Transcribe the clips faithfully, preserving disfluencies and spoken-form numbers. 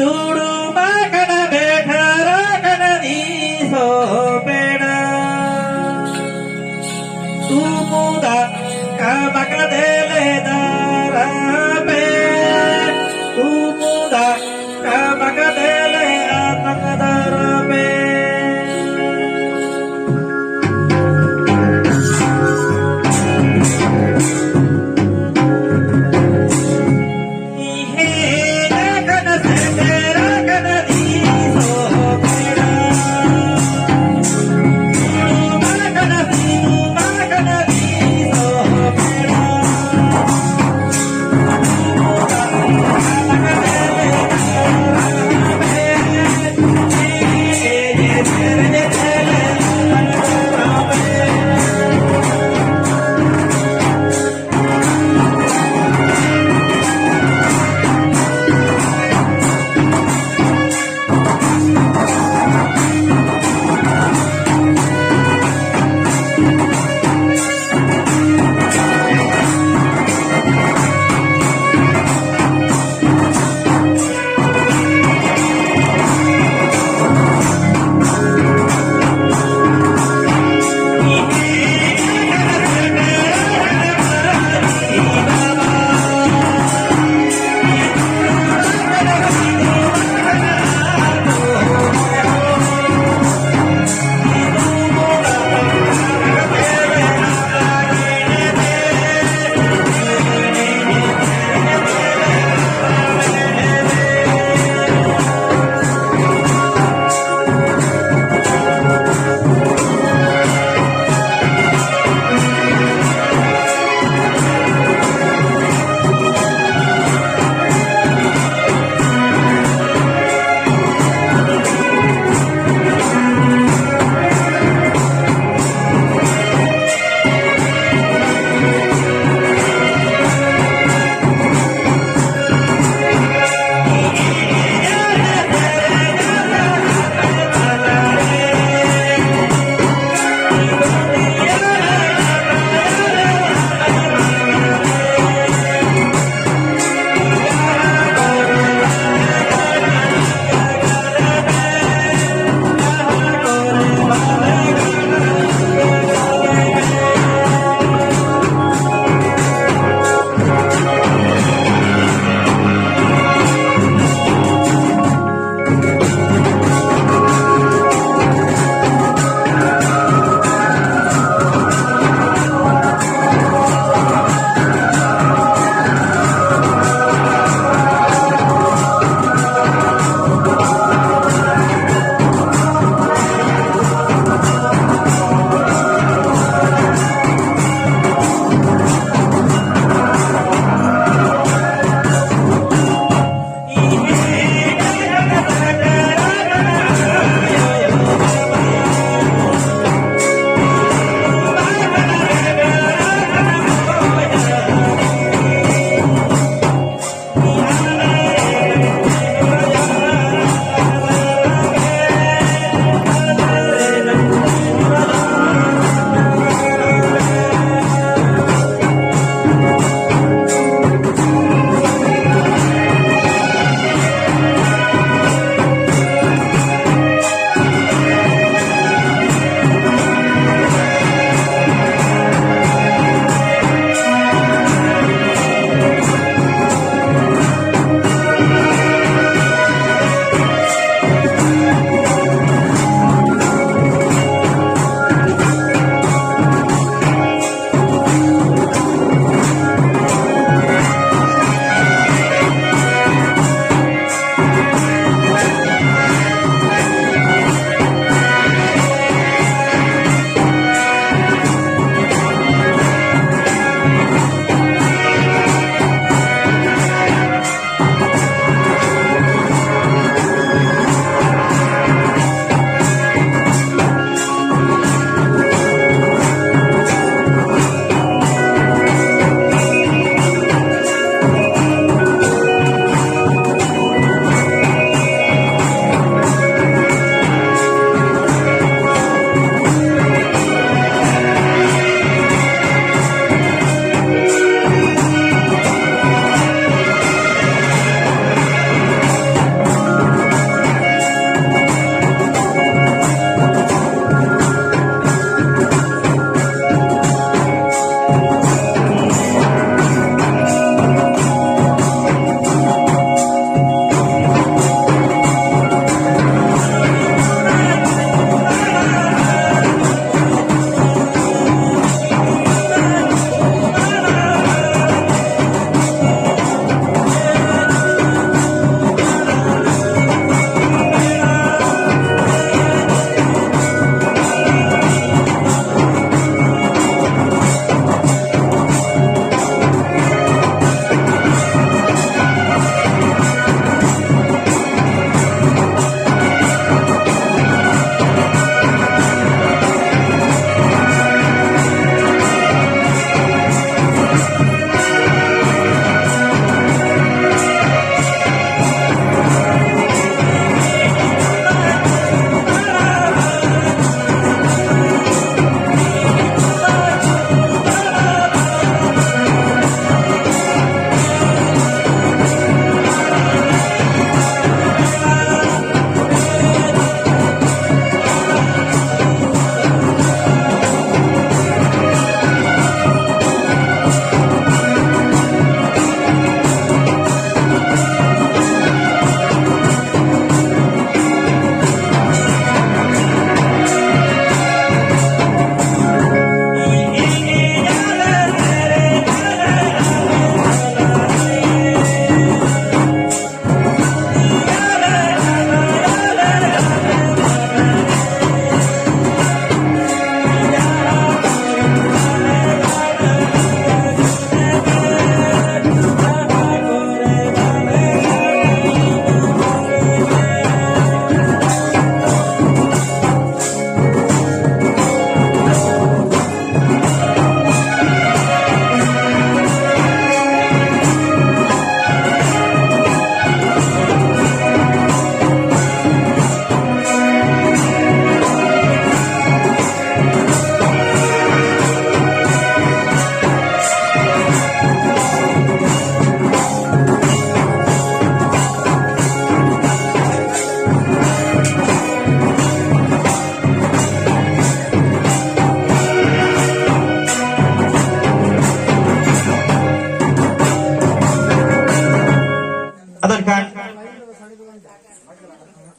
ᱫᱩᱲᱩᱵ ᱟᱠᱟᱱᱟ ᱵᱮᱴᱷᱟᱨ ᱟᱠᱟᱱᱟ ᱫᱤᱥᱚᱢ ᱯᱮᱲᱟ᱾ ᱩᱢᱩᱫᱟᱜ ᱠᱟᱢᱟᱠ ᱫᱮᱞᱮ ᱫᱟᱨᱟᱢᱮ᱾ ᱩᱢᱩᱫᱟᱜ ᱠᱟᱢᱟᱠ ᱫᱮᱞᱮ ᱟᱛᱟᱝ ᱫᱟᱨᱟᱢᱮ᱾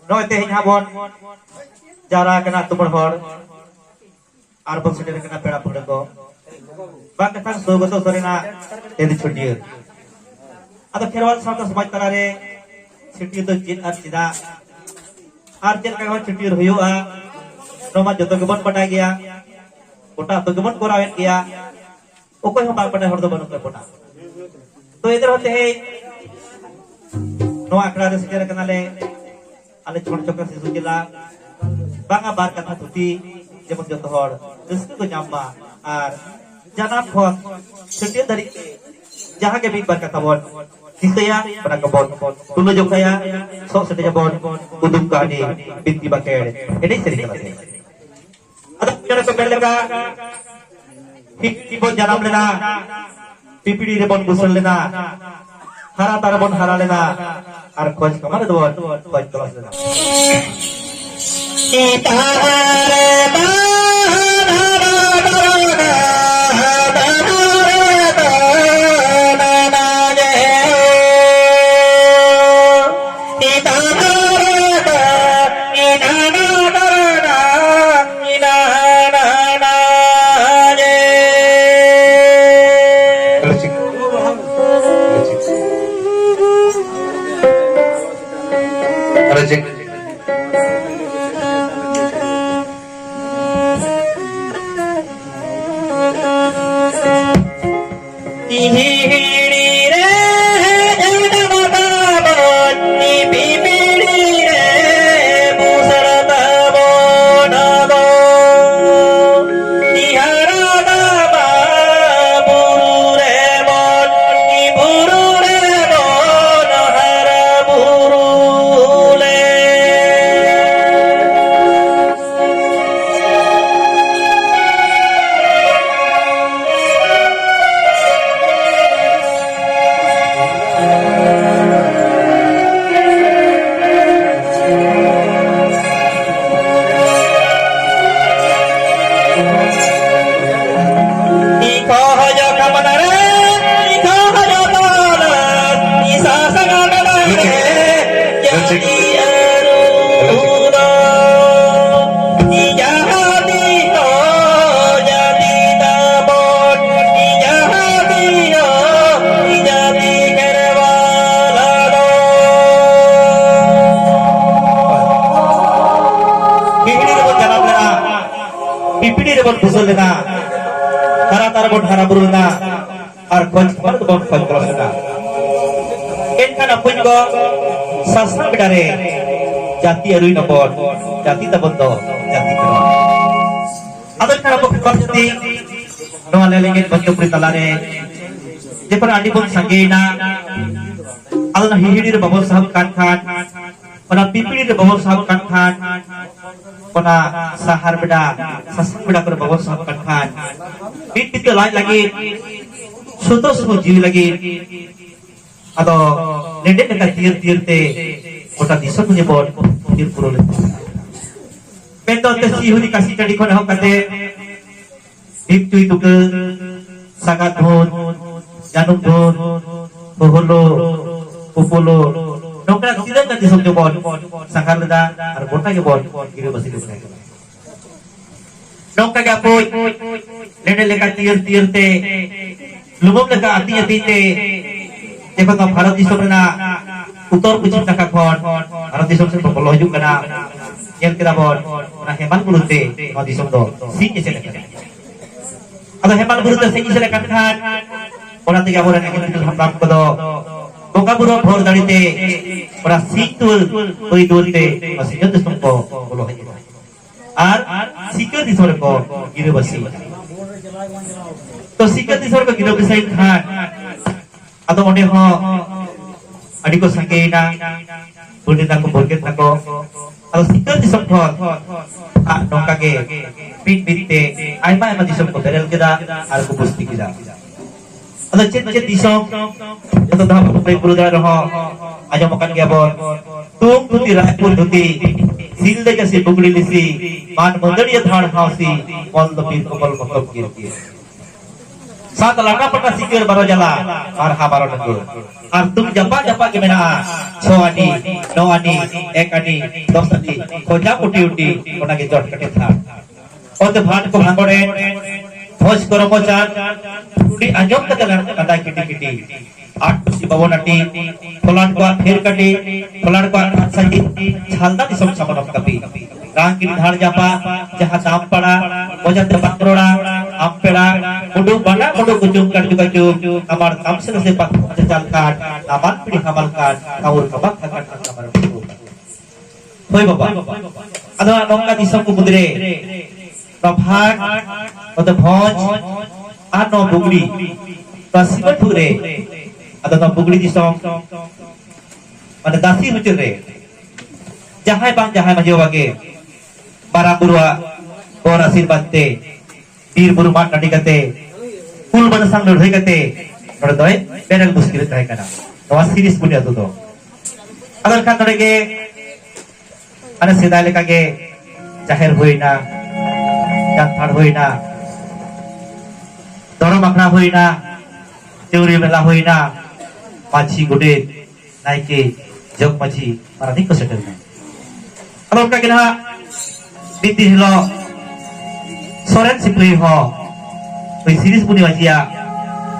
ᱱᱚᱜᱼᱚᱭ ᱛᱮᱦᱮᱧ ᱦᱟᱸᱜ ᱵᱚᱱ ᱡᱟᱣᱨᱟ ᱟᱠᱟᱱᱟ ᱟᱹᱛᱩ ᱢᱚᱬᱮ ᱦᱚᱲ, ᱟᱨ ᱵᱚᱱ ᱥᱮᱴᱮᱨ ᱟᱠᱟᱱᱟ ᱯᱮᱲᱟ ᱯᱟᱹᱲᱦᱟᱹ ᱠᱚ, ᱵᱟᱝ ᱠᱟᱛᱷᱟ ᱥᱳᱣᱜᱚᱛᱚ ᱥᱚᱨᱮᱱᱟᱜ ᱛᱮᱦᱮᱧ ᱪᱷᱟᱹᱴᱭᱟᱹᱨ᱾ ᱟᱫᱚ ᱠᱷᱮᱨᱣᱟᱞ ᱥᱟᱶᱛᱟ ᱥᱚᱢᱟᱡᱽ ᱛᱟᱞᱟᱨᱮ ᱪᱷᱟᱹᱴᱭᱟᱹᱨ ᱫᱚ ᱪᱮᱫ ᱟᱨ ᱪᱮᱫᱟᱜ ᱟᱨ ᱪᱮᱫ ᱞᱮᱠᱟ ᱠᱷᱚᱱ ᱪᱷᱟᱹᱴᱭᱟᱹᱨ ᱦᱩᱭᱩᱜᱼᱟ, ᱱᱚᱣᱟ ᱢᱟ ᱡᱚᱛᱚ ᱜᱮᱵᱚᱱ ᱵᱟᱰᱟᱭ ᱜᱮᱭᱟ, ᱜᱚᱴᱟ ᱟᱹᱛᱩ ᱜᱮᱵᱚᱱ ᱠᱚᱨᱟᱣᱮᱫ ᱜᱮᱭᱟ᱾ ᱚᱠᱚᱭ ᱦᱚᱸ ᱵᱟᱝ ᱵᱟᱰᱟᱭ ᱦᱚᱲ ᱫᱚ ᱵᱟᱹᱱᱩᱜ ᱛᱟᱵᱚᱱᱟ᱾ ᱛᱚ ᱮᱱ ᱨᱮᱦᱚᱸ ᱛᱮᱦᱮᱧ ᱱᱚᱣᱟ ᱟᱠᱷᱲᱟ ᱨᱮ ᱥᱮᱴᱮᱨ ᱟᱠᱟᱱᱟᱞᱮ ᱟᱞᱮ ᱪᱷᱚᱲ ᱪᱚᱠᱟ ᱥᱤᱥᱩ ᱡᱮᱞᱟ, ᱵᱟᱝᱟ ᱵᱟᱨ ᱠᱟᱛᱷᱟ ᱛᱷᱩᱛᱤ, ᱡᱮᱢᱚᱱ ᱡᱚᱛᱚ ᱦᱚᱲ ᱨᱟᱹᱥᱠᱟᱹ ᱠᱚ ᱧᱟᱢ ᱢᱟ᱾ ᱟᱨ ᱡᱟᱱᱟᱢ ᱠᱷᱚᱱ ᱪᱷᱟᱹᱴᱭᱟᱹᱨ ᱫᱷᱟᱹᱨᱤᱡ ᱡᱟᱦᱟᱸ ᱜᱮ ᱢᱤᱫ ᱵᱟᱨ ᱠᱟᱛᱷᱟ ᱵᱚᱱ ᱫᱤᱥᱟᱹᱭᱟ, ᱚᱱᱟ ᱠᱚᱵᱚᱱ ᱛᱩᱞᱟᱹ ᱡᱚᱠᱷᱟᱭᱟ, ᱥᱚᱜ ᱥᱮᱴᱮᱡ ᱟᱵᱚᱱ ᱠᱩᱫᱩᱢ ᱠᱟᱹᱦᱱᱤ, ᱵᱤᱱᱛᱤ ᱵᱟᱠᱷᱮᱲ, ᱮᱱᱮᱡ ᱥᱮᱨᱮᱧ ᱛᱟᱞᱟᱛᱮ᱾ ᱟᱫᱚ ᱪᱮᱬᱮ ᱠᱚ ᱢᱮᱱ ᱞᱮᱠᱟ, ᱯᱤᱯᱤᱲᱤ ᱵᱚᱱ ᱡᱟᱱᱟᱢ ᱞᱮᱱᱟ, ᱯᱤᱯᱤᱲᱤ ᱨᱮᱵᱚᱱ ᱵᱩᱥᱟᱹᱲ ᱞᱮᱱᱟ, ᱦᱟᱨᱟ ᱫᱟᱨᱮ ᱵᱚᱱ ᱦᱟᱨᱟ ᱞᱮᱱᱟ, ᱟᱨ ᱠᱷᱚᱡᱽ ᱠᱟᱢᱟ ᱨᱮᱫᱚ ᱵᱚᱱ ᱠᱷᱚᱡᱽ ᱛᱚᱞᱟᱥ ᱞᱮᱱᱟ᱾ ᱯᱤᱲᱦᱤ ᱨᱮᱵᱚᱱ ᱵᱩᱡᱷᱟᱹᱣ ᱞᱮᱱᱟ, ᱛᱟᱨᱟ ᱛᱟᱨᱟ ᱵᱚᱱ ᱦᱟᱨᱟ ᱵᱩᱨᱩ ᱞᱮᱱᱟ, ᱟᱨ ᱠᱷᱚᱡᱽ ᱠᱷᱚᱵᱚᱨ ᱫᱚᱵᱚᱱ ᱠᱷᱚᱡᱽ ᱠᱚᱨᱚᱥ ᱞᱮᱱᱟ᱾ ᱮᱱᱠᱷᱟᱱ ᱟᱯᱩᱧ ᱠᱚ ᱥᱟᱥᱟᱝ ᱵᱮᱰᱟ ᱨᱮ ᱡᱟᱹᱛᱤ ᱟᱹᱨᱩᱭ ᱱᱚᱵᱚᱱ, ᱡᱟᱹᱛᱤ ᱛᱟᱵᱚᱱ ᱫᱚ ᱡᱟᱹᱛᱤ ᱠᱟᱱᱟ᱾ ᱟᱫᱚ ᱮᱱᱠᱷᱟᱱ ᱟᱵᱚ ᱠᱷᱚᱵᱚᱨ ᱡᱩᱫᱤ ᱱᱚᱣᱟ ᱞᱮ ᱞᱮᱸᱜᱮᱡ ᱵᱚᱱᱫᱚ ᱯᱩᱨᱤ ᱛᱟᱞᱟᱨᱮ ᱡᱚᱠᱷᱚᱱ ᱟᱹᱰᱤ ᱵᱚᱱ ᱥᱟᱸᱜᱮᱭᱮᱱᱟ, ᱟᱫᱚ ᱚᱱᱟ ᱦᱤᱦᱤᱲᱤ ᱨᱮ ᱵᱟᱵᱚᱱ ᱥᱟᱦᱚᱵ ᱠᱟᱱ ᱠᱷᱟᱱ, ᱚᱱᱟ ᱯᱤᱯᱤᱲᱤ ᱨᱮ ᱵᱟᱵᱚᱱ ᱥᱟᱦᱚᱵ ᱠᱟᱱ ᱠᱷᱟᱱ, ᱚᱱᱟ ᱥᱟᱦᱟᱨ ᱵᱮᱰᱟ, ᱥᱟᱥᱟᱝ ᱵᱮᱰᱟ ᱠᱚᱨᱮ ᱵᱟᱵᱚᱱ ᱥᱟᱦᱚᱵ ᱠᱟᱱ ᱠᱷᱟᱱ, ᱢᱤᱫ ᱵᱤᱛᱟᱹ ᱞᱟᱡ ᱞᱟᱹᱜᱤᱫ, ᱥᱩᱛᱟᱹ ᱥᱩᱢᱩ ᱡᱤᱣᱤ ᱞᱟᱹᱜᱤᱫ, ᱟᱫᱚ ᱞᱮᱸᱰᱮᱫ ᱞᱮᱠᱟ ᱛᱤᱨ ᱛᱤᱨ ᱛᱮ ᱜᱚᱴᱟ ᱫᱤᱥᱚᱢ ᱡᱮᱵᱚᱱ ᱛᱤᱨ ᱯᱩᱨᱟᱹᱣ ᱞᱮᱫ ᱛᱟᱦᱮᱸᱫ᱾ ᱢᱮᱱᱫᱚ ᱛᱮ ᱥᱤᱦᱩᱨᱤ ᱠᱟᱥᱤ ᱴᱟᱺᱰᱤ ᱠᱷᱚᱱ ᱮᱦᱚᱵ ᱠᱟᱛᱮ ᱵᱷᱤᱢ ᱪᱩᱭ ᱛᱩᱠᱟᱹ, ᱥᱟᱜᱟᱫ ᱫᱷᱩᱱ, ᱡᱟᱹᱱᱩᱢ ᱫᱷᱩᱱ, ᱦᱩᱦᱩᱞᱩ, ᱯᱩᱯᱩᱞᱩ, ᱱᱚᱝᱠᱟᱱᱟᱜ ᱛᱤᱱᱟᱹᱜ ᱜᱟᱱ ᱫᱤᱥᱚᱢ ᱜᱮᱵᱚᱱ ᱥᱟᱸᱜᱷᱟᱨ ᱞᱮᱫᱟ ᱟᱨ ᱜᱚᱴᱟ ᱜᱮᱵᱚᱱ ᱜᱤᱨᱟᱹᱵᱟᱹᱥᱤ ᱞᱮᱫ ᱛᱟᱦᱮᱸ ᱠᱟᱱᱟ᱾ ᱱᱚᱝᱠᱟ ᱜᱮ ᱟᱵᱚ ᱞᱮᱸᱰᱮᱫ ᱞᱮᱠᱟ ᱛᱤᱭᱟᱹᱨ ᱛᱤᱭᱟᱹᱨ ᱛᱮ, ᱞᱩᱢᱟᱹᱝ ᱞᱮᱠᱟ ᱟᱹᱛᱤᱧ ᱟᱹᱛᱤᱧ ᱛᱮ, ᱡᱚᱠᱷᱚᱱ ᱱᱚᱣᱟ ᱵᱷᱟᱨᱚᱛ ᱫᱤᱥᱚᱢ ᱨᱮᱱᱟᱜ ᱩᱛᱛᱚᱨ ᱯᱚᱪᱷᱤᱢ ᱱᱟᱠᱷᱟ ᱠᱷᱚᱱ ᱵᱷᱟᱨᱚᱛ ᱫᱤᱥᱚᱢ ᱥᱮᱫ ᱵᱚᱱ ᱵᱚᱞᱚ ᱦᱤᱡᱩᱜ ᱠᱟᱱᱟ, ᱧᱮᱞ ᱠᱮᱫᱟ ᱵᱚᱱ ᱚᱱᱟ ᱦᱮᱢᱟᱞ ᱵᱩᱨᱩ ᱛᱮ ᱱᱚᱣᱟ ᱫᱤᱥᱚᱢ ᱫᱚ ᱥᱤᱧ ᱮᱥᱮᱫ ᱟᱠᱟᱱᱟ᱾ ᱟᱫᱚ ᱦᱮᱢᱟᱞ ᱵᱩᱨᱩ ᱛᱮ ᱥᱤᱧ ᱮᱥᱮᱫ ᱟᱠᱟᱱ ᱠᱷᱟᱱ ᱚᱱᱟ ᱛᱮᱜᱮ ᱟᱵᱚᱨᱮᱱ ᱟᱹᱜᱤᱞ ᱵᱤᱫᱟᱹᱞ ᱦᱟᱯᱲᱟᱢ ᱠᱚᱫᱚ ᱵᱚᱸᱜᱟ ᱵᱩᱨᱩ ᱵᱷᱳᱨ ᱫᱟᱲᱮ ᱛᱮ ᱚᱱᱟ ᱥᱤᱧ ᱫᱩᱣᱟᱹᱨ, ᱵᱟᱹᱭ ᱫᱩᱣᱟᱹᱨ ᱛᱮ ᱱᱚᱣᱟ ᱥᱤᱧᱚᱛ ᱫᱤᱥᱚᱢ ᱠᱚ ᱵᱚᱞᱚ ᱦᱮᱡ ᱮᱱᱟ᱾ ᱟᱨ ᱥᱤᱠᱟᱹᱨ ᱫᱤᱥᱚᱢ ᱨᱮᱠᱚ ᱜᱤᱨᱟᱹᱵᱟᱹᱥᱤ ᱮᱱᱟ᱾ ᱛᱚ ᱥᱤᱠᱟᱹᱨ ᱫᱤᱥᱚᱢ ᱨᱮᱠᱚ ᱜᱤᱨᱟᱹᱵᱟᱹᱥᱤ ᱠᱷᱟᱱ ᱟᱫᱚ ᱚᱸᱰᱮ ᱦᱚᱸ ᱟᱹᱰᱤ ᱠᱚ ᱥᱟᱸᱜᱮᱭᱮᱱᱟ, ᱵᱟᱹᱰ ᱮᱱᱟ ᱠᱚ, ᱵᱚᱨᱜᱮᱫ ᱱᱟᱠᱚ᱾ ᱟᱫᱚ ᱥᱤᱠᱟᱹᱨ ᱫᱤᱥᱚᱢ ᱠᱷᱚᱱ ᱟᱜ ᱱᱚᱝᱠᱟ ᱜᱮ ᱢᱤᱫ ᱢᱤᱫ ᱛᱮ ᱟᱭᱢᱟ ᱟᱭᱢᱟ ᱫᱤᱥᱚᱢ ᱠᱚ ᱵᱮᱨᱮᱞ ᱠᱮᱫᱟ ᱟᱨ ᱠᱚ ᱵᱩᱥᱛᱤ ᱠᱮᱫᱟ᱾ ᱟᱫᱚ ᱪᱮᱫ ᱪᱮᱫ ᱫᱤᱥᱚᱢ ᱡᱚᱛᱚ ᱫᱚ ᱦᱟᱸᱜ ᱵᱟᱵᱚᱱ ᱞᱟᱹᱭ ᱯᱩᱨᱟᱹᱣ ᱫᱟᱲᱮᱭᱟᱜ ᱨᱮᱦᱚᱸ ᱟᱸᱡᱚᱢ ᱟᱠᱟᱫ ᱜᱮᱭᱟ ᱵᱚᱱ᱾ ᱛᱩᱝ ᱫᱷᱩᱛᱤ ᱨᱟᱭᱯᱩᱨ ᱫᱷᱩᱛᱤ, ᱥᱤᱞᱫᱟᱹ ᱠᱟᱹᱥᱤ ᱵᱩᱜᱲᱤ ᱞᱤᱥᱤ, ᱢᱟᱱ ᱢᱟᱹᱫᱟᱹᱲᱤᱭᱟᱹ ᱫᱷᱟᱲ ᱦᱟᱣᱥᱤ, ᱢᱚᱞ ᱫᱚ ᱵᱤᱨ ᱠᱚᱢᱚᱞ ᱢᱚᱛᱚᱵ ᱜᱤᱨ ᱜᱤᱨ᱾ ᱥᱟᱛ ᱞᱟᱴᱟ ᱯᱟᱴᱟ ᱥᱤᱠᱟᱹᱨ ᱵᱟᱨᱚ ᱡᱟᱞᱟ, ᱵᱟᱨᱦᱟ ᱵᱟᱨᱚ ᱰᱟᱹᱝᱜᱩ᱾ ᱟᱨ ᱛᱩᱝ ᱡᱟᱯᱟᱜ ᱡᱟᱯᱟᱜ ᱜᱮ ᱢᱮᱱᱟᱜᱼᱟ, ᱪᱷᱚ ᱟᱹᱰᱤ, ᱱᱚ ᱟᱹᱰᱤ, ᱮᱠ ᱟᱹᱰᱤ, ᱫᱚᱥ ᱟᱹᱰᱤ, ᱠᱷᱚᱡᱟ ᱯᱩᱴᱤ ᱩᱴᱤ, ᱚᱱᱟᱜᱮ ᱡᱚᱴ ᱠᱟᱹᱴᱤᱡ ᱛᱷᱟᱲ᱾ ᱚᱛ ᱵᱷᱟᱴ ᱠᱚ ᱵᱷᱟᱸᱜᱚᱲᱮ, ᱵᱷᱚᱡᱽ ᱠᱚ ᱨᱚᱢᱚᱡᱟ, ᱴᱩᱰᱤ ᱟᱸᱡᱚᱢ ᱠᱟᱛᱮ ᱞᱟᱸᱫᱟ ᱠᱟᱫᱟᱭ ᱠᱤᱴᱤ ᱠᱤᱴᱤ᱾ ᱟᱴ ᱠᱩᱥᱤ ᱵᱟᱵᱚᱱ ᱟᱹᱴᱤ, ᱯᱷᱚᱞᱟᱴ ᱠᱚᱣᱟᱜ ᱯᱷᱮᱨ ᱠᱟᱹᱴᱤ, ᱯᱷᱚᱞᱟᱴ ᱠᱚᱣᱟᱜ ᱠᱟᱛᱷᱟ ᱜᱮ, ᱪᱷᱟᱞᱫᱟ ᱫᱤᱥᱚᱢ ᱥᱟᱢᱟᱱᱚᱢ ᱠᱟᱹᱯᱤ᱾ ᱨᱟᱝ ᱠᱤᱱ ᱫᱷᱟᱲ ᱡᱟᱯᱟ, ᱡᱟᱦᱟᱸ ᱫᱟᱢ ᱯᱟᱲᱟ, ᱢᱚᱪᱟᱛᱮ ᱵᱟᱠᱨᱚᱲᱟ, ᱟᱢ ᱯᱮᱲᱟ, ᱩᱰᱩᱠ ᱵᱟᱱᱟ, ᱩᱰᱩᱠ ᱠᱩᱪᱩᱝ ᱠᱟᱴ ᱡᱩᱜᱟ ᱡᱩᱜ, ᱟᱢᱟᱨ ᱛᱟᱢᱥᱮ ᱥᱮ ᱯᱟᱛ ᱪᱟᱞ ᱠᱟᱴ, ᱟᱢᱟᱨ ᱯᱤᱲᱤ ᱦᱟᱢᱟᱞ ᱠᱟᱴ, ᱟᱢᱩᱨ ᱠᱟᱵᱟᱠ ᱠᱟᱴ, ᱟᱢᱟᱨ ᱯᱩᱨᱩ ᱠᱟᱴ᱾ ᱦᱳᱭ ᱵᱟᱵᱟ᱾ ᱟᱫᱚ ᱱᱚᱝᱠᱟ ᱫᱤᱥᱚᱢ ᱠᱚ ᱢᱩᱫᱽᱨᱮ ᱱᱚᱣᱟ ᱵᱷᱟᱴ, ᱱᱚᱛᱮ ᱵᱷᱚᱸᱡᱽ, ᱟᱨ ᱱᱚᱣᱟ ᱵᱩᱜᱽᱲᱤ, ᱱᱚᱣᱟ ᱥᱤᱢᱟᱹ ᱴᱷᱩ ᱨᱮ, ᱟᱫᱚ ᱱᱚᱣᱟ ᱵᱩᱜᱽᱲᱤ ᱫᱤᱥᱚᱢ, ᱢᱟᱱᱮ ᱫᱟᱥᱤ ᱢᱩᱪᱟᱹᱫ ᱨᱮ, ᱡᱟᱦᱟᱸᱭ ᱵᱟᱝ ᱡᱟᱦᱟᱸᱭ ᱢᱟᱹᱡᱷᱤ ᱵᱟᱵᱟ ᱜᱮ ᱢᱟᱨᱟᱝ ᱵᱩᱨᱩᱣᱟᱜ ᱵᱚᱨ ᱟᱥᱤᱨᱵᱟᱫᱽ ᱛᱮ ᱵᱤᱨ ᱵᱩᱨᱩ ᱢᱟᱜ ᱴᱟᱺᱰᱤ ᱠᱟᱛᱮ, ᱦᱩᱞ ᱵᱟᱱᱟ ᱥᱟᱝ ᱞᱟᱹᱲᱦᱟᱹᱭ ᱠᱟᱛᱮ, ᱱᱚᱰᱮ ᱫᱚᱭ ᱵᱮᱨᱮᱞ ᱢᱩᱥᱠᱤᱞ ᱛᱟᱦᱮᱸ ᱠᱟᱱᱟ, ᱱᱚᱣᱟ ᱥᱤᱨᱤᱥ ᱵᱩᱱᱤ ᱟᱹᱛᱩ ᱫᱚ᱾ ᱟᱫᱚ ᱮᱱᱠᱷᱟᱱ ᱱᱚᱰᱮ ᱜᱮ ᱟᱞᱮ ᱥᱮᱫᱟᱭ ᱞᱮᱠᱟ ᱜᱮ ᱡᱟᱦᱮᱨ ᱦᱩᱭᱱᱟ, ᱡᱟᱱᱛᱷᱟᱲ ᱦᱩᱭᱱᱟ, ᱫᱷᱚᱨᱚᱢ ᱟᱠᱷᱲᱟ ᱦᱩᱭᱱᱟ, ᱪᱟᱹᱣᱨᱤ ᱢᱮᱞᱟ ᱦᱩᱭᱱᱟ, ᱢᱟᱹᱡᱷᱤ ᱜᱚᱰᱮᱛ, ᱱᱟᱭᱠᱮ, ᱡᱚᱜᱽ ᱢᱟᱹᱡᱷᱤ, ᱯᱟᱨᱟᱱᱤᱠ ᱠᱚ ᱥᱮᱴᱮᱨ ᱮᱱᱟ᱾ ᱟᱫᱚ ᱚᱱᱠᱟ ᱜᱮ ᱱᱟᱦᱟᱜ ᱢᱤᱫ ᱫᱤᱱ ᱦᱤᱞᱳᱜ ᱥᱚᱨᱮᱱ ᱥᱤᱯᱟᱹᱦᱤ ᱦᱚᱸ ᱱᱩᱭ ᱥᱤᱨᱤᱥ ᱢᱩᱱᱤ ᱢᱟᱹᱡᱷᱤᱭᱟᱜ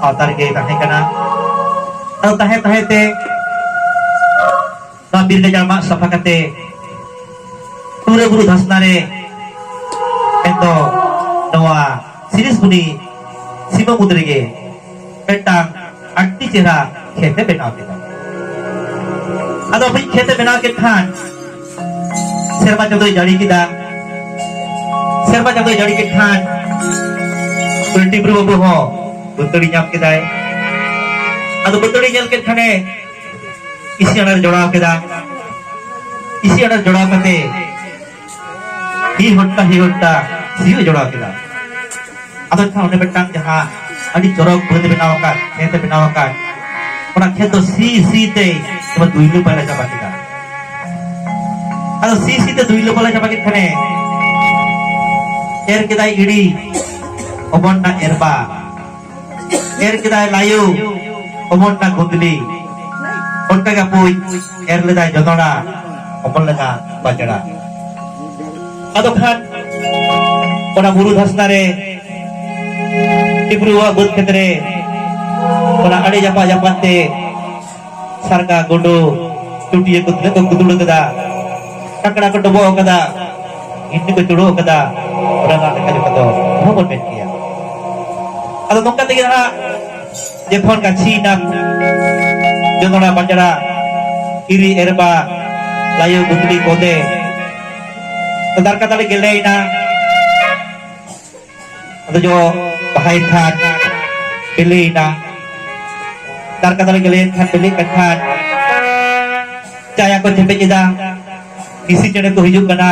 ᱟᱣᱛᱟ ᱨᱮᱜᱮ ᱛᱟᱦᱮᱸ ᱠᱟᱱᱟ᱾ ᱟᱫᱚ ᱛᱟᱦᱮᱸ ᱛᱟᱦᱮᱸ ᱛᱮ ᱱᱚᱣᱟ ᱵᱤᱨ ᱜᱟᱡᱟᱲ ᱢᱟᱜ ᱥᱟᱯᱷᱟ ᱠᱟᱛᱮ ᱴᱩᱨᱟᱹ ᱵᱩᱨᱩ ᱫᱷᱟᱥᱱᱟ ᱨᱮ ᱢᱮᱱᱫᱚ ᱱᱚᱣᱟ ᱥᱤᱨᱤᱥ ᱢᱩᱱᱤ ᱥᱤᱢᱟᱹ ᱢᱩᱫᱽ ᱨᱮᱜᱮ ᱢᱤᱫᱴᱟᱝ ᱟᱹᱰᱤ ᱪᱮᱦᱨᱟ ᱠᱷᱮᱛ ᱮ ᱵᱮᱱᱟᱣ ᱠᱮᱫᱟ᱾ ᱟᱫᱚ ᱢᱤᱫ ᱠᱷᱮᱛ ᱮ ᱵᱮᱱᱟᱣ ᱠᱮᱫ ᱠᱷᱟᱱ ᱥᱮᱨᱢᱟ ᱪᱟᱸᱫᱳᱭ ᱡᱟᱹᱲᱤ ᱠᱮᱫᱟ᱾ ᱥᱮᱨᱢᱟ ᱪᱟᱸᱫᱳᱭ ᱡᱟᱹᱲᱤ ᱠᱮᱫ ᱠᱷᱟᱱ ᱩᱱᱤ ᱴᱤᱵᱨᱩ ᱵᱟᱹᱵᱩ ᱦᱚᱸ ᱵᱟᱹᱛᱟᱹᱲᱤ ᱧᱟᱢ ᱠᱮᱫᱟᱭ᱾ ᱟᱫᱚ ᱵᱟᱹᱛᱟᱹᱲᱤ ᱧᱮᱞ ᱠᱮᱫ ᱠᱷᱟᱱᱮ ᱤᱥᱤ ᱟᱲᱟᱨ ᱡᱚᱲᱟᱣ ᱠᱮᱫᱟ᱾ ᱤᱥᱤ ᱟᱲᱟᱨ ᱡᱚᱲᱟᱣ ᱠᱟᱛᱮ ᱦᱤ ᱦᱚᱴᱴᱟ ᱦᱤ ᱦᱚᱴᱴᱟ ᱥᱤᱭᱳᱜ ᱡᱚᱲᱟᱣ ᱠᱮᱫᱟ᱾ ᱟᱫᱚ ᱮᱱᱠᱷᱟᱱ ᱚᱸᱰᱮ ᱢᱤᱫᱴᱟᱝ ᱡᱟᱦᱟᱸ ᱟᱹᱰᱤ ᱪᱚᱨᱚᱠ ᱵᱟᱹᱫᱽ ᱵᱮᱱᱟᱣ ᱟᱠᱟᱫ, ᱠᱷᱮᱛ ᱮ ᱵᱮᱱᱟᱣ ᱟᱠᱟᱫ, ᱚᱱᱟ ᱠᱷᱮᱛ ᱫᱚ ᱥᱤ ᱥᱤ ᱛᱮ ᱮᱠᱫᱚᱢ ᱫᱩᱭᱞᱟᱹ ᱯᱟᱭᱞᱟ ᱪᱟᱵᱟ ᱠᱮᱫᱟ᱾ ᱟᱫᱚ ᱥᱤ ᱥᱤ ᱛᱮ ᱫᱩᱭᱞᱟᱹ ᱯᱟᱭᱞᱟ ᱪᱟᱵᱟ ᱠᱮᱫ ᱠᱷᱟᱱᱮ ᱮᱨ ᱠᱮᱫᱟᱭ ᱤᱲᱤ, ᱚᱢᱚᱱ ᱮᱱᱟ ᱮᱨᱵᱟ, ᱮᱨ ᱠᱮᱫᱟᱭ ᱞᱟᱭᱩ, ᱚᱢᱚᱱ ᱮᱱᱟ ᱜᱩᱫᱽᱞᱤ, ᱚᱱᱠᱟ ᱜᱮ ᱯᱩᱡ ᱮᱨ ᱞᱮᱫᱟᱭ ᱡᱚᱱᱚᱲᱟ, ᱚᱢᱚᱱ ᱞᱮᱱᱟ ᱵᱟᱡᱽᱲᱟ᱾ ᱟᱫᱚ ᱠᱷᱟᱱ ᱚᱱᱟ ᱵᱩᱨᱩ ᱫᱷᱟᱥᱱᱟ ᱨᱮ ᱴᱤᱵᱨᱩᱣᱟᱜ ᱵᱟᱹᱫᱽ ᱠᱷᱮᱛ ᱨᱮ ᱚᱱᱟ ᱟᱲᱮ ᱡᱟᱯᱟᱜ ᱡᱟᱯᱟᱜ ᱛᱮ ᱥᱟᱨᱜᱟ, ᱜᱩᱰᱩ, ᱪᱩᱴᱤᱭᱟᱹ ᱠᱚ ᱛᱤᱱᱟᱹᱜ ᱠᱚ ᱠᱩᱫᱩᱲ ᱠᱟᱫᱟ, ᱠᱟᱠᱲᱟ ᱠᱚ ᱰᱚᱵᱚᱜ ᱠᱟᱫᱟ, ᱜᱤᱱᱴᱤ ᱠᱚ ᱪᱩᱲᱩᱜ ᱠᱟᱫᱟ᱾ ᱚᱱᱟ ᱞᱮᱠᱟ ᱡᱚᱛᱚ ᱫᱚ ᱟᱨᱦᱚᱸ ᱵᱚᱱ ᱢᱮᱱ ᱜᱮᱭᱟ᱾ ᱟᱫᱚ ᱱᱚᱝᱠᱟ ᱛᱮᱜᱮ ᱱᱟᱦᱟᱜ ᱡᱚᱠᱷᱚᱱ ᱜᱟᱹᱪᱷᱤ ᱱᱟ ᱡᱚᱱᱚᱲᱟ ᱵᱟᱡᱲᱟ ᱦᱤᱨᱤ ᱮᱨᱵᱟ ᱞᱟᱭᱚ ᱜᱩᱫᱽᱞᱤ ᱠᱚᱫᱮ ᱫᱟᱨᱠᱟ ᱫᱟᱨᱮ ᱜᱮᱞᱮᱭᱮᱱᱟ᱾ ᱟᱫᱚ ᱡᱚ ᱵᱟᱦᱟᱭ ᱠᱷᱟᱱ ᱵᱤᱞᱤᱭᱮᱱᱟ᱾ ᱫᱟᱨᱠᱟ ᱫᱟᱨᱮ ᱜᱮᱞᱮᱭᱮᱱ ᱠᱷᱟᱱ ᱵᱤᱞᱤᱜ ᱠᱟᱱ ᱠᱷᱟᱱ ᱪᱟᱭᱟ ᱠᱚ ᱪᱮᱯᱮᱡ ᱮᱫᱟ᱾ ᱦᱤᱥᱤ ᱪᱮᱬᱮ ᱠᱚ ᱦᱤᱡᱩᱜ ᱠᱟᱱᱟ,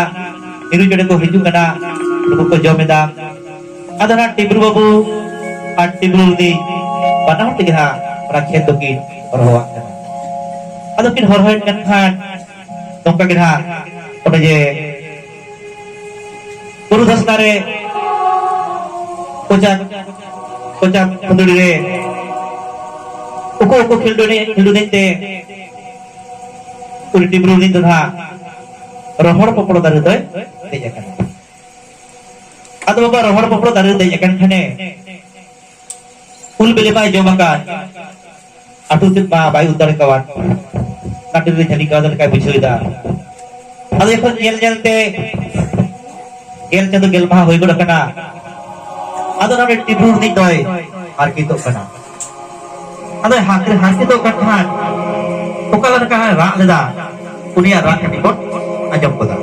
ᱢᱤᱨᱩ ᱪᱮᱬᱮ ᱠᱚ ᱦᱤᱡᱩᱜ ᱠᱟᱱᱟ, ᱱᱩᱠᱩ ᱠᱚ ᱡᱚᱢ ᱮᱫᱟ᱾ ᱟᱫᱚ ᱱᱟᱜ ᱴᱤᱵᱨᱩ ᱵᱟᱹᱵᱩ ᱟᱨ ᱴᱤᱵᱨᱩ ᱫᱤ ᱵᱟᱱᱟ ᱦᱚᱲ ᱛᱮᱜᱮ ᱦᱟᱸᱜ ᱚᱱᱟ ᱠᱷᱮᱛ ᱫᱚᱠᱤᱱ ᱦᱚᱨᱦᱚᱣᱟᱜ ᱠᱟᱱᱟ᱾ ᱟᱫᱚ ᱠᱤᱱ ᱦᱚᱨᱦᱚᱭᱮᱫ ᱠᱟᱱ ᱠᱷᱟᱱ ᱱᱚᱝᱠᱟ ᱜᱮ ᱦᱟᱸᱜ ᱚᱸᱰᱮ ᱡᱮ ᱵᱩᱨᱩ ᱫᱷᱟᱥᱱᱟ ᱨᱮ ᱠᱚᱪᱟ ᱠᱚᱪᱟ ᱠᱷᱩᱸᱫᱲᱤ ᱨᱮ ᱩᱠᱩ ᱩᱠᱩ ᱠᱷᱤᱞᱰᱩ ᱮᱱᱮᱡ ᱠᱷᱤᱞᱰᱩ ᱮᱱᱮᱡ ᱛᱮ ᱩᱱᱤ ᱴᱤᱵᱨᱩ ᱩᱱᱤ ᱫᱚ ᱱᱟᱦᱟᱜ ᱨᱚᱦᱚᱲ ᱯᱚᱯᱲᱚ ᱫᱟᱨᱮ ᱫᱚᱭ ᱫᱮᱡ ᱟᱠᱟᱱᱟ᱾ ᱟᱫᱚ ᱵᱟᱵᱟ ᱨᱚᱦᱚᱲ ᱯᱚᱯᱲᱚ ᱫᱟᱨᱮ ᱨᱮ ᱫᱮᱡ ᱟᱠᱟᱱ ᱠᱷᱟᱱᱮ ᱩᱞ ᱵᱤᱞᱤ ᱢᱟᱭ ᱡᱚᱢ ᱟᱠᱟᱫ, ᱟᱹᱛᱩ ᱛᱮᱫ ᱢᱟ ᱵᱟᱭ ᱩᱫ ᱫᱟᱲᱮ ᱠᱟᱣᱟᱫ, ᱠᱟᱹᱴᱤᱡ ᱨᱮ ᱡᱷᱟᱹᱞᱤ ᱠᱟᱣᱫᱟ ᱞᱮᱠᱟᱭ ᱵᱩᱡᱷᱟᱹᱣ ᱮᱫᱟ᱾ ᱟᱫᱚ ᱡᱚᱠᱷᱚᱱ ᱧᱮᱞ ᱧᱮᱞ ᱛᱮ ᱜᱮᱞ ᱪᱟᱸᱫᱚ ᱜᱮᱞ ᱢᱟᱦᱟ ᱦᱩᱭ ᱜᱚᱫ ᱟᱠᱟᱱᱟ, ᱟᱫᱚ ᱱᱚᱰᱮ ᱴᱤᱵᱨᱩ ᱨᱤᱱᱤᱡ ᱫᱚᱭ ᱦᱟᱨᱠᱮᱛᱚᱜ ᱠᱟᱱᱟ᱾ ᱟᱫᱚᱭ ᱦᱟᱨᱠᱮ-, ᱦᱟᱨᱠᱮᱛᱚᱜ ᱠᱟᱱ ᱠᱷᱟᱱ ᱚᱠᱟ ᱞᱮᱠᱟ ᱨᱟᱜ ᱞᱮᱫᱟ, ᱩᱱᱤᱭᱟᱜ ᱨᱟᱜ ᱠᱟᱹᱴᱤᱡ ᱵᱚᱱ ᱟᱸᱡᱚᱢ ᱜᱚᱫᱟ᱾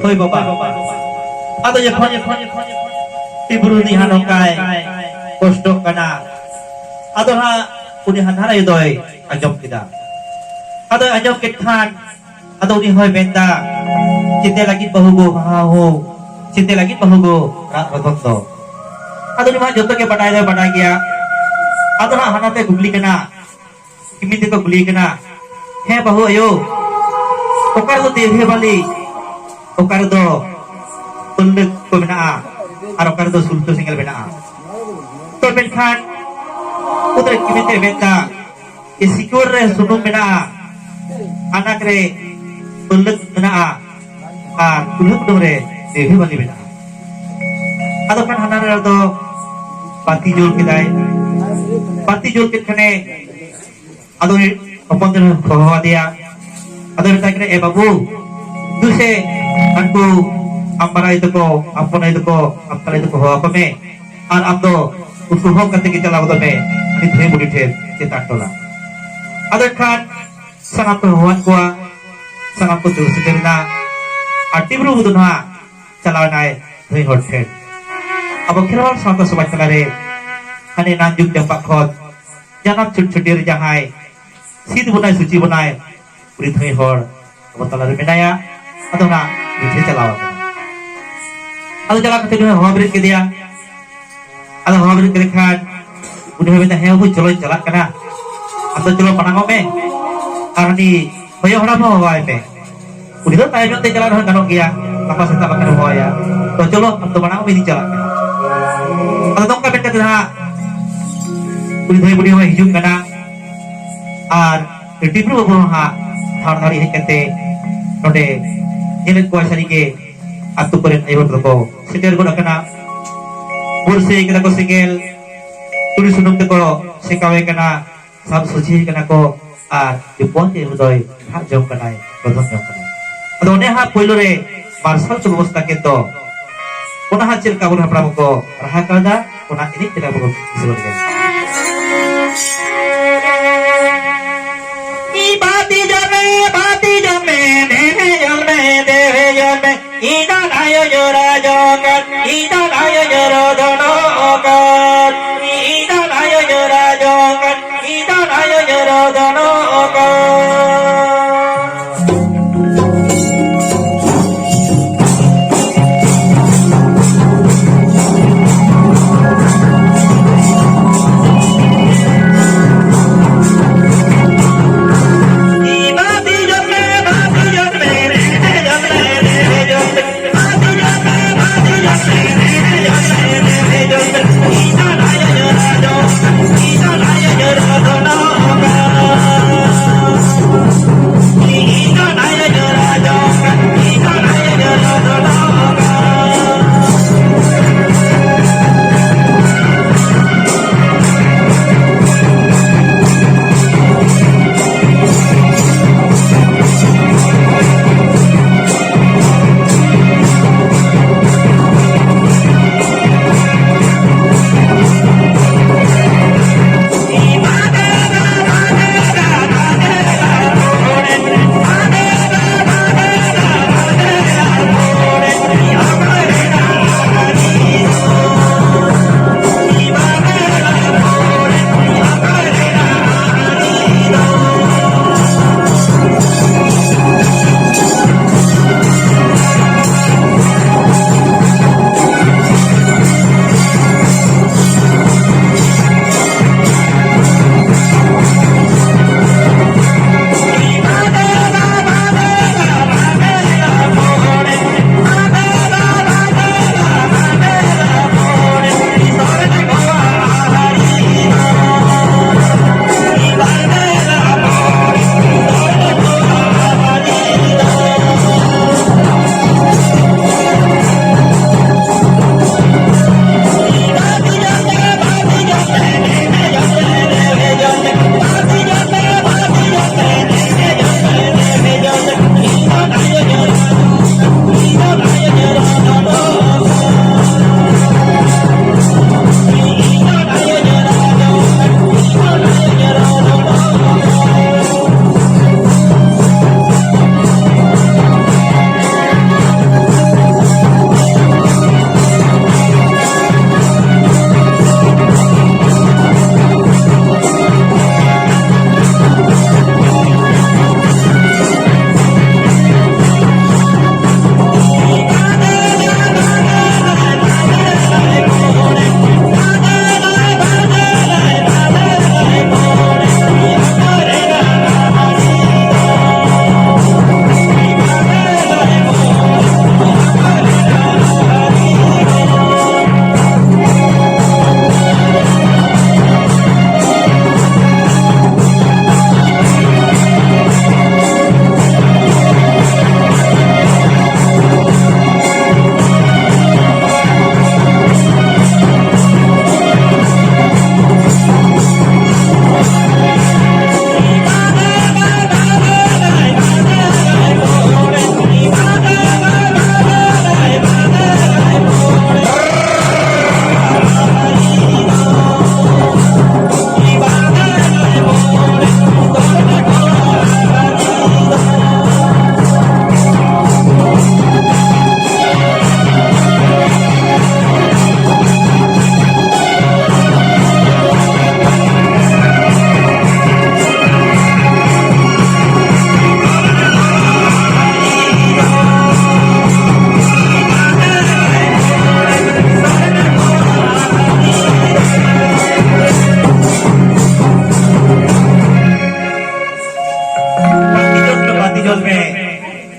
ᱦᱳᱭ ᱵᱟᱵᱟ, ᱟᱫᱚ ᱡᱚᱠᱷᱚᱱ ᱛᱤᱵᱨᱩ ᱨᱤᱱᱤᱡ ᱦᱟᱸᱜ ᱱᱚᱝᱠᱟᱭ ᱠᱚᱥᱴᱚᱜ ᱠᱟᱱᱟ, ᱟᱫᱚ ᱦᱟᱸᱜ ᱩᱱᱤ ᱦᱟᱱᱦᱟᱨ ᱟᱭᱳ ᱫᱚᱭ ᱟᱸᱡᱚᱢ ᱠᱮᱫᱟ᱾ ᱟᱫᱚᱭ ᱟᱸᱡᱚᱢ ᱠᱮᱫ ᱠᱷᱟᱱ, ᱟᱫᱚ ᱩᱱᱤ ᱦᱚᱸᱭ ᱢᱮᱱᱫᱟ, "ᱪᱮᱛᱮ ᱞᱟᱹᱜᱤᱫ ᱵᱟᱹᱦᱩ ᱜᱳ ᱦᱟᱦᱟ ᱦᱳ, ᱪᱮᱛᱮ ᱞᱟᱹᱜᱤᱫ ᱵᱟᱹᱦᱩ ᱜᱳ ᱨᱟᱜ ᱨᱚᱫᱚᱱ ᱫᱚ?" ᱟᱫᱚ ᱩᱱᱤ ᱢᱟ ᱡᱚᱛᱚ ᱜᱮ ᱵᱟᱰᱟᱭ ᱫᱚᱭ ᱵᱟᱰᱟᱭ ᱜᱮᱭᱟ᱾ ᱟᱫᱚ ᱦᱟᱸᱜ ᱦᱟᱱᱟᱛᱮ ᱠᱩᱠᱞᱤ ᱠᱟᱱᱟ, ᱠᱤᱢᱤᱱ ᱛᱮᱠᱚ ᱠᱩᱞᱤᱭᱮ ᱠᱟᱱᱟ, "ᱦᱮᱸ ᱵᱟᱹᱦᱩ ᱟᱭᱳ, ᱚᱠᱟ ᱨᱮᱫᱚ ᱫᱮᱣᱦᱮ ᱵᱟᱹᱞᱤ, ᱚᱠᱟ ᱨᱮᱫᱚ ᱯᱟᱹᱞᱞᱟᱹᱠ ᱠᱚ ᱢᱮᱱᱟᱜᱼᱟ ᱟᱨ ᱚᱠᱟ ᱨᱮᱫᱚ ᱥᱩᱞᱛᱟᱹ ᱥᱮᱸᱜᱮᱞ ᱢᱮᱱᱟᱜᱼᱟ?" ᱛᱚ ᱢᱮᱱᱠᱷᱟᱱ ᱩᱱᱨᱮ ᱠᱤᱢᱤᱱ ᱛᱮ ᱢᱮᱱᱫᱟ, ᱥᱤᱠᱚᱲ ᱨᱮ ᱥᱩᱱᱩᱢ ᱢᱮᱱᱟᱜᱼᱟ, ᱟᱱᱟᱠ ᱨᱮ ᱯᱟᱹᱞᱞᱟᱹᱠ ᱢᱮᱱᱟᱜᱼᱟ, ᱟᱨ ᱪᱩᱞᱦᱟᱹ ᱠᱩᱰᱟᱹᱢ ᱨᱮ ᱫᱮᱣᱦᱮ ᱵᱟᱹᱞᱤ ᱢᱮᱱᱟᱜᱼᱟ᱾ ᱟᱫᱚ ᱠᱷᱟᱱ ᱦᱟᱱᱟ ᱨᱮ ᱫᱚ ᱵᱟᱹᱛᱤ ᱡᱩᱞ ᱠᱮᱫᱟᱭ᱾ ᱵᱟᱹᱛᱤ ᱡᱩᱞ ᱠᱮᱫ ᱠᱷᱟᱱᱮ ᱟᱫᱚ ᱩᱱᱤ ᱦᱚᱯᱚᱱ ᱛᱮᱫ ᱦᱚᱦᱚ ᱟᱫᱮᱭᱟ᱾ ᱟᱫᱚ ᱢᱮᱛᱟᱭ ᱠᱟᱱᱟ, "ᱮ ᱵᱟᱹᱵᱩ, ᱫᱩ ᱥᱮ ᱦᱟᱱᱠᱩ ᱟᱢ ᱵᱟᱲᱟᱭ ᱛᱟᱠᱚ, ᱟᱢ ᱵᱟᱲᱟᱭ ᱛᱟᱠᱚ, ᱟᱢ ᱛᱟᱞᱟᱭ ᱛᱟᱠᱚ ᱦᱚᱦᱚ ᱟᱠᱚ ᱢᱮ, ᱟᱨ ᱟᱢ ᱫᱚ ᱩᱱᱠᱩ ᱦᱚᱦᱚ ᱠᱟᱛᱮ ᱜᱮ ᱪᱟᱞᱟᱣ ᱜᱚᱫᱚᱜ ᱢᱮ ᱩᱱᱤ ᱫᱷᱟᱹᱭ ᱵᱩᱰᱷᱤ ᱴᱷᱮᱱ ᱪᱮᱛᱟᱱ ᱴᱚᱞᱟ᱾" ᱟᱫᱚ ᱮᱱᱠᱷᱟᱱ ᱥᱟᱱᱟᱢ ᱠᱚ ᱦᱚᱦᱚᱣᱟᱫ ᱠᱚᱣᱟ, ᱥᱟᱱᱟᱢ ᱠᱚ ᱫᱩᱲᱩᱵ ᱥᱮᱴᱮᱨ ᱮᱱᱟ᱾ ᱟᱨ ᱴᱤᱵᱨᱩ ᱵᱟᱹᱵᱩ ᱫᱚ ᱱᱟᱦᱟᱜ ᱪᱟᱞᱟᱣ ᱮᱱᱟᱭ ᱫᱷᱟᱹᱭ ᱦᱚᱲ ᱴᱷᱮᱱ᱾ ᱟᱵᱚ ᱠᱷᱮᱨᱣᱟᱞ ᱥᱟᱶᱛᱟ ᱥᱚᱢᱟᱡᱽ ᱛᱟᱞᱟᱨᱮ ᱦᱟᱱᱮ ᱱᱟᱱ ᱡᱩᱜᱽ ᱡᱟᱯᱟᱜ ᱠᱷᱚᱱ ᱡᱟᱱᱟᱢ ᱪᱷᱩᱴ ᱪᱷᱟᱹᱴᱭᱟᱹᱨ ᱡᱟᱦᱟᱸᱭ ᱥᱤᱫ ᱵᱚᱱᱟᱭ ᱥᱩᱪᱤ ᱵᱚᱱᱟᱭ ᱩᱱᱤ ᱫᱷᱟᱹᱭ ᱦᱚᱲ ᱟᱵᱚ ᱛᱟᱞᱟᱨᱮ ᱢᱮᱱᱟᱭᱟ᱾ ᱟᱫᱚ ᱚᱱᱟ ᱢᱤᱫ ᱴᱷᱮᱱ ᱪᱟᱞᱟᱣ ᱟᱠᱟᱱᱟ᱾ ᱟᱫᱚ ᱪᱟᱞᱟᱣ ᱠᱟᱛᱮ ᱩᱱᱤ ᱦᱚᱸ ᱦᱚᱦᱚ ᱵᱮᱨᱮᱫ ᱠᱮᱫᱮᱭᱟ᱾ ᱟᱫᱚ ᱦᱚᱦᱚ ᱵᱮᱨᱮᱫ ᱠᱮᱫᱮ ᱠᱷᱟᱱ ᱩᱱᱤ ᱦᱚᱸ ᱢᱮᱱᱫᱟ, "ᱦᱮᱸ ᱵᱟᱹᱵᱩ, ᱪᱚᱞᱚᱧ ᱪᱟᱞᱟᱜ ᱠᱟᱱᱟ, ᱟᱢ ᱫᱚ ᱪᱚᱞᱚ ᱢᱟᱲᱟᱝᱚᱜ ᱢᱮ, ᱟᱨ ᱩᱱᱤ ᱦᱚᱭᱚ ᱦᱟᱲᱟᱢ ᱦᱚᱸ ᱦᱚᱦᱚᱣᱟᱭ ᱢᱮ, ᱩᱱᱤ ᱫᱚ ᱛᱟᱭᱚᱢ ᱧᱚᱜ ᱛᱮ ᱪᱟᱞᱟᱜ ᱨᱮᱦᱚᱸ ᱜᱟᱱᱚᱜ ᱜᱮᱭᱟ, ᱜᱟᱯᱟ ᱥᱮᱛᱟᱜ ᱵᱟᱠᱷᱟᱱ ᱦᱚᱦᱚᱣᱟᱭᱟ, ᱛᱚ ᱪᱚᱞᱚ ᱟᱢ ᱫᱚ ᱢᱟᱲᱟᱝ ᱢᱮ, ᱤᱧ ᱪᱟᱞᱟᱜ ᱠᱟᱱᱟ᱾" ᱟᱫᱚ ᱱᱚᱝᱠᱟ ᱢᱮᱱ ᱠᱟᱛᱮ ᱦᱟᱸᱜ ᱩᱱᱤ ᱫᱷᱟᱹᱭ ᱵᱩᱰᱷᱤ ᱦᱚᱸᱭ ᱦᱤᱡᱩᱜ ᱠᱟᱱᱟ᱾ ᱟᱨ ᱴᱤᱯᱨᱩ ᱵᱟᱹᱵᱩ ᱦᱚᱸ ᱦᱟᱸᱜ ᱴᱷᱟᱲ ᱴᱷᱟᱲᱤ ᱦᱮᱡ ᱠᱟᱛᱮ ᱱᱚᱰᱮ ᱧᱮᱞᱮᱫ ᱠᱚᱣᱟ ᱥᱟᱹᱨᱤᱜᱮ ᱟᱛᱳ ᱠᱚᱨᱮᱱ ᱟᱭᱳ ᱦᱚᱲ ᱫᱚᱠᱚ ᱥᱮᱴᱮᱨ ᱜᱚᱫ ᱟᱠᱟᱱᱟ᱾ ᱵᱩᱨᱥᱤ ᱠᱟᱫᱟ ᱠᱚ ᱥᱮᱸᱜᱮᱞ, ᱛᱩᱲᱤ ᱥᱩᱱᱩᱢ ᱛᱮᱠᱚ ᱥᱮᱠᱟᱣᱮ ᱠᱟᱱᱟ, ᱥᱟᱵ ᱥᱚᱡᱷᱮ ᱠᱟᱱᱟ ᱠᱚ, ᱟᱨ ᱡᱚᱯᱚᱱ ᱛᱮ ᱩᱱᱤ ᱫᱚᱭ ᱨᱟᱜ ᱡᱚᱝ ᱠᱟᱱᱟᱭ, ᱨᱚᱫᱚᱱ ᱡᱚᱝ ᱠᱟᱱᱟᱭ᱾ ᱟᱫᱚ ᱚᱱᱮ ᱦᱟᱸᱜ ᱯᱳᱭᱞᱳ ᱨᱮ ᱢᱟᱨᱥᱟᱞ ᱠᱚ ᱵᱮᱵᱚᱥᱛᱟ ᱠᱮᱫ ᱫᱚ, ᱚᱱᱟ ᱦᱟᱸᱜ ᱪᱮᱫ ᱞᱮᱠᱟ ᱟᱵᱚᱨᱮᱱ ᱦᱟᱯᱲᱟᱢ ᱠᱚ ᱨᱟᱦᱟ ᱠᱟᱣᱫᱟ, ᱚᱱᱟ ᱮᱱᱮᱡ ᱛᱮᱜᱮ ᱟᱵᱚ ᱵᱚᱱ ᱵᱩᱡᱷᱟᱹᱣ ᱫᱟᱲᱮᱭᱟᱜᱼᱟ᱾ ᱵᱟᱛᱤ ᱡᱚᱢᱮ, ᱵᱟᱛᱤ ᱡᱚᱢᱮ, ᱫᱮᱦᱮ ᱡᱚᱢᱮ, ᱫᱮᱦᱮ ᱡᱚᱢᱮ, ᱤᱧ ᱫᱚ ᱟᱭᱳ ᱡᱚᱨᱟ ᱡᱚᱝ ᱠᱟᱱ, ᱤᱧ ᱫᱚ ᱟᱭᱳ ᱡᱚᱨᱚ ᱫᱚᱱᱚ ᱠᱟᱱ, ᱤᱧ ᱫᱚ ᱟᱭᱳ ᱡᱚᱨᱟ ᱡᱚᱝ ᱠᱟᱱ, ᱤᱧ ᱫᱚ ᱟᱭᱳ ᱡᱚᱨᱚ ᱫᱚᱱᱚ ᱠᱟᱱ᱾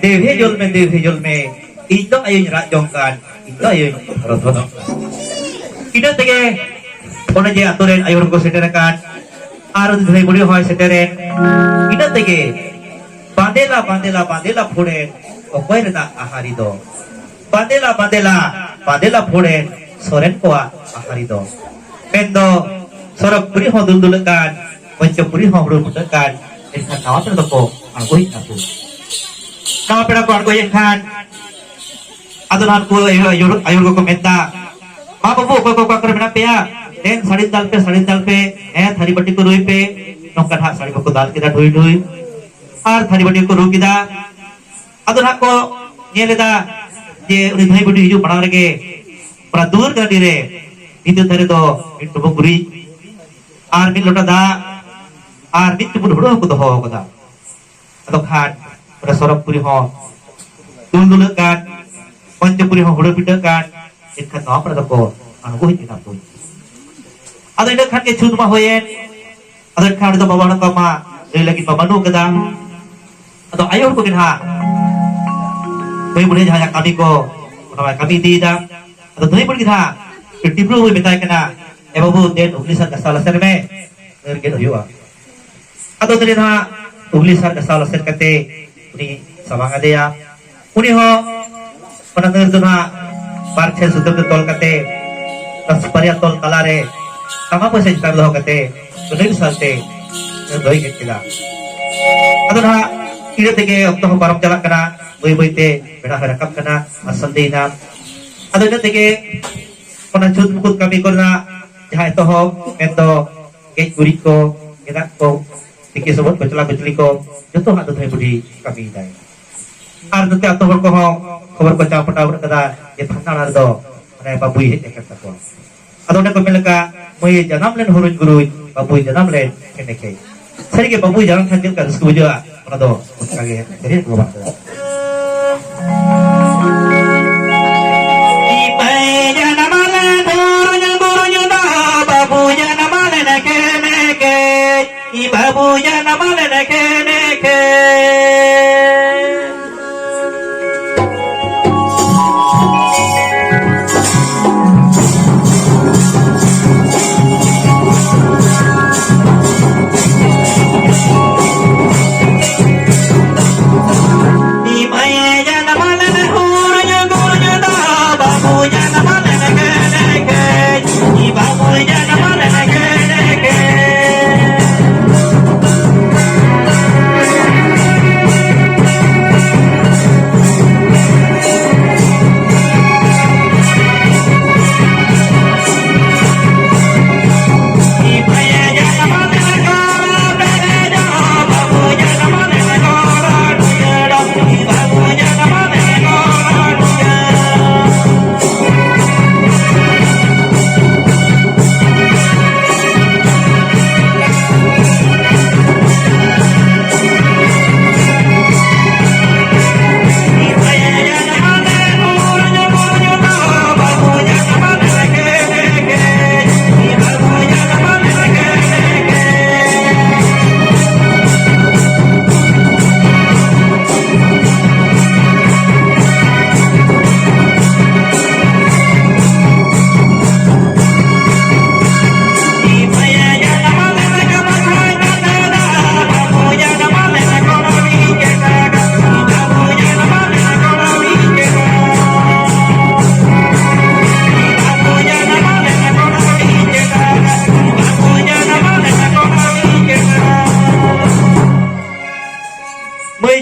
ᱫᱮᱣᱦᱮ ᱡᱚᱞ ᱢᱮ, ᱫᱮᱣᱦᱮ ᱡᱚᱞ ᱢᱮ, ᱤᱧ ᱫᱚ ᱟᱭᱳᱧ ᱨᱟᱜ ᱡᱚᱝ ᱠᱟᱱ, ᱤᱧ ᱫᱚ ᱟᱭᱳᱧ ᱨᱚᱫᱷᱚᱱᱚᱜ ᱠᱟᱱ᱾ ᱤᱱᱟᱹ ᱛᱮᱜᱮ ᱚᱱᱮ ᱡᱮ ᱟᱛᱳ ᱨᱮᱱ ᱟᱭᱳ ᱦᱚᱲ ᱠᱚ ᱥᱮᱴᱮᱨ ᱟᱠᱟᱱ, ᱟᱨ ᱩᱱᱤ ᱫᱷᱟᱹᱭ ᱵᱩᱲᱦᱤ ᱦᱚᱸᱭ ᱥᱮᱴᱮᱨᱮᱱ᱾ ᱤᱱᱟᱹ ᱛᱮᱜᱮ ᱵᱟᱸᱫᱮᱞᱟ, ᱵᱟᱸᱫᱮᱞᱟ, ᱵᱟᱸᱫᱮᱞᱟ ᱯᱷᱳᱲᱮᱱ ᱚᱠᱚᱭ ᱨᱮᱱᱟᱜ ᱟᱦᱟᱨᱤ ᱫᱚ? ᱵᱟᱸᱫᱮᱞᱟ, ᱵᱟᱸᱫᱮᱞᱟ, ᱵᱟᱸᱫᱮᱞᱟ ᱯᱷᱳᱲᱮᱱ ᱥᱚᱨᱮᱱ ᱠᱚᱣᱟᱜ ᱟᱦᱟᱨᱤ ᱫᱚ᱾ ᱢᱮᱱᱫᱚ ᱥᱚᱨᱚᱜᱽᱯᱩᱨᱤ ᱦᱚᱸ ᱫᱩᱞᱫᱩᱞᱟᱹᱜ ᱠᱟᱱ, ᱯᱚᱧᱪᱚᱯᱩᱨᱤ ᱦᱚᱸ ᱦᱩᱲᱩ ᱯᱷᱩᱴᱟᱹᱜ ᱠᱟᱱ, ᱮᱱᱠᱷᱟᱱ ᱱᱟᱣᱟ ᱯᱮᱲᱟ ᱫᱚᱠᱚ ᱟᱬᱜᱚ ᱦᱮᱡ ᱱᱟᱠᱚ᱾ ᱱᱟᱣᱟ ᱯᱮᱲᱟ ᱠᱚ ᱟᱬᱜᱚ ᱦᱮᱡ ᱮᱱ ᱠᱷᱟᱱ, ᱟᱫᱚ ᱱᱟᱦᱟᱜ ᱠᱚ ᱟᱭᱳ, ᱟᱭᱳ, ᱟᱭᱳ ᱦᱚᱲ ᱠᱚᱠᱚ ᱢᱮᱱᱫᱟ, "ᱢᱟ ᱵᱟᱹᱵᱩ, ᱚᱠᱚᱭ ᱠᱚ ᱚᱠᱟ ᱠᱚᱨᱮ ᱢᱮᱱᱟᱜ ᱯᱮᱭᱟ? ᱫᱮᱱ ᱥᱟᱹᱲᱤᱢ ᱫᱟᱞ ᱯᱮ, ᱥᱟᱹᱲᱤᱢ ᱫᱟᱞ ᱯᱮ, ᱦᱮᱸ, ᱛᱷᱟᱹᱨᱤ ᱵᱟᱹᱴᱤ ᱠᱚ ᱨᱩᱭ ᱯᱮ᱾" ᱱᱚᱝᱠᱟ ᱱᱟᱦᱟᱜ ᱥᱟᱹᱲᱤᱢ ᱠᱚᱠᱚ ᱫᱟᱞ ᱠᱮᱫᱟ ᱰᱷᱩᱭ ᱰᱷᱩᱭ, ᱟᱨ ᱛᱷᱟᱹᱨᱤ ᱵᱟᱹᱴᱤ ᱠᱚ ᱨᱩ ᱠᱮᱫᱟ᱾ ᱟᱫᱚ ᱱᱟᱦᱟᱜ ᱠᱚ ᱧᱮᱞ ᱮᱫᱟ ᱡᱮ ᱩᱱᱤ ᱫᱷᱟᱹᱭ ᱵᱩᱰᱷᱤ ᱦᱤᱡᱩᱜ ᱢᱟᱲᱟᱝ ᱨᱮᱜᱮ ᱚᱱᱟ ᱫᱩᱣᱟᱹᱨ ᱜᱟᱹᱰᱤ ᱨᱮ ᱵᱷᱤᱛᱟᱹᱨ ᱫᱷᱟᱨᱮ ᱫᱚ ᱢᱤᱫ ᱴᱩᱵᱩᱜ ᱜᱩᱨᱤᱡ ᱟᱨ ᱢᱤᱫ ᱞᱚᱴᱟ ᱫᱟᱜ ᱟᱨ ᱢᱤᱫ ᱪᱩᱯᱩᱫ ᱦᱩᱲᱩ ᱦᱚᱸᱠᱚ ᱫᱚᱦᱚ ᱟᱠᱟᱫᱟ᱾ ᱟᱫᱚ ᱠᱷᱟᱱ ᱚᱸᱰᱮ ᱥᱚᱨᱚᱜᱽ ᱯᱩᱨᱤ ᱦᱚᱸ ᱫᱩᱞ ᱫᱩᱞᱟᱹᱜ ᱠᱟᱱ, ᱯᱚᱧᱪᱚᱯᱩᱨᱤ ᱦᱚᱸ ᱦᱩᱲᱟᱹ ᱯᱤᱴᱟᱹᱜ ᱠᱟᱱ, ᱮᱱᱠᱷᱟᱱ ᱱᱚᱣᱟ ᱠᱚᱨᱮ ᱫᱚᱠᱚ ᱟᱬᱜᱚ ᱦᱮᱡ ᱮᱱᱟ ᱠᱚ᱾ ᱟᱫᱚ ᱤᱱᱟᱹ ᱠᱷᱟᱱ ᱜᱮ ᱪᱷᱩᱛ ᱢᱟ ᱦᱩᱭᱮᱱ᱾ ᱟᱫᱚ ᱮᱱᱠᱷᱟᱱ ᱚᱸᱰᱮ ᱫᱚ ᱵᱟᱵᱟ ᱦᱚᱲ ᱠᱚ ᱢᱟ ᱞᱟᱹᱭ ᱞᱟᱹᱜᱤᱫ ᱢᱟ ᱵᱟᱹᱱᱩᱜ ᱠᱟᱫᱟ᱾ ᱟᱫᱚ ᱟᱭᱳ ᱦᱚᱲ ᱠᱚᱜᱮ ᱱᱟᱦᱟᱜ ᱫᱷᱟᱹᱭ ᱵᱩᱲᱦᱤ ᱡᱟᱦᱟᱸᱭᱟᱜ ᱠᱟᱹᱢᱤ ᱠᱚ, ᱚᱱᱟ ᱢᱟᱭ ᱠᱟᱹᱢᱤ ᱤᱫᱤᱭᱮᱫᱟ᱾ ᱟᱫᱚ ᱫᱷᱟᱹᱭ ᱵᱩᱲᱦᱤ ᱜᱮ ᱱᱟᱦᱟᱜ ᱴᱤᱯᱞᱩ ᱵᱟᱹᱵᱩᱭ ᱢᱮᱛᱟᱭ ᱠᱟᱱᱟ, "ᱮ ᱵᱟᱹᱵᱩ, ᱫᱮᱱ ᱩᱜᱽᱞᱤ ᱥᱟᱨ ᱜᱷᱟᱥᱟᱣ ᱞᱟᱥᱮᱨ ᱢᱮ, ᱱᱟᱹᱨ ᱜᱮᱫ ᱦᱩᱭᱩᱜᱼᱟ᱾" ᱟᱫᱚ ᱩᱱᱤ ᱱᱟᱦᱟᱜ ᱩᱜᱽᱞᱤ ᱥᱟᱨ ᱜᱷᱟᱥᱟᱣ ᱞᱟᱥᱮᱨ ᱠᱟᱛᱮ ᱩᱱᱤ ᱥᱟᱢᱟᱝ ᱟᱫᱮᱭᱟ᱾ ᱩᱱᱤ ᱦᱚᱸ ᱚᱱᱟ ᱱᱟᱹᱨ ᱫᱚ ᱱᱟᱦᱟᱜ ᱵᱟᱨ ᱴᱷᱮᱱ ᱥᱩᱛᱟᱹᱢ ᱛᱮ ᱛᱚᱞ ᱠᱟᱛᱮ, ᱚᱱᱟ ᱥᱩᱯᱟᱹᱨᱤᱭᱟᱜ ᱛᱚᱞ ᱛᱟᱞᱟᱨᱮ ᱴᱟᱢᱟ ᱯᱚᱭᱥᱟ ᱪᱮᱛᱟᱱ ᱨᱮ ᱫᱚᱦᱚ ᱠᱟᱛᱮ, ᱱᱟᱹᱨ ᱥᱟᱨ ᱛᱮ ᱱᱟᱹᱨ ᱫᱚᱭ ᱜᱮᱫ ᱠᱮᱫᱟ᱾ ᱟᱫᱚ ᱱᱟᱦᱟᱜ ᱤᱱᱟᱹ ᱛᱮᱜᱮ ᱚᱠᱛᱚ ᱦᱚᱸ ᱯᱟᱨᱚᱢ ᱪᱟᱞᱟᱜ ᱠᱟᱱᱟ, ᱵᱟᱹᱭ ᱵᱟᱹᱭᱛᱮ ᱵᱮᱲᱟ ᱦᱚᱸᱭ ᱨᱟᱠᱟᱵ ᱠᱟᱱᱟ, ᱢᱟᱨᱥᱟᱞ ᱤᱫᱤᱭᱮᱱᱟ᱾ ᱟᱫᱚ ᱤᱱᱟᱹ ᱛᱮᱜᱮ ᱚᱱᱟ ᱪᱷᱩᱛ ᱢᱩᱠᱩᱛ ᱠᱟᱹᱢᱤ ᱠᱚᱨᱮᱱᱟᱜ ᱡᱟᱦᱟᱸ ᱮᱛᱚᱦᱚᱵ, ᱢᱮᱱᱫᱚ ᱜᱮᱡ ᱜᱩᱨᱤᱡ ᱠᱚ, ᱜᱮᱫᱟᱜ ᱠᱚ, ᱛᱤᱠᱤ ᱥᱚᱵᱚᱫ, ᱠᱚᱪᱞᱟ ᱠᱚᱪᱞᱤ ᱠᱚ, ᱡᱚᱛᱚ ᱦᱟᱸᱜ ᱫᱚ ᱫᱷᱟᱹᱭ ᱵᱩᱰᱷᱤ ᱠᱟᱹᱢᱤᱭᱮᱫᱟᱭ᱾ ᱟᱨ ᱱᱚᱛᱮ ᱟᱛᱳ ᱦᱚᱲ ᱠᱚᱦᱚᱸ ᱠᱷᱚᱵᱚᱨ ᱠᱚ ᱪᱟᱞ ᱯᱟᱴᱟᱣ ᱜᱚᱫ ᱠᱟᱫᱟ ᱡᱮ ᱯᱷᱟᱞᱱᱟ ᱚᱲᱟᱜ ᱨᱮᱫᱚ ᱢᱟᱱᱮ ᱵᱟᱹᱵᱩᱭ ᱦᱮᱡ ᱟᱠᱟᱱ ᱛᱟᱠᱚᱣᱟ᱾ ᱟᱫᱚ ᱚᱸᱰᱮ ᱠᱚ ᱢᱮᱱ ᱞᱮᱠᱟ, "ᱢᱟᱹᱭ ᱡᱟᱱᱟᱢ ᱞᱮᱱ ᱦᱩᱨᱩᱧ ᱜᱩᱨᱩᱧ, ᱵᱟᱹᱵᱩᱭ ᱡᱟᱱᱟᱢ ᱞᱮᱱ ᱠᱮᱱᱮᱠᱮ᱾" ᱥᱟᱹᱨᱤᱜᱮ ᱵᱟᱹᱵᱩᱭ ᱡᱟᱱᱟᱢ ᱠᱷᱟᱱ ᱪᱮᱫ ᱞᱮᱠᱟ ᱨᱟᱹᱥᱠᱟᱹ ᱵᱩᱡᱷᱟᱹᱜᱼᱟ, ᱚᱱᱟ ᱫᱚ ᱚᱱᱠᱟᱜᱮ ᱥᱟᱹᱨᱤ ᱠᱚ ᱵᱟᱝ ᱠᱟᱱᱟ᱾ ᱵᱟᱹᱵᱩ ᱡᱟᱱᱟᱢ ᱞᱮᱱ ᱠᱷᱮᱱᱮᱠᱮ, ᱵᱟᱹᱵᱩ ᱡᱟᱱᱟᱢ ᱞᱮᱱ ᱠᱷᱮᱱᱮᱠᱮ᱾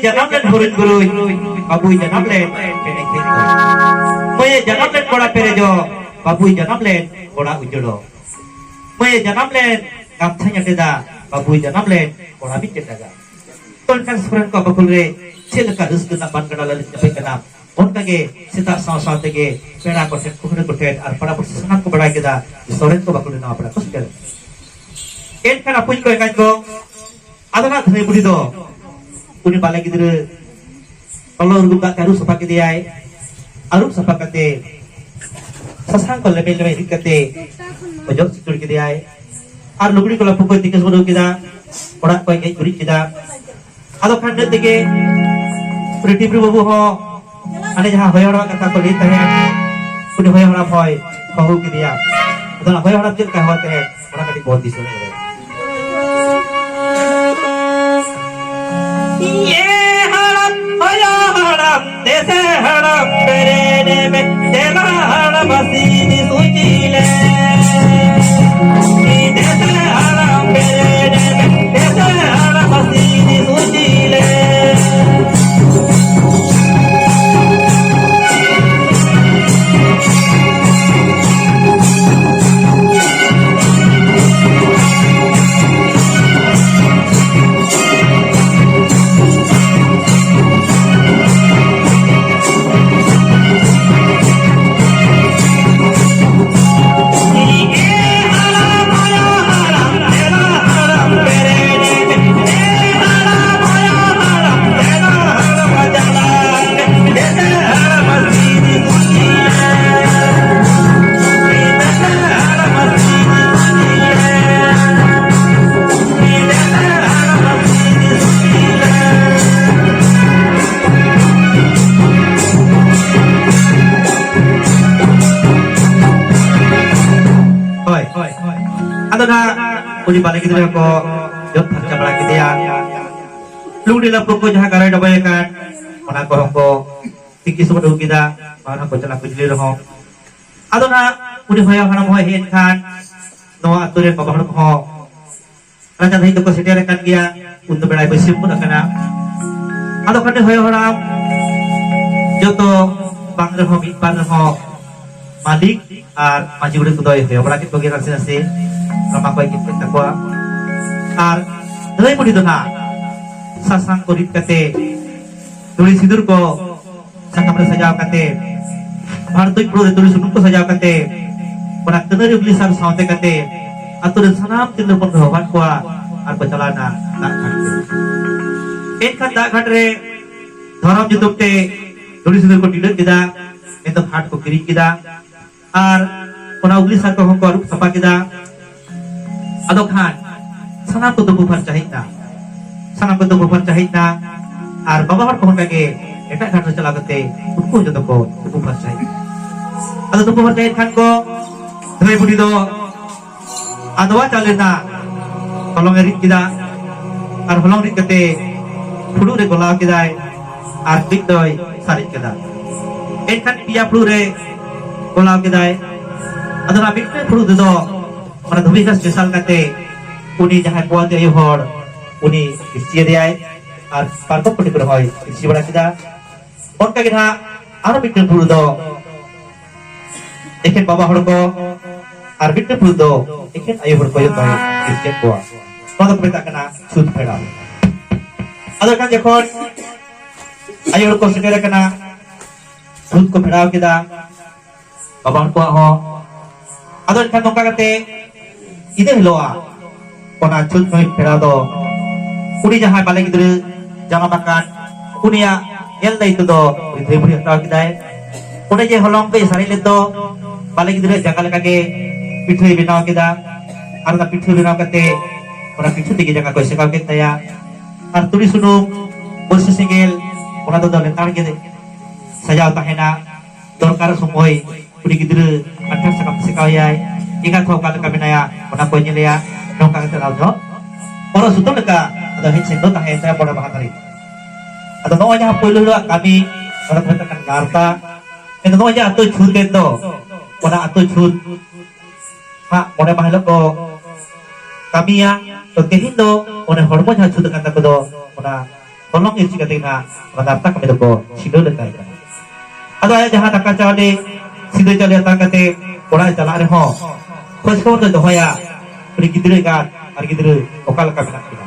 ᱡᱟᱱᱟᱢ ᱞᱮᱱ ᱦᱩᱨᱩᱡ ᱵᱩᱨᱩᱡ, ᱵᱟᱹᱵᱩᱭ ᱡᱟᱱᱟᱢ ᱞᱮᱱ ᱯᱮᱱᱮ ᱠᱷᱮᱛ ᱠᱚ᱾ ᱢᱟᱹᱭᱮ ᱡᱟᱱᱟᱢ ᱞᱮᱱ ᱠᱚᱲᱟ ᱯᱮᱨᱮᱡᱚᱜ, ᱵᱟᱹᱵᱩᱭ ᱡᱟᱱᱟᱢ ᱞᱮᱱ ᱠᱚᱲᱟ ᱩᱡᱟᱹᱲᱚᱜ᱾ ᱢᱟᱹᱭᱮ ᱡᱟᱱᱟᱢ ᱞᱮᱱ ᱜᱟᱢᱪᱷᱟᱧ ᱟᱴᱮᱫᱟ, ᱵᱟᱹᱵᱩᱭ ᱡᱟᱱᱟᱢ ᱞᱮᱱ ᱠᱚᱲᱟ ᱵᱤᱱ ᱪᱮᱴᱟᱜᱟ᱾ ᱛᱚ ᱮᱱᱠᱷᱟᱱ ᱥᱚᱨᱮᱱ ᱠᱚᱣᱟᱜ ᱵᱟᱠᱷᱳᱞ ᱨᱮ ᱪᱮᱫ ᱞᱮᱠᱟ ᱨᱟᱹᱥᱠᱟᱹ ᱨᱮᱱᱟᱜ ᱵᱟᱱ ᱜᱟᱰᱟ ᱞᱟᱹᱞᱤᱡ ᱧᱟᱯᱮ ᱠᱟᱱᱟ, ᱚᱱᱠᱟᱜᱮ ᱥᱮᱛᱟᱜ ᱥᱟᱶ ᱥᱟᱶ ᱛᱮᱜᱮ ᱯᱮᱲᱟ ᱠᱚᱴᱷᱮᱱ, ᱠᱩᱢᱲᱩ ᱠᱚᱴᱷᱮᱱ ᱟᱨ ᱯᱟᱲᱟ ᱯᱩᱲᱥᱤ ᱥᱟᱱᱟᱢ ᱠᱚ ᱵᱟᱲᱟᱭ ᱠᱮᱫᱟ ᱡᱮ ᱥᱚᱨᱮᱱ ᱠᱚ ᱵᱟᱠᱷᱳᱞ ᱨᱮ ᱱᱟᱣᱟ ᱯᱮᱲᱟ ᱠᱚ ᱥᱮᱴᱮᱨ ᱮᱱᱟ᱾ ᱮᱱᱠᱷᱟᱱ ᱟᱯᱩᱧ ᱠᱚ ᱮᱸᱜᱟᱡ ᱠᱚ, ᱟᱫᱚ ᱱᱟᱜ ᱫᱷᱟᱹᱭ ᱵᱩᱰᱷᱤ ᱫᱚ ᱩᱱᱤ ᱵᱟᱞᱮ ᱜᱤᱫᱽᱨᱟᱹ ᱞᱚᱞᱚ ᱩᱨᱜᱩᱢ ᱫᱟᱜ ᱛᱮ ᱟᱹᱨᱩᱵ ᱥᱟᱯᱷᱟ ᱠᱮᱫᱮᱭᱟᱭ᱾ ᱟᱹᱨᱩᱵ ᱥᱟᱯᱷᱟ ᱠᱟᱛᱮ ᱥᱟᱥᱟᱝ ᱠᱚ ᱞᱮᱵᱮᱫ ᱞᱮᱵᱮᱫ ᱨᱤᱫ ᱠᱟᱛᱮ ᱚᱡᱚᱜ ᱥᱤᱠᱩᱲ ᱠᱮᱫᱮᱭᱟᱭ᱾ ᱟᱨ ᱞᱩᱜᱽᱲᱤ ᱠᱚ ᱞᱟᱯᱚ ᱠᱚᱭ ᱛᱤᱠᱤ ᱥᱚᱵᱚᱫ ᱠᱮᱫᱟ, ᱚᱲᱟᱜ ᱠᱚᱭ ᱜᱮᱡ ᱜᱩᱨᱤᱡ ᱠᱮᱫᱟ᱾ ᱟᱫᱚ ᱠᱷᱟᱱ ᱤᱱᱟᱹ ᱛᱮᱜᱮ ᱩᱱᱤ ᱰᱤᱵᱨᱩ ᱵᱟᱹᱵᱩ ᱦᱚᱸ ᱦᱟᱱᱮ ᱡᱟᱦᱟᱸ ᱦᱚᱭ ᱦᱚᱲᱟᱜ ᱠᱟᱛᱷᱟ ᱠᱚ ᱞᱟᱹᱭ ᱛᱟᱦᱮᱸᱫ, ᱩᱱᱤ ᱦᱚᱭ ᱦᱚᱲᱟᱢ ᱦᱚᱸᱭ ᱦᱚᱦᱚ ᱠᱮᱫᱮᱭᱟ᱾ ᱟᱫᱚ ᱚᱱᱟ ᱦᱚᱭ ᱦᱚᱲᱟᱢ ᱪᱮᱫ ᱞᱮᱠᱟᱭ ᱦᱚᱦᱚ ᱛᱟᱦᱮᱸᱫ, ᱚᱱᱟ ᱠᱟᱹᱴᱤᱡ ᱵᱚᱱ ᱫᱤᱥᱟᱹ ᱞᱮᱜᱮ᱾ ᱮ ᱦᱟᱲᱟᱢ, ᱦᱚᱭᱚ ᱦᱟᱲᱟᱢ, ᱫᱮᱥᱮ ᱦᱟᱲᱟᱢ, ᱵᱮᱨᱮᱫ ᱢᱮ, ᱫᱮᱞᱟ ᱦᱟᱲᱟᱢ, ᱥᱤᱫᱤ ᱥᱩᱪᱤ ᱞᱮ᱾ ᱫᱮᱥᱮ ᱦᱟᱲᱟᱢ, ᱵᱮᱨᱮᱫ ᱢᱮ, ᱫᱮᱥᱮ ᱦᱟᱲᱟᱢ, ᱥᱤᱫᱤ ᱥᱩᱪᱤ ᱞᱮ᱾ ᱦᱳᱭ᱾ ᱟᱫᱚ ᱱᱟᱦᱟᱜ ᱩᱱᱤ ᱵᱟᱞᱮ ᱜᱤᱫᱽᱨᱟᱹ ᱠᱚ ᱡᱚᱜ ᱯᱷᱟᱨᱪᱟ ᱵᱟᱲᱟ ᱠᱮᱫᱮᱭᱟ᱾ ᱞᱩᱜᱽᱲᱤ ᱞᱟᱯᱚ ᱠᱚ ᱡᱟᱦᱟᱸ ᱜᱟᱨᱚᱭ ᱰᱚᱵᱚᱭ ᱟᱠᱟᱫ, ᱚᱱᱟ ᱠᱚᱦᱚᱸ ᱠᱚ ᱛᱤᱠᱤ ᱥᱚᱵᱚᱫ ᱟᱹᱜᱩ ᱠᱮᱫᱟ᱾ ᱵᱟᱝ ᱠᱚ ᱪᱟᱞᱟᱜ ᱵᱤᱡᱽᱞᱤ ᱨᱮᱦᱚᱸ᱾ ᱟᱫᱚ ᱱᱟᱦᱟᱜ ᱩᱱᱤ ᱦᱚᱭᱚ ᱦᱟᱲᱟᱢ ᱦᱚᱸᱭ ᱦᱮᱡ ᱮᱱ ᱠᱷᱟᱱ ᱱᱚᱣᱟ ᱟᱹᱛᱩ ᱨᱮᱱ ᱵᱟᱵᱟ ᱦᱚᱲ ᱠᱚᱦᱚᱸ ᱨᱟᱡᱟ ᱫᱷᱟᱹᱭ ᱫᱚᱠᱚ ᱥᱮᱴᱮᱨ ᱟᱠᱟᱱ ᱜᱮᱭᱟ᱾ ᱩᱱ ᱫᱚ ᱵᱮᱲᱟᱭ ᱵᱟᱹᱥᱭᱟᱹᱢ ᱜᱚᱫ ᱟᱠᱟᱱᱟ᱾ ᱟᱫᱚ ᱠᱷᱟᱱ ᱦᱚᱭᱚ ᱦᱟᱲᱟᱢ ᱡᱚᱛᱚ ᱵᱟᱝ ᱨᱮᱦᱚᱸ ᱢᱤᱫ ᱵᱟᱨ ᱨᱮᱦᱚᱸ ᱢᱟᱹᱞᱤᱠ ᱟᱨ ᱢᱟᱹᱡᱷᱤ ᱵᱩᱲᱦᱤ ᱠᱚᱫᱚᱭ ᱦᱚᱭᱚ ᱵᱟᱲᱟ ᱠᱮᱫ ᱠᱚᱜᱮ ᱱᱟᱥᱮ ᱱᱟᱥᱮ, ᱨᱟᱢᱟ ᱠᱚᱭ ᱜᱮᱫ ᱠᱮᱫ ᱛᱟᱠᱚᱣᱟ᱾ ᱟᱨ ᱫᱷᱟᱹᱭ ᱵᱩᱲᱦᱤ ᱫᱚ ᱱᱟᱜ ᱥᱟᱥᱟᱝ ᱠᱚ ᱨᱤᱫ ᱠᱟᱛᱮ, ᱫᱷᱩᱲᱤ ᱥᱤᱸᱫᱩᱨ ᱠᱚ ᱥᱟᱠᱟᱢ ᱨᱮ ᱥᱟᱡᱟᱣ ᱠᱟᱛᱮ, ᱵᱷᱟᱨᱫᱩᱡ ᱯᱷᱩᱲᱩᱜ ᱨᱮ ᱛᱩᱲᱤ ᱥᱩᱱᱩᱢ ᱠᱚ ᱥᱟᱡᱟᱣ ᱠᱟᱛᱮ, ᱚᱱᱟ ᱠᱟᱹᱱᱟᱹᱨᱤ ᱩᱜᱽᱞᱤ ᱥᱟᱨ ᱥᱟᱶᱛᱮ ᱠᱟᱛᱮ, ᱟᱛᱳ ᱨᱮᱱ ᱥᱟᱱᱟᱢ ᱛᱤᱨᱞᱟᱹ ᱦᱚᱯᱚᱱ ᱠᱚ ᱦᱚᱦᱚᱣᱟᱫ ᱠᱚᱣᱟ ᱟᱨ ᱠᱚ ᱪᱟᱞᱟᱣᱱᱟ ᱫᱟᱜ ᱜᱷᱟᱴ ᱛᱮ᱾ ᱮᱱᱠᱷᱟᱱ ᱫᱟᱜ ᱜᱷᱟᱴ ᱨᱮ ᱫᱷᱚᱨᱚᱢ ᱧᱩᱛᱩᱢ ᱛᱮ ᱫᱷᱩᱲᱤ ᱥᱤᱸᱫᱩᱨ ᱠᱚ ᱴᱤᱰᱟᱹᱜ ᱠᱮᱫᱟ, ᱢᱮᱱᱫᱚ ᱜᱷᱟᱴ ᱠᱚ ᱠᱤᱨᱤᱧ ᱠᱮᱫᱟ᱾ ᱟᱨ ᱚᱱᱟ ᱩᱜᱽᱞᱤ ᱥᱟᱨ ᱠᱚᱦᱚᱸ ᱠᱚ ᱟᱹᱨᱩᱵ ᱥᱟᱯᱷᱟ ᱠᱮᱫᱟ᱾ ᱟᱫᱚ ᱠᱷᱟᱱ ᱥᱟᱱᱟᱢ ᱠᱚ ᱛᱩᱯᱩ ᱯᱷᱟᱨᱪᱟ ᱦᱮᱡ ᱮᱱᱟ, ᱥᱟᱱᱟᱢ ᱠᱚ ᱛᱩᱯᱩ ᱯᱷᱟᱨᱪᱟ ᱦᱮᱡ ᱮᱱᱟ᱾ ᱟᱨ ᱵᱟᱵᱟ ᱦᱚᱲ ᱠᱚᱦᱚᱸ ᱚᱱᱠᱟ ᱜᱮ ᱮᱴᱟᱜ ᱜᱷᱟᱴ ᱨᱮ ᱪᱟᱞᱟᱣ ᱠᱟᱛᱮ ᱩᱱᱠᱩ ᱦᱚᱸ ᱡᱚᱛᱚ ᱠᱚ ᱛᱩᱯᱩ ᱯᱷᱟᱨᱪᱟ ᱦᱮᱡ ᱮᱱᱟ᱾ ᱟᱫᱚ ᱛᱩᱯᱩ ᱯᱷᱟᱨᱪᱟ ᱦᱮᱡ ᱠᱷᱟᱱ ᱠᱚ, ᱫᱷᱟᱹᱭ ᱵᱩᱰᱷᱤ ᱫᱚ ᱟᱫᱣᱟ ᱪᱟᱣᱞᱮ ᱨᱮᱱᱟᱜ ᱦᱚᱞᱚᱝ ᱮ ᱨᱤᱫ ᱠᱮᱫᱟ᱾ ᱟᱨ ᱦᱚᱞᱚᱝ ᱨᱤᱫ ᱠᱟᱛᱮ ᱯᱷᱩᱲᱩᱜ ᱨᱮ ᱜᱚᱞᱟᱣ ᱠᱮᱫᱟᱭ᱾ ᱟᱨ ᱠᱟᱹᱡ ᱫᱚᱭ ᱥᱟᱨᱮᱡ ᱠᱮᱫᱟ᱾ ᱮᱱᱠᱷᱟᱱ ᱯᱮᱭᱟ ᱯᱷᱩᱲᱩᱜ ᱨᱮ ᱜᱚᱞᱟᱣ ᱠᱮᱫᱟᱭ᱾ ᱟᱫᱚ ᱚᱱᱟ ᱢᱤᱫᱴᱮᱱ ᱯᱷᱩᱲᱩᱜ ᱨᱮᱫᱚ ᱚᱱᱟ ᱫᱷᱩᱵᱤ ᱜᱷᱟᱥ ᱢᱮᱥᱟᱞ ᱠᱟᱛᱮ ᱩᱱᱤ ᱡᱟᱦᱟᱸᱭ ᱯᱚᱣᱟᱛᱤ ᱟᱭᱳ ᱦᱚᱲ, ᱩᱱᱤ ᱤᱨᱪᱤ ᱟᱫᱮᱭᱟᱭ᱾ ᱟᱨ ᱯᱟᱨᱠᱚᱢ ᱯᱟᱹᱴᱤ ᱠᱚᱨᱮ ᱦᱚᱸᱭ ᱤᱨᱪᱤ ᱵᱟᱲᱟ ᱠᱮᱫᱟ᱾ ᱚᱱᱠᱟ ᱜᱮ ᱱᱟᱦᱟᱜ ᱟᱨᱚ ᱢᱤᱫᱴᱮᱱ ᱯᱷᱩᱲᱩᱜ ᱫᱚ ᱮᱠᱷᱮᱱ ᱵᱟᱵᱟ ᱦᱚᱲ ᱠᱚ, ᱟᱨ ᱢᱤᱫᱴᱮᱱ ᱯᱷᱩᱲᱩᱜ ᱫᱚ ᱮᱠᱷᱮᱱ ᱟᱭᱳ ᱦᱚᱲ ᱠᱚ ᱡᱚᱛᱚᱭ ᱤᱨᱪᱤ ᱠᱮᱫ ᱠᱚᱣᱟ᱾ ᱱᱚᱣᱟ ᱫᱚᱠᱚ ᱢᱮᱛᱟᱜ ᱠᱟᱱᱟ ᱪᱷᱩᱛ ᱯᱷᱮᱲᱟᱣ᱾ ᱟᱫᱚ ᱮᱱᱠᱷᱟᱱ ᱡᱚᱠᱷᱚᱱ ᱟᱭᱳ ᱦᱚᱲ ᱠᱚ ᱥᱮᱴᱮᱨ ᱟᱠᱟᱱᱟ, ᱪᱷᱩᱛ ᱠᱚ ᱯᱷᱮᱲᱟᱣ ᱠᱮᱫᱟ ᱵᱟᱵᱟ ᱦᱚᱲ ᱠᱚᱣᱟᱜ ᱦᱚᱸ᱾ ᱟᱫᱚ ᱮᱱᱠᱷᱟᱱ ᱱᱚᱝᱠᱟ ᱠᱟᱛᱮ ᱤᱱᱟᱹ ᱦᱤᱞᱳᱜᱼᱟ, ᱚᱱᱟ ᱪᱷᱩᱛ ᱱᱩᱭ ᱯᱷᱮᱲᱟᱣ ᱫᱚ ᱩᱱᱤ ᱡᱟᱦᱟᱸᱭ ᱵᱟᱞᱮ ᱜᱤᱫᱽᱨᱟᱹ ᱡᱟᱱᱟᱢ ᱟᱠᱟᱱ, ᱩᱱᱤᱭᱟᱜ ᱧᱮᱞ ᱫᱟᱭᱤᱛᱛᱚ ᱫᱚ ᱩᱱᱤ ᱫᱷᱟᱹᱭ ᱵᱩᱲᱦᱤ ᱦᱟᱛᱟᱣ ᱠᱮᱫᱟᱭ᱾ ᱚᱸᱰᱮ ᱡᱮ ᱦᱚᱞᱚᱝ ᱠᱚᱭ ᱥᱟᱨᱮᱡ ᱞᱮᱫ ᱫᱚ, ᱵᱟᱞᱮ ᱜᱤᱫᱽᱨᱟᱹ ᱡᱟᱸᱜᱟ ᱞᱮᱠᱟᱜᱮ ᱯᱤᱴᱷᱟᱹᱭ ᱵᱮᱱᱟᱣ ᱠᱮᱫᱟ᱾ ᱟᱨ ᱚᱱᱟ ᱯᱤᱴᱷᱟᱹ ᱵᱮᱱᱟᱣ ᱠᱟᱛᱮ ᱚᱱᱟ ᱯᱤᱴᱷᱟᱹ ᱛᱮᱜᱮ ᱡᱟᱸᱜᱟ ᱠᱚᱭ ᱥᱮᱠᱟᱣ ᱠᱮᱫ ᱛᱟᱭᱟ᱾ ᱟᱨ ᱛᱩᱲᱤ ᱥᱩᱱᱩᱢ ᱵᱚᱨᱥᱤ ᱥᱮᱸᱜᱮᱞ, ᱚᱱᱟ ᱫᱚ ᱞᱮᱛᱟᱲ ᱜᱮ ᱥᱟᱡᱟᱣ ᱛᱟᱦᱮᱱᱟ᱾ ᱫᱚᱨᱠᱟᱨ ᱥᱚᱢᱚᱭ ᱠᱩᱲᱤ ᱜᱤᱫᱽᱨᱟᱹ ᱠᱟᱱᱴᱷᱟᱲ ᱥᱟᱠᱟᱢ ᱛᱮ ᱥᱮᱠᱟᱣ ᱮᱭᱟᱭ, ᱮᱸᱜᱟᱛ ᱦᱚᱸ ᱚᱠᱟ ᱞᱮᱠᱟ ᱢᱮᱱᱟᱭᱟ ᱚᱱᱟ ᱠᱚᱭ ᱧᱮᱞᱮᱭᱟ᱾ ᱱᱚᱝᱠᱟ ᱠᱟᱛᱮ ᱟᱨ ᱫᱚ ᱯᱚᱨᱚᱵᱽ ᱥᱩᱛᱟᱹᱢ ᱞᱮᱠᱟ ᱟᱫᱚ ᱦᱮᱡ ᱥᱮᱱ ᱫᱚ ᱛᱟᱦᱮᱸᱭᱮᱱ ᱛᱟᱭᱟ ᱢᱚᱬᱮ ᱢᱟᱦᱟ ᱫᱷᱟᱹᱨᱤᱡ᱾ ᱟᱫᱚ ᱱᱚᱜᱼᱚᱭ ᱡᱟᱦᱟᱸ ᱯᱳᱭᱞᱳ ᱦᱤᱞᱳᱜ ᱠᱟᱹᱢᱤ, ᱚᱱᱟ ᱠᱚ ᱢᱮᱛᱟᱜ ᱠᱟᱱ ᱜᱟᱲᱛᱟ᱾ ᱢᱮᱱᱫᱚ ᱱᱚᱜᱼᱚᱭ ᱡᱟᱦᱟᱸ ᱟᱹᱛᱩ ᱪᱷᱩᱛ ᱮᱱ ᱫᱚ, ᱚᱱᱟ ᱟᱹᱛᱩ ᱪᱷᱩᱛ ᱦᱟᱸᱜ ᱢᱚᱬᱮ ᱢᱟᱦᱟ ᱦᱤᱞᱳᱜ ᱠᱚ ᱠᱟᱹᱢᱤᱭᱟ᱾ ᱛᱚ ᱛᱮᱦᱮᱧ ᱫᱚ ᱚᱱᱮ ᱦᱚᱲᱢᱚ ᱡᱟᱦᱟᱸ ᱪᱷᱩᱛ ᱟᱠᱟᱱ ᱛᱟᱠᱚ ᱫᱚ, ᱚᱱᱟ ᱦᱚᱞᱚᱝ ᱤᱨᱪᱤ ᱠᱟᱛᱮ ᱱᱟᱜ ᱚᱱᱟ ᱱᱟᱨᱛᱟ ᱠᱟᱹᱢᱤ ᱫᱚᱠᱚ ᱪᱷᱤᱰᱟᱹᱣ ᱞᱮᱫ ᱛᱟᱦᱮᱸ ᱠᱟᱱᱟ᱾ ᱟᱫᱚ ᱟᱭᱟᱜ ᱡᱟᱦᱟᱸ ᱴᱟᱠᱟ ᱪᱟᱣᱞᱮ, ᱥᱤᱸᱫᱟᱹ ᱪᱟᱣᱞᱮ ᱦᱟᱛᱟᱣ ᱠᱟᱛᱮ ᱚᱲᱟᱜ ᱮ ᱪᱟᱞᱟᱜ ᱨᱮᱦᱚᱸ, ᱠᱷᱚᱡᱽ ᱠᱷᱚᱵᱚᱨ ᱫᱚᱭ ᱫᱚᱦᱚᱭᱟ, ᱩᱱᱤ ᱜᱤᱫᱽᱨᱟᱹ ᱮᱸᱜᱟᱛ ᱟᱨ ᱜᱤᱫᱽᱨᱟᱹ ᱚᱠᱟ ᱞᱮᱠᱟ ᱢᱮᱱᱟᱜ ᱠᱤᱱᱟ᱾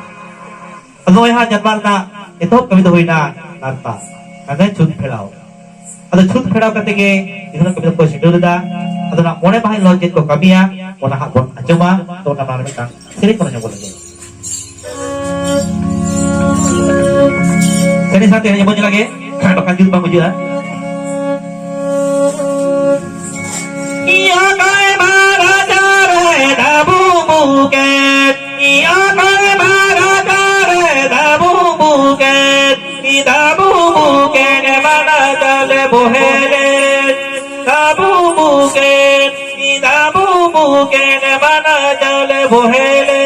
ᱟᱫᱚ ᱱᱚᱜᱼᱚᱭ ᱦᱟᱸᱜ ᱡᱟᱱᱣᱟᱨ ᱨᱮᱱᱟᱜ ᱮᱛᱚᱦᱚᱵ ᱠᱟᱹᱢᱤ ᱫᱚ ᱦᱩᱭᱱᱟ ᱱᱟᱨᱛᱟ, ᱢᱟᱱᱮ ᱪᱷᱩᱛ ᱯᱷᱮᱲᱟᱣ᱾ ᱟᱫᱚ ᱪᱷᱩᱛ ᱯᱷᱮᱲᱟᱣ ᱠᱟᱛᱮ ᱜᱮ ᱤᱱᱟᱹ ᱠᱟᱹᱢᱤ ᱫᱚᱠᱚ ᱪᱷᱤᱰᱟᱹᱣ ᱞᱮᱫᱟ᱾ ᱟᱫᱚ ᱱᱟᱜ ᱢᱚᱬᱮ ᱢᱟᱦᱟ ᱦᱤᱞᱳᱜ ᱪᱮᱫ ᱠᱚ ᱠᱟᱹᱢᱤᱭᱟ, ᱚᱱᱟ ᱦᱟᱸᱜ ᱵᱚᱱ ᱟᱸᱡᱚᱢᱟ᱾ ᱛᱚ, ᱚᱱᱟ ᱢᱟᱲᱟᱝ ᱨᱮ ᱢᱤᱫᱴᱟᱝ ᱥᱮᱨᱮᱧ ᱠᱚ ᱟᱸᱡᱚᱢ ᱞᱮᱜᱮ᱾ ᱥᱮᱨᱮᱧ ᱥᱟᱶᱛᱮ ᱮᱱᱮᱡ ᱵᱚᱱ ᱧᱮᱞ ᱞᱮᱜᱮ, ᱵᱟᱠᱷᱟᱱ ᱡᱩᱛ ᱵᱟᱝ ᱵᱩᱡᱷᱟᱹᱜᱼᱟ᱾ ᱤᱭᱟᱹ ᱠᱟᱭ ᱢᱟᱨᱟ ᱪᱟᱨᱮ ᱫᱟᱵᱩ ᱵᱩᱠᱮ, ᱤᱭᱟᱹ ᱠᱟᱭ ᱢᱟᱨᱟ ᱪᱟᱨᱮ ᱫᱟᱵᱩ bouquet, E ᱫᱟᱵᱩ bouquet ᱢᱟᱨᱟ ᱪᱟᱞᱮ ᱵᱚᱦᱮᱞᱮ, ᱫᱟᱵᱩ bouquet, E ᱫᱟᱵᱩ bouquet ᱢᱟᱨᱟ ᱪᱟᱞᱮ ᱵᱚᱦᱮᱞᱮ᱾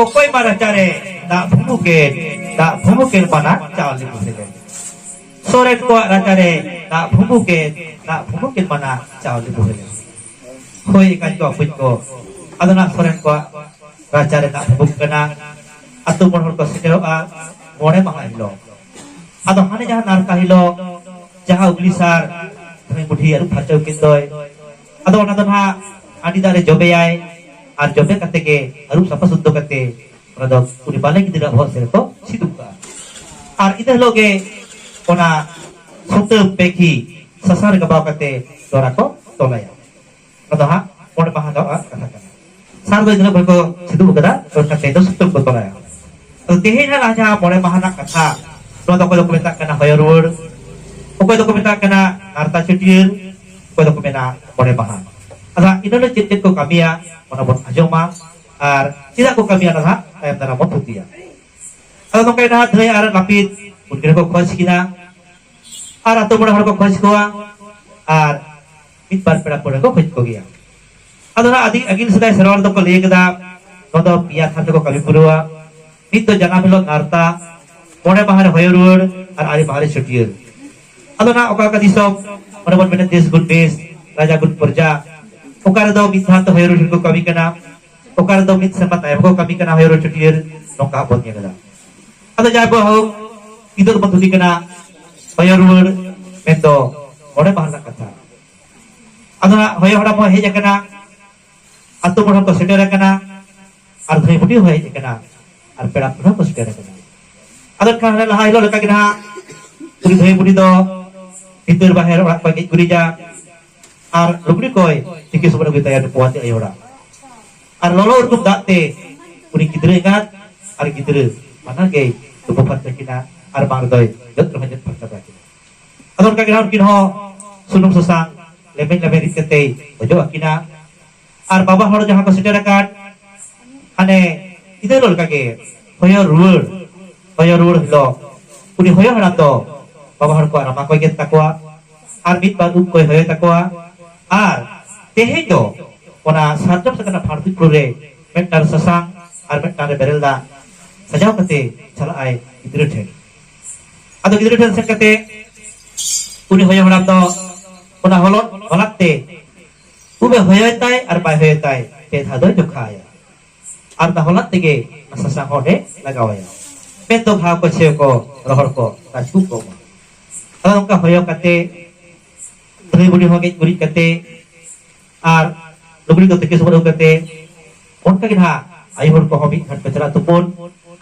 ᱚᱠᱚᱭ ᱢᱟ ᱨᱟᱪᱟᱨᱮ ᱫᱟᱜ ᱵᱷᱩᱢᱩᱠᱮᱫ, ᱫᱟᱜ ᱵᱷᱩᱢᱩᱠᱮᱫ ᱢᱟᱱᱟ ᱪᱟᱣᱞᱮ ᱵᱩᱦᱮᱞᱮ᱾ ᱥᱚᱨᱮᱱ ᱠᱚᱣᱟᱜ ᱨᱟᱪᱟᱨᱮ ᱫᱟᱜ ᱵᱷᱩᱢᱩᱠᱮᱫ, ᱫᱟᱜ ᱵᱷᱩᱢᱩᱠᱮᱫ ᱢᱟᱱᱟ ᱪᱟᱣᱞᱮ ᱵᱩᱦᱮᱞᱮ᱾ ᱦᱳᱭ ᱮᱱᱠᱷᱟᱱ ᱠᱚ ᱟᱯᱩᱡ ᱠᱚ, ᱟᱫᱚ ᱱᱟᱜ ᱥᱚᱨᱮᱱ ᱠᱚᱣᱟᱜ ᱨᱟᱪᱟᱨᱮ ᱫᱟᱜ ᱵᱷᱩᱢᱩᱠ ᱠᱟᱱᱟ᱾ ᱟᱛᱳ ᱢᱚᱬᱮ ᱦᱚᱲ ᱠᱚ ᱥᱮᱴᱮᱨᱚᱜᱼᱟ ᱢᱚᱬᱮ ᱢᱟᱦᱟ ᱦᱤᱞᱳᱜ᱾ ᱟᱫᱚ ᱦᱟᱱᱮ ᱡᱟᱦᱟᱸ ᱱᱟᱨᱠᱟ ᱦᱤᱞᱳᱜ ᱡᱟᱦᱟᱸ ᱩᱜᱽᱞᱤ ᱥᱟᱨ ᱫᱷᱟᱹᱭ ᱵᱩᱰᱷᱤ ᱟᱹᱨᱩᱵ ᱯᱷᱟᱨᱪᱟ ᱠᱮᱫ ᱫᱚᱭ, ᱟᱫᱚ ᱚᱱᱟ ᱫᱚ ᱱᱟᱦᱟᱜ ᱦᱟᱺᱰᱤ ᱫᱟᱜ ᱨᱮ ᱡᱚᱵᱮᱭᱟᱭ᱾ ᱟᱨ ᱡᱚᱵᱮ ᱠᱟᱛᱮ ᱜᱮ ᱟᱹᱨᱩᱵ ᱥᱟᱯᱷᱟ ᱥᱩᱫᱽᱫᱷᱚ ᱠᱟᱛᱮ ᱚᱱᱟ ᱫᱚ ᱩᱱᱤ ᱵᱟᱞᱮ ᱜᱤᱫᱽᱨᱟᱹ ᱵᱚᱦᱚᱜ ᱥᱮᱫ ᱨᱮᱠᱚ ᱥᱤᱫᱩᱵ ᱠᱟᱜᱼᱟ᱾ ᱟᱨ ᱤᱱᱟᱹ ᱦᱤᱞᱳᱜ ᱜᱮ ᱚᱱᱟ ᱥᱩᱛᱟᱹᱢ ᱯᱮᱠᱷᱤ ᱥᱟᱥᱟᱝ ᱨᱮ ᱜᱟᱵᱟᱣ ᱠᱟᱛᱮ ᱰᱚᱨᱟ ᱠᱚ ᱛᱚᱞᱟᱭᱟ᱾ ᱚᱱᱟ ᱫᱚ ᱦᱟᱸᱜ ᱢᱚᱬᱮ ᱢᱟᱦᱟ ᱫᱚ ᱦᱟᱸᱜ ᱠᱟᱛᱷᱟ ᱠᱟᱱᱟ᱾ ᱥᱟᱨ ᱫᱚ ᱤᱱᱟᱹ ᱦᱤᱞᱳᱜ ᱠᱚ ᱥᱤᱫᱩᱵ ᱠᱟᱫᱟ, ᱚᱱᱠᱟ ᱛᱮ ᱫᱚ ᱥᱩᱛᱟᱹᱢ ᱠᱚ ᱛᱚᱞᱟᱭᱟ᱾ ᱛᱚ ᱛᱮᱦᱮᱧ ᱦᱟᱸᱜ ᱡᱟᱦᱟᱸ ᱢᱚᱬᱮ ᱢᱟᱦᱟ ᱨᱮᱱᱟᱜ ᱠᱟᱛᱷᱟ, ᱱᱚᱣᱟ ᱫᱚ ᱚᱠᱚᱭ ᱫᱚᱠᱚ ᱢᱮᱛᱟᱜ ᱠᱟᱱᱟ ᱦᱚᱭᱚ ᱨᱩᱣᱟᱹᱲ, ᱚᱠᱚᱭ ᱫᱚᱠᱚ ᱢᱮᱛᱟᱜ ᱠᱟᱱᱟ ᱱᱟᱨᱛᱟ ᱪᱷᱟᱹᱴᱭᱟᱹᱨ, ᱚᱠᱚᱭ ᱫᱚᱠᱚ ᱢᱮᱱᱟ ᱢᱚᱬᱮ ᱢᱟᱦᱟ᱾ ᱟᱫᱚ ᱦᱟᱸᱜ ᱤᱱᱟᱹ ᱦᱤᱞᱳᱜ ᱪᱮᱫ ᱪᱮᱫ ᱠᱚ ᱠᱟᱹᱢᱤᱭᱟ, ᱚᱱᱟ ᱵᱚᱱ ᱟᱸᱡᱚᱢᱟ᱾ ᱟᱨ ᱪᱮᱫᱟᱜ ᱠᱚ ᱠᱟᱹᱢᱤᱭᱟ, ᱚᱱᱟ ᱫᱚ ᱦᱟᱸᱜ ᱛᱟᱭᱚᱢ ᱫᱟᱨᱟᱢ ᱵᱚᱱ ᱛᱷᱩᱛᱤᱭᱟ᱾ ᱟᱫᱚ ᱱᱚᱝᱠᱟ ᱜᱮ ᱱᱟᱦᱟᱜ ᱫᱷᱟᱹᱭ ᱟᱨ ᱱᱟᱹᱯᱤᱛ ᱩᱱᱠᱤᱱ ᱦᱚᱸᱠᱚ ᱠᱷᱚᱡᱽ ᱠᱤᱱᱟ, ᱟᱨ ᱟᱛᱳ ᱢᱚᱬᱮ ᱦᱚᱲ ᱠᱚ ᱠᱷᱚᱡᱽ ᱠᱚᱣᱟ, ᱟᱨ ᱢᱤᱫ ᱵᱟᱨ ᱯᱮᱲᱟ ᱯᱟᱹᱲᱦᱟᱹ ᱠᱚ ᱠᱷᱚᱡᱽ ᱠᱚᱜᱮᱭᱟ᱾ ᱟᱫᱚ ᱱᱟᱦᱟᱜ ᱟᱹᱰᱤ ᱟᱹᱜᱤᱞ ᱥᱮᱫᱟᱭ ᱥᱮᱨᱣᱟ ᱨᱮᱫᱚ ᱠᱚ ᱞᱟᱹᱭ ᱠᱟᱫᱟ, ᱱᱚᱣᱟ ᱫᱚ ᱯᱮᱭᱟ ᱛᱷᱟᱱ ᱨᱮᱠᱚ ᱠᱟᱹᱢᱤ ᱯᱩᱨᱟᱹᱣᱟ᱾ ᱢᱤᱫ ᱫᱚ ᱡᱟᱱᱟᱢ ᱦᱤᱞᱳᱜ ᱱᱟᱨᱛᱟ, ᱢᱚᱬᱮ ᱢᱟᱦᱟ ᱨᱮ ᱦᱚᱭᱚ ᱨᱩᱣᱟᱹᱲ, ᱟᱨ ᱟᱨᱮ ᱢᱟᱦᱟ ᱨᱮ ᱪᱷᱟᱹᱴᱭᱟᱹᱨ᱾ ᱟᱫᱚ ᱱᱟᱦᱟᱜ ᱚᱠᱟ ᱚᱠᱟ ᱫᱤᱥᱚᱢ, ᱚᱸᱰᱮ ᱵᱚᱱ ᱢᱮᱱᱟ ᱫᱮᱥ ᱜᱩᱱ ᱵᱮᱥ, ᱨᱟᱡᱟ ᱜᱩᱱ ᱯᱨᱚᱡᱟ, ᱚᱠᱟ ᱨᱮᱫᱚ ᱢᱤᱫ ᱫᱷᱟᱣ ᱛᱮ ᱦᱚᱭᱚ ᱨᱩᱣᱟᱹᱲ ᱠᱚ ᱠᱟᱹᱢᱤ ᱠᱟᱱᱟ, ᱚᱠᱟ ᱨᱮᱫᱚ ᱢᱤᱫ ᱥᱮᱨᱢᱟ ᱛᱟᱭᱚᱢ ᱠᱚ ᱠᱟᱹᱢᱤ ᱠᱟᱱᱟ ᱦᱚᱭᱚ ᱨᱩᱣᱟᱹᱲ ᱪᱷᱟᱹᱴᱭᱟᱹᱨ, ᱱᱚᱝᱠᱟ ᱵᱚᱱ ᱧᱮᱞ ᱮᱫᱟ᱾ ᱟᱫᱚ ᱡᱟᱭ ᱵᱚ ᱦᱳᱠ, ᱱᱤᱛᱚᱜ ᱫᱚᱵᱚᱱ ᱛᱷᱩᱛᱤ ᱠᱟᱱᱟ ᱦᱚᱭᱚ ᱨᱩᱣᱟᱹᱲ ᱢᱮᱱᱫᱚ ᱢᱚᱬᱮ ᱢᱟᱦᱟ ᱨᱮᱱᱟᱜ ᱠᱟᱛᱷᱟ᱾ ᱟᱫᱚ ᱱᱟᱜ ᱦᱚᱭᱚ ᱦᱟᱲᱟᱢ ᱦᱚᱸ ᱦᱮᱡ ᱟᱠᱟᱱᱟ, ᱟᱛᱳ ᱢᱚᱬᱮ ᱦᱚᱸ ᱠᱚ ᱥᱮᱴᱮᱨ ᱟᱠᱟᱱᱟ, ᱟᱨ ᱫᱷᱟᱹᱭ ᱵᱩᱰᱷᱤ ᱦᱚᱸ ᱦᱮᱡ ᱟᱠᱟᱱᱟ, ᱟᱨ ᱯᱮᱲᱟ ᱯᱟᱹᱲᱦᱟᱹ ᱠᱚ ᱥᱮᱴᱮᱨ ᱟᱠᱟᱱᱟ᱾ ᱟᱫᱚ ᱮᱱᱠᱷᱟᱱ ᱦᱟᱱᱮ ᱞᱟᱦᱟ ᱦᱤᱞᱳᱜ ᱞᱮᱠᱟ ᱜᱮ ᱱᱟᱦᱟᱜ ᱩᱱᱤ ᱫᱷᱟᱹᱭ ᱵᱩᱰᱷᱤ ᱫᱚ ᱵᱷᱤᱛᱟᱹᱨ ᱵᱟᱦᱮᱨ ᱚᱲᱟᱜ ᱠᱚᱭ ᱜᱮᱡ ᱜᱩᱨᱤᱡᱟ, ᱟᱨ ᱞᱩᱜᱽᱲᱤ ᱠᱚᱭ ᱛᱤᱠᱤ ᱥᱚᱵᱚᱫ ᱟᱹᱜᱩᱭ ᱛᱟᱭᱟ ᱩᱱᱤ ᱯᱳᱣᱟᱛᱤ ᱟᱭᱳ ᱦᱚᱲᱟᱜ᱾ ᱟᱨ ᱞᱚᱞᱚ ᱩᱨᱜᱩᱢ ᱫᱟᱜ ᱛᱮ ᱩᱱᱤ ᱜᱤᱫᱽᱨᱟᱹ ᱮᱸᱜᱟᱛ ᱟᱨ ᱜᱤᱫᱽᱨᱟᱹ ᱵᱟᱱᱟᱨ ᱜᱮᱭ ᱛᱩᱯᱩ ᱯᱷᱟᱨᱪᱟ ᱠᱤᱱᱟ, ᱟᱨ ᱵᱟᱝ ᱨᱮᱫᱚᱭ ᱡᱚᱫ ᱨᱮᱦᱚᱸ ᱡᱚᱫ ᱯᱷᱟᱨᱪᱟ ᱠᱟᱠᱤᱱᱟ᱾ ᱟᱫᱚ ᱚᱱᱠᱟ ᱜᱮ ᱱᱟᱦᱟᱜ ᱩᱱᱠᱤᱱ ᱦᱚᱸ ᱥᱩᱱᱩᱢ ᱥᱟᱥᱟᱝ ᱞᱮᱵᱮᱫ ᱞᱮᱵᱮᱫ ᱨᱤᱫ ᱠᱟᱛᱮᱭ ᱚᱡᱚᱜ ᱟᱹᱠᱤᱱᱟ᱾ ᱟᱨ ᱵᱟᱵᱟ ᱦᱚᱲ ᱡᱟᱦᱟᱸ ᱠᱚ ᱥᱮᱴᱮᱨ ᱟᱠᱟᱫ, ᱦᱟᱱᱮ ᱤᱱᱟᱹ ᱦᱤᱞᱳᱜ ᱞᱮᱠᱟᱜᱮ ᱦᱚᱭᱚ ᱨᱩᱣᱟᱹᱲ, ᱦᱚᱭᱚ ᱨᱩᱣᱟᱹᱲ ᱦᱤᱞᱳᱜ ᱩᱱᱤ ᱦᱚᱭᱚ ᱦᱟᱲᱟᱢ ᱫᱚ ᱵᱟᱵᱟ ᱦᱚᱲ ᱠᱚᱣᱟᱜ ᱨᱟᱢᱟ ᱠᱚᱭ ᱜᱮᱫ ᱛᱟᱠᱚᱣᱟ, ᱟᱨ ᱢᱤᱫ ᱵᱟᱨ ᱩᱵ ᱠᱚᱭ ᱦᱚᱭᱚ ᱛᱟᱠᱚᱣᱟ᱾ ᱟᱨ ᱛᱮᱦᱮᱧ ᱫᱚ ᱚᱱᱟ ᱥᱟᱨᱡᱚᱢ ᱥᱟᱠᱟᱢ ᱨᱮᱱᱟᱜ ᱯᱷᱟᱲ ᱯᱤᱯᱲᱩ ᱨᱮ ᱢᱤᱫᱴᱟᱝ ᱥᱟᱥᱟᱝ ᱟᱨ ᱢᱤᱫᱴᱟᱝ ᱨᱮ ᱵᱮᱨᱮᱞ ᱫᱟᱜ ᱥᱟᱡᱟᱣ ᱠᱟᱛᱮ ᱪᱟᱞᱟᱜ ᱟᱭ ᱜᱤᱫᱽᱨᱟᱹ ᱴᱷᱮᱱ᱾ ᱟᱫᱚ ᱜᱤᱫᱽᱨᱟᱹ ᱴᱷᱮᱱ ᱥᱮᱱ ᱠᱟᱛᱮ ᱩᱱᱤ ᱦᱚᱭᱚ ᱦᱟᱲᱟᱢ ᱫᱚ ᱚᱱᱟ ᱦᱚᱞᱚᱫ ᱦᱚᱞᱟᱫ ᱛᱮ ᱩᱵ ᱮ ᱦᱚᱭᱚᱭ ᱛᱟᱭ ᱟᱨ ᱵᱟᱭ ᱦᱚᱭᱚᱭ ᱛᱟᱭ, ᱯᱮ ᱫᱷᱟᱣ ᱫᱚᱭ ᱡᱚᱠᱷᱟᱭᱟ᱾ ᱟᱨ ᱚᱱᱟ ᱦᱚᱞᱟᱫ ᱛᱮᱜᱮ ᱚᱱᱟ ᱥᱟᱥᱟᱝ ᱦᱚᱸ ᱚᱸᱰᱮ ᱞᱟᱜᱟᱣᱟᱭᱟ᱾ ᱢᱮᱱᱫᱚ ᱜᱷᱟᱣ ᱠᱚ, ᱪᱷᱮᱣ ᱠᱚ, ᱨᱚᱦᱚᱲ ᱠᱚ, ᱨᱟᱡᱽᱠᱩ ᱠᱚ ᱮᱢᱟ᱾ ᱟᱫᱚ ᱱᱚᱝᱠᱟ ᱦᱚᱭᱚ ᱠᱟᱛᱮ ᱫᱷᱟᱹᱭ ᱵᱩᱰᱷᱤ ᱦᱚᱸ ᱜᱮᱡ ᱜᱩᱨᱤᱡ ᱠᱟᱛᱮ ᱟᱨ ᱞᱩᱜᱽᱲᱤ ᱠᱚ ᱛᱤᱠᱤ ᱥᱚᱵᱚᱫ ᱟᱹᱜᱩ ᱠᱟᱛᱮ, ᱚᱱᱠᱟ ᱜᱮ ᱱᱟᱦᱟᱜ ᱟᱭᱳ ᱦᱚᱲ ᱠᱚᱦᱚᱸ ᱢᱤᱫ ᱜᱷᱟᱴ ᱠᱚ ᱪᱟᱞᱟᱜ ᱛᱩᱯᱩᱱ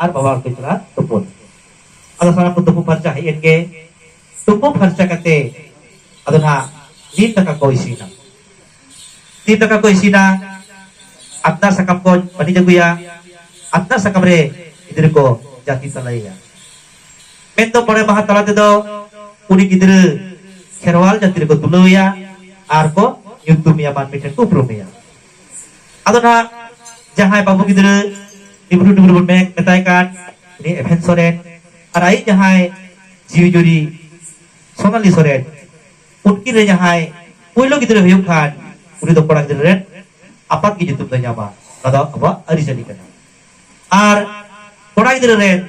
ᱟᱨ ᱵᱟᱵᱟ ᱦᱚᱲ ᱠᱚ ᱪᱟᱞᱟᱜ ᱛᱩᱯᱩᱱ᱾ ᱟᱫᱚ ᱥᱟᱱᱟᱢ ᱠᱚ ᱛᱩᱯᱩ ᱯᱷᱟᱨᱪᱟ ᱦᱮᱡ ᱮᱱ ᱜᱮ, ᱛᱩᱯᱩ ᱯᱷᱟᱨᱪᱟ ᱠᱟᱛᱮ ᱟᱫᱚ ᱱᱟᱦᱟᱜ ᱱᱤᱢ ᱫᱟᱠᱟ ᱠᱚ ᱤᱥᱤᱱᱟ᱾ ᱱᱤᱢ ᱫᱟᱠᱟ ᱠᱚ ᱤᱥᱤᱱᱟ, ᱟᱛᱱᱟᱜ ᱥᱟᱠᱟᱢ ᱠᱚ ᱵᱟᱹᱱᱤᱡ ᱟᱹᱜᱩᱭᱟ, ᱟᱛᱱᱟᱜ ᱥᱟᱠᱟᱢ ᱨᱮ ᱜᱤᱫᱽᱨᱟᱹ ᱠᱚ ᱡᱟᱹᱛᱤ ᱛᱟᱞᱟᱭᱮᱭᱟ᱾ ᱢᱮᱱᱫᱚ ᱢᱚᱬᱮ ᱢᱟᱦᱟ ᱛᱟᱞᱟ ᱛᱮᱫᱚ ᱩᱱᱤ ᱜᱤᱫᱽᱨᱟᱹ ᱠᱷᱮᱨᱣᱟᱞ ᱡᱟᱹᱛᱤ ᱨᱮᱠᱚ ᱛᱩᱞᱟᱹᱣᱮᱭᱟ ᱟᱨ ᱠᱚ ᱧᱩᱛᱩᱢᱮᱭᱟ, ᱢᱟᱹᱱᱢᱤ ᱴᱷᱮᱱ ᱠᱚ ᱩᱯᱨᱩᱢᱮᱭᱟ᱾ ᱟᱫᱚ ᱱᱟᱦᱟᱜ ᱡᱟᱦᱟᱸᱭ ᱵᱟᱹᱵᱩ ᱜᱤᱫᱽᱨᱟᱹ ᱰᱤᱵᱨᱩ ᱰᱤᱵᱨᱩ ᱵᱚᱱ ᱢᱮ-, ᱢᱮᱛᱟᱭ ᱠᱟᱱ, ᱩᱱᱤ ᱮᱵᱷᱮᱱ ᱥᱚᱨᱮᱱ, ᱟᱨ ᱟᱡ ᱡᱟᱦᱟᱸᱭ ᱡᱤᱣᱤ ᱡᱩᱨᱤ ᱥᱳᱱᱟᱞᱤ ᱥᱚᱨᱮᱱ, ᱩᱱᱠᱤᱱ ᱨᱮ ᱡᱟᱦᱟᱸᱭ ᱯᱳᱭᱞᱳ ᱜᱤᱫᱽᱨᱟᱹ ᱦᱩᱭᱩᱜ ᱠᱷᱟᱱ, ᱩᱱᱤ ᱫᱚ ᱠᱚᱲᱟ ᱜᱤᱫᱽᱨᱟᱹ ᱨᱮᱱ ᱟᱯᱟᱛ ᱜᱮ ᱧᱩᱛᱩᱢ ᱫᱚᱭ ᱧᱟᱢᱟ᱾ ᱚᱱᱟ ᱫᱚ ᱟᱵᱚᱣᱟᱜ ᱟᱹᱨᱤᱪᱟᱹᱞᱤ ᱠᱟᱱᱟ᱾ ᱟᱨ ᱠᱚᱲᱟ ᱜᱤᱫᱽᱨᱟᱹ ᱨᱮᱱ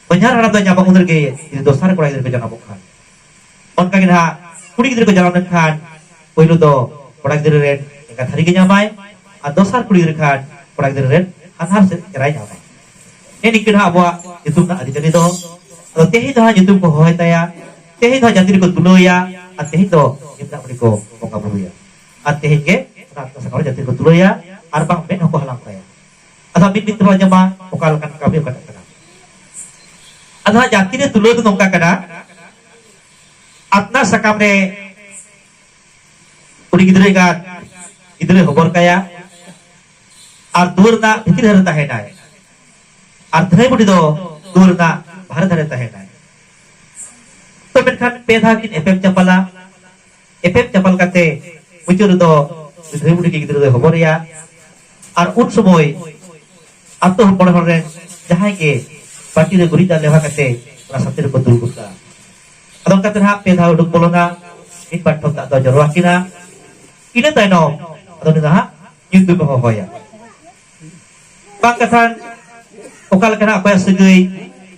ᱦᱚᱧᱦᱟᱨ ᱦᱟᱲᱟᱢ ᱫᱚ ᱧᱟᱢᱟ ᱩᱱ ᱨᱮᱜᱮ, ᱡᱩᱫᱤ ᱫᱚᱥᱟᱨ ᱠᱚᱲᱟ ᱜᱤᱫᱽᱨᱟᱹ ᱠᱚ ᱡᱟᱱᱟᱢᱚᱜ ᱠᱷᱟᱱ᱾ ᱚᱱᱠᱟ ᱜᱮ ᱱᱟᱦᱟᱜ ᱠᱩᱲᱤ ᱜᱤᱫᱽᱨᱟᱹ ᱠᱚ ᱡᱟᱱᱟᱢ ᱞᱮᱱᱠᱷᱟᱱ ᱯᱳᱭᱞᱳ ᱫᱚ ᱠᱚᱲᱟ ᱜᱤᱫᱽᱨᱟᱹ ᱨᱮᱱ ᱮᱸᱜᱟᱛ ᱦᱟᱹᱨᱤ ᱜᱮ ᱧᱟᱢᱟᱭ, ᱟᱨ ᱫᱚᱥᱟᱨ ᱠᱩᱲᱤ ᱜᱤᱫᱽᱨᱟᱹ ᱠᱷᱟᱱ ᱠᱚᱲᱟ ᱜᱤᱫᱽᱨᱟᱹ ᱨᱮᱱ ᱦᱟᱱᱦᱟᱨ ᱥᱮᱫ ᱮᱨᱟᱭ ᱧᱟᱢᱟ᱾ ᱦᱮᱸ, ᱱᱤᱝᱠᱟᱹ ᱱᱟᱦᱟᱜ ᱟᱵᱚᱣᱟᱜ ᱧᱩᱛᱩᱢ ᱨᱮᱱᱟᱜ ᱟᱹᱨᱤᱪᱟᱹᱞᱤ ᱫᱚ᱾ ᱟᱫᱚ ᱛᱮᱦᱮᱧ ᱫᱚ ᱦᱟᱸᱜ ᱧᱩᱛᱩᱢ ᱠᱚ ᱦᱚᱦᱚᱭ ᱛᱟᱭᱟ, ᱛᱮᱦᱮᱧ ᱫᱚ ᱦᱟᱸᱜ ᱡᱟᱹᱛᱤ ᱨᱮᱠᱚ ᱛᱩᱞᱟᱹᱣ ᱮᱭᱟ, ᱟᱨ ᱛᱮᱦᱮᱧ ᱫᱚ ᱱᱤᱢ ᱫᱟᱜ ᱢᱟᱹᱰᱤ ᱠᱚ ᱵᱚᱸᱜᱟ ᱵᱩᱨᱩᱭᱟ᱾ ᱟᱨ ᱛᱮᱦᱮᱧ ᱜᱮ ᱚᱱᱟ ᱟᱛᱱᱟ ᱥᱟᱠᱟᱢ ᱨᱮ ᱡᱟᱹᱛᱤ ᱨᱮᱠᱚ ᱛᱩᱞᱟᱹᱣ ᱮᱭᱟ, ᱟᱨ ᱵᱟᱝ ᱢᱮᱫ ᱦᱚᱸᱠᱚ ᱦᱟᱞᱟᱝ ᱛᱟᱭᱟ᱾ ᱟᱫᱚ ᱢᱤᱫ ᱢᱤᱫ ᱛᱮᱵᱚᱱ ᱟᱸᱡᱚᱢᱟ ᱚᱠᱟ ᱞᱮᱠᱟᱱ ᱠᱟᱹᱢᱤ ᱚᱠᱟᱴᱟᱜ ᱠᱟᱱᱟ᱾ ᱟᱫᱚ ᱦᱟᱸᱜ ᱡᱟᱹᱛᱤ ᱨᱮ ᱛᱩᱞᱟᱹᱣ ᱫᱚ ᱱᱚᱝᱠᱟ ᱠᱟᱱᱟ, ᱟᱛᱱᱟ ᱥᱟᱠᱟᱢ ᱨᱮ ᱩᱱᱤ ᱜᱤᱫᱽᱨᱟᱹ ᱮᱸᱜᱟᱛ ᱜᱤᱫᱽᱨᱟᱹ ᱦᱚᱵᱚᱨ ᱠᱟᱭᱟ, ᱟᱨ ᱫᱩᱣᱟᱹᱨ ᱨᱮᱱᱟᱜ ᱵᱷᱤᱛᱤᱨ ᱫᱷᱟᱨᱮ ᱛᱟᱦᱮᱱᱟᱭ, ᱟᱨ ᱫᱷᱟᱹᱭ ᱵᱩᱰᱷᱤ ᱫᱚ ᱫᱩᱣᱟᱹᱨ ᱨᱮᱱᱟᱜ ᱵᱟᱦᱨᱮ ᱫᱷᱟᱨᱮ ᱛᱟᱦᱮᱱᱟᱭ᱾ ᱛᱚ ᱢᱮᱱᱠᱷᱟᱱ ᱯᱮ ᱫᱷᱟᱣ ᱠᱤᱱ ᱮᱯᱮᱢ ᱪᱟᱯᱟᱞᱟ᱾ ᱮᱯᱮᱢ ᱪᱟᱯᱟᱞ ᱠᱟᱛᱮ ᱢᱩᱪᱟᱹᱫ ᱨᱮᱫᱚ ᱩᱱᱤ ᱫᱷᱟᱹᱭ ᱵᱩᱰᱷᱤ ᱜᱮ ᱜᱤᱫᱽᱨᱟᱹ ᱫᱚᱭ ᱦᱚᱵᱚᱨᱮᱭᱟ᱾ ᱟᱨ ᱩᱱ ᱥᱚᱢᱚᱭ ᱟᱛᱳ ᱦᱚᱲ ᱢᱚᱬᱮ ᱦᱚᱲ ᱨᱮᱱ ᱡᱟᱦᱟᱸᱭ ᱜᱮ ᱵᱟᱹᱴᱤ ᱨᱮ ᱜᱩᱨᱤᱡ ᱫᱟᱜ ᱞᱮᱣᱦᱟ ᱠᱟᱛᱮ ᱚᱱᱟ ᱥᱟᱛᱮ ᱨᱮᱠᱚ ᱫᱩᱞ ᱜᱚᱫ ᱠᱟᱜᱼᱟ᱾ ᱟᱫᱚ ᱚᱱᱠᱟᱛᱮ ᱱᱟᱦᱟᱜ ᱯᱮ ᱫᱷᱟᱣ ᱩᱰᱩᱠ ᱵᱚᱞᱚᱱᱟ, ᱢᱤᱫ ᱵᱟᱨ ᱴᱷᱚᱯ ᱫᱟᱜ ᱫᱚ ᱡᱚᱨᱚ ᱟᱹᱠᱤᱱᱟ᱾ ᱤᱱᱟᱹ ᱛᱟᱭᱱᱚᱢ ᱟᱫᱚ ᱩᱱᱤ ᱫᱚ ᱦᱟᱸᱜ ᱧᱩᱛᱩᱢ ᱮ ᱦᱚᱦᱚᱭᱟ᱾ ᱵᱟᱝ ᱠᱟᱛᱷᱟᱱ ᱚᱠᱟ ᱞᱮᱠᱟᱱᱟᱜ ᱚᱠᱚᱭᱟᱜ ᱥᱟᱹᱜᱟᱹᱭ,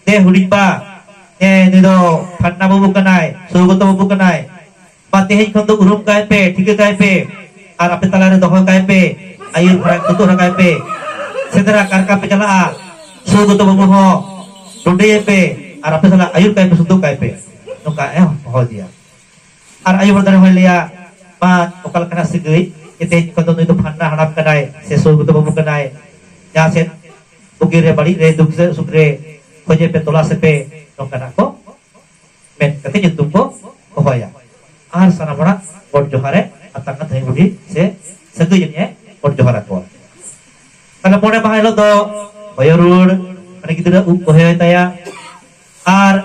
ᱫᱮ ᱦᱩᱰᱤᱧ ᱵᱟ, ᱦᱮᱸ, ᱱᱩᱭ ᱫᱚ ᱯᱷᱟᱱᱱᱟ ᱵᱟᱹᱵᱩ ᱠᱟᱱᱟᱭ, ᱥᱚᱣᱜᱚᱛᱚ ᱵᱟᱹᱵᱩ ᱠᱟᱱᱟᱭ, ᱵᱟ ᱛᱮᱦᱮᱧ ᱠᱷᱚᱱ ᱫᱚ ᱩᱨᱩᱢ ᱠᱟᱭ ᱯᱮ, ᱴᱷᱤᱠᱟᱹ ᱠᱟᱭ ᱯᱮ, ᱟᱨ ᱟᱯᱮ ᱛᱟᱞᱟᱨᱮ ᱫᱚᱦᱚ ᱠᱟᱭ ᱯᱮ, ᱟᱹᱭᱩᱨ ᱦᱟᱨᱟ, ᱛᱩᱛᱩ ᱦᱟᱨᱟ ᱠᱟᱭ ᱯᱮ, ᱥᱮᱸᱫᱽᱨᱟ ᱠᱟᱨᱠᱟ ᱯᱮ ᱪᱟᱞᱟᱜᱼᱟ, ᱥᱚᱣᱜᱚᱛᱚ ᱵᱟᱹᱵᱩ ᱦᱚᱸ ᱰᱚᱸᱰᱮᱭᱮ ᱯᱮ, ᱟᱨ ᱟᱯᱮ ᱥᱟᱞᱟᱜ ᱟᱹᱭᱩᱨ ᱠᱟᱭ ᱯᱮ, ᱥᱩᱛᱩᱜ ᱠᱟᱭ ᱯᱮ, ᱱᱚᱝᱠᱟ ᱮ ᱦᱚᱦᱚ ᱟᱫᱮᱭᱟ᱾ ᱟᱨ ᱟᱭᱳ ᱦᱚᱲ ᱫᱟᱨᱮ ᱦᱚᱸᱭ ᱞᱟᱹᱭᱟ, ᱵᱟᱝ, ᱚᱠᱟ ᱞᱮᱠᱟᱱᱟᱜ ᱥᱟᱹᱜᱟᱹᱭ? ᱮ, ᱛᱮᱦᱮᱧ ᱠᱷᱚᱱ ᱫᱚ ᱱᱩᱭ ᱫᱚ ᱯᱷᱟᱱᱱᱟ ᱦᱟᱲᱟᱢ ᱠᱟᱱᱟᱭ, ᱥᱮ ᱥᱚᱣᱜᱚᱛᱚ ᱵᱟᱹᱵᱩ ᱠᱟᱱᱟᱭ, ᱡᱟᱦᱟᱸ ᱥᱮᱫ ᱵᱩᱜᱤ ᱨᱮ, ᱵᱟᱹᱲᱤᱡ ᱨᱮ, ᱫᱩᱠ ᱥᱮ ᱥᱩᱠ ᱨᱮ, ᱠᱷᱚᱡᱮ ᱯᱮ, ᱛᱚᱞᱟᱥᱮ ᱯᱮ, ᱱᱚᱝᱠᱟᱱᱟᱜ ᱠᱚ ᱢᱮᱱ ᱠᱟᱛᱮ ᱧᱩᱛᱩᱢ ᱠᱚ ᱦᱚᱦᱚᱭᱟ᱾ ᱟᱨ ᱥᱟᱱᱟᱢ ᱦᱚᱲᱟᱜ ᱜᱚᱰ ᱡᱚᱦᱟᱨ ᱮ ᱟᱛᱟᱝᱟ ᱫᱷᱟᱹᱭ ᱵᱩᱰᱷᱤ ᱥᱮ ᱥᱟᱹᱜᱟᱹᱭ ᱡᱟᱹᱱᱤᱡ ᱮ ᱜᱚᱰ ᱡᱚᱦᱟᱨ ᱟᱠᱚᱣᱟ᱾ ᱛᱟᱦᱞᱮ ᱢᱚᱬᱮ ᱢᱟᱦᱟ ᱦᱤᱞᱳᱜ ᱫᱚ ᱦᱚᱭᱚ ᱨᱩᱣᱟᱹᱲ, ᱢᱟᱱᱮ ᱜᱤᱫᱽᱨᱟᱹ ᱩᱵ ᱠᱚ ᱦᱚᱭᱚᱭ ᱛᱟᱭᱟ, ᱟᱨ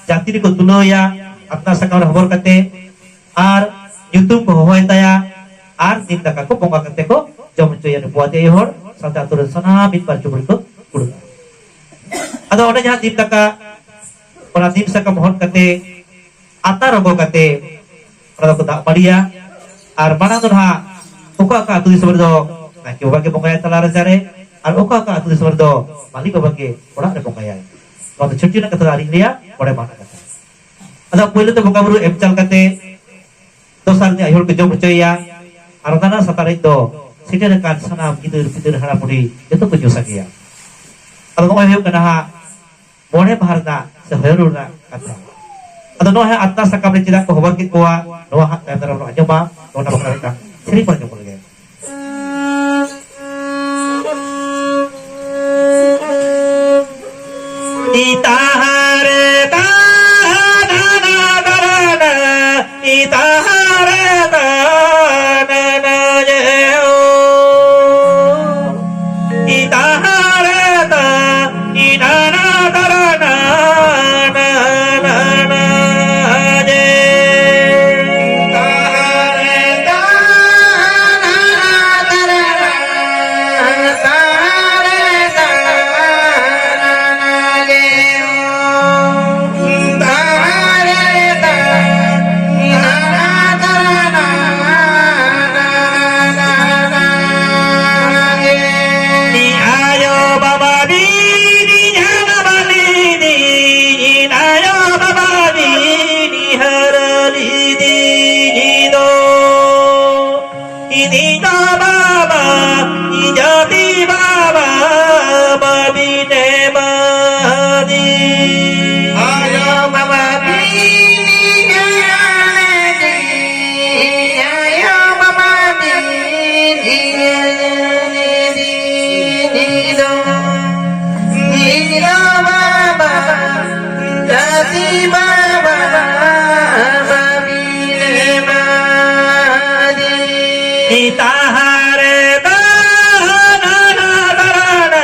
ᱡᱟᱹᱛᱤ ᱨᱮᱠᱚ ᱛᱩᱞᱟᱹᱣ ᱮᱭᱟ, ᱟᱛᱱᱟ ᱥᱟᱠᱟᱢ ᱨᱮ ᱦᱚᱵᱚᱨ ᱠᱟᱛᱮ, ᱟᱨ ᱧᱩᱛᱩᱢ ᱠᱚ ᱦᱚᱦᱚᱭ ᱛᱟᱭᱟ, ᱟᱨ ᱱᱤᱢ ᱫᱟᱠᱟ ᱠᱚ ᱵᱚᱸᱜᱟ ᱠᱟᱛᱮ ᱠᱚ ᱡᱚᱢ ᱦᱚᱪᱚᱭᱟ ᱱᱩᱠᱩ ᱟᱫᱮ ᱟᱭᱳ ᱦᱚᱲ ᱥᱟᱶᱛᱮ ᱟᱛᱳ ᱨᱮᱱ ᱥᱟᱱᱟᱢ ᱢᱤᱫ ᱵᱟᱨ ᱪᱩᱯᱲᱤ ᱠᱚ ᱠᱩᱲᱟᱹᱜᱼᱟ᱾ ᱟᱫᱚ ᱚᱸᱰᱮ ᱡᱟᱦᱟᱸ ᱱᱤᱢ ᱫᱟᱠᱟ, ᱚᱱᱟ ᱱᱤᱢ ᱥᱟᱠᱟᱢ ᱦᱚᱫ ᱠᱟᱛᱮ, ᱟᱛᱟ ᱨᱚᱸᱜᱚ ᱠᱟᱛᱮ, ᱚᱱᱟ ᱫᱚᱠᱚ ᱫᱟᱜ ᱢᱟᱹᱰᱤᱭᱟ᱾ ᱟᱨ ᱢᱟᱲᱟᱝ ᱫᱚ ᱱᱟᱦᱟᱜ ᱚᱠᱟ ᱚᱠᱟ ᱟᱹᱛᱩ ᱫᱤᱥᱚᱢ ᱨᱮᱫᱚ ᱱᱟᱭᱠᱮ ᱵᱟᱵᱟ ᱜᱮ ᱵᱚᱸᱜᱟᱭᱟ ᱛᱟᱞᱟ ᱨᱟᱪᱟ ᱨᱮ, ᱟᱨ ᱚᱠᱟ ᱚᱠᱟ ᱟᱹᱛᱩ ᱫᱤᱥᱚᱢ ᱨᱮᱫᱚ ᱢᱟᱹᱞᱤᱠ ᱵᱟᱵᱟ ᱜᱮ ᱚᱲᱟᱜ ᱨᱮ ᱵᱚᱸᱜᱟᱭᱟᱭ᱾ ᱱᱚᱣᱟ ᱫᱚ ᱪᱷᱟᱹᱴᱭᱟᱹᱨ ᱨᱮᱱᱟᱜ ᱠᱟᱛᱷᱟ ᱫᱚ ᱟᱹᱣᱨᱤᱧ ᱞᱟᱹᱭᱟ, ᱢᱚᱬᱮ ᱢᱟᱦᱟ ᱨᱮᱱᱟᱜ ᱠᱟᱛᱷᱟ᱾ ᱟᱫᱚ ᱯᱳᱭᱞᱳ ᱛᱮ ᱵᱚᱸᱜᱟ ᱵᱩᱨᱩ ᱮᱢ ᱪᱟᱞ ᱠᱟᱛᱮ, ᱫᱚᱥᱟᱨ ᱫᱤᱱ ᱟᱭᱳ ᱦᱚᱲ ᱠᱚ ᱡᱚᱢ ᱦᱚᱪᱚᱭᱮᱭᱟ᱾ ᱟᱨ ᱚᱱᱟ ᱨᱮᱱᱟᱜ ᱥᱟᱛᱟᱨᱮᱡ ᱫᱚ ᱥᱮᱴᱮᱨ ᱟᱠᱟᱱ ᱥᱟᱱᱟᱢ ᱜᱤᱫᱟᱹᱨ ᱯᱤᱫᱟᱹᱨ ᱦᱟᱲᱟᱢ ᱵᱩᱰᱷᱤ ᱡᱚᱛᱚ ᱠᱚ ᱧᱩ ᱥᱟᱸᱜᱮᱭᱟ᱾ ᱟᱫᱚ ᱱᱚᱜᱼᱚᱭ ᱦᱩᱭᱩᱜ ᱠᱟᱱᱟ ᱦᱟᱸᱜ ᱢᱚᱬᱮ ᱢᱟᱦᱟ ᱨᱮᱱᱟᱜ ᱥᱮ ᱦᱚᱭᱚ ᱨᱩᱣᱟᱹᱲ ᱨᱮᱱᱟᱜ ᱠᱟᱛᱷᱟ᱾ ᱟᱫᱚ ᱱᱚᱣᱟ ᱦᱟᱸᱜ ᱟᱛᱱᱟ ᱥᱟᱠᱟᱢ ᱨᱮ ᱪᱮᱫᱟᱜ ᱠᱚ ᱦᱚᱵᱚᱨ ᱠᱮᱫ ᱠᱚᱣᱟ, ᱱᱚᱣᱟ ᱦᱟᱸᱜ ᱛᱟᱭᱚᱢ ᱫᱟᱨᱟᱢ ᱵᱚᱱ ᱟᱸᱡᱚᱢᱟ᱾ ᱱᱚᱣᱟ ᱵᱟᱠᱷᱨᱟ ᱢᱤᱫᱴᱟᱝ ᱥᱮᱨᱮᱧ ᱵᱚᱱ ᱟᱸᱡᱚᱢ ᱞᱮᱜᱮ᱾ ᱤᱛᱟᱦᱟᱨᱮ ᱛᱟᱦᱟᱱᱟ ᱫᱟᱨᱟᱱᱟ, ᱤᱛᱟᱦᱟᱨᱮ ᱛᱟᱦᱟᱱᱟ ᱡᱮ ᱳ, ᱤᱛᱟᱦᱟᱨᱮ ᱛᱟᱦᱟᱱᱟ ᱫᱟᱨᱟᱱᱟ, ᱱᱟ, ᱱᱟ, ᱱᱟ, ᱡᱮ᱾ ᱤᱧ ᱫᱚ ᱵᱟᱵᱟ, ᱤᱧ ᱡᱟᱹᱛᱤ ᱵᱟᱵᱟ, ᱵᱟᱹᱵᱤᱱ ᱮᱢᱟᱫᱤᱧ᱾ ᱟᱭᱳ ᱵᱟᱵᱟ ᱵᱤᱱ ᱤᱭᱟᱹ ᱞᱮᱫᱤᱧ, ᱟᱭᱳ ᱵᱟᱵᱟ ᱵᱤᱱ ᱤᱭᱟᱹ ᱞᱮᱫᱤᱧ ᱫᱚ, ᱤᱧ ᱫᱚ ᱵᱟᱵᱟ, ᱡᱟᱹᱛᱤ ᱵᱟᱵᱟ, ᱵᱟᱹᱵᱤᱱ ᱮᱢᱟᱫᱤᱧ᱾ ᱤᱛᱟᱦᱟᱨᱮ ᱛᱟᱱᱟ ᱛᱟᱨᱟᱱᱟ,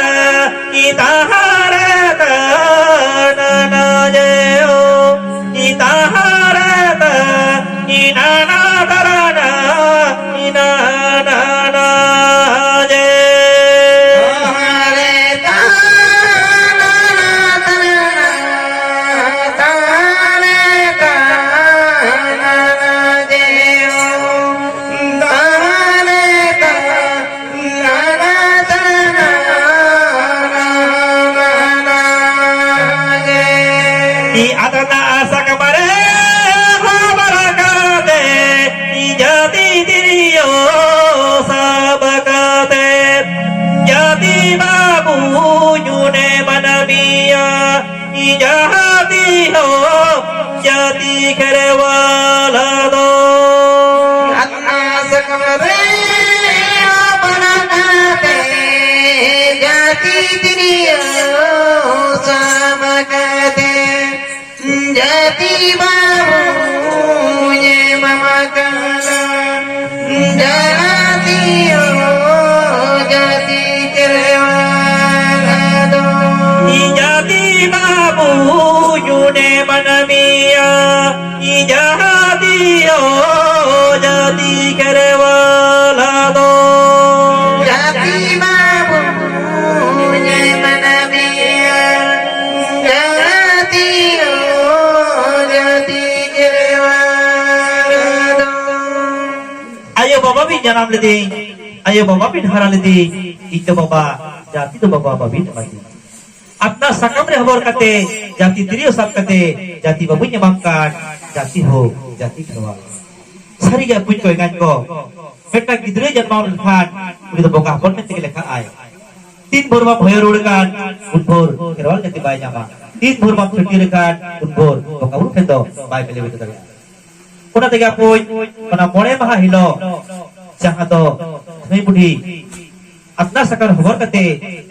ᱤᱛᱟᱦᱟᱨᱮ ᱛᱟᱱᱟ ᱡᱮ ᱳ, ᱤᱛᱟᱦᱟᱨᱮ ᱛᱟᱱᱟ ᱛᱟᱨᱟᱱᱟ, ᱤᱱᱟᱱᱟ ᱡᱮ᱾ ᱟᱫᱱᱟ ᱟᱥᱟ ᱠᱟᱢᱟᱨᱮ ᱵᱟᱵᱟᱨᱟ ᱠᱟᱛᱮ, ᱡᱟᱹᱛᱤ ᱛᱤᱨᱭᱳ ᱥᱟᱵ ᱠᱟᱛᱮ, ᱡᱟᱹᱛᱤ ᱵᱟᱹᱵᱩ ᱧᱩᱱᱮ ᱢᱟᱱᱟᱢᱤᱭᱟ, ᱡᱟᱹᱛᱤ ᱦᱚᱸ ᱡᱟᱹᱛᱤ ᱠᱷᱮᱨᱣᱟᱞᱟ ᱫᱚ᱾ ᱟᱫᱱᱟ ᱥᱟᱠᱟᱢ ᱨᱮ ᱵᱟᱵᱟᱨᱟ ᱠᱟᱛᱮ, ᱡᱟᱹᱛᱤ ᱛᱤᱨᱭᱳ ᱥᱟᱵ ᱠᱟᱛᱮ, ᱡᱟᱹᱛᱤ ᱵᱟᱹᱵᱩ ᱧᱮ ᱢᱟᱢᱟ ᱠᱟᱱᱟ, ᱡᱟᱹᱛᱤ ᱦᱚᱸ ᱡᱟᱹᱛᱤ ᱠᱷᱮᱨᱣᱟᱞᱟ ᱫᱚ᱾ ᱡᱟᱹᱛᱤ ᱵᱟᱹᱵᱩ ᱧᱩᱱᱮ ᱢᱟᱱᱟᱢᱤᱭᱟ, ᱡᱟᱹᱛᱤ ᱦᱚᱸ ᱡᱟᱹᱛᱤ ᱠᱷᱮᱨᱣᱟᱞᱟ ᱫᱚ᱾ ᱡᱟᱹᱛᱤ ᱵᱟᱹᱵᱩ ᱧᱮ ᱢᱟᱱᱟᱢᱤᱭᱟ, ᱡᱟᱹᱛᱤ ᱦᱚᱸ ᱡᱟᱹᱛᱤ ᱠᱷᱮᱨᱣᱟᱞᱟ ᱫᱚ᱾ ᱟᱭᱳ ᱵᱟᱵᱟ ᱵᱤᱱ ᱡᱟᱱᱟᱢ ᱞᱮᱫᱤᱧ, ᱟᱭᱳ ᱵᱟᱵᱟ ᱵᱤᱱ ᱦᱟᱨᱟ ᱞᱮᱫᱤᱧ, ᱤᱧ ᱫᱚ ᱵᱟᱵᱟ, ᱡᱟᱹᱛᱤ ᱫᱚ ᱵᱟᱵᱟ ᱵᱟᱹᱵᱤᱱ ᱮᱢᱟᱫᱤᱧ᱾ ᱟᱛᱱᱟ ᱥᱟᱠᱟᱢ ᱨᱮ ᱦᱚᱵᱚᱨ ᱠᱟᱛᱮ, ᱡᱟᱹᱛᱤ ᱛᱤᱨᱭᱳ ᱥᱟᱵ ᱠᱟᱛᱮ, ᱡᱟᱹᱛᱤ ᱵᱟᱹᱵᱩᱧ ᱮᱢᱟᱢ ᱠᱟᱱ, ᱡᱟᱹᱛᱤ ᱦᱳ, ᱡᱟᱹᱛᱤ ᱠᱷᱮᱨᱣᱟᱞ᱾ ᱥᱟᱹᱨᱤ ᱜᱮ ᱠᱩᱧ ᱠᱚ ᱮᱸᱜᱟᱧ ᱠᱚ, ᱢᱤᱫᱴᱟᱝ ᱜᱤᱫᱽᱨᱟᱹᱭ ᱡᱟᱱᱟᱢ ᱞᱮᱱᱠᱷᱟᱱ ᱩᱱᱤ ᱫᱚ ᱵᱚᱸᱜᱟ ᱦᱚᱯᱚᱱ ᱢᱮᱱᱛᱮ ᱜᱮ ᱞᱮᱠᱷᱟᱜᱼᱟᱭ᱾ ᱛᱤᱱ ᱵᱷᱳᱨ ᱵᱟᱢ ᱦᱚᱭᱚ ᱨᱩᱣᱟᱹᱲ ᱠᱟᱱ ᱩᱱ ᱵᱷᱳᱨ ᱠᱷᱮᱨᱣᱟᱞ ᱡᱟᱹᱛᱤ ᱵᱟᱭ ᱧᱟᱢᱟ᱾ ᱛᱤᱱ ᱵᱷᱳᱨ ᱵᱟᱢ ᱪᱷᱟᱹᱴᱭᱟᱹᱨ ᱠᱟᱱ ᱩᱱ ᱵᱷᱳᱨ ᱵᱚᱸᱜᱟ ᱵᱩᱨᱩ ᱴᱷᱮᱱ ᱫᱚ ᱵᱟᱭ ᱵᱮᱞᱮ ᱵᱮᱴᱮ ᱫᱟᱲᱮᱭᱟᱜᱼᱟ᱾ ᱚᱱᱟ ᱛᱮᱜᱮ ᱟᱯᱚᱭ ᱚᱱᱟ ᱢᱚᱬᱮ ᱢᱟᱦᱟ ᱦᱤᱞᱳᱜ ᱡᱟᱦᱟᱸ ᱫᱚ ᱫᱷᱟᱹᱭ ᱵᱩᱰᱷᱤ ᱟᱛᱱᱟ ᱥᱟᱠᱟᱢ ᱦᱚᱵᱚᱨ ᱠᱟᱛᱮ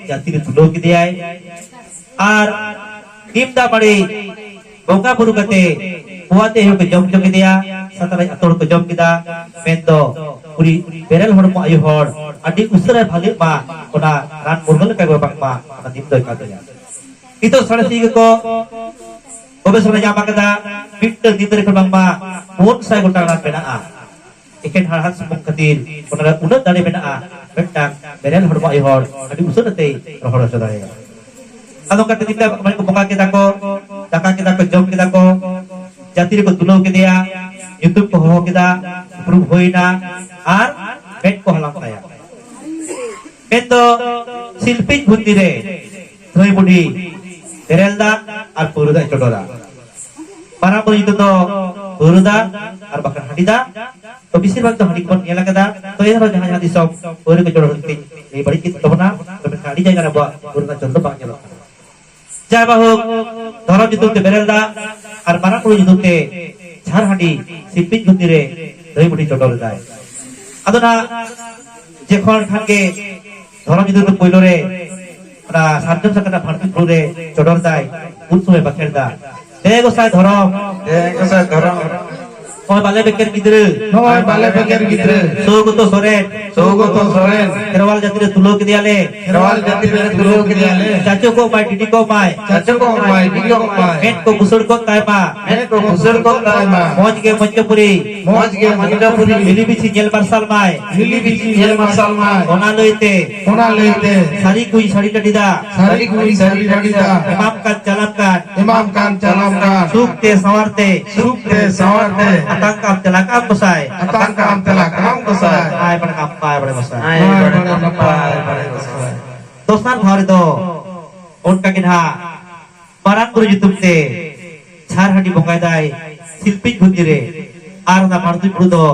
ᱡᱟᱹᱛᱤ ᱨᱮ ᱛᱩᱞᱟᱹᱣ ᱠᱮᱫᱮᱭᱟᱭ᱾ ᱟᱨ ᱱᱤᱢ ᱫᱟᱜ ᱢᱟᱹᱲᱤ ᱵᱚᱸᱜᱟ ᱵᱩᱨᱩ ᱠᱟᱛᱮ ᱯᱚᱣᱟ ᱛᱮ ᱦᱚᱸ ᱠᱚ ᱡᱚᱢ ᱦᱚᱪᱚ ᱠᱮᱫᱮᱭᱟ, ᱥᱟᱱᱛᱟᱲ ᱟᱛᱳ ᱦᱚᱲ ᱠᱚ ᱡᱚᱢ ᱠᱮᱫᱟ᱾ ᱢᱮᱱᱫᱚ ᱩᱱᱤ ᱵᱮᱨᱮᱞ ᱦᱚᱲᱢᱚ ᱟᱭᱳ ᱦᱚᱲ ᱟᱹᱰᱤ ᱩᱥᱟᱹᱨᱟ ᱵᱷᱟᱜᱮᱜ ᱢᱟ, ᱚᱱᱟ ᱨᱟᱱ ᱢᱩᱨᱜᱟᱹᱱ ᱞᱮᱠᱟ ᱜᱮ ᱵᱟᱝᱢᱟ ᱚᱱᱟ ᱫᱤᱱ ᱫᱚ ᱮᱢᱟ ᱫᱮᱭᱟ᱾ ᱱᱤᱛᱚᱜ ᱥᱟᱬᱮᱥᱤᱭᱟᱹ ᱠᱚ ᱜᱚᱵᱮᱥᱚᱱᱟ ᱧᱟᱢ ᱟᱠᱟᱫᱟ, ᱢᱤᱫᱴᱟᱝ ᱫᱤᱱ ᱨᱮ ᱵᱟᱝᱢᱟ ᱯᱩᱱ ᱥᱟᱭ ᱜᱚᱴᱟᱝ ᱨᱟᱱ ᱢᱮᱱᱟᱜᱼᱟ᱾ ᱮᱠᱮᱱ ᱦᱟᱲᱦᱟᱫ ᱥᱩᱢᱩᱝ ᱠᱷᱟᱹᱛᱤᱨ ᱚᱱᱟ ᱨᱮ ᱩᱱᱟᱹᱜ ᱫᱟᱲᱮ ᱢᱮᱱᱟᱜᱼᱟ, ᱢᱤᱫᱴᱟᱝ ᱵᱮᱨᱮᱞ ᱦᱚᱲᱢᱚ ᱟᱭᱳ ᱦᱚᱲ ᱟᱹᱰᱤ ᱩᱥᱟᱹᱨᱟ ᱛᱮᱭ ᱨᱚᱦᱚᱲ ᱦᱚᱪᱚ ᱫᱟᱲᱮᱭᱟᱜᱼᱟ᱾ ᱟᱫᱚ ᱚᱱᱠᱟ ᱛᱮ ᱫᱤᱱ ᱫᱚ ᱵᱚᱸᱜᱟ ᱠᱮᱫᱟ ᱠᱚ, ᱫᱟᱠᱟ ᱠᱮᱫᱟ ᱠᱚ, ᱡᱚᱢ ᱠᱮᱫᱟ ᱠᱚ, ᱡᱟᱹᱛᱤ ᱨᱮᱠᱚ ᱛᱩᱞᱟᱹᱣ ᱠᱮᱫᱮᱭᱟ, ᱧᱩᱛᱩᱢ ᱠᱚ ᱦᱚᱦᱚ ᱠᱮᱫᱟ, ᱩᱯᱨᱩᱢ ᱦᱩᱭᱱᱟ, ᱟᱨ ᱢᱮᱫ ᱠᱚ ᱦᱟᱞᱟᱝ ᱛᱟᱭᱟ᱾ ᱢᱮᱱᱫᱚ ᱥᱤᱞᱯᱤᱧ ᱵᱷᱩᱛᱤ ᱨᱮ ᱫᱷᱟᱹᱭ ᱵᱩᱰᱷᱤ ᱵᱮᱨᱮᱞ ᱫᱟᱜ ᱟᱨ ᱯᱟᱹᱣᱨᱟᱹ ᱫᱟᱜ ᱮ ᱪᱚᱰᱚᱨᱟ᱾ ᱢᱟᱨᱟᱝ ᱵᱩᱨᱩ ᱧᱩᱛᱩᱢ ᱫᱚ ᱯᱟᱹᱣᱨᱟᱹ ᱫᱟᱜ ᱟᱨ ᱵᱟᱠᱷᱟᱱ ᱦᱟᱺᱰᱤ ᱫᱟᱜ᱾ ᱛᱚ ᱵᱮᱥᱤᱨ ᱵᱷᱟᱜᱽ ᱫᱚ ᱦᱟᱺᱰᱤ ᱜᱮᱵᱚᱱ ᱧᱮᱞ ᱟᱠᱟᱫᱟ᱾ ᱛᱚ ᱮᱱᱨᱮᱦᱚᱸ ᱡᱟᱦᱟᱸ ᱡᱟᱦᱟᱸ ᱫᱤᱥᱚᱢ ᱯᱟᱹᱣᱨᱟᱹ ᱠᱚ ᱪᱚᱰᱚᱨ ᱠᱟᱛᱮ ᱞᱟᱹᱭ ᱵᱟᱹᱲᱤᱡ ᱠᱮᱫ ᱛᱟᱵᱚᱱᱟ, ᱛᱚ ᱢᱮᱱᱠᱷᱟᱱ ᱟᱹᱰᱤ ᱡᱟᱭᱜᱟ ᱨᱮ ᱟᱵᱚᱣᱟᱜ ᱯᱟᱹᱣᱨᱟᱹ ᱨᱮᱱᱟᱜ ᱪᱚᱞ ᱫᱚ ᱵᱟᱝ ᱧᱮᱞᱚᱜ ᱠᱟᱱᱟ᱾ ᱡᱟᱭ ᱵᱟᱦᱳᱠ, ᱫᱷᱚᱨᱚᱢ ᱧᱩᱛᱩᱢ ᱛᱮ ᱵᱮᱨᱮᱞ ᱫᱟᱜ ᱟᱨ ᱢᱟᱨᱟᱝ ᱵᱩᱨᱩ ᱧᱩᱛᱩᱢ ᱛᱮ ᱡᱷᱟᱨ ᱦᱟᱺᱰᱤ ᱥᱤᱞᱯᱤᱧ ᱵᱷᱩᱛᱤ ᱨᱮ ᱫᱷᱟᱹᱭ ᱵᱩᱰᱷᱤ ᱪᱚᱰᱚᱨ ᱞᱮᱫᱟᱭ᱾ ᱟᱫᱚ ᱱᱟᱜ ᱡᱚᱠᱷᱚᱱ ᱠᱷᱟᱱ ᱜᱮ ᱫᱷᱚᱨᱚᱢ ᱧᱩᱛᱩᱢ ᱛᱮ ᱯᱳᱭᱞᱳ ᱨᱮ ᱚᱱᱟ ᱥᱟᱨᱡᱚᱢ ᱥᱟᱠᱟᱢ ᱨᱮᱱᱟᱜ ᱵᱷᱟᱬᱫᱩ ᱵᱩᱨᱩ ᱨᱮ ᱪᱚᱰᱚᱨ ᱫᱟᱭ, ᱩᱱ ᱥᱚᱢᱚᱭ ᱵᱟᱠᱷᱮᱲ ᱫᱟ, "ᱫᱮ ᱜᱚᱸᱥᱟᱭ ᱫᱷᱚᱨᱚᱢ, ᱫᱮ ᱜᱚᱸᱥᱟᱭ ᱫᱷᱚᱨᱚᱢ, ᱱᱚᱜᱼᱚᱭ ᱵᱟᱞᱮ ᱵᱮᱠᱮᱨ ᱜᱤᱫᱽᱨᱟᱹ, ᱱᱚᱜᱼᱚᱭ ᱵᱟᱞᱮ ᱵᱮᱠᱮᱨ ᱜᱤᱫᱽᱨᱟᱹ, ᱥᱳᱣᱜᱚᱛᱚ ᱥᱚᱨᱮᱱ, ᱥᱳᱣᱜᱚᱛᱚ ᱥᱚᱨᱮᱱ, ᱠᱷᱮᱨᱣᱟᱞ ᱡᱟᱹᱛᱤ ᱨᱮ ᱛᱩᱞᱟᱹᱣ ᱠᱮᱫᱮᱭᱟᱞᱮ, ᱠᱷᱮᱨᱣᱟᱞ ᱡᱟᱹᱛᱤ ᱨᱮ ᱛᱩᱞᱟᱹᱣ ᱠᱮᱫᱮᱭᱟᱞᱮ, ᱪᱟᱪᱳ ᱠᱚᱜ ᱢᱟᱭ, ᱰᱤᱰᱤ ᱠᱚᱜ ᱢᱟᱭ, ᱪᱟᱪᱳ ᱠᱚᱜ ᱢᱟᱭ, ᱰᱤᱰᱤ ᱠᱚᱜ ᱢᱟᱭ, ᱢᱮᱫ ᱠᱚ ᱵᱩᱥᱟᱹᱲ ᱠᱚᱜ ᱛᱟᱭ ᱢᱟ, ᱢᱮᱫ ᱠᱚ ᱵᱩᱥᱟᱹᱲ ᱠᱚᱜ ᱛᱟᱭ ᱢᱟ, ᱢᱚᱡᱽ ᱜᱮ ᱢᱚᱧᱪᱚᱯᱩᱨᱤ, ᱢᱚᱡᱽ ᱜᱮ ᱢᱚᱧᱪᱚᱯᱩᱨᱤ, ᱢᱤᱞᱤ ᱵᱤᱪᱷᱤ ᱧᱮᱞ ᱢᱟᱨᱥᱟᱞ ᱢᱟᱭ, ᱢᱤᱞᱤ ᱵᱤᱪᱷᱤ ᱧᱮᱞ ᱢᱟᱨᱥᱟᱞ ᱢᱟᱭ, ᱚᱱᱟ ᱞᱟᱹᱭᱛᱮ, ᱚᱱᱟ ᱞᱟᱹᱭᱛᱮ, ᱥᱟᱹᱨᱤ ᱠᱩᱧ ᱥᱟᱹᱨᱤ ᱰᱟᱹᱰᱤ ᱫᱟᱜ, ᱥᱟᱹᱨᱤ ᱠᱩᱧ ᱥᱟᱹᱨᱤ ᱰᱟᱹᱰᱤ ᱫᱟᱜ, ᱮᱢᱟᱢ ᱠᱟᱱ ᱪᱟᱞᱟᱢ ᱠᱟᱱ, ᱮᱢᱟᱢ ᱠᱟᱱ ᱪᱟᱞᱟᱢ ᱠᱟᱱ, ᱥᱩᱠ ᱛᱮ ᱥᱟᱶᱟᱨ ᱛᱮ, ᱥᱩᱠ ᱛᱮ ᱥᱟᱶᱟᱨ ᱛᱮ, ᱟᱛᱟᱝ ᱠᱟᱜ ᱟᱢ ᱪᱟᱞᱟᱜ ᱠᱟᱱ ᱜᱚᱸᱥᱟᱭ, ᱟᱛᱟᱝ ᱠᱟᱜ ᱟᱢ ᱪᱟᱞᱟᱜ ᱠᱟᱱ ᱜᱚᱸᱥᱟᱭ, ᱟᱭ ᱵᱟᱲᱮ ᱠᱟᱜ ᱟᱢ ᱯᱟᱭ ᱵᱟᱲᱮ ᱜᱚᱸᱥᱟᱭ, ᱟᱭ ᱵᱟᱲᱮ ᱠᱟᱜ ᱟᱢ ᱯᱟᱭ ᱵᱟᱲᱮ ᱜᱚᱸᱥᱟᱭ᱾ ᱫᱚᱥᱟᱨ ᱫᱷᱟᱣ ᱨᱮᱫᱚ ᱚᱱᱠᱟ ᱜᱮ ᱱᱟᱦᱟᱜ ᱢᱟᱨᱟᱝ ᱵᱩᱨᱩ ᱧᱩᱛᱩᱢ ᱛᱮ ᱡᱷᱟᱨ ᱦᱟᱺᱰᱤ ᱵᱚᱸᱜᱟᱭ ᱫᱟᱭ ᱥᱤᱞᱯᱤᱧ ᱵᱷᱩᱛᱤ ᱨᱮ, ᱟᱨ ᱚᱱᱟ ᱵᱷᱟᱬᱫᱩ ᱵᱩᱨᱩ ᱫᱚ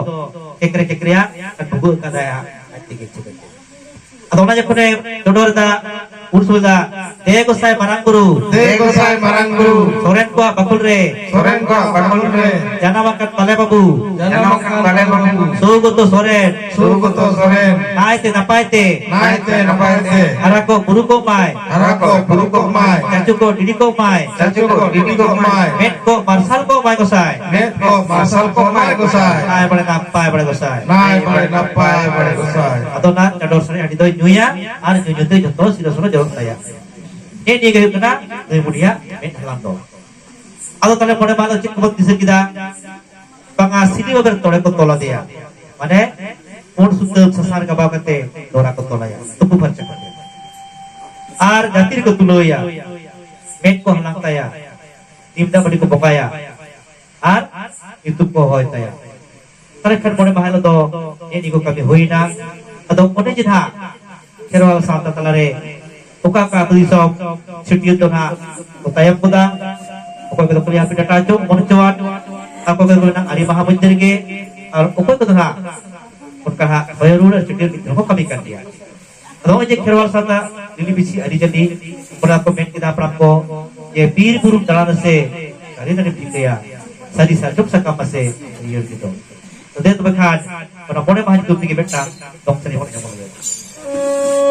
ᱠᱮᱠᱨᱮ ᱠᱮᱠᱨᱮᱭᱟ ᱟᱨ ᱵᱷᱩᱜᱟᱹᱜ ᱠᱟᱫᱟᱭ ᱦᱟᱸᱜ ᱟᱡ ᱛᱮᱜᱮ ᱪᱤᱠᱟᱹᱛᱮ᱾ ᱟᱫᱚ ᱚᱱᱟ ᱡᱚᱠᱷᱚᱱᱮ ᱪᱚᱰᱚᱨ ᱮᱫᱟ, ᱩᱱ ᱥᱚᱢᱚᱭ ᱫᱚ, "ᱫᱮ ᱜᱚᱸᱥᱟᱭ ᱢᱟᱨᱟᱝ ᱵᱩᱨᱩ, ᱫᱮ ᱜᱚᱸᱥᱟᱭ ᱢᱟᱨᱟᱝ ᱵᱩᱨᱩ, ᱥᱚᱨᱮᱱ ᱠᱚᱣᱟᱜ ᱵᱟᱠᱷᱳᱞ ᱨᱮ, ᱥᱚᱨᱮᱱ ᱠᱚᱣᱟᱜ ᱵᱟᱠᱷᱳᱞ ᱨᱮ, ᱡᱟᱱᱟᱢ ᱟᱠᱟᱱ ᱛᱟᱞᱮ ᱵᱟᱹᱵᱩ, ᱡᱟᱱᱟᱢ ᱟᱠᱟᱱ ᱛᱟᱞᱮ ᱵᱟᱹᱵᱩ, ᱥᱳᱣᱜᱚᱛᱚ ᱥᱚᱨᱮᱱ, ᱥᱳᱣᱜᱚᱛᱚ ᱥᱚᱨᱮᱱ, ᱱᱟᱭᱛᱮ ᱱᱟᱯᱟᱭ ᱛᱮ, ᱱᱟᱭᱛᱮ ᱱᱟᱯᱟᱭ ᱛᱮ, ᱦᱟᱨᱟ ᱠᱚᱜ ᱵᱩᱨᱩ ᱠᱚᱜ ᱢᱟᱭ, ᱦᱟᱨᱟ ᱠᱚᱜ ᱵᱩᱨᱩ ᱠᱚᱜ ᱢᱟᱭ, ᱪᱟᱪᱳ ᱠᱚᱜ ᱰᱤᱰᱤ ᱠᱚᱜ ᱢᱟᱭ, ᱪᱟᱪᱳ ᱠᱚᱜ ᱰᱤᱰᱤ ᱠᱚᱜ ᱢᱟᱭ, ᱢᱮᱫ ᱠᱚᱜ ᱢᱟᱨᱥᱟᱞ ᱠᱚᱜ ᱢᱟᱭ ᱜᱚᱸᱥᱟᱭ, ᱢᱮᱫ ᱠᱚᱜ ᱢᱟᱨᱥᱟᱞ ᱠᱚᱜ ᱢᱟᱭ ᱜᱚᱸᱥᱟᱭ, ᱱᱟᱭ ᱵᱟᱲᱮ ᱱᱟᱯᱟᱭ ᱵᱟᱲᱮ ᱜᱚᱸᱥᱟᱭ, ᱱᱟᱭ ᱵᱟᱲᱮ ᱱᱟᱯᱟᱭ ᱵᱟᱲᱮ ᱜᱚᱸᱥᱟᱭ᱾ ᱟᱫᱚ ᱚᱱᱟ ᱪᱟᱰᱚᱨ ᱥᱟᱨᱮᱡ ᱦᱟᱺᱰᱤ ᱫᱚᱭ ᱧᱩᱭᱟ ᱟᱨ ᱧᱩ ᱧᱩ ᱛᱮ ᱡᱚᱛᱚ ᱥᱤᱨᱟᱹ ᱥᱚᱨᱚ ᱡᱚᱨᱚᱜ ᱛᱟᱭᱟ᱾ ᱱᱮᱜᱼᱮ ᱱᱤᱭᱟᱹ ᱜᱮ ᱦᱩᱭᱩᱜ ᱠᱟᱱᱟ ᱱᱩᱭ ᱵᱩᱰᱷᱤᱭᱟᱜ ᱢᱮᱫ ᱦᱟᱞᱟᱝ ᱫᱚ᱾ ᱟᱫᱚ ᱛᱟᱦᱞᱮ ᱢᱚᱬᱮ ᱢᱟᱦᱟ ᱫᱚ ᱪᱮᱫ ᱠᱚᱵᱚᱱ ᱫᱤᱥᱟᱹ ᱠᱮᱫᱟ? ᱵᱟᱝᱟ, ᱥᱤᱞᱤ ᱵᱟᱵᱮᱨ ᱛᱚᱲᱮ ᱠᱚ ᱛᱚᱞ ᱟᱫᱮᱭᱟ, ᱢᱟᱱᱮ ᱯᱩᱸᱰ ᱥᱩᱛᱟᱹᱢ ᱥᱟᱥᱟᱝ ᱜᱟᱵᱟᱣ ᱠᱟᱛᱮ ᱰᱚᱨᱟ ᱠᱚ ᱛᱚᱞ ᱟᱭᱟ, ᱛᱩᱯᱩ ᱯᱷᱟᱨᱪᱟ ᱠᱟᱛᱮ᱾ ᱟᱨ ᱡᱟᱹᱛᱤ ᱨᱮᱠᱚ ᱛᱩᱞᱟᱹᱣ ᱮᱭᱟ, ᱢᱮᱫ ᱠᱚ ᱦᱟᱞᱟᱝ ᱛᱟᱭᱟ, ᱱᱤᱢ ᱫᱟᱜ ᱢᱟᱹᱰᱤ ᱠᱚ ᱵᱚᱸᱜᱟᱭᱟ, ᱟᱨ ᱧᱩᱛᱩᱢ ᱠᱚ ᱦᱚᱦᱚᱭ ᱛᱟᱭᱟ᱾ ᱛᱟᱦᱞᱮ ᱠᱷᱟᱱ ᱢᱚᱬᱮ ᱢᱟᱦᱟ ᱦᱤᱞᱳᱜ ᱫᱚ ᱱᱮᱜᱼᱮ ᱱᱤᱭᱟᱹ ᱠᱚ ᱠᱟᱹᱢᱤ ᱦᱩᱭᱱᱟ᱾ ᱟᱫᱚ ᱚᱸᱰᱮ ᱡᱮ ᱱᱟᱦᱟᱜ ᱠᱷᱮᱨᱣᱟᱞ ᱥᱟᱶᱛᱟ ᱛᱟᱞᱟᱨᱮ ᱚᱠᱟ ᱚᱠᱟ ᱟᱹᱛᱩ ᱫᱤᱥᱚᱢ ᱪᱷᱟᱹᱴᱭᱟᱹᱨ ᱫᱚ ᱱᱟᱦᱟᱜ ᱠᱚ ᱛᱟᱭᱚᱢ ᱜᱚᱫᱟ, ᱚᱠᱚᱭ ᱠᱚᱫᱚ ᱠᱚ ᱞᱟᱹᱭᱟ ᱦᱟᱯᱮ ᱰᱟᱴᱟ ᱦᱚᱪᱚ, ᱢᱚᱱᱮ ᱦᱚᱪᱚᱣᱟᱱ, ᱟᱨ ᱚᱠᱚᱭ ᱠᱚᱫᱚ ᱱᱟᱦᱟᱜ ᱟᱹᱰᱤ ᱢᱟᱦᱟ ᱢᱚᱫᱽᱫᱷᱮ ᱨᱮᱜᱮ, ᱟᱨ ᱚᱠᱚᱭ ᱠᱚᱫᱚ ᱱᱟᱦᱟᱜ ᱚᱱᱠᱟ ᱦᱟᱸᱜ ᱦᱚᱭᱚ ᱨᱩᱣᱟᱹᱲ ᱟᱨ ᱪᱷᱟᱹᱴᱭᱟᱹᱨ ᱢᱤᱫ ᱛᱮᱦᱚᱸ ᱠᱚ ᱠᱟᱹᱢᱤ ᱠᱟᱱ ᱜᱮᱭᱟ᱾ ᱟᱫᱚ ᱱᱚᱜᱼᱚᱭ ᱡᱮ ᱠᱷᱮᱨᱣᱟᱞ ᱥᱟᱶᱛᱟ ᱞᱤᱞᱤ ᱵᱤᱪᱷᱤ ᱟᱹᱨᱤᱪᱟᱹᱞᱤ, ᱚᱱᱟ ᱠᱚ ᱢᱮᱱ ᱠᱮᱫᱟ ᱦᱟᱯᱲᱟᱢ ᱠᱚ, ᱡᱮ ᱵᱤᱨ ᱵᱩᱨᱩᱢ ᱫᱟᱬᱟᱱ ᱥᱮ ᱥᱟᱹᱨᱤ ᱫᱟᱨᱮᱢ ᱴᱷᱤᱠᱟᱹᱭᱟ, ᱥᱟᱹᱨᱤ ᱥᱟᱨᱡᱚᱢ ᱥᱟᱠᱟᱢ ᱢᱟᱥᱮ ᱦᱟᱹᱨᱭᱟᱹᱲ ᱜᱮᱫᱚ᱾ ᱫᱮ ᱛᱚᱵᱮ ᱠᱷᱟᱱ ᱚᱱᱟ ᱢᱚᱬᱮ ᱢᱟᱦᱟ ᱧᱩᱛᱩᱢ ᱛᱮᱜᱮ ᱢᱤᱫᱴᱟᱝ ᱫᱚᱝ ᱥᱮᱨᱮᱧ ᱵᱚᱱ ᱟᱸᱡᱚᱢ ᱞᱮᱜᱮ᱾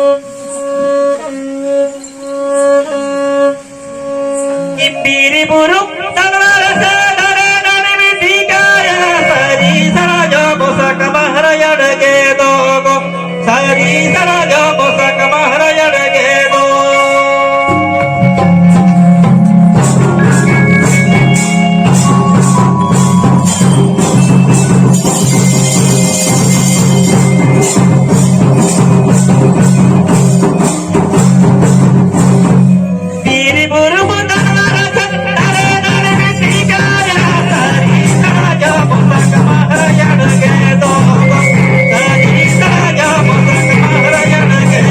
ᱵᱤᱨ ᱵᱩᱨᱩ ᱛᱟᱞᱟ ᱨᱮ ᱥᱮ ᱫᱟᱨᱮ ᱱᱟᱹᱲᱤ ᱵᱤᱴᱤ ᱠᱟᱭᱟ, ᱥᱟᱹᱨᱤ ᱥᱟᱨᱡᱚᱢ ᱥᱟᱠᱟᱢ ᱦᱟᱹᱨᱭᱟᱹᱲ ᱜᱮ ᱫᱚᱜᱚ, ᱥᱟᱹᱨᱤ ᱥᱟᱨᱡᱚᱢ ᱥᱟᱠᱟᱢ ᱦᱟᱹᱨᱭᱟᱹᱲ ᱜᱮ ᱫᱚᱜᱚ᱾ ᱵᱤᱨ ᱵᱩᱨᱩ ᱵᱚᱱ ᱫᱟᱬᱟ ᱨᱟᱠᱟᱵ, ᱫᱟᱨᱮ ᱱᱟᱹᱲᱤ ᱵᱤᱴᱤ ᱠᱟᱭᱟ, ᱥᱟᱹᱨᱤ ᱥᱟᱨᱡᱚᱢ ᱥᱟᱠᱟᱢ ᱦᱟᱹᱨᱭᱟᱹᱲ ᱜᱮ ᱫᱚᱜᱚ, ᱥᱟᱹᱨᱤ ᱥᱟᱨᱡᱚᱢ ᱥᱟᱠᱟᱢ ᱦᱟᱹᱨᱭᱟᱹᱲ ᱜᱮ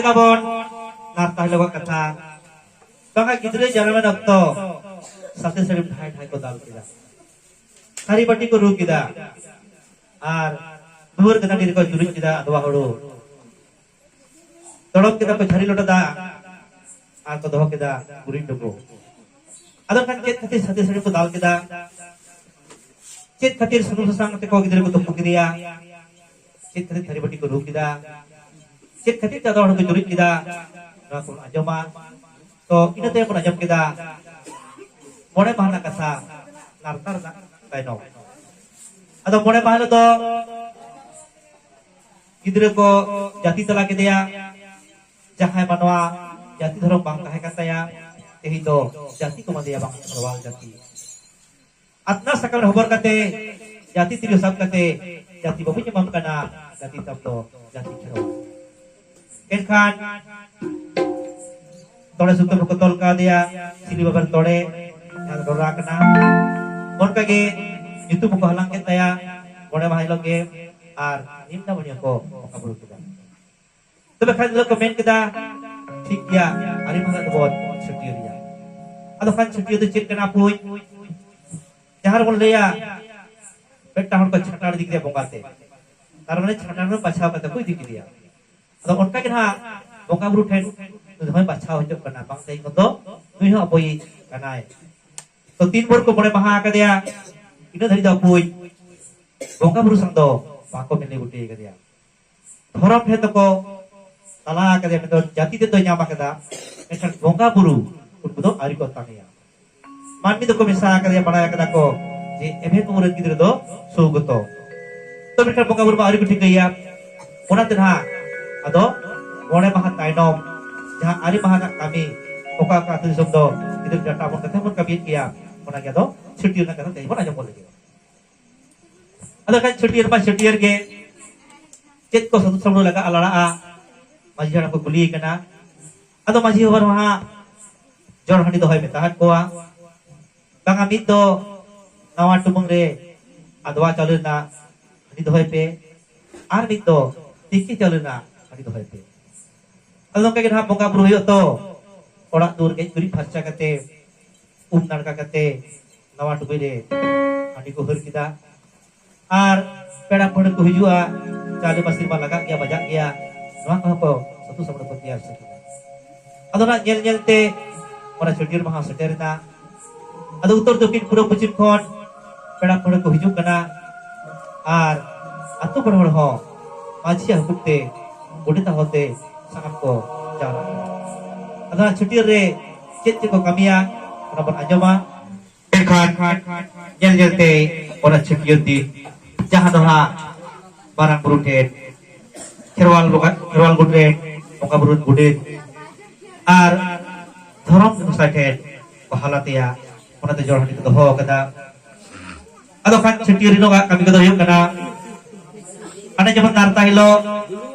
ᱛᱟᱵᱚᱱ ᱱᱟᱨᱛᱟ ᱦᱤᱞᱳᱜᱟᱜ ᱠᱟᱛᱷᱟ᱾ ᱵᱟᱝᱟ, ᱜᱤᱫᱽᱨᱟᱹ ᱡᱟᱱᱟᱢᱮᱱ ᱚᱠᱛᱚ ᱥᱟᱛᱮ ᱥᱟᱹᱲᱤᱢ ᱰᱷᱟᱭ ᱰᱷᱟᱭ ᱠᱚ ᱫᱟᱞ ᱠᱮᱫᱟ, ᱛᱷᱟᱹᱨᱤ ᱵᱟᱹᱴᱤ ᱠᱚ ᱨᱩ ᱠᱮᱫᱟ, ᱟᱨ ᱫᱩᱣᱟᱹᱨ ᱜᱟᱹᱫᱟᱹᱰᱤ ᱨᱮᱠᱚ ᱪᱩᱨᱩᱡ ᱠᱮᱫᱟ ᱟᱫᱣᱟ ᱦᱩᱲᱩ, ᱛᱚᱲᱚᱢ ᱠᱮᱫᱟ ᱠᱚ ᱡᱷᱟᱹᱨᱤ ᱞᱚᱴᱟ ᱫᱟᱜ, ᱟᱨ ᱠᱚ ᱫᱚᱦᱚ ᱠᱮᱫᱟ ᱜᱩᱨᱤᱡ ᱰᱩᱵᱩ᱾ ᱟᱫᱚ ᱠᱷᱟᱱ ᱪᱮᱫ ᱠᱷᱟᱹᱛᱤᱨ ᱥᱟᱛᱮ ᱥᱟᱹᱲᱤᱢ ᱠᱚ ᱫᱟᱞ ᱠᱮᱫᱟ? ᱪᱮᱫ ᱠᱷᱟᱹᱛᱤᱨ ᱥᱩᱱᱩᱢ ᱥᱟᱥᱟᱝ ᱛᱮᱠᱚ ᱜᱤᱫᱽᱨᱟᱹ ᱠᱚ ᱛᱩᱯᱩ ᱠᱮᱫᱮᱭᱟ? ᱪᱮᱫ ᱠᱷᱟᱹᱛᱤᱨ ᱛᱷᱟᱹᱨᱤ ᱵᱟᱹᱴᱤ ᱠᱚ ᱨᱩ ᱠᱮᱫᱟ? ᱪᱮᱫ ᱠᱷᱟᱹᱛᱤᱨ ᱛᱮ ᱟᱫᱚ ᱦᱚᱲ ᱠᱚ ᱪᱩᱨᱩᱡ ᱠᱮᱫᱟ? ᱱᱚᱣᱟ ᱠᱚᱵᱚᱱ ᱟᱸᱡᱚᱢᱟ᱾ ᱛᱚ ᱤᱱᱟᱹ ᱛᱟᱭᱚᱢ ᱵᱚᱱ ᱟᱸᱡᱚᱢ ᱠᱮᱫᱟ ᱢᱚᱬᱮ ᱢᱟᱦᱟ ᱨᱮᱱᱟᱜ ᱠᱟᱛᱷᱟ, ᱱᱟᱨᱛᱟ ᱨᱮᱱᱟᱜ ᱛᱟᱭᱱᱚᱢ᱾ ᱟᱫᱚ ᱢᱚᱬᱮ ᱢᱟᱦᱟ ᱦᱤᱞᱳᱜ ᱫᱚ ᱜᱤᱫᱽᱨᱟᱹ ᱠᱚ ᱡᱟᱹᱛᱤ ᱛᱟᱞᱟ ᱠᱮᱫᱮᱭᱟ᱾ ᱡᱟᱦᱟᱸᱭ ᱢᱟᱱᱣᱟ ᱡᱟᱹᱛᱤ ᱫᱷᱚᱨᱚᱢ ᱵᱟᱝ ᱛᱟᱦᱮᱸ ᱠᱟᱱ ᱛᱟᱭᱟ, ᱛᱮᱦᱮᱧ ᱫᱚ ᱡᱟᱹᱛᱤ ᱠᱚ ᱮᱢᱟᱫᱮᱭᱟ, ᱵᱟᱝ ᱠᱷᱮᱨᱣᱟᱞ ᱡᱟᱹᱛᱤ᱾ ᱟᱛᱱᱟ ᱥᱟᱠᱟᱢ ᱨᱮ ᱦᱚᱵᱚᱨ ᱠᱟᱛᱮ, ᱡᱟᱹᱛᱤ ᱛᱤᱨᱭᱳ ᱥᱟᱵ ᱠᱟᱛᱮ, ᱡᱟᱹᱛᱤ ᱵᱟᱹᱵᱩᱧ ᱮᱢᱟᱢ ᱠᱟᱱᱟ, ᱡᱟᱹᱛᱤ ᱛᱟᱢ ᱫᱚ ᱡᱟᱹᱛᱤ ᱠᱷᱮᱨᱣᱟᱞ᱾ ᱮᱱᱠᱷᱟᱱ ᱛᱚᱲᱮ ᱥᱩᱛᱟᱹᱢ ᱨᱮᱠᱚ ᱛᱚᱞ ᱠᱟᱣᱫᱮᱭᱟ, ᱥᱤᱞᱤ ᱵᱟᱵᱮᱨ ᱛᱚᱲᱮ, ᱡᱟᱦᱟᱸ ᱫᱚ ᱰᱚᱨᱟ ᱠᱟᱱᱟ᱾ ᱚᱱᱠᱟᱜᱮ ᱧᱩᱛᱩᱢ ᱦᱚᱸᱠᱚ ᱦᱟᱞᱟᱝ ᱠᱮᱫ ᱛᱟᱭᱟ᱾ ᱢᱚᱬᱮ ᱢᱟᱦᱟ ᱦᱤᱞᱳᱜ ᱜᱮ ᱟᱨ ᱱᱤᱢ ᱫᱟᱜ ᱢᱟᱹᱰᱤ ᱦᱚᱸᱠᱚ ᱵᱚᱸᱜᱟ ᱵᱩᱨᱩ ᱠᱮᱫᱟ᱾ ᱛᱚᱵᱮ ᱠᱷᱟᱱ ᱫᱚᱠᱚ ᱢᱮᱱ ᱠᱮᱫᱟ, ᱴᱷᱤᱠ ᱜᱮᱭᱟ, ᱟᱹᱰᱤ ᱢᱟᱨᱟᱝ ᱫᱚᱵᱚᱱ ᱪᱷᱟᱹᱴᱭᱟᱹᱨᱮᱭᱟ᱾ ᱟᱫᱚ ᱠᱷᱟᱱ ᱪᱷᱟᱹᱴᱭᱟᱹᱨ ᱫᱚ ᱪᱮᱫ ᱠᱟᱱᱟ ᱯᱩᱭ? ᱡᱟᱦᱟᱸ ᱨᱮᱵᱚᱱ ᱞᱟᱹᱭᱟ, ᱢᱤᱫᱴᱟᱝ ᱦᱚᱲ ᱠᱚ ᱪᱷᱟᱴᱟᱲ ᱤᱫᱤ ᱠᱮᱫᱮᱭᱟ ᱵᱚᱸᱜᱟ ᱛᱮ, ᱛᱟᱨ ᱢᱟᱱᱮ ᱪᱷᱟᱴᱟᱲ ᱨᱮ ᱵᱟᱪᱷᱟᱣ ᱠᱟᱛᱮ ᱠᱚ ᱤᱫᱤ ᱠᱮᱫᱮᱭᱟ᱾ ᱟᱫᱚ ᱚᱱᱠᱟ ᱜᱮ ᱱᱟᱦᱟᱜ ᱵᱚᱸᱜᱟ ᱵᱩᱨᱩ ᱴᱷᱮᱱ ᱱᱩᱭ ᱦᱚᱸᱭ ᱵᱟᱪᱷᱟᱣ ᱦᱚᱪᱚᱜ ᱠᱟᱱᱟ, ᱵᱟᱝ ᱛᱮᱦᱮᱧ ᱠᱷᱚᱱ ᱫᱚ ᱱᱩᱭ ᱦᱚᱸ ᱟᱵᱚᱭᱤᱡ ᱠᱟᱱᱟᱭ᱾ ᱛᱚ ᱛᱤᱱ ᱵᱷᱳᱨ ᱠᱚ ᱢᱚᱬᱮ ᱢᱟᱦᱟ ᱟᱠᱟᱫᱮᱭᱟ, ᱤᱱᱟᱹ ᱫᱷᱟᱹᱨᱤᱡ ᱫᱚ ᱟᱵᱚᱭᱤᱡ ᱵᱚᱸᱜᱟ ᱵᱩᱨᱩ ᱥᱟᱶ ᱫᱚ ᱵᱟᱠᱚ ᱢᱤᱞᱟᱹ ᱜᱩᱴᱤ ᱟᱠᱟᱫᱮᱭᱟ᱾ ᱫᱷᱚᱨᱚᱢ ᱴᱷᱮᱱ ᱫᱚᱠᱚ ᱛᱟᱞᱟ ᱟᱠᱟᱫᱮᱭᱟ, ᱢᱮᱱᱫᱚ ᱡᱟᱹᱛᱤ ᱛᱮᱫ ᱫᱚᱭ ᱧᱟᱢ ᱟᱠᱟᱫᱟ, ᱢᱮᱱᱠᱷᱟᱱ ᱵᱚᱸᱜᱟ ᱵᱩᱨᱩ ᱩᱱᱠᱩ ᱫᱚ ᱟᱹᱣᱨᱤ ᱠᱚ ᱛᱟᱝᱮᱭᱟ᱾ ᱢᱟᱹᱱᱢᱤ ᱫᱚᱠᱚ ᱢᱮᱥᱟ ᱟᱠᱟᱫᱮᱭᱟ, ᱵᱟᱲᱟᱭ ᱟᱠᱟᱫᱟ ᱠᱚ ᱡᱮ ᱮᱵᱷᱮᱱ ᱩᱢᱩᱞ ᱨᱮᱱ ᱜᱤᱫᱽᱨᱟᱹ ᱫᱚ ᱥᱳᱣᱜᱚᱛᱚ᱾ ᱛᱚ ᱢᱮᱱᱠᱷᱟᱱ ᱵᱚᱸᱜᱟ ᱵᱩᱨᱩ ᱢᱟ ᱟᱹᱣᱨᱤ ᱠᱚ ᱴᱷᱤᱠᱟᱹᱭᱟ᱾ ᱚᱱᱟᱛᱮ ᱱᱟᱦᱟᱜ ᱟᱫᱚ ᱢᱚᱬᱮ ᱢᱟᱦᱟ ᱛᱟᱭᱱᱚᱢ ᱡᱟᱦᱟᱸ ᱟᱨᱮ ᱢᱟᱦᱟ ᱨᱮᱱᱟᱜ ᱠᱟᱹᱢᱤ, ᱚᱠᱟ ᱚᱠᱟ ᱟᱹᱛᱩ ᱫᱤᱥᱚᱢ ᱫᱚ ᱜᱤᱫᱽᱨᱟᱹ ᱰᱟᱴᱟ ᱵᱚᱱ ᱠᱟᱛᱮ ᱵᱚᱱ ᱠᱟᱹᱢᱤᱭᱮᱫ ᱜᱮᱭᱟ, ᱚᱱᱟᱜᱮ ᱟᱫᱚ ᱪᱷᱟᱹᱴᱭᱟᱹᱨ ᱨᱮᱱᱟᱜ ᱠᱟᱛᱷᱟ ᱛᱮᱦᱮᱧ ᱵᱚᱱ ᱟᱸᱡᱚᱢ ᱜᱚᱫ ᱞᱮᱜᱮ᱾ ᱟᱫᱚ ᱠᱷᱟᱱ ᱪᱷᱟᱹᱴᱭᱟᱹᱨ ᱢᱟ ᱪᱷᱟᱹᱴᱭᱟᱹᱨ ᱜᱮ, ᱪᱮᱫ ᱠᱚ ᱥᱟᱹᱛ ᱥᱟᱯᱲᱟᱣ ᱞᱟᱜᱟᱜᱼᱟ, ᱞᱟᱲᱟᱜᱼᱟ, ᱢᱟᱹᱡᱷᱤ ᱦᱟᱲᱟᱢ ᱠᱚ ᱠᱩᱞᱤᱭᱮ ᱠᱟᱱᱟ᱾ ᱟᱫᱚ ᱢᱟᱹᱡᱷᱤ ᱵᱟᱵᱟ ᱦᱟᱸᱜ ᱡᱚᱲ ᱦᱟᱺᱰᱤ ᱫᱚᱦᱚᱭ ᱢᱮᱛᱟ ᱟᱠᱟᱫ ᱠᱚᱣᱟ, ᱵᱟᱝᱟ, ᱢᱤᱫ ᱫᱚ ᱱᱟᱣᱟ ᱴᱩᱢᱟᱹᱝ ᱨᱮ ᱟᱫᱣᱟ ᱪᱟᱣᱞᱮ ᱨᱮᱱᱟᱜ ᱦᱟᱺᱰᱤ ᱫᱚᱦᱚᱭ ᱯᱮ, ᱟᱨ ᱢᱤᱫ ᱫᱚ ᱛᱤᱠᱤ ᱪᱟᱣᱞᱮ ᱨᱮᱱᱟᱜ ᱦᱟᱺᱰᱤ ᱫᱚᱦᱚᱭ ᱯᱮ᱾ ᱟᱫᱚ ᱱᱚᱝᱠᱟ ᱜᱮ ᱱᱟᱦᱟᱜ ᱵᱚᱸᱜᱟ ᱵᱩᱨᱩ ᱦᱩᱭᱩᱜ ᱛᱚ, ᱚᱲᱟᱜ ᱫᱩᱣᱟᱹᱨ ᱜᱮᱡ ᱜᱩᱨᱤᱡ ᱯᱷᱟᱨᱪᱟ ᱠᱟᱛᱮ, ᱩᱢ ᱱᱟᱲᱠᱟ ᱠᱟᱛᱮ, ᱱᱟᱣᱟ ᱴᱩᱠᱩᱡ ᱨᱮ ᱦᱟᱺᱰᱤ ᱠᱚ ᱦᱟᱹᱨ ᱠᱮᱫᱟ᱾ ᱟᱨ ᱯᱮᱲᱟ ᱯᱟᱹᱲᱦᱟᱹ ᱠᱚ ᱦᱤᱡᱩᱜᱼᱟ, ᱪᱟᱣᱞᱮ ᱵᱟᱹᱥᱤ ᱢᱟ ᱞᱟᱜᱟᱜ ᱜᱮᱭᱟ, ᱵᱟᱡᱟᱜ ᱜᱮᱭᱟ, ᱱᱚᱣᱟ ᱠᱚᱦᱚᱸ ᱠᱚ ᱥᱟᱹᱛᱩ ᱥᱟᱯᱲᱟᱣ ᱠᱚ ᱛᱮᱭᱟᱨ ᱥᱟᱹᱛ ᱮᱫᱟ᱾ ᱟᱫᱚ ᱱᱟᱜ ᱧᱮᱞ ᱧᱮᱞ ᱛᱮ ᱚᱱᱟ ᱪᱷᱟᱹᱴᱭᱟᱹᱨ ᱢᱟᱦᱟ ᱥᱮᱴᱮᱨᱮᱱᱟ᱾ ᱟᱫᱚ ᱩᱛᱛᱚᱨ ᱫᱚᱠᱷᱤᱱ ᱯᱩᱨᱩᱵ ᱯᱚᱪᱷᱤᱢ ᱠᱷᱚᱱ ᱯᱮᱲᱟ ᱯᱟᱹᱲᱦᱟᱹ ᱠᱚ ᱦᱤᱡᱩᱜ ᱠᱟᱱᱟ, ᱟᱨ ᱟᱹᱛᱩ ᱯᱟᱲᱟ ᱦᱚᱲ ᱦᱚᱸ ᱢᱟᱹᱡᱷᱤᱭᱟᱜ ᱦᱩᱠᱩᱢ ᱛᱮ, ᱜᱚᱰᱮᱛᱟᱜ ᱦᱚᱛᱮ ᱥᱟᱱᱟᱢ ᱠᱚ ᱡᱟᱣᱨᱟᱜ ᱠᱟᱱᱟ᱾ ᱟᱫᱚ ᱱᱟᱜ ᱪᱷᱟᱹᱴᱭᱟᱹᱨ ᱨᱮ ᱪᱮᱫ ᱪᱮᱫ ᱠᱚ ᱠᱟᱹᱢᱤᱭᱟ, ᱚᱱᱟ ᱵᱚᱱ ᱟᱸᱡᱚᱢᱟ᱾ ᱮᱱᱠᱷᱟᱱ ᱧᱮᱞ ᱧᱮᱞᱛᱮ ᱚᱱᱟ ᱪᱷᱟᱹᱴᱭᱟᱹᱨ ᱫᱤᱱ, ᱡᱟᱦᱟᱸ ᱫᱚ ᱦᱟᱸᱜ ᱢᱟᱨᱟᱝ ᱵᱩᱨᱩ ᱴᱷᱮᱱ, ᱠᱷᱮᱨᱣᱟᱞ ᱵᱚᱸᱜᱟ, ᱠᱷᱮᱨᱣᱟᱞ ᱜᱚᱴ ᱨᱮ ᱵᱚᱸᱜᱟ ᱵᱩᱨᱩ ᱜᱚᱰᱮᱛ ᱟᱨ ᱫᱷᱚᱨᱚᱢ ᱜᱚᱸᱥᱟᱭ ᱴᱷᱮᱱ ᱠᱚ ᱦᱟᱞᱟᱛᱮᱭᱟ, ᱚᱱᱟᱛᱮ ᱡᱚᱲ ᱦᱟᱺᱰᱤ ᱠᱚ ᱫᱚᱦᱚ ᱟᱠᱟᱫᱟ᱾ ᱟᱫᱚ ᱠᱷᱟᱱ ᱪᱷᱟᱹᱴᱭᱟᱹᱨ ᱨᱮᱱᱟᱜ ᱠᱟᱹᱢᱤ ᱠᱚᱫᱚ ᱦᱩᱭᱩᱜ ᱠᱟᱱᱟ, ᱦᱟᱱᱮ ᱡᱮᱢᱚᱱ ᱱᱟᱨᱛᱟ ᱦᱤᱞᱳᱜ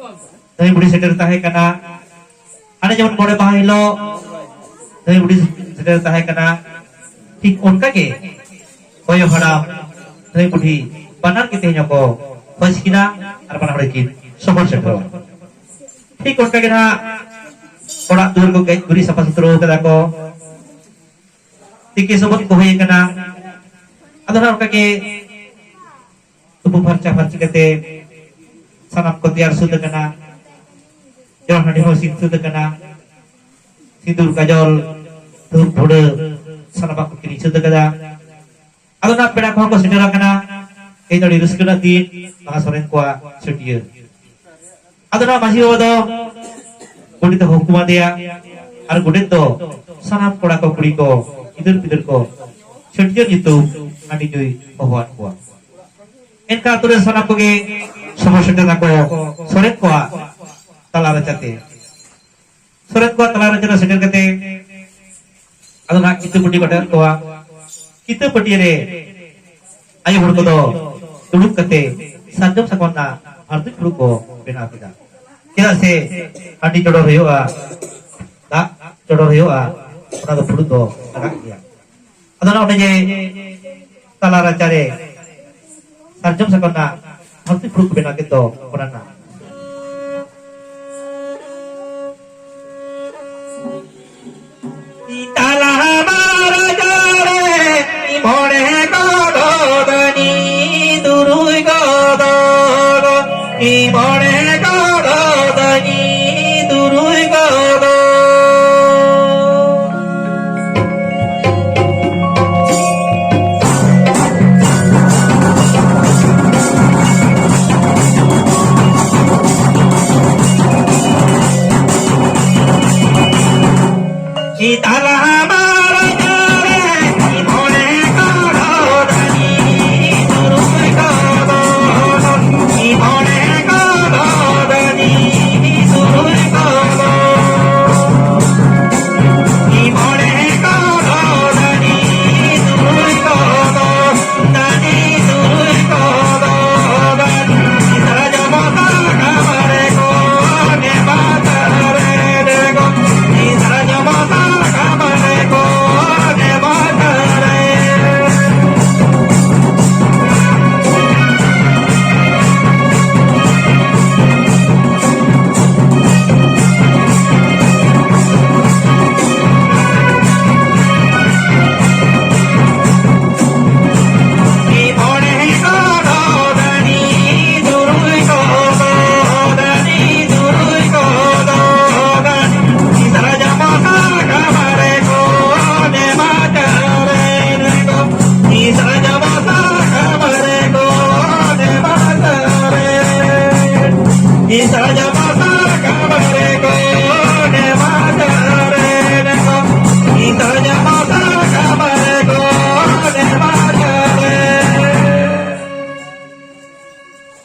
ᱫᱷᱟᱹᱭ ᱵᱩᱰᱷᱤ ᱥᱮᱴᱮᱨ ᱛᱟᱦᱮᱸ ᱠᱟᱱᱟ, ᱦᱟᱱᱮ ᱡᱮᱢᱚᱱ ᱢᱚᱬᱮ ᱢᱟᱦᱟ ᱦᱤᱞᱳᱜ ᱫᱷᱟᱹᱭ ᱵᱩᱰᱷᱤ ᱥᱮᱴᱮᱨ ᱛᱟᱦᱮᱸ ᱠᱟᱱᱟ, ᱴᱷᱤᱠ ᱚᱱᱠᱟ ᱜᱮ ᱜᱚᱭᱚ ᱦᱟᱲᱟᱢ ᱫᱷᱟᱹᱭ ᱵᱩᱰᱷᱤ ᱵᱟᱱᱟᱨ ᱜᱮ ᱛᱮᱦᱮᱧ ᱦᱚᱸᱠᱚ ᱦᱚᱡᱽ ᱠᱤᱱᱟ ᱟᱨ ᱵᱟᱱᱟᱨ ᱦᱚᱲ ᱠᱤᱱ ᱥᱚᱯᱷᱚᱨ ᱥᱮᱴᱮᱨᱚᱜᱼᱟ᱾ ᱴᱷᱤᱠ ᱚᱱᱠᱟ ᱜᱮ ᱱᱟᱦᱟᱜ ᱚᱲᱟᱜ ᱫᱩᱣᱟᱹᱨ ᱠᱚ ᱜᱮᱡ ᱜᱩᱨᱤᱡ ᱥᱟᱯᱷᱟ ᱥᱩᱛᱨᱟᱹ ᱠᱟᱫᱟ ᱠᱚ, ᱛᱤᱠᱤ ᱥᱚᱵᱚᱫ ᱠᱚ ᱦᱩᱭ ᱟᱠᱟᱱᱟ᱾ ᱟᱫᱚ ᱱᱟᱦᱟᱜ ᱚᱱᱠᱟ ᱜᱮ ᱛᱩᱯᱩ ᱯᱷᱟᱨᱪᱟ ᱯᱷᱟᱨᱪᱤ ᱠᱟᱛᱮ ᱥᱟᱱᱟᱢ ᱠᱚ ᱛᱮᱭᱟᱨ ᱥᱟᱹᱛ ᱟᱠᱟᱱᱟ᱾ ᱡᱚᱲ ᱦᱟᱺᱰᱤ ᱦᱚᱸ ᱤᱥᱤᱱ ᱥᱟᱹᱛ ᱟᱠᱟᱱᱟ᱾ ᱥᱤᱸᱫᱩᱨ, ᱠᱟᱡᱚᱞ, ᱫᱷᱩᱯ, ᱵᱷᱩᱲᱟᱹ ᱥᱟᱱᱟᱢᱟᱜ ᱠᱚ ᱠᱤᱨᱤᱧ ᱥᱟᱹᱛ ᱟᱠᱟᱫᱟ᱾ ᱟᱫᱚ ᱱᱟᱜ ᱯᱮᱲᱟ ᱠᱚᱦᱚᱸ ᱠᱚ ᱥᱮᱴᱮᱨ ᱟᱠᱟᱱᱟ᱾ ᱛᱮᱦᱮᱧ ᱫᱚ ᱟᱹᱰᱤ ᱨᱟᱹᱥᱠᱟᱹ ᱨᱮᱱᱟᱜ ᱫᱤᱱ, ᱵᱟᱦᱟ ᱥᱚᱨᱮᱱ ᱠᱚᱣᱟᱜ ᱪᱷᱟᱹᱴᱭᱟᱹᱨ᱾ ᱟᱫᱚ ᱱᱟᱜ ᱢᱟᱹᱡᱷᱤ ᱵᱟᱵᱟ ᱫᱚ ᱜᱚᱰᱮᱛ ᱮ ᱦᱩᱠᱩᱢ ᱟᱫᱮᱭᱟ, ᱟᱨ ᱜᱚᱰᱮᱛ ᱫᱚ ᱥᱟᱱᱟᱢ ᱠᱚᱲᱟ ᱠᱚ, ᱠᱩᱲᱤ ᱠᱚ, ᱜᱤᱫᱟᱹᱨ ᱯᱤᱫᱟᱹᱨ ᱠᱚ ᱪᱷᱟᱹᱴᱭᱟᱹᱨ ᱧᱩᱛᱩᱢ ᱦᱟᱺᱰᱤ ᱧᱩᱭ ᱦᱚᱦᱚᱣᱟᱫ ᱠᱚᱣᱟ᱾ ᱮᱱᱠᱷᱟᱱ ᱟᱛᱳ ᱨᱮ ᱥᱟᱱᱟᱢ ᱠᱚᱜᱮ ᱥᱚᱦᱚᱨ ᱥᱮᱴᱮᱨ ᱱᱟᱠᱚ ᱥᱚᱨᱮᱱ ᱠᱚᱣᱟᱜ ᱛᱟᱞᱟ ᱨᱟᱪᱟᱛᱮ᱾ ᱥᱚᱨᱮᱱ ᱠᱚᱣᱟᱜ ᱛᱟᱞᱟ ᱨᱟᱪᱟ ᱨᱮ ᱥᱮᱴᱮᱨ ᱠᱟᱛᱮ ᱟᱫᱚ ᱱᱟᱜ ᱠᱤᱛᱟᱹ ᱯᱟᱹᱴᱤ ᱠᱚ ᱟᱴᱮᱫ ᱠᱚᱣᱟ᱾ ᱠᱤᱛᱟᱹ ᱯᱟᱹᱴᱤ ᱨᱮ ᱟᱭᱳ ᱦᱚᱲ ᱠᱚᱫᱚ ᱫᱩᱲᱩᱵ ᱠᱟᱛᱮ ᱥᱟᱨᱡᱚᱢ ᱥᱟᱠᱟᱢ ᱨᱮᱱᱟᱜ ᱦᱟᱨᱫᱤ ᱯᱷᱩᱲᱩᱜ ᱠᱚ ᱵᱮᱱᱟᱣ ᱠᱮᱫᱟ᱾ ᱪᱮᱫᱟᱜ ᱥᱮ ᱦᱟᱺᱰᱤ ᱪᱚᱰᱚᱨ ᱦᱩᱭᱩᱜᱼᱟ, ᱫᱟᱜ ᱪᱚᱰᱚᱨ ᱦᱩᱭᱩᱜᱼᱟ, ᱚᱱᱟ ᱫᱚ ᱯᱷᱩᱲᱩᱜ ᱫᱚ ᱞᱟᱜᱟᱜ ᱜᱮᱭᱟ᱾ ᱟᱫᱚ ᱱᱚᱜᱼᱚᱭ ᱡᱮ ᱛᱟᱞᱟ ᱨᱟᱪᱟᱨᱮ ᱥᱟᱨᱡᱚᱢ ᱥᱟᱠᱟᱢ ᱨᱮᱱᱟᱜ ᱦᱟᱨᱫᱤ ᱯᱷᱩᱲᱩᱜ ᱠᱚ ᱵᱮᱱᱟᱣ ᱠᱮᱫ ᱫᱚ, ᱚᱱᱟ ᱨᱮᱱᱟᱜ ᱢᱚᱬᱮ ᱠᱚᱫᱚ ᱫᱟᱹᱱᱤ ᱛᱩᱨᱩᱭ ᱠᱚᱫᱚ, ᱤ ᱢᱚᱬᱮ ᱠᱚᱫᱚ ᱫᱟᱹᱱᱤ ᱛᱩᱨᱩᱭ ᱠᱚᱫᱚ᱾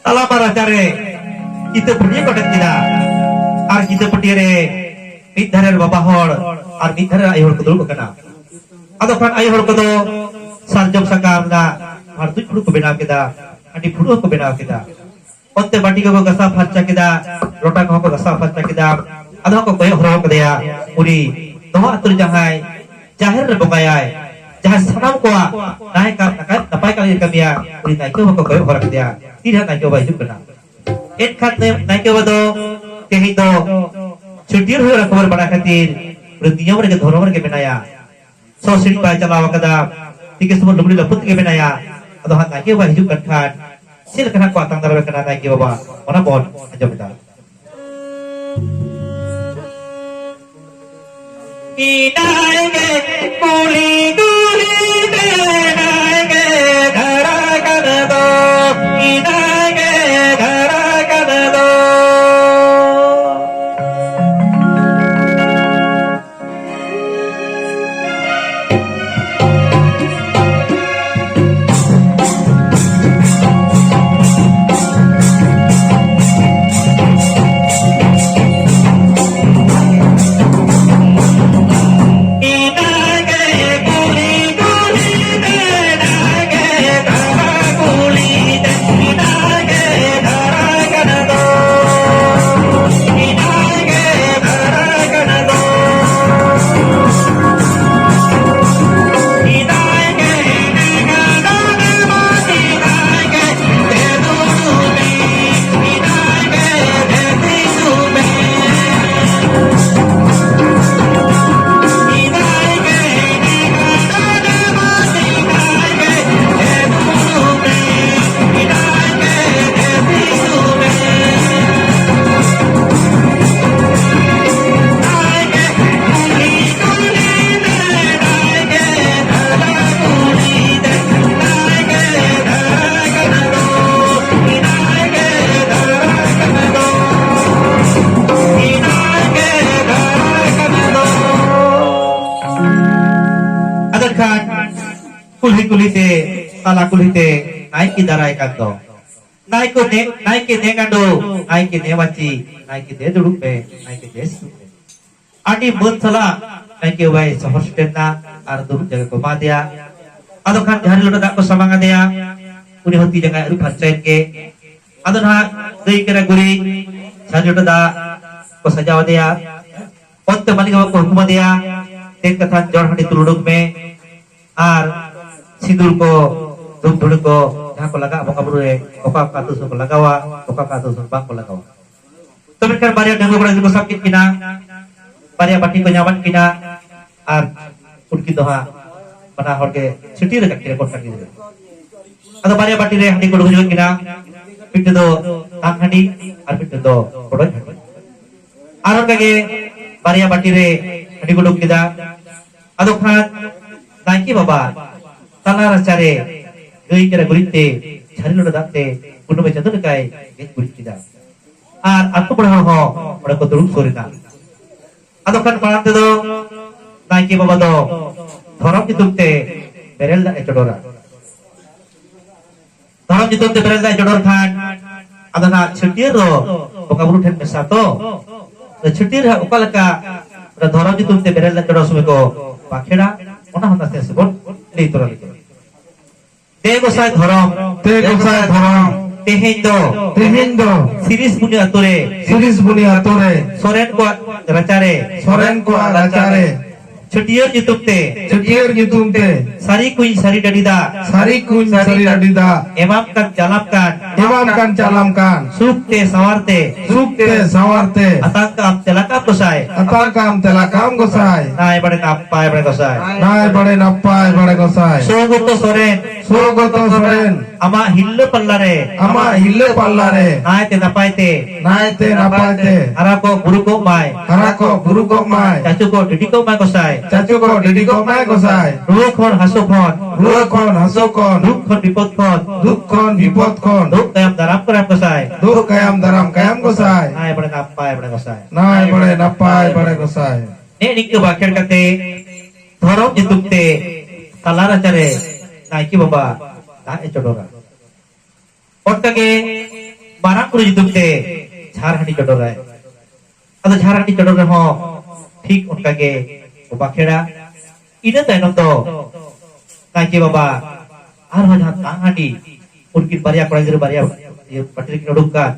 ᱛᱟᱞᱟ ᱯᱟᱨᱟ ᱨᱟᱪᱟᱨᱮ ᱠᱤᱛᱟᱹᱵ ᱯᱟᱹᱴᱭᱟᱹ ᱠᱚ ᱟᱴᱮᱫ ᱠᱮᱫᱟ᱾ ᱟᱨ ᱠᱤᱛᱟᱹᱵ ᱯᱟᱹᱴᱭᱟᱹ ᱨᱮ ᱢᱤᱫ ᱫᱷᱟᱨᱮ ᱨᱮ ᱵᱟᱵᱟ ᱦᱚᱲ ᱟᱨ ᱢᱤᱫ ᱫᱷᱟᱨᱮ ᱨᱮ ᱟᱭᱳ ᱦᱚᱲ ᱠᱚ ᱫᱩᱲᱩᱵ ᱟᱠᱟᱱᱟ᱾ ᱟᱫᱚ ᱠᱷᱟᱱ ᱟᱭᱳ ᱦᱚᱲ ᱠᱚᱫᱚ ᱥᱟᱨᱡᱚᱢ ᱥᱟᱠᱟᱢ ᱨᱮᱱᱟᱜ ᱵᱷᱟᱨᱫᱩᱡ ᱯᱷᱩᱲᱩᱜ ᱠᱚ ᱵᱮᱱᱟᱣ ᱠᱮᱫᱟ, ᱦᱟᱺᱰᱤ ᱯᱷᱩᱲᱩᱜ ᱦᱚᱸᱠᱚ ᱵᱮᱱᱟᱣ ᱠᱮᱫᱟ᱾ ᱚᱱᱛᱮ ᱵᱟᱹᱴᱤ ᱠᱚᱠᱚ ᱜᱟᱥᱟᱣ ᱯᱷᱟᱨᱪᱟ ᱠᱮᱫᱟ, ᱞᱚᱴᱟ ᱠᱚᱦᱚᱸ ᱠᱚ ᱜᱟᱥᱟᱣ ᱯᱷᱟᱨᱪᱟ ᱠᱮᱫᱟ᱾ ᱟᱫᱚ ᱦᱚᱸ ᱠᱚ ᱠᱚᱭᱚᱜ ᱦᱚᱨᱚ ᱠᱟᱫᱮᱭᱟ, ᱩᱱᱤ ᱱᱚᱣᱟ ᱟᱹᱛᱩ ᱨᱮ ᱡᱟᱦᱟᱸᱭ ᱡᱟᱦᱮᱨ ᱨᱮ ᱵᱚᱸᱜᱟᱭᱟᱭ, ᱡᱟᱦᱟᱸᱭ ᱥᱟᱱᱟᱢ ᱠᱚᱣᱟᱜ ᱱᱟᱭ ᱠᱟ-, ᱱᱟᱯᱟᱭ, ᱱᱟᱯᱟᱭ ᱠᱟᱹᱢᱤ ᱠᱟᱹᱢᱤᱭᱟ, ᱩᱱᱤ ᱱᱟᱭᱠᱮ ᱵᱟᱵᱟ ᱠᱚ ᱠᱚᱭᱚᱜ ᱦᱚᱨ ᱠᱮᱫᱮᱭᱟ, ᱛᱤᱨᱮ ᱱᱟᱭᱠᱮ ᱵᱟᱵᱟ ᱦᱤᱡᱩᱜ ᱠᱟᱱᱟ᱾ ᱮᱱᱠᱷᱟᱱ ᱱᱟᱭ-, ᱱᱟᱭᱠᱮ ᱵᱟᱵᱟ ᱫᱚ ᱛᱮᱦᱮᱧ ᱫᱚ ᱪᱷᱟᱹᱴᱭᱟᱹᱨ ᱦᱩᱭᱩᱜ ᱨᱮᱱᱟᱜ ᱠᱷᱚᱵᱚᱨ ᱵᱟᱲᱟᱭ ᱠᱷᱟᱹᱛᱤᱨ ᱩᱱᱤ ᱱᱤᱭᱚᱢ ᱨᱮᱜᱮ, ᱫᱷᱚᱨᱚᱢ ᱨᱮᱜᱮ ᱢᱮᱱᱟᱭᱟ᱾ ᱥᱚ ᱥᱤᱲᱤᱡ ᱵᱟᱭ ᱪᱟᱞᱟᱣ ᱟᱠᱟᱫᱟ᱾ ᱛᱤᱠᱮ ᱥᱚᱢᱚᱭ ᱞᱩᱜᱽᱲᱤ ᱞᱟᱯᱚ ᱛᱮᱜᱮ ᱢᱮᱱᱟᱭᱟ᱾ ᱟᱫᱚ ᱦᱟᱸᱜ ᱱᱟᱭᱠᱮ ᱵᱟᱵᱟ ᱦᱤᱡᱩᱜ ᱠᱟᱱ ᱠᱷᱟᱱ ᱪᱮᱫ ᱞᱮᱠᱟ ᱦᱟᱸᱜ ᱠᱚ ᱟᱛᱟᱝ ᱫᱟᱨᱟᱢᱮ ᱠᱟᱱᱟ ᱱᱟᱭᱠᱮ ᱵᱟᱵᱟ, ᱚᱱᱟ ᱵᱚᱱ ᱟᱸᱡᱚᱢ ᱮᱫᱟ᱾ ᱤᱱᱟᱭ ᱜᱮ ᱠᱩᱞᱦᱤ ᱠᱩᱞᱦᱤ ᱛᱮ ᱱᱟᱭ ᱜᱮ ᱫᱷᱟᱨᱟ ᱠᱟᱱ ᱫᱚ, ᱤᱱᱟᱭ ᱜᱮ ᱫᱷᱟᱨᱟ ᱠᱟᱱ ᱫᱚ᱾ ᱟᱫᱚ ᱠᱷᱟᱱ ᱠᱩᱞᱦᱤ ᱠᱩᱞᱦᱤ ᱛᱮ, ᱛᱟᱞᱟ ᱠᱩᱞᱦᱤ ᱛᱮ ᱱᱟᱭᱠᱮ ᱫᱟᱨᱟᱭ ᱠᱟᱱ ᱫᱚ᱾ ᱱᱟᱭᱠᱮ ᱱᱮ-, ᱱᱟᱭᱠᱮ ᱱᱮ ᱜᱟᱸᱰᱚ, ᱱᱟᱭᱠᱮ ᱱᱮ ᱢᱟᱹᱪᱤ, ᱱᱟᱭᱠᱮ ᱫᱮ ᱫᱩᱲᱩᱵ ᱢᱮ, ᱱᱟᱭᱠᱮ ᱫᱮ ᱥᱤᱫᱩᱨ ᱢᱮ᱾ ᱟᱹᱰᱤ ᱢᱟᱹᱱ ᱥᱟᱞᱟᱜ ᱱᱟᱭᱠᱮ ᱵᱟᱵᱟᱭ ᱥᱚᱦᱚᱨ ᱥᱮᱴᱮᱨ ᱮᱱᱟ ᱟᱨ ᱫᱩᱲᱩᱵ ᱡᱟᱭᱜᱟ ᱠᱚ ᱮᱢᱟ ᱫᱮᱭᱟ᱾ ᱟᱫᱚ ᱠᱷᱟᱱ ᱡᱷᱟᱹᱨᱤ ᱞᱚᱴᱟ ᱫᱟᱜ ᱠᱚ ᱥᱟᱢᱟᱝ ᱟᱫᱮᱭᱟ, ᱩᱱᱤ ᱦᱚᱸ ᱛᱤ ᱡᱟᱸᱜᱟᱭ ᱟᱹᱨᱩᱵ ᱯᱷᱟᱨᱪᱟᱭᱮᱱ ᱜᱮ᱾ ᱟᱫᱚ ᱱᱟᱦᱟᱜ ᱫᱟᱹᱭ ᱠᱟᱱᱟ ᱜᱩᱨᱤᱡ, ᱡᱷᱟᱹᱨᱤ ᱞᱚᱴᱟ ᱫᱟᱜ ᱠᱚ ᱥᱟᱡᱟᱣ ᱟᱫᱮᱭᱟ᱾ ᱚᱱᱛᱮ ᱢᱟᱹᱞᱤᱠ ᱵᱟᱵᱟ ᱠᱚ ᱦᱩᱠᱩᱢ ᱟᱫᱮᱭᱟ, ᱛᱮᱦᱮᱧ ᱠᱟᱛᱷᱟ ᱡᱚᱲ ᱦᱟᱺᱰᱤ ᱫᱩᱞ ᱩᱰᱩᱠ ᱢᱮ᱾ ᱟᱨ ᱥᱤᱸᱫᱩᱨ ᱠᱚ, ᱫᱷᱩᱯ ᱫᱷᱩᱲᱤ ᱠᱚ, ᱡᱟᱦᱟᱸ ᱠᱚ ᱞᱟᱜᱟᱜ ᱵᱚᱸᱜᱟ ᱵᱩᱨᱩ ᱨᱮ, ᱚᱠᱟ ᱚᱠᱟ ᱟᱹᱛᱩ ᱥᱮᱫ ᱠᱚ ᱞᱟᱜᱟᱣᱟ, ᱚᱠᱟ ᱚᱠᱟ ᱟᱹᱛᱩ ᱥᱮᱫ ᱵᱟᱝ ᱠᱚ ᱞᱟᱜᱟᱣᱟ᱾ ᱛᱚ ᱢᱮᱱᱠᱷᱟᱱ ᱵᱟᱨᱭᱟ ᱰᱟᱺᱜᱩᱣᱟᱹ ᱠᱚᱲᱟ ᱜᱤᱫᱽᱨᱟᱹ ᱠᱚ ᱥᱟᱵ ᱠᱮᱫ ᱠᱤᱱᱟ, ᱵᱟᱨᱭᱟ ᱵᱟᱹᱴᱤ ᱠᱚ ᱧᱟᱢᱟᱫ ᱠᱤᱱᱟ, ᱟᱨ ᱩᱱᱠᱤᱱ ᱫᱚ ᱦᱟᱸᱜ ᱵᱟᱱᱟ ᱦᱚᱲ ᱜᱮ ᱪᱷᱟᱹᱴᱭᱟᱹᱨ ᱟᱠᱟᱫ ᱠᱤᱱᱟ ᱠᱚ ᱠᱷᱟᱱ ᱜᱤᱫᱽᱨᱟᱹ᱾ ᱟᱫᱚ ᱵᱟᱨᱭᱟ ᱵᱟᱹᱴᱤ ᱨᱮ ᱦᱟᱺᱰᱤ ᱠᱚ ᱰᱩᱵᱩᱡᱚᱜ ᱠᱤᱱᱟ, ᱢᱤᱫᱴᱮᱱ ᱫᱚ ᱛᱟᱝ ᱦᱟᱺᱰᱤ ᱟᱨ ᱢᱤᱫᱴᱮᱱ ᱫᱚ ᱵᱚᱰᱚᱡ ᱦᱟᱺᱰᱤ᱾ ᱟᱨ ᱚᱱᱠᱟ ᱜᱮ ᱵᱟᱨᱭᱟ ᱵᱟᱹᱴᱤ ᱨᱮ ᱦᱟᱺᱰᱤ ᱠᱚ ᱰᱩᱵᱩᱡ ᱠᱮᱫᱟ᱾ ᱟᱫᱚ ᱠᱷᱟᱱ ᱱᱟᱭᱠᱮ ᱵᱟᱵᱟ ᱛᱟᱞᱟ ᱨᱟᱪᱟᱨᱮ ᱜᱟᱹᱭ ᱠᱟᱰᱟ ᱜᱩᱨᱤᱡ ᱛᱮ ᱡᱷᱟᱹᱨᱤ ᱞᱚᱴᱟ ᱫᱟᱜ ᱛᱮ ᱠᱩᱰᱟᱹᱢ ᱪᱟᱸᱫᱚ ᱞᱮᱠᱟᱭ ᱜᱮᱡ ᱜᱩᱨᱤᱡ ᱠᱮᱫᱟ᱾ ᱟᱨ ᱟᱛᱳ ᱯᱟᱲᱟ ᱦᱚᱲ ᱦᱚᱸ ᱚᱸᱰᱮ ᱠᱚ ᱫᱩᱲᱩᱵ ᱥᱩᱨ ᱮᱱᱟ᱾ ᱟᱫᱚ ᱠᱷᱟᱱ ᱢᱟᱲᱟᱝ ᱛᱮᱫᱚ ᱱᱟᱭᱠᱮ ᱵᱟᱵᱟ ᱫᱚ ᱫᱷᱚᱨᱚᱢ ᱧᱩᱛᱩᱢ ᱛᱮ ᱵᱮᱨᱮᱞ ᱫᱟᱜ ᱮ ᱪᱚᱰᱚᱨᱟ᱾ ᱫᱷᱚᱨᱚᱢ ᱧᱩᱛᱩᱢ ᱛᱮ ᱵᱮᱨᱮᱞ ᱫᱟᱜ ᱮ ᱪᱚᱰᱚᱨ ᱠᱷᱟᱱ ᱟᱫᱚ ᱱᱟᱜ ᱪᱷᱟᱹᱴᱭᱟᱹᱨ ᱫᱚ ᱵᱚᱸᱜᱟ ᱵᱩᱨᱩ ᱴᱷᱮᱱ ᱢᱮᱥᱟ ᱛᱚ᱾ ᱟᱫᱚ ᱪᱷᱟᱹᱴᱭᱟᱹᱨ ᱦᱟᱸᱜ ᱚᱠᱟ ᱞᱮᱠᱟ ᱚᱱᱟ ᱫᱷᱚᱨᱚᱢ ᱧᱩᱛᱩᱢ ᱛᱮ ᱵᱮᱨᱮᱞ ᱫᱟᱜ ᱪᱚᱰᱚᱨ ᱥᱚᱢᱚᱭ ᱠᱚ ᱵᱟᱸᱠᱷᱮᱲᱟ, ᱚᱱᱟ ᱦᱚᱸ ᱱᱟᱥᱮ ᱱᱟᱥᱮ ᱵᱚᱱ ᱞᱟᱹᱭ ᱛᱚᱨᱟ ᱞᱮᱜᱮ᱾ ᱫᱮ ᱜᱚᱸᱥᱟᱭ ᱫᱷᱚᱨᱚᱢ, ᱫᱮ ᱜᱚᱸᱥᱟᱭ ᱫᱷᱚᱨᱚᱢ, ᱛᱮᱦᱮᱧ ᱫᱚ ᱛᱮᱦᱮᱧ ᱫᱚ ᱥᱤᱨᱤᱥ ᱵᱩᱱᱤ ᱟᱛᱳ ᱨᱮ ᱥᱤᱨᱤᱥ ᱵᱩᱱᱤ ᱟᱛᱳ ᱨᱮ ᱥᱚᱨᱮᱱ ᱠᱚᱣᱟᱜ ᱨᱟᱪᱟᱨᱮ ᱥᱚᱨᱮᱱ ᱠᱚᱣᱟᱜ ᱨᱟᱪᱟᱨᱮ ᱪᱷᱟᱹᱴᱭᱟᱹᱨ ᱧᱩᱛᱩᱢ ᱛᱮ ᱪᱷᱟᱹᱴᱭᱟᱹᱨ ᱧᱩᱛᱩᱢ ᱛᱮ ᱥᱟᱹᱨᱤ ᱠᱩᱧ ᱥᱟᱹᱨᱤ ᱰᱟᱹᱰᱤ ᱫᱟᱜ ᱥᱟᱹᱨᱤ ᱠᱩᱧ ᱥᱟᱹᱨᱤ ᱰᱟᱹᱰᱤ ᱫᱟᱜ ᱮᱢᱟᱢ ᱠᱟᱱ ᱪᱟᱞᱟᱢ ᱠᱟᱱ ᱮᱢᱟᱢ ᱠᱟᱱ ᱪᱟᱞᱟᱢ ᱠᱟᱱ ᱥᱩᱠ ᱛᱮ ᱥᱟᱶᱟᱨ ᱛᱮ ᱥᱩᱠ ᱛᱮ ᱥᱟᱶᱟᱨ ᱛᱮ ᱟᱛᱟᱝ ᱠᱟᱜ ᱟᱢ ᱛᱮᱞᱟ ᱠᱟᱜ ᱟᱢ ᱜᱚᱸᱥᱟᱭ᱾ ᱟᱛᱟᱝ ᱠᱟᱜ ᱟᱢ ᱛᱮᱞᱟ ᱠᱟᱜ ᱟᱢ ᱜᱚᱸᱥᱟᱭ᱾ ᱱᱟᱭ ᱵᱟᱲᱮ ᱱᱟᱯᱟᱭ ᱵᱟᱲᱮ ᱜᱚᱸᱥᱟᱭ᱾ ᱱᱟᱭ ᱵᱟᱲᱮ ᱱᱟᱯᱟᱭ ᱵᱟᱲᱮ ᱜᱚᱸᱥᱟᱭ᱾ ᱥᱚᱜᱚᱛᱚ ᱥᱚᱨᱮᱱ ᱥᱚᱜᱚᱛᱚ ᱥᱚᱨᱮᱱ ᱟᱢᱟᱜ ᱦᱤᱨᱞᱟᱹ ᱯᱟᱞᱞᱟ ᱨᱮ ᱟᱢᱟᱜ ᱦᱤᱨᱞᱟᱹ ᱯᱟᱞᱞᱟ ᱨᱮ ᱱᱟᱭᱛᱮ ᱱᱟᱯᱟᱭ ᱛᱮ ᱱᱟᱭᱛᱮ ᱱᱟᱯᱟᱭ ᱛᱮ ᱦᱟᱨᱟ ᱠᱚᱜ ᱵᱩᱨᱩ ᱠᱚᱜ ᱢᱟᱭ᱾ ᱦᱟᱨᱟ ᱠᱚᱜ ᱵᱩᱨᱩ ᱠᱚᱜ ᱢᱟᱭ᱾ ᱪᱟᱪᱳ ᱠᱚ ᱰᱤᱰᱤ ᱠᱚᱜ ᱢᱟᱭ ᱜᱚᱸᱥᱟᱭ᱾ ᱪᱟᱪᱳ ᱠᱚ ᱰᱤᱰᱤ ᱠᱚᱜ ᱢᱟᱭ ᱜᱚᱸᱥᱟᱭ᱾ ᱨᱩᱣᱟᱹ ᱠᱷᱚᱱ ᱦᱟᱹᱥᱩ ᱠᱷᱚᱱ ᱨᱩᱣᱟᱹ ᱠᱷᱚᱱ ᱦᱟᱹᱥᱩ ᱠᱷᱚᱱ ᱫᱩᱠ ᱠᱷᱚᱱ ᱵᱤᱯᱚᱫ ᱠᱷᱚᱱ ᱫᱩᱠ ᱠᱷᱚᱱ ᱵᱤᱯᱚᱫ ᱠᱷᱚᱱ ᱫᱩᱠ ᱛᱟᱭᱚᱢ ᱫᱟᱨᱟᱢ ᱠᱚᱨᱮᱢ ᱜᱚᱸᱥᱟᱭ᱾ ᱫᱩᱠ ᱛᱟᱭᱚᱢ ᱫᱟᱨᱟᱢ ᱠᱟᱭᱟᱢ ᱜᱚᱸᱥᱟᱭ᱾ ᱱᱟᱭ ᱵᱟᱲᱮ ᱱᱟᱯᱟᱭ ᱵᱟᱲᱮ ᱜᱚᱸᱥᱟᱭ᱾ ᱱᱟᱭ ᱵᱟᱲᱮ ᱱᱟᱯᱟᱭ ᱵᱟᱲᱮ ᱜᱚᱸᱥᱟᱭ᱾ ᱱᱮᱜ ᱱᱤᱝᱠᱟᱹ ᱵᱟᱸᱠᱷᱮᱲ ᱠᱟᱛᱮ ᱫᱷᱚᱨᱚᱢ ᱧᱩᱛᱩᱢ ᱛᱮ ᱛᱟᱞᱟ ᱨᱟᱪᱟᱨᱮ ᱱᱟᱭᱠᱮ ᱵᱟᱵᱟ ᱫᱟᱜ ᱮ ᱪᱚᱰᱚᱨᱟ᱾ ᱚᱱᱠᱟᱜᱮ ᱢᱟᱨᱟᱝ ᱵᱩᱨᱩ ᱧᱩᱛᱩᱢ ᱛᱮ ᱡᱷᱟᱨ ᱦᱟᱺᱰᱤ ᱪᱚᱰᱚᱨᱟᱭ᱾ ᱟᱫᱚ ᱡᱷᱟᱨ ᱦᱟᱺᱰᱤ ᱪᱚᱰᱚᱨ ᱨᱮᱦᱚᱸ ᱴᱷᱤᱠ ᱚᱱᱠᱟᱜᱮ ᱠᱚ ᱵᱟᱸᱠᱷᱮᱲᱟ᱾ ᱤᱱᱟᱹ ᱛᱟᱭᱱᱚᱢ ᱫᱚ ᱱᱟᱭᱠᱮ ᱵᱟᱵᱟ ᱟᱨᱦᱚᱸ ᱡᱟᱦᱟᱸ ᱛᱟᱝ ᱦᱟᱺᱰᱤ ᱩᱱᱠᱤᱱ ᱵᱟᱨᱭᱟ ᱠᱚᱲᱟ ᱜᱤᱫᱽᱨᱟᱹ ᱵᱟᱨᱭᱟ ᱤᱭᱟᱹ ᱵᱟᱹᱴᱤ ᱨᱮᱠᱤᱱ ᱩᱰᱩᱠ ᱠᱟᱱ,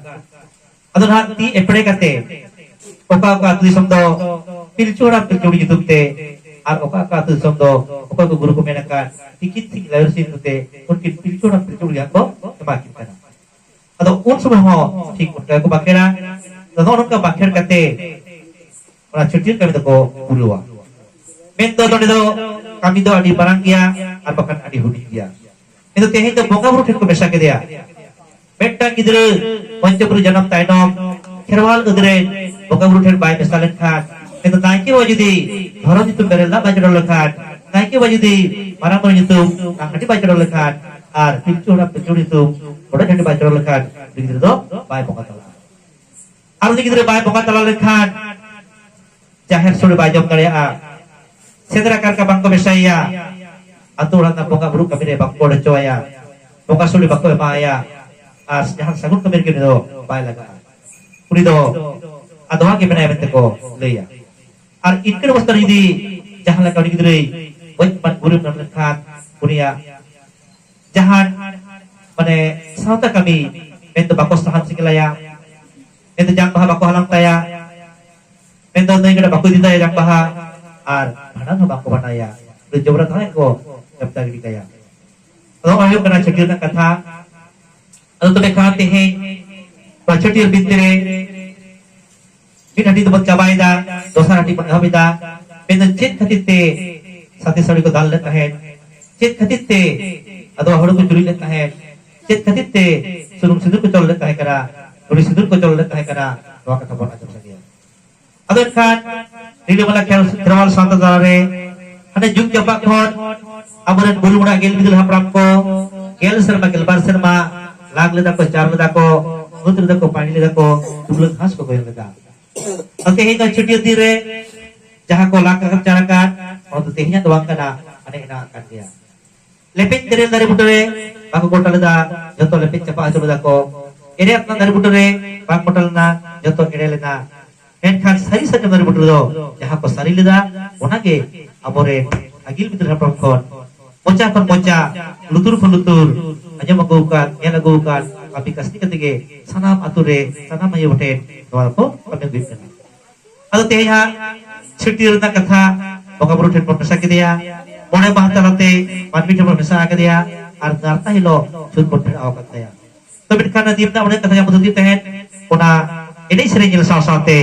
ᱟᱫᱚ ᱱᱟᱦᱟᱜ ᱛᱤ ᱮᱯᱲᱮ ᱠᱟᱛᱮ ᱚᱠᱟ ᱚᱠᱟ ᱟᱹᱛᱩ ᱫᱤᱥᱚᱢ ᱫᱚ ᱯᱤᱞᱪᱩ ᱦᱟᱲᱟᱢ ᱯᱤᱞᱪᱩ ᱵᱩᱲᱦᱤ ᱧᱩᱛᱩᱢ ᱛᱮ ᱟᱨ ᱚᱠᱟ ᱚᱠᱟ ᱟᱹᱛᱩ ᱫᱤᱥᱚᱢ ᱫᱚ ᱚᱠᱚᱭ ᱠᱚ ᱜᱩᱨᱩ ᱠᱚ ᱢᱮᱱ ᱟᱠᱟᱫ ᱛᱤᱠᱤᱱ ᱥᱤᱧ ᱞᱟᱭᱚᱨ ᱥᱤᱧ ᱧᱩᱛᱩᱢ ᱛᱮ ᱩᱱᱠᱤᱱ ᱯᱤᱞᱪᱩ ᱦᱟᱲᱟᱢ ᱯᱤᱞᱪᱩ ᱵᱩᱲᱦᱤ ᱦᱟᱸᱜ ᱠᱚ ᱮᱢᱟ ᱠᱤᱱ ᱠᱟᱱᱟ᱾ ᱟᱫᱚ ᱩᱱ ᱥᱚᱢᱚᱭ ᱦᱚᱸ ᱴᱷᱤᱠ ᱚᱱᱠᱟ ᱜᱮᱠᱚ ᱵᱟᱸᱠᱷᱮᱲᱟ᱾ ᱟᱫᱚ ᱱᱚᱜᱼᱚ ᱱᱚᱝᱠᱟ ᱵᱟᱸᱠᱷᱮᱲ ᱠᱟᱛᱮ ᱚᱱᱟ ᱪᱷᱟᱹᱴᱭᱟᱹᱨ ᱠᱟᱹᱢᱤ ᱫᱚᱠᱚ ᱯᱩᱨᱟᱹᱣᱟ᱾ ᱢᱮᱱᱫᱚ ᱱᱚᱰᱮ ᱫᱚ ᱠᱟᱹᱢᱤ ᱫᱚ ᱟᱹᱰᱤ ᱢᱟᱨᱟᱝ ᱜᱮᱭᱟ ᱟᱨ ᱵᱟᱠᱷᱟᱱ ᱟᱹᱰᱤ ᱦᱩᱰᱤᱧ ᱜᱮᱭᱟ᱾ ᱠᱤᱱᱛᱩ ᱛᱮᱦᱮᱧ ᱫᱚ ᱵᱚᱸᱜᱟ ᱵᱩᱨᱩ ᱴᱷᱮᱱ ᱠᱚ ᱢᱮᱥᱟ ᱠᱮᱫᱮᱭᱟ᱾ ᱢᱤᱫᱴᱟᱝ ᱜᱤᱫᱽᱨᱟᱹ ᱯᱚᱧᱪᱚᱯᱩᱨᱤ ᱡᱟᱱᱟᱢ ᱛᱟᱭᱱᱚᱢ ᱠᱷᱮᱨᱣᱟᱞ ᱟᱹᱫ ᱨᱮ ᱵᱚᱸᱜᱟ ᱵᱩᱨᱩ ᱴᱷᱮᱱ ᱵᱟᱭ ᱢᱮᱥᱟ ᱞᱮᱱᱠᱷᱟᱱ, ᱢᱮᱱᱫᱚ ᱱᱟᱭᱠᱮ ᱵᱟᱵᱟ ᱡᱩᱫᱤ ᱫᱷᱚᱨᱚᱢ ᱧᱩᱛᱩᱢ ᱵᱮᱨᱮᱞ ᱫᱟᱜ ᱵᱟᱭ ᱪᱚᱰᱚᱨ ᱞᱮᱠᱷᱟᱱ, ᱱᱟᱭᱠᱮ ᱵᱟᱵᱟ ᱡᱩᱫᱤ ᱢᱟᱨᱟᱝ ᱵᱩᱨᱩ ᱧᱩᱛᱩᱢ ᱦᱟᱺᱰᱤ ᱵᱟᱭ ᱪᱚᱰᱚᱨ ᱞᱮᱠᱷᱟᱱ, ᱟᱨ ᱯᱤᱞᱪᱩ ᱦᱟᱲᱟᱢ ᱯᱤᱞᱪᱩ ᱵᱩᱲᱦᱤ ᱧᱩᱛᱩᱢ ᱜᱚᱰᱮᱛ ᱦᱟᱺᱰᱤ ᱵᱟᱭ ᱪᱚᱰᱚᱨ ᱞᱮᱠᱷᱟᱱ, ᱩᱱᱤ ᱜᱤᱫᱽᱨᱟᱹ ᱫᱚ ᱵᱟᱭ ᱵᱚᱸᱜᱟ ᱛᱟᱞᱟᱜᱼᱟ᱾ ᱟᱨ ᱩᱱᱤ ᱜᱤᱫᱽᱨᱟᱹ ᱵᱟᱭ ᱵᱚᱸᱜᱟ ᱛᱟᱞᱟ ᱞᱮᱱᱠᱷᱟᱱ ᱡᱟᱦᱮᱨ ᱥᱳᱲᱮ ᱵᱟᱭ ᱡᱚᱢ ᱫᱟᱲᱮᱭᱟᱜᱼᱟ, ᱥᱮᱸᱫᱽᱨᱟ ᱠᱟᱨᱠᱟ ᱵᱟᱝᱠᱚ ᱢᱮᱥᱟᱭᱮᱭᱟ, ᱟᱛᱳ ᱚᱲᱟᱜ ᱨᱮᱱᱟᱜ ᱵᱚᱸᱜᱟ ᱵᱩᱨᱩ ᱠᱟᱹᱢᱤ ᱨᱮ ᱵᱟᱝᱠᱚ ᱜᱚᱲ ᱦᱚᱪᱚᱣᱟᱭᱟ, ᱵᱚᱸᱜᱟ ᱥᱳᱲᱮ ᱵᱟᱠᱚ ᱮᱢᱟᱭᱟ, ᱟᱨ ᱡᱟᱦᱟᱱ ᱥᱟᱹᱜᱩᱱ ᱠᱟᱹᱢᱤ ᱨᱮᱜᱮ ᱩᱱᱤ ᱫᱚ ᱵᱟᱭ ᱞᱟᱜᱟᱜᱼᱟ᱾ ᱩᱱᱤ ᱫᱚ ᱟᱫᱣᱟ ᱜᱮ ᱢᱮᱱᱟᱭᱟ ᱢᱮᱱᱛᱮ ᱠᱚ ᱞᱟᱹᱭᱟ᱾ ᱟᱨ ᱤᱱᱠᱟᱹᱱ ᱚᱵᱚᱥᱛᱟ ᱨᱮ ᱡᱩᱫᱤ ᱡᱟᱦᱟᱸ ᱞᱮᱠᱟ ᱩᱱᱤ ᱜᱤᱫᱽᱨᱟᱹᱭ ᱜᱚᱡ ᱮᱢᱟᱱ ᱜᱩᱨ ᱮᱢᱟᱱ ᱞᱮᱱᱠᱷᱟᱱ, ᱩᱱᱤᱭᱟᱜ ᱡᱟᱦᱟᱱ ᱢᱟᱱᱮ ᱥᱟᱶᱛᱟ ᱠᱟᱹᱢᱤ ᱢᱮᱱᱫᱚ ᱵᱟᱠᱚ ᱥᱟᱦᱟᱱ ᱥᱮᱸᱜᱮᱞᱟᱭᱟ, ᱢᱮᱱᱫᱚ ᱡᱟᱝ ᱵᱟᱦᱟ ᱵᱟᱠᱚ ᱦᱟᱞᱟᱝ ᱛᱟᱭᱟ, ᱢᱮᱱᱫᱚ ᱱᱟᱹᱭ ᱜᱟᱰᱟ ᱵᱟᱠᱚ ᱤᱫᱤ ᱛᱟᱭᱟ ᱡᱟᱝ ᱵᱟᱦᱟ, ᱟᱨ ᱵᱷᱟᱸᱰᱟᱱ ᱦᱚᱸ ᱵᱟᱠᱚ ᱵᱷᱟᱸᱰᱟᱭᱟ᱾ ᱩᱱᱤ ᱡᱚᱵᱽᱨᱟ ᱛᱟᱦᱮᱸ ᱠᱚ ᱡᱟᱯᱴᱟ ᱜᱤᱰᱤ ᱠᱟᱭᱟ᱾ ᱱᱚᱜᱼᱚᱭ ᱦᱩᱭᱩᱜ ᱠᱟᱱᱟ ᱪᱷᱟᱹᱴᱭᱟᱹᱨ ᱨᱮᱱᱟᱜ ᱠᱟᱛᱷᱟ᱾ ᱟᱫᱚ ᱛᱚᱵᱮ ᱠᱷᱟᱱ ᱛᱮᱦᱮᱧ ᱱᱚᱣᱟ ᱪᱷᱟᱹᱴᱭᱟᱹᱨ ᱵᱤᱱᱛᱤ ᱨᱮ ᱢᱤᱫ ᱦᱟᱹᱴᱤᱧ ᱫᱚᱵᱚᱱ ᱪᱟᱵᱟᱭᱮᱫᱟ, ᱫᱚᱥᱟᱨ ᱦᱟᱹᱴᱤᱧ ᱵᱚᱱ ᱮᱦᱚᱵ ᱮᱫᱟ᱾ ᱢᱮᱱᱫᱚ ᱪᱮᱫ ᱠᱷᱟᱹᱛᱤᱨ ᱛᱮ ᱥᱟᱛᱮ ᱥᱟᱹᱲᱤ ᱠᱚ ᱫᱟᱞ ᱞᱮᱫ ᱛᱟᱦᱮᱸᱫ, ᱪᱮᱫ ᱠᱷᱟᱹᱛᱤᱨ ᱛᱮ ᱟᱫᱚ ᱦᱩᱲᱩ ᱠᱚ ᱪᱩᱨᱩᱡ ᱞᱮᱫ ᱛᱟᱦᱮᱸᱫ, ᱪᱮᱫ ᱠᱷᱟᱹᱛᱤᱨ ᱛᱮ ᱥᱩᱱᱩᱢ ᱥᱤᱸᱫᱩᱨ ᱠᱚ ᱪᱚᱞ ᱞᱮᱫ ᱛᱟᱦᱮᱸ ᱠᱟᱱᱟ, ᱫᱷᱩᱲᱤ ᱥᱤᱸᱫᱩᱨ ᱠᱚ ᱪᱚᱞ ᱞᱮᱫ ᱛᱟᱦᱮᱸ ᱠᱟᱱᱟ, ᱱᱚᱣᱟ ᱠᱟᱛᱷᱟ ᱵᱚᱱ ᱟᱸᱡᱚᱢ ᱥᱟᱸᱜᱮᱭᱟ᱾ ᱟᱫᱚ ᱮᱱᱠᱷᱟᱱ ᱨᱤᱞᱟᱹᱢᱟᱞᱟ ᱠᱷᱮᱨ-, ᱠᱷᱮᱨᱣᱟᱞ ᱥᱟᱶᱛᱟ ᱛᱟᱞᱟᱨᱮ ᱦᱟᱱᱮ ᱡᱩᱜᱽ ᱡᱟᱯᱟᱜ ᱠᱷᱚᱱ ᱟᱵᱚᱨᱮᱱ ᱵᱩᱨᱩ ᱢᱩᱸᱰᱟ ᱜᱮᱞ ᱵᱤᱫᱟᱹᱞ ᱦᱟᱯᱲᱟᱢ ᱠᱚ ᱜᱮᱞ ᱥᱮᱨᱢᱟ, ᱜᱮᱞᱵᱟᱨ ᱥᱮᱨᱢᱟ ᱞᱟᱜ ᱞᱮᱫᱟ ᱠᱚ, ᱪᱟᱨ ᱞᱮᱫᱟ ᱠᱚ, ᱢᱩᱛ ᱞᱮᱫᱟ ᱠᱚ, ᱯᱟᱹᱦᱤ ᱞᱮᱫᱟ ᱠᱚ, ᱫᱩᱵᱽᱞᱟᱹ ᱜᱷᱟᱥ ᱠᱚ ᱜᱚᱭᱚᱱ ᱞᱮᱫᱟ᱾ ᱟᱨ ᱛᱮᱦᱮᱧ ᱫᱚ ᱪᱷᱟᱹᱴᱭᱟᱹᱨ ᱫᱤᱱ ᱨᱮ ᱡᱟᱦᱟᱸ ᱠᱚ ᱞᱟᱜ ᱟᱠᱟᱫ, ᱪᱟᱨ ᱟᱠᱟᱫ, ᱚᱱᱟ ᱫᱚ ᱛᱮᱦᱮᱧᱟᱜ ᱫᱚ ᱵᱟᱝ ᱠᱟᱱᱟ, ᱦᱟᱱᱮ ᱦᱮᱱᱟᱜ ᱟᱠᱟᱫ ᱜᱮᱭᱟ᱾ ᱞᱮᱯᱮᱡ ᱛᱮᱨᱮᱞ ᱫᱟᱨᱮ ᱵᱩᱴᱟᱹᱨᱮ ᱵᱟᱠᱚ ᱜᱚᱴᱟ ᱞᱮᱫᱟ, ᱡᱚᱛᱚ ᱞᱮᱯᱮᱡ ᱪᱟᱯᱟ ᱦᱚᱪᱚ ᱞᱮᱫᱟ ᱠᱚ᱾ ᱮᱲᱮ ᱟᱛᱱᱟᱜ ᱫᱟᱨᱮ ᱵᱩᱴᱟᱹᱨᱮ ᱵᱟᱝ ᱜᱚᱴᱟ ᱞᱮᱱᱟ, ᱡᱚᱛᱚ ᱮᱲᱮ ᱞᱮᱱᱟ᱾ ᱢᱮᱱᱠᱷᱟᱱ ᱥᱟᱹᱨᱤ ᱥᱟᱨᱡᱚᱢ ᱫᱟᱨᱮ ᱵᱩᱴᱟᱹ ᱨᱮᱫᱚ ᱡᱟᱦᱟᱸ ᱠᱚ ᱥᱟᱹᱨᱤ ᱞᱮᱫᱟ, ᱚᱱᱟᱜᱮ ᱟᱵᱚᱨᱮᱱ ᱟᱹᱜᱤᱞ ᱵᱤᱫᱟᱹᱞ ᱦᱟᱯᱲᱟᱢ ᱠᱷᱚᱱ ᱢᱚᱪᱟ ᱠᱷᱚᱱ ᱢᱚᱪᱟ, ᱞᱩᱛᱩᱨ ᱠᱷᱚᱱ ᱞᱩᱛᱩᱨ ᱟᱸᱡᱚᱢ ᱟᱹᱜᱩ ᱟᱠᱟᱱ, ᱧᱮᱞ ᱟᱹᱜᱩ ᱟᱠᱟᱱ, ᱠᱟᱹᱢᱤ ᱠᱟᱹᱥᱱᱤ ᱠᱟᱛᱮ ᱜᱮ ᱥᱟᱱᱟᱢ ᱟᱛᱳ ᱨᱮ ᱥᱟᱱᱟᱢ ᱟᱭᱳ ᱦᱚᱲ ᱴᱷᱮᱱ ᱱᱚᱣᱟ ᱫᱚᱠᱚ ᱠᱟᱹᱢᱤ ᱟᱹᱜᱩᱭᱮᱫ ᱠᱟᱱᱟ᱾ ᱟᱫᱚ ᱛᱮᱦᱮᱧ ᱦᱟᱸᱜ ᱪᱷᱟᱹᱴᱭᱟᱹᱨ ᱨᱮᱱᱟᱜ ᱠᱟᱛᱷᱟ ᱵᱚᱸᱜᱟ ᱵᱩᱨᱩ ᱴᱷᱮᱱ ᱵᱚᱱ ᱢᱮᱥᱟ ᱠᱮᱫᱮᱭᱟ, ᱢᱚᱬᱮ ᱢᱟᱦᱟ ᱛᱟᱞᱟᱛᱮ ᱢᱟᱹᱱᱢᱤ ᱴᱷᱮᱱ ᱵᱚᱱ ᱢᱮᱥᱟ ᱟᱠᱟᱫᱮᱭᱟ, ᱟᱨ ᱱᱟᱨᱛᱟ ᱦᱤᱞᱳᱜ ᱪᱷᱩᱛ ᱵᱚᱱ ᱯᱷᱮᱨᱟᱣ ᱟᱠᱟᱫ ᱛᱟᱭᱟ᱾ ᱛᱚ ᱢᱮᱱᱠᱷᱟᱱ ᱫᱤᱱ ᱨᱮᱱᱟᱜ ᱚᱱᱮ ᱠᱟᱛᱷᱟ ᱡᱟᱦᱟᱸ ᱵᱚᱱ ᱫᱤᱱ ᱛᱟᱦᱮᱸᱫ, ᱚᱱᱟ ᱮᱱᱮᱡ ᱥᱮᱨᱮᱧ ᱧᱮᱞ ᱥᱟᱶ ᱥᱟᱶᱛᱮ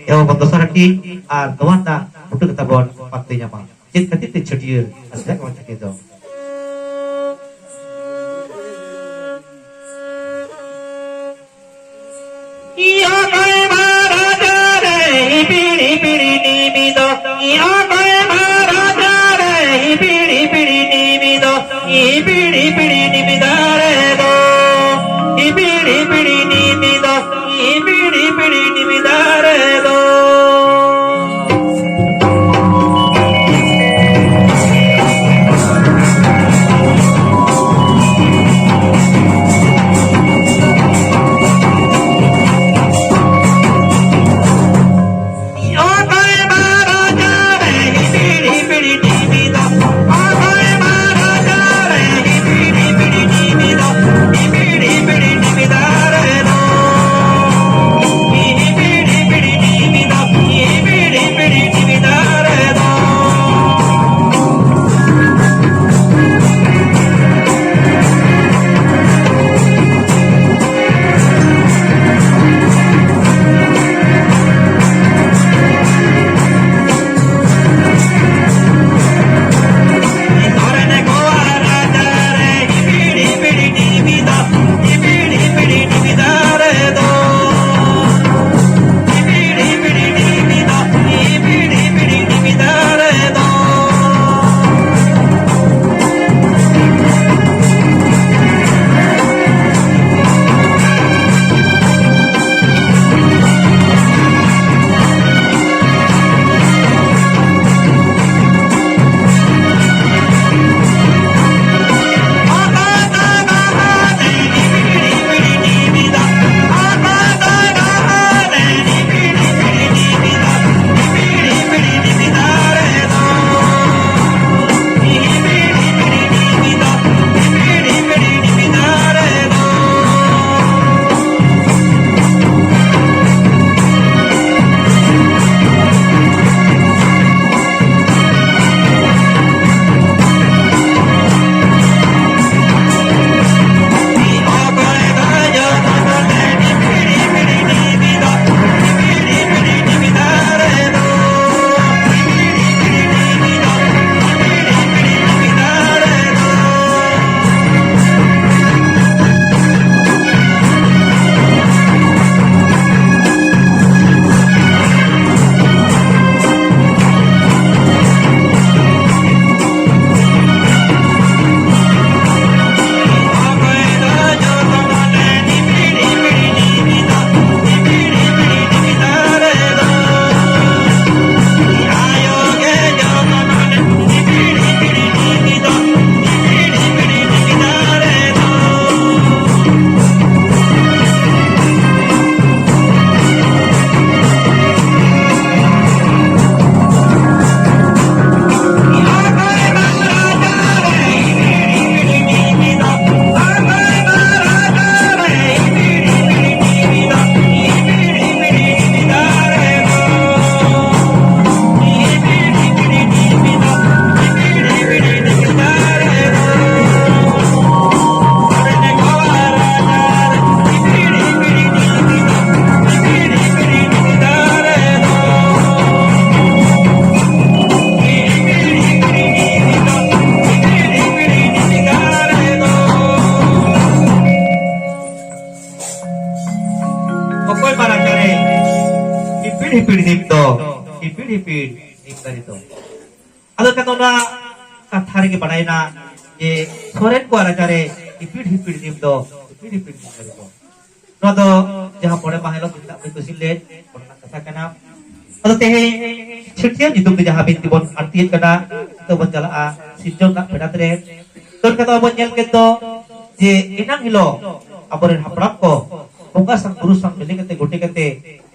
ᱮᱦᱚᱵ ᱵᱚᱱ ᱫᱚᱥᱟᱨ ᱦᱟᱹᱴᱤᱧ ᱟᱨ ᱱᱚᱣᱟ ᱨᱮᱱᱟᱜ ᱵᱩᱴᱟᱹ ᱠᱟᱛᱷᱟ ᱵᱚᱱ ᱯᱟᱱᱛᱮ ᱧᱟᱢᱟ᱾ ᱪᱮᱫ ᱠᱷᱟᱹᱛᱤᱨ ᱛᱮ ᱪᱷᱟᱹᱴᱭᱟᱹᱨ ᱟᱨ ᱡᱟᱜᱽᱨᱚᱱ ᱪᱷᱟᱹᱴᱭᱟᱹᱨ ᱫᱚ? ᱦᱤᱯᱤᱲ ᱱᱤᱢ ᱫᱚ ᱦᱤᱯᱤᱲ ᱦᱤᱯᱤᱲ ᱱᱤᱢ ᱫᱟᱨᱮ ᱫᱚ᱾ ᱟᱫᱚ ᱠᱷᱟᱱ ᱚᱱᱟ ᱠᱟᱛᱷᱟ ᱨᱮᱜᱮ ᱵᱟᱲᱟᱭᱮᱱᱟ ᱡᱮ ᱥᱚᱨᱮᱱ ᱠᱚᱣᱟᱜ ᱨᱟᱡᱟ ᱨᱮ ᱦᱤᱯᱤᱲ ᱦᱤᱯᱤᱲ ᱱᱤᱢ ᱫᱚ ᱦᱤᱯᱤᱲ ᱦᱤᱯᱤᱲ ᱱᱤᱢ ᱫᱟᱨᱮ ᱫᱚ᱾ ᱱᱚᱣᱟ ᱫᱚ ᱡᱟᱦᱟᱸ ᱢᱚᱬᱮ ᱢᱟᱦᱟ ᱦᱤᱞᱳᱜ ᱜᱮᱸᱫᱟᱜ ᱵᱚᱱ ᱠᱩᱥᱤ ᱞᱮᱫ, ᱚᱱᱟ ᱨᱮᱱᱟᱜ ᱠᱟᱛᱷᱟ ᱠᱟᱱᱟ᱾ ᱟᱫᱚ ᱛᱮᱦᱮᱧ ᱪᱷᱟᱹᱴᱭᱟᱹᱨ ᱧᱩᱛᱩᱢ ᱛᱮ ᱡᱟᱦᱟᱸ ᱵᱤᱱᱛᱤ ᱵᱚᱱ ᱟᱬᱛᱤᱭᱮᱫ ᱠᱟᱱᱟ, ᱱᱤᱛᱚᱜ ᱵᱚᱱ ᱪᱟᱞᱟᱜᱼᱟ ᱥᱤᱨᱡᱚᱱ ᱨᱮᱱᱟᱜ ᱯᱷᱮᱰᱟᱛ ᱨᱮ᱾ ᱛᱚ ᱚᱱᱠᱟ ᱫᱚ ᱟᱵᱚ ᱧᱮᱞ ᱠᱮᱫ ᱫᱚ ᱡᱮ ᱮᱱᱟᱝ ᱦᱤᱞᱳᱜ ᱟᱵᱚᱨᱮᱱ ᱦᱟᱯᱲᱟᱢ ᱠᱚ ᱵᱚᱸᱜᱟ ᱥᱟᱶ ᱵᱩᱨᱩ ᱥᱟᱶ ᱢᱤᱞᱮ ᱠᱟᱛᱮ ᱜᱚᱴᱮ ᱠᱟᱛᱮ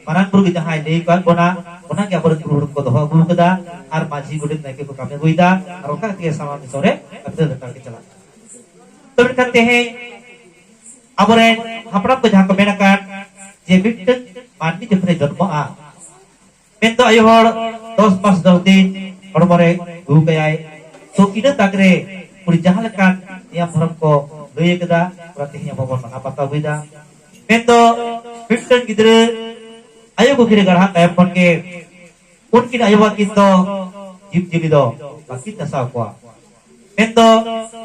ᱢᱟᱨᱟᱝ ᱵᱩᱨᱩ ᱜᱮ ᱡᱟᱦᱟᱸᱭ ᱞᱟᱹᱭ ᱟᱠᱟᱫ ᱵᱚᱱᱟ, ᱚᱱᱟᱜᱮ ᱟᱵᱚᱨᱮᱱ ᱜᱩᱨᱩ ᱦᱚᱲ ᱠᱚ ᱫᱚᱦᱚ ᱟᱹᱜᱩ ᱟᱠᱟᱫᱟ᱾ ᱟᱨ ᱢᱟᱹᱡᱷᱤ ᱜᱚᱰᱮᱛ ᱱᱟᱭᱠᱮ ᱠᱚ ᱠᱟᱹᱢᱤ ᱟᱹᱜᱩᱭᱮᱫᱟ᱾ ᱟᱨ ᱚᱱᱠᱟ ᱠᱟᱛᱮ ᱥᱟᱶ ᱫᱤᱥᱚᱢ ᱨᱮ ᱠᱟᱹᱢᱤ ᱫᱚ ᱞᱮᱛᱟᱲ ᱜᱮ ᱪᱟᱞᱟᱜ ᱠᱟᱱᱟ᱾ ᱛᱚ ᱢᱮᱱᱠᱷᱟᱱ ᱛᱮᱦᱮᱧ ᱟᱵᱚᱨᱮᱱ ᱦᱟᱯᱲᱟᱢ ᱠᱚ ᱡᱟᱦᱟᱸ ᱠᱚ ᱢᱮᱱ ᱟᱠᱟᱫ ᱡᱮ ᱢᱤᱫᱴᱟᱝ ᱢᱟᱹᱱᱢᱤ ᱡᱚᱠᱷᱚᱱᱮ ᱡᱚᱱᱢᱚᱜᱼᱟ, ᱢᱮᱱᱫᱚ ᱟᱭᱳ ᱦᱚᱲ ᱫᱚᱥ ᱢᱟᱥ ᱫᱚᱥ ᱫᱤᱱ ᱦᱚᱲᱢᱚ ᱨᱮ ᱜᱩ ᱠᱟᱭᱟᱭ᱾ ᱛᱚ ᱤᱱᱟᱹ ᱛᱟᱠ ᱨᱮ ᱩᱱᱤ ᱡᱟᱦᱟᱸ ᱞᱮᱠᱟᱱ ᱱᱤᱭᱚᱢ ᱫᱷᱚᱨᱚᱢ ᱠᱚ ᱞᱟᱹᱭ ᱟᱠᱟᱫᱟ, ᱚᱱᱟ ᱛᱮᱦᱮᱧ ᱟᱵᱚ ᱵᱚᱱ ᱢᱟᱱᱟᱣ ᱵᱟᱛᱟᱣ ᱟᱹᱜᱩᱭᱮᱫᱟ᱾ ᱢᱮᱱᱫᱚ ᱢᱤᱫᱴᱟᱝ ᱜᱤᱫᱽᱨᱟᱹ ᱟᱭᱳ ᱠᱩᱠᱷᱤ ᱨᱮ ᱜᱟᱲᱦᱟᱜ ᱛᱟᱭᱚᱢ ᱠᱷᱚᱱ ᱜᱮ ᱩᱱᱠᱤᱱ ᱟᱭᱳ ᱵᱟᱵᱟ ᱠᱤᱱ ᱫᱚ ᱡᱤᱵᱽ ᱡᱤᱭᱟᱹᱞᱤ ᱫᱚ ᱵᱟᱹᱠᱤᱱ ᱱᱟᱥᱟᱣ ᱠᱚᱣᱟ᱾ ᱢᱮᱱᱫᱚ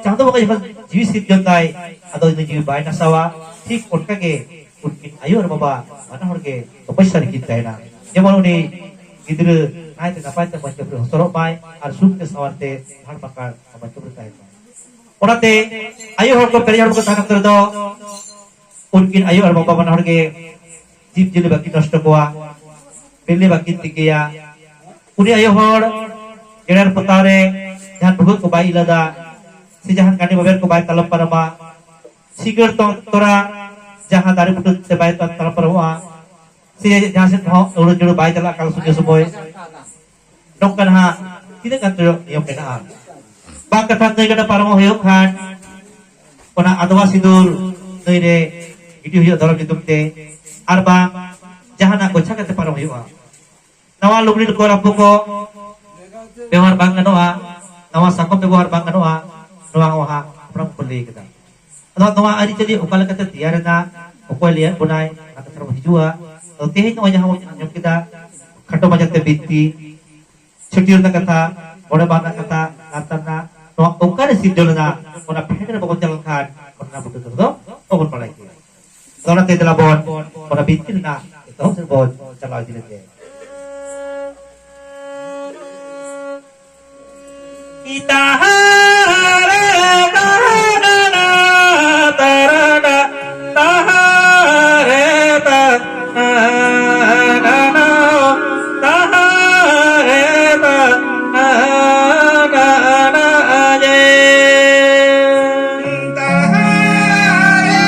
ᱪᱟᱸᱫᱚ ᱵᱚᱸᱜᱟ ᱡᱚᱠᱷᱚᱱ ᱡᱤᱣᱤ ᱥᱤᱨᱡᱚᱱ ᱫᱟᱭ, ᱟᱫᱚ ᱩᱱᱤ ᱡᱤᱣᱤ ᱵᱟᱭ ᱱᱟᱥᱟᱣᱟ᱾ ᱴᱷᱤᱠ ᱚᱱᱠᱟ ᱜᱮ ᱩᱱᱠᱤᱱ ᱟᱭᱳ ᱟᱨ ᱵᱟᱵᱟ ᱵᱟᱱᱟ ᱦᱚᱲ ᱜᱮ ᱛᱚᱯᱚᱥᱭᱟ ᱨᱮᱠᱤᱱ ᱛᱟᱦᱮᱱᱟ, ᱡᱮᱢᱚᱱ ᱩᱱᱤ ᱜᱤᱫᱽᱨᱟᱹ ᱱᱟᱭᱛᱮ ᱱᱟᱯᱟᱭ ᱛᱮ ᱢᱚᱸᱡᱽ ᱛᱮ ᱦᱚᱥᱚᱨᱚᱜ ᱢᱟᱭ ᱟᱨ ᱥᱩᱠ ᱛᱮ ᱥᱟᱶᱟᱨ ᱛᱮ ᱦᱟᱲ ᱯᱟᱠᱟᱲ ᱢᱚᱸᱡᱽ ᱛᱮ ᱛᱟᱦᱮᱱ ᱢᱟᱭ᱾ ᱚᱱᱟᱛᱮ ᱟᱭᱳ ᱦᱚᱲ ᱠᱚ ᱯᱮᱨᱮᱡ ᱦᱚᱲ ᱠᱚ ᱛᱟᱦᱮᱱ ᱚᱠᱛᱚ ᱨᱮᱫᱚ ᱩᱱᱠᱤᱱ ᱟᱭᱳ ᱟᱨ ᱵᱟᱵᱟ ᱵᱟᱱᱟ ᱦᱚᱲ ᱜᱮ ᱡᱤᱵᱽ ᱡᱤᱭᱟᱹᱞᱤ ᱵᱟᱹᱠᱤᱱ ᱱᱚᱥᱴᱚ ᱠᱚᱣᱟ, ᱵᱤᱞᱤ ᱵᱟᱹᱠᱤᱱ ᱛᱤᱠᱤᱭᱟ᱾ ᱩᱱᱤ ᱟᱭᱳ ᱦᱚᱲ ᱡᱮᱨᱮᱲ ᱯᱚᱛᱟᱣ ᱨᱮ ᱡᱟᱦᱟᱸ ᱵᱷᱩᱜᱟᱹᱜ ᱠᱚ ᱵᱟᱭ ᱤᱞᱟᱹᱫᱟ, ᱥᱮ ᱡᱟᱦᱟᱸ ᱜᱟᱹᱰᱤ ᱵᱟᱵᱮᱨ ᱠᱚ ᱵᱟᱭ ᱛᱟᱞᱚᱢ ᱯᱟᱨᱚᱢᱟ, ᱥᱤᱸᱜᱟᱹᱲ ᱛᱚ-, ᱛᱚᱨᱟ ᱡᱟᱦᱟᱸ ᱫᱟᱨᱮ ᱵᱩᱴᱟᱹ ᱛᱮ ᱵᱟᱭ ᱛᱟᱞᱚᱢ ᱯᱟᱨᱚᱢᱚᱜᱼᱟ, ᱥᱮ ᱡᱟᱦᱟᱸ ᱥᱮᱫ ᱦᱚᱸ ᱟᱹᱣᱲᱟᱹ ᱡᱟᱹᱲᱩ ᱵᱟᱭ ᱪᱟᱞᱟᱜᱼᱟ ᱠᱟᱞ ᱥᱚᱡᱷᱮ ᱥᱚᱢᱚᱭ᱾ ᱱᱚᱝᱠᱟ ᱱᱟᱦᱟᱜ ᱛᱤᱱᱟᱹᱜ ᱜᱟᱱ ᱪᱚ ᱱᱤᱭᱚᱢ ᱢᱮᱱᱟᱜᱼᱟ᱾ ᱵᱟᱝ ᱠᱟᱛᱷᱟ ᱱᱟᱹᱭ ᱜᱟᱰᱟ ᱯᱟᱨᱚᱢᱚᱜ ᱦᱩᱭᱩᱜ ᱠᱷᱟᱱ ᱚᱱᱟ ᱟᱫᱣᱟ ᱥᱤᱸᱫᱩᱨ ᱱᱟᱹᱭ ᱨᱮ ᱜᱤᱰᱤ ᱦᱩᱭᱩᱜᱼᱟ ᱫᱷᱚᱨᱚᱢ ᱧᱩᱛᱩᱢ ᱛᱮ, ᱟᱨ ᱵᱟᱝ ᱡᱟᱦᱟᱱᱟᱜ ᱜᱚᱪᱷᱟ ᱠᱟᱛᱮ ᱯᱟᱨᱚᱢ ᱦᱩᱭᱩᱜᱼᱟ᱾ ᱱᱟᱣᱟ ᱞᱩᱜᱽᱲᱤ ᱠᱚ ᱨᱟᱯᱩ ᱠᱚ ᱵᱮᱣᱦᱟᱨ ᱵᱟᱝ ᱜᱟᱱᱚᱜᱼᱟ, ᱱᱟᱣᱟ ᱥᱟᱠᱚᱢ ᱵᱮᱵᱚᱦᱟᱨ ᱵᱟᱝ ᱜᱟᱱᱚᱜᱼᱟ, ᱱᱚᱣᱟ ᱦᱚᱸ ᱦᱟᱸᱜ ᱦᱟᱯᱲᱟᱢ ᱠᱚ ᱞᱟᱹᱭ ᱠᱟᱫᱟ᱾ ᱟᱫᱚ ᱱᱚᱣᱟ ᱟᱹᱨᱤᱪᱟᱹᱞᱤ ᱚᱠᱟ ᱞᱮᱠᱟᱛᱮ ᱛᱮᱭᱟᱨ ᱮᱱᱟ, ᱚᱠᱚᱭ ᱞᱟᱹᱭᱟᱫ ᱵᱚᱱᱟᱭ, ᱚᱱᱟ ᱠᱟᱛᱷᱟ ᱨᱮᱵᱚᱱ ᱦᱤᱡᱩᱜᱼᱟ᱾ ᱛᱚ ᱛᱮᱦᱮᱧ ᱱᱚᱜᱼᱚᱭ ᱡᱟᱦᱟᱸ ᱵᱚᱱ ᱟᱸᱡᱚᱢ ᱠᱮᱫᱟ, ᱠᱷᱟᱴᱚ ᱢᱟᱪᱷᱟᱛᱮ ᱵᱤᱱᱛᱤ, ᱪᱷᱟᱹᱴᱭᱟᱹᱨ ᱨᱮᱱᱟᱜ ᱠᱟᱛᱷᱟ, ᱢᱚᱬᱮ ᱢᱟᱦᱟ ᱨᱮᱱᱟᱜ ᱠᱟᱛᱷᱟ, ᱞᱟᱛᱟᱨ ᱨᱮᱱᱟᱜ ᱱᱚᱣᱟ ᱚᱠᱟᱨᱮ ᱥᱤᱨᱡᱚᱱ ᱞᱮᱱᱟ, ᱚᱱᱟ ᱯᱷᱮᱰ ᱨᱮ ᱵᱟᱵᱚᱱ ᱪᱟᱞᱟᱣ ᱞᱮᱱᱠᱷᱟᱱ ᱚᱱᱟ ᱵᱩᱴᱟᱹ ᱫᱚ ᱵᱟᱵᱚᱱ ᱵᱟᱲᱟᱭ ᱠᱮᱭᱟ᱾ ᱟᱫᱚ ᱚᱱᱟᱛᱮ ᱫᱮᱞᱟ ᱵᱚᱱ ᱚᱱᱟ ᱵᱤᱱᱛᱤ ᱨᱮᱱᱟᱜ ᱮᱛᱚᱦᱚᱵ ᱥᱮᱫ ᱵᱚᱱ ᱪᱟᱞᱟᱣ ᱤᱫᱤ ᱞᱮᱱᱜᱮ᱾ ᱛᱟᱦᱟᱨᱮ ᱛᱟᱦᱟᱱᱟᱱᱟ ᱛᱟᱨᱟᱱᱟ, ᱛᱟᱦᱟᱨᱮ ᱛᱟᱦᱟᱱᱟᱱᱟ, ᱛᱟᱦᱟᱨᱮ ᱛᱟᱦᱟᱱᱟᱱᱟ ᱡᱮ᱾ ᱛᱟᱦᱟᱨᱮ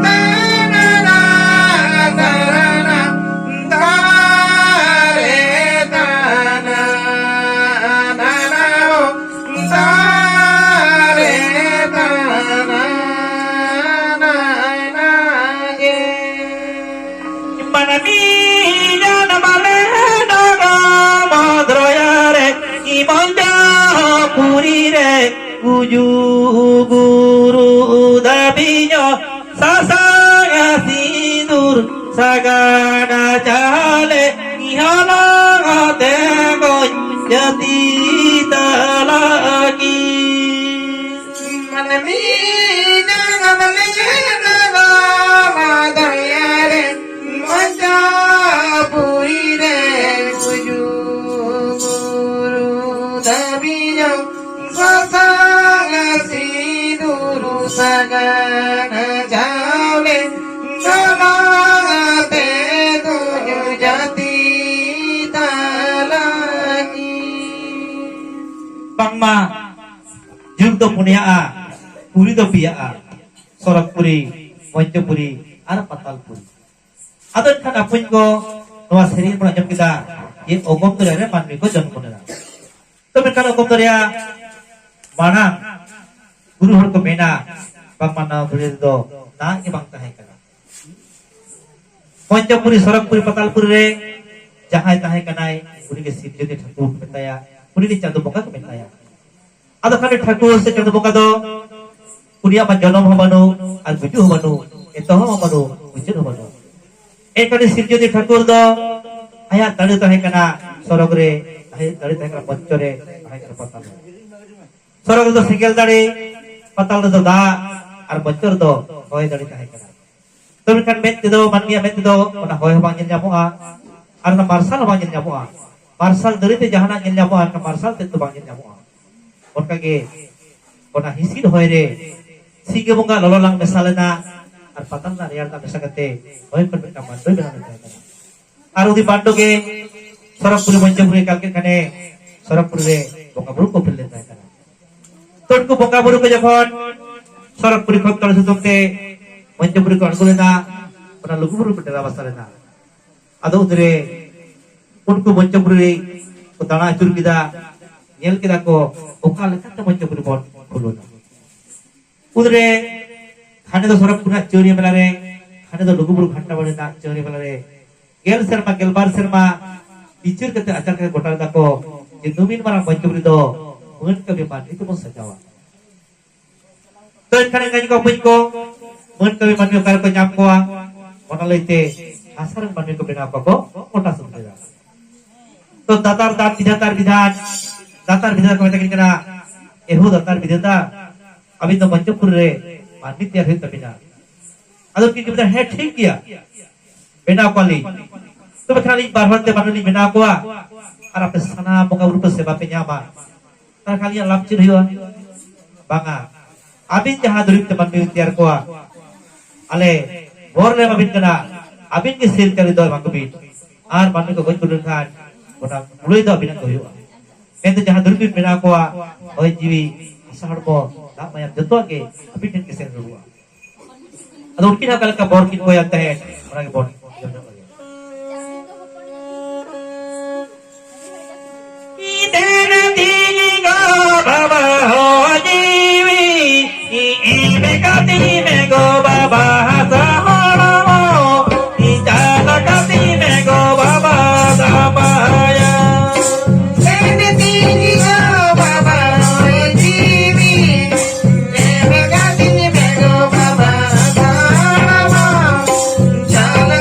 ᱛᱟᱦᱟᱱᱟᱱᱟ ᱛᱟᱨᱟᱱᱟ, ᱛᱟᱦᱟᱨᱮ ᱛᱟᱦᱟᱱᱟᱱᱟ ᱢᱟᱹᱱᱢᱤ ᱡᱟᱱᱟᱢ ᱞᱮᱱᱟ ᱜᱟᱢᱟᱫᱽᱨᱚᱭᱟ ᱨᱮ, ᱤᱢᱚᱞ ᱡᱟᱦᱟᱸ ᱯᱩᱨᱤ ᱨᱮ, ᱩᱡᱩ ᱜᱩᱨᱩ ᱫᱟᱹᱵᱤ ᱧᱚᱜ ᱥᱟᱥᱟᱝ ᱥᱤᱸᱫᱩᱨ ᱥᱟᱜᱟᱲ ᱪᱟᱣᱞᱮ ᱦᱟᱞᱟᱝ ᱛᱮ ᱜᱚᱡ ᱡᱟᱹᱛᱤ ᱛᱟᱞᱟ ᱜᱮ᱾ ᱢᱟᱹᱱᱢᱤ ᱡᱟᱱᱟᱢ ᱞᱮᱱᱟ ᱜᱟᱢᱟᱫᱽᱨᱚᱭᱟ ᱨᱮ, ᱢᱚᱧᱪᱚᱯᱩᱨᱤ ᱨᱮ ᱜᱩᱡᱩ ᱜᱩᱨᱩ ᱫᱟᱹᱵᱤ ᱧᱚᱜ ᱥᱟᱥᱟᱝ ᱥᱤᱸᱫᱩᱨ ᱥᱟᱜᱟᱲ ᱪᱟᱣᱞᱮ ᱜᱟᱞᱟᱝ ᱛᱮ ᱫᱩ ᱡᱟᱹᱛᱤ ᱛᱟᱞᱟ ᱜᱮ᱾ ᱵᱟᱝᱢᱟ ᱡᱩᱜᱽ ᱫᱚ ᱯᱩᱱᱭᱟᱜᱼᱟ, ᱯᱩᱨᱤ ᱫᱚ ᱯᱮᱭᱟᱜᱼᱟ, ᱥᱚᱨᱚᱜᱽᱯᱩᱨᱤ, ᱢᱚᱧᱪᱚᱯᱩᱨᱤ ᱟᱨ ᱯᱟᱛᱟᱞᱯᱩᱨᱤ᱾ ᱟᱫᱚ ᱮᱱᱠᱷᱟᱱ ᱟᱯᱚᱧ ᱠᱚ, ᱱᱚᱣᱟ ᱥᱮᱨᱮᱧ ᱵᱚᱱ ᱟᱸᱡᱚᱢ ᱠᱮᱫᱟ ᱡᱮ ᱚᱜᱚᱢ ᱫᱚᱨᱭᱟ ᱨᱮ ᱢᱟᱹᱱᱢᱤ ᱠᱚ ᱡᱚᱱᱢᱚ ᱞᱮᱱᱟ᱾ ᱛᱚ ᱢᱮᱱᱠᱷᱟᱱ ᱚᱜᱚᱢ ᱫᱚᱨᱭᱟ ᱢᱟᱲᱟᱝ ᱜᱩᱨᱩ ᱦᱚᱲ ᱠᱚ ᱢᱮᱱᱟ, ᱵᱟᱝᱢᱟ ᱱᱚᱣᱟ ᱫᱷᱩᱲᱤ ᱨᱮᱫᱚ ᱫᱟᱜ ᱜᱮ ᱵᱟᱝ ᱛᱟᱦᱮᱸ ᱠᱟᱱᱟ᱾ ᱯᱚᱧᱪᱚᱯᱩᱨᱤ, ᱥᱚᱨᱚᱜᱽᱯᱩᱨᱤ, ᱯᱟᱛᱟᱞᱯᱩᱨᱤ ᱨᱮ ᱡᱟᱦᱟᱸᱭ ᱛᱟᱦᱮᱸ ᱠᱟᱱᱟᱭ, ᱩᱱᱤᱜᱮ ᱥᱤᱨᱡᱚᱱᱤᱭᱟᱹ ᱴᱷᱟᱹᱠᱩᱨ ᱠᱚ ᱢᱮᱛᱟᱭᱟ, ᱩᱱᱤᱜᱮ ᱪᱟᱸᱫᱚ ᱵᱚᱸᱜᱟ ᱠᱚ ᱢᱮᱛᱟᱭᱟ᱾ ᱟᱫᱚ ᱠᱷᱟᱱ ᱴᱷᱟᱹᱠᱩᱨ ᱥᱮ ᱪᱟᱸᱫᱚ ᱵᱚᱸᱜᱟ ᱫᱚ ᱩᱱᱤᱭᱟᱜ ᱢᱟ ᱡᱚᱱᱚᱢ ᱦᱚᱸ ᱵᱟᱹᱱᱩᱜ, ᱟᱨ ᱜᱩᱡᱩᱜ ᱦᱚᱸ ᱵᱟᱹᱱᱩᱜ, ᱮᱛᱚᱦᱚᱵ ᱦᱚᱸ ᱵᱟᱹᱱᱩᱜ, ᱢᱩᱪᱟᱹᱫ ᱦᱚᱸ ᱵᱟᱹᱱᱩᱜ᱾ ᱮᱱᱠᱷᱟᱱ ᱥᱤᱨᱡᱚᱱᱤᱭᱟᱹ ᱴᱷᱟᱹᱠᱩᱨ ᱫᱚ ᱟᱭᱟᱜ ᱫᱟᱲᱮ ᱛᱟᱦᱮᱸ ᱠᱟᱱᱟ ᱥᱚᱨᱚᱜᱽ ᱨᱮ, ᱟᱭᱟᱜ ᱫᱟᱲᱮ ᱛᱟᱦᱮᱸ ᱠᱟᱱᱟ ᱢᱚᱧᱪᱚ ᱨᱮ, ᱛᱟᱦᱮᱸ ᱠᱟᱱᱟ ᱯᱟᱛᱟᱞ ᱨᱮ᱾ ᱥᱚᱨᱚᱜᱽ ᱨᱮᱫᱚ ᱥᱮᱸᱜᱮᱞ ᱫᱟᱲᱮ, ᱯᱟᱛᱟᱞ ᱨᱮᱫᱚ ᱫᱟᱜ, ᱟᱨ ᱢᱚᱧᱪᱚ ᱨᱮᱫᱚ ᱦᱚᱭ ᱫᱟᱲᱮ ᱛᱟᱦᱮᱸ ᱠᱟᱱᱟ᱾ ᱛᱚ ᱢᱮᱱᱠᱷᱟᱱ ᱢᱮᱫ ᱛᱮᱫᱚ, ᱢᱟᱹᱱᱢᱤᱭᱟᱜ ᱢᱮᱫ ᱛᱮᱫᱚ ᱚᱱᱟ ᱦᱚᱭ ᱦᱚᱸ ᱵᱟᱝ ᱧᱮᱞ ᱧᱟᱢᱚᱜᱼᱟ, ᱟᱨ ᱚᱱᱟ ᱢᱟᱨᱥᱟᱞ ᱦᱚᱸ ᱵᱟᱝ ᱧᱮᱞ ᱧᱟᱢᱚᱜᱼᱟ᱾ ᱢᱟᱨᱥᱟᱞ ᱫᱟᱨᱮ ᱛᱮ ᱡᱟᱦᱟᱱᱟᱜ ᱧᱮᱞ ᱧᱟᱢᱚᱜᱼᱟ, ᱮᱱᱠᱷᱟᱱ ᱢᱟᱨᱥᱟᱞ ᱛᱮᱫ ᱫᱚ ᱵᱟᱝ ᱧᱮᱞ ᱧᱟᱢᱚᱜᱼᱟ᱾ ᱚᱱᱠᱟᱜᱮ ᱚᱱᱟ ᱦᱤᱸᱥᱤᱫ ᱦᱚᱭ ᱨᱮ ᱥᱤᱸᱜᱤ ᱵᱚᱸᱜᱟ ᱞᱚᱞᱚ ᱞᱟᱝ ᱢᱮᱥᱟ ᱞᱮᱱᱟ ᱟᱨ ᱯᱟᱛᱟᱞ ᱨᱮᱱᱟᱜ ᱨᱮᱭᱟᱲ ᱫᱟᱜ ᱢᱮᱥᱟ ᱠᱟᱛᱮ ᱦᱚᱭ ᱠᱷᱚᱱ ᱢᱤᱫᱴᱟᱝ ᱢᱟᱱᱰᱚᱭ ᱵᱮᱱᱟᱣ ᱞᱮᱱ ᱛᱟᱦᱮᱸ ᱠᱟᱱᱟ᱾ ᱟᱨ ᱩᱱᱤ ᱢᱟᱱᱰᱚ ᱜᱮ ᱥᱚᱨᱚᱜᱽᱯᱩᱨᱤ ᱢᱚᱧᱪᱚᱯᱩᱨᱤ ᱠᱟᱞᱠᱮᱫ ᱠᱷᱟᱱᱮ ᱥᱚᱨᱚᱜᱽᱯᱩᱨᱤ ᱨᱮ ᱵᱚᱸᱜᱟ ᱵᱩᱨᱩ ᱠᱚ ᱯᱷᱮᱞ ᱞᱮᱱ ᱛᱟᱦᱮᱸ ᱠᱟᱱᱟ᱾ ᱛᱚ ᱩᱱᱠᱩ ᱵᱚᱸᱜᱟ ᱵᱩᱨᱩ ᱠᱚ ᱡᱚᱠᱷᱚᱱ ᱥᱚᱨᱚᱜᱽᱯᱩᱨᱤ ᱠᱷᱚᱱ ᱛᱚᱲᱮ ᱥᱩᱛᱟᱹᱢ ᱛᱮ ᱢᱚᱧᱪᱚᱯᱩᱨᱤ ᱠᱚ ᱟᱬᱜᱚ ᱞᱮᱱᱟ, ᱚᱱᱟ ᱞᱩᱜᱩᱵᱩᱨᱩ ᱠᱚ ᱰᱮᱨᱟ ᱵᱟᱥᱟ ᱞᱮᱱᱟ᱾ ᱟᱫᱚ ᱩᱱᱨᱮ ᱩᱱᱠᱩ ᱢᱚᱧᱪᱚᱯᱩᱨᱤ ᱨᱮ ᱠᱚ ᱫᱟᱬᱟ ᱟᱹᱪᱩᱨ ᱠᱮᱫᱟ, ᱧᱮᱞ ᱠᱮᱫᱟ ᱠᱚ ᱚᱠᱟ ᱞᱮᱠᱟᱛᱮ ᱢᱚᱧᱪᱚᱯᱩᱨᱤ ᱵᱚᱱ ᱠᱷᱩᱞᱟᱹᱣᱟ᱾ ᱩᱱᱨᱮ ᱠᱷᱟᱱᱮ ᱫᱚ ᱥᱚᱨᱚᱜᱽᱯᱩᱨᱤ ᱨᱮᱱᱟᱜ ᱪᱟᱹᱣᱨᱤᱭᱟᱹ ᱢᱮᱞᱟ ᱨᱮ, ᱠᱷᱟᱱᱮ ᱫᱚ ᱞᱩᱜᱩᱵᱩᱨᱩ ᱜᱷᱟᱱᱴᱟ ᱵᱟᱲᱮ ᱨᱮᱱᱟᱜ ᱪᱟᱹᱣᱨᱤᱭᱟᱹ ᱢᱮᱞᱟ ᱨᱮ ᱜᱮᱞ ᱥᱮᱨᱢᱟ, ᱜᱮᱞᱵᱟᱨ ᱥᱮᱨᱢᱟ ᱵᱤᱪᱟᱹᱨ ᱠᱟᱛᱮ ᱟᱪᱟᱨ ᱠᱟᱛᱮ ᱜᱚᱴᱟ ᱞᱮᱫᱟ ᱠᱚ ᱡᱮ ᱱᱩᱢᱤᱱ ᱢᱟᱨᱟᱝ ᱢᱚᱧᱪᱚᱯᱩᱨᱤ ᱫᱚ ᱢᱟᱹᱱ ᱠᱟᱹᱢᱤ ᱢᱟᱹᱱᱢᱤ ᱛᱮᱵᱚᱱ ᱥᱟᱡᱟᱣᱟ᱾ ᱛᱚ ᱮᱱᱠᱷᱟᱱ ᱮᱸᱜᱟᱧ ᱠᱚ ᱵᱚᱠᱚᱧ ᱠᱚ, ᱢᱟᱹᱱ ᱠᱟᱹᱢᱤ ᱢᱟᱹᱱᱢᱤ ᱚᱠᱟ ᱨᱮᱠᱚ ᱧᱟᱢ ᱠᱚᱣᱟ? ᱚᱱᱟ ᱞᱟᱹᱭᱛᱮ ᱦᱟᱥᱟ ᱨᱮᱱ ᱢᱟᱹᱱᱢᱤ ᱠᱚ ᱵᱮᱱᱟᱣ ᱠᱚᱣᱟ ᱠᱚ ᱜᱚᱴᱟ ᱥᱟᱹᱫᱷᱩ ᱞᱮᱫᱟ᱾ ᱛᱚ ᱫᱟᱛᱟᱨ ᱫᱟᱛ ᱵᱤᱫᱷᱟᱛᱟᱨ ᱵᱤᱫᱷᱟᱱ, ᱫᱟᱛᱟᱨ ᱵᱤᱫᱷᱟᱛᱟ ᱠᱚ ᱢᱮᱛᱟ ᱠᱤᱱ ᱠᱟᱱᱟ, ᱮᱦᱳ ᱫᱟᱛᱟᱨ ᱵᱤᱫᱷᱟᱛᱟ, ᱟᱹᱵᱤᱱ ᱫᱚ ᱢᱚᱧᱪᱚᱯᱩᱨ ᱨᱮ ᱢᱟᱹᱱᱢᱤ ᱛᱮᱭᱟᱨ ᱦᱩᱭᱩᱜ ᱛᱟᱹᱵᱤᱱᱟ᱾ ᱟᱫᱚ ᱩᱱᱠᱤᱱ ᱠᱤᱱ ᱢᱮᱱᱫᱟ, ᱦᱮᱸ ᱴᱷᱤᱠ ᱜᱮᱭᱟ, ᱵᱮᱱᱟᱣ ᱠᱚᱣᱟᱞᱤᱧ᱾ ᱛᱚᱵᱮ ᱠᱷᱟᱱ ᱟᱹᱞᱤᱧ ᱵᱟᱨ ᱦᱚᱲ ᱛᱮ ᱢᱟᱹᱱᱢᱤ ᱞᱤᱧ ᱵᱮᱱᱟᱣ ᱠᱚᱣᱟ ᱟᱨ ᱟᱯᱮ ᱥᱟᱱᱟᱢ ᱵᱚᱸᱜᱟ ᱵᱩᱨᱩ ᱯᱮ ᱥᱮᱵᱟ ᱯᱮ ᱧᱟᱢᱟ᱾ ᱛᱟᱦᱚᱞᱮ ᱠᱷᱟᱱ ᱟᱹᱞᱤᱧᱟᱜ ᱞᱟᱵᱷ ᱪᱮᱫ ᱦᱩᱭᱩᱜᱼᱟ? ᱵᱟᱝᱟ, ᱟᱹᱵᱤᱱ ᱡᱟᱦᱟᱸ ᱫᱩᱨᱤᱵᱽ ᱛᱮ ᱢᱟᱹᱱᱢᱤ ᱵᱤᱱ ᱛᱮᱭᱟᱨ ᱠᱚᱣᱟ, ᱟᱞᱮ ᱵᱚᱨ ᱞᱮ ᱮᱢᱟᱵᱤᱱ ᱠᱟᱱᱟ, ᱟᱹᱵᱤᱱ ᱜᱮ ᱥᱤᱨ ᱪᱟᱹᱨᱤ ᱫᱚ ᱮᱢᱟ ᱠᱚᱵᱤᱱ᱾ ᱟᱨ ᱢᱟᱹᱱᱢᱤ ᱠᱚ ᱜᱚᱡ ᱜᱩᱨ ᱞᱮᱱᱠᱷᱟᱱ ᱚᱱᱟ ᱠᱩᱲᱟᱹᱭ ᱫᱚ ᱟᱹᱵᱤᱱᱟᱜ ᱜᱮ ᱦᱩᱭᱩᱜᱼᱟ᱾ ᱢᱮᱱᱛᱮ ᱡᱟᱦᱟᱸ ᱫᱩᱨᱤᱵᱽ ᱵᱤᱱ ᱵᱮᱱᱟᱣ ᱠᱚᱣᱟ, ᱦᱚᱭ ᱡᱤᱣᱤ, ᱦᱟᱥᱟ ᱦᱚᱲᱢᱚ, ᱫᱟᱜ ᱢᱟᱭᱟᱢ ᱡᱚᱛᱚᱣᱟᱜ ᱜᱮ ᱟᱹᱵᱤᱱ ᱴᱷᱮᱱ ᱜᱮ ᱥᱮᱱ ᱨᱩᱣᱟᱹᱲᱚᱜᱼᱟ᱾ ᱟᱫᱚ ᱩᱱᱠᱤᱱ ᱦᱚᱸ ᱚᱠᱟ ᱞᱮᱠᱟ ᱵᱚᱨ ᱠᱤᱱ ᱠᱚᱭᱟ ᱛᱟᱦᱮᱸᱫ, ᱚᱱᱟ ᱜᱮ ᱵᱚᱱ ᱟᱸᱡᱚᱢ ᱧᱚᱜ ᱞᱮᱜᱮ᱾ ᱤᱫᱮᱱ ᱫᱤᱱ ᱜᱚ ᱵᱟᱵᱟ ᱦᱚ ᱡᱤᱣᱤ, ᱤ-, ᱤ-, ᱤᱢᱮ ᱠᱟᱛᱤ ᱢᱮ ᱜᱚ ᱵᱟᱵᱟ ᱦᱟᱥᱟ ᱦᱚᱲᱢᱚ, ᱤ ᱪᱟᱞ ᱠᱟᱛᱤ ᱢᱮ ᱜᱚ ᱵᱟᱵᱟ ᱫᱟᱢᱟᱭᱟ᱾ ᱤᱫᱮᱱ ᱫᱤᱱ ᱜᱚ ᱵᱟᱵᱟ ᱦᱚ ᱡᱤᱣᱤ, ᱤᱢᱮ ᱠᱟᱛᱤ ᱢᱮ ᱜᱚ ᱵᱟᱵᱟ ᱦᱟᱥᱟ ᱦᱚᱲᱢᱚ, ᱪᱟᱞ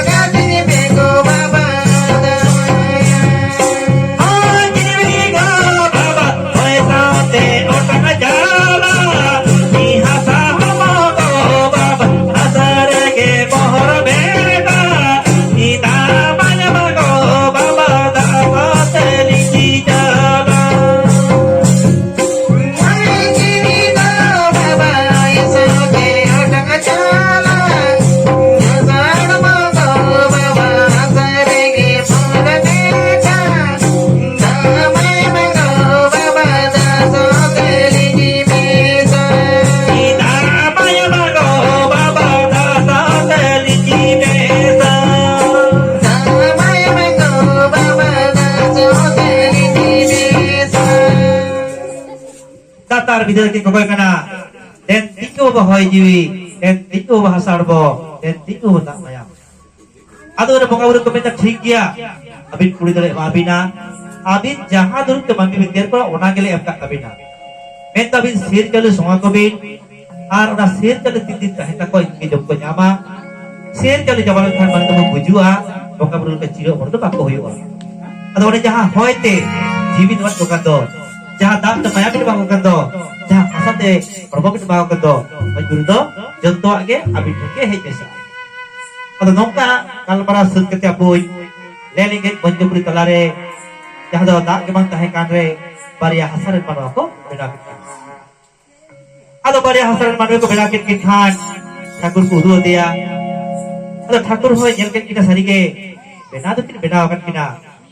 ᱟᱨ ᱵᱤᱫᱟᱹᱞ ᱠᱤᱱ ᱠᱚᱠᱚᱭ ᱠᱟᱱᱟ, ᱫᱮᱱ ᱛᱤᱧ ᱜᱮ ᱵᱟᱵᱟ ᱦᱚᱭ ᱡᱤᱣᱤ, ᱫᱮᱱ ᱛᱤᱧ ᱜᱮ ᱵᱟᱵᱟ ᱦᱟᱥᱟ ᱦᱚᱲᱢᱚ, ᱫᱮᱱ ᱛᱤᱧ ᱜᱮ ᱵᱟᱵᱟ ᱫᱟᱜ ᱢᱟᱭᱟᱢ᱾ ᱟᱫᱚ ᱚᱱᱮ ᱵᱚᱸᱜᱟ ᱵᱩᱨᱩ ᱠᱚ ᱢᱮᱱᱫᱟ, ᱴᱷᱤᱠ ᱜᱮᱭᱟ, ᱟᱹᱵᱤᱱ ᱠᱩᱲᱤ ᱫᱚᱞᱮ ᱮᱢᱟ ᱵᱤᱱᱟ, ᱟᱹᱵᱤᱱ ᱡᱟᱦᱟᱸ ᱫᱩᱨᱤᱵ ᱛᱮ ᱢᱟᱹᱱᱢᱤ ᱵᱤᱱ ᱛᱮᱭᱟᱨ ᱠᱚᱣᱟ, ᱚᱱᱟ ᱜᱮᱞᱮ ᱮᱢ ᱠᱟᱜ ᱛᱟᱹᱵᱤᱱᱟ᱾ ᱢᱮᱱᱫᱟ ᱟᱹᱵᱤᱱ ᱥᱤᱨ ᱪᱟᱣᱞᱮ ᱥᱚᱝᱜᱷᱟ ᱠᱚᱵᱤᱱ, ᱟᱨ ᱚᱱᱟ ᱥᱤᱨ ᱪᱟᱣᱞᱮ ᱛᱤᱱ ᱫᱤᱱ ᱛᱟᱦᱮᱱ ᱛᱟᱠᱚᱣᱟ, ᱤᱱᱠᱟᱹ ᱡᱚᱢ ᱠᱚ ᱧᱟᱢᱟ᱾ ᱥᱤᱨ ᱪᱟᱣᱞᱮ ᱪᱟᱵᱟ ᱞᱮᱱᱠᱷᱟᱱ ᱢᱟᱱᱮ ᱫᱚᱠᱚ ᱜᱩᱡᱩᱜᱼᱟ, ᱵᱚᱸᱜᱟ ᱵᱩᱨᱩ ᱞᱮᱠᱟ ᱪᱤᱨᱚ ᱚᱢᱚᱨ ᱫᱚ ᱵᱟᱠᱚ ᱦᱩᱭᱩᱜᱼᱟ᱾ ᱟᱫᱚ ᱚᱸᱰᱮ ᱡᱟᱦᱟᱸ ᱦᱚᱭ ᱛᱮ ᱡᱤᱣᱤ ᱱᱚᱣᱟ ᱫᱚᱠᱟᱱ ᱫᱚ, ᱡᱟᱦᱟᱸ ᱫᱟᱜ ᱛᱮ ᱢᱟᱭᱟᱢ ᱵᱤᱱ ᱮᱢᱟ ᱠᱚ ᱠᱟᱱ ᱫᱚ, ᱡᱟᱦᱟᱸ ᱦᱟᱥᱟ ᱛᱮ ᱦᱚᱲᱢᱚ ᱵᱤᱱ ᱮᱢᱟ ᱠᱚ ᱠᱟᱱ ᱫᱚ, ᱚᱱᱟ ᱡᱩᱨᱤ ᱫᱚ ᱡᱚᱛᱚᱣᱟᱜ ᱜᱮ ᱟᱹᱵᱤᱱ ᱴᱷᱮᱱ ᱜᱮ ᱦᱮᱡ ᱢᱮᱥᱟᱜᱼᱟ᱾ ᱟᱫᱚ ᱱᱚᱝᱠᱟ ᱜᱟᱞᱢᱟᱨᱟᱣ ᱥᱟᱹᱛ ᱠᱟᱛᱮ ᱟᱵᱚᱭᱤᱡ ᱞᱮ ᱞᱮᱸᱜᱮᱡ ᱢᱚᱧᱪᱚᱯᱩᱨᱤ ᱛᱟᱞᱟᱨᱮ, ᱡᱟᱦᱟᱸ ᱫᱚ ᱫᱟᱜ ᱜᱮ ᱵᱟᱝ ᱛᱟᱦᱮᱸ ᱠᱟᱱ ᱨᱮ, ᱵᱟᱨᱭᱟ ᱦᱟᱥᱟ ᱨᱮᱱ ᱢᱟᱱᱣᱟ ᱠᱚ ᱵᱮᱱᱟᱣ ᱠᱮᱫ ᱠᱤᱱᱟ᱾ ᱟᱫᱚ ᱵᱟᱨᱭᱟ ᱦᱟᱥᱟ ᱨᱮᱱ ᱢᱟᱱᱣᱟ ᱠᱚ ᱵᱮᱱᱟᱣ ᱠᱮᱫ ᱠᱤᱱ ᱠᱷᱟᱱ ᱴᱷᱟᱹᱠᱩᱨ ᱠᱚ ᱩᱫᱩᱜ ᱟᱫᱮᱭᱟ᱾ ᱟᱫᱚ ᱴᱷᱟᱹᱠᱩᱨ ᱦᱚᱸᱭ ᱧᱮᱞ ᱠᱮᱫ ᱠᱤᱱᱟ, ᱥᱟᱹᱨᱤᱜᱮ ᱵᱮᱱᱟᱣ ᱫᱚᱠᱤᱱ ᱵᱮᱱᱟᱣ ᱟᱠᱟᱫ ᱠᱤᱱᱟ,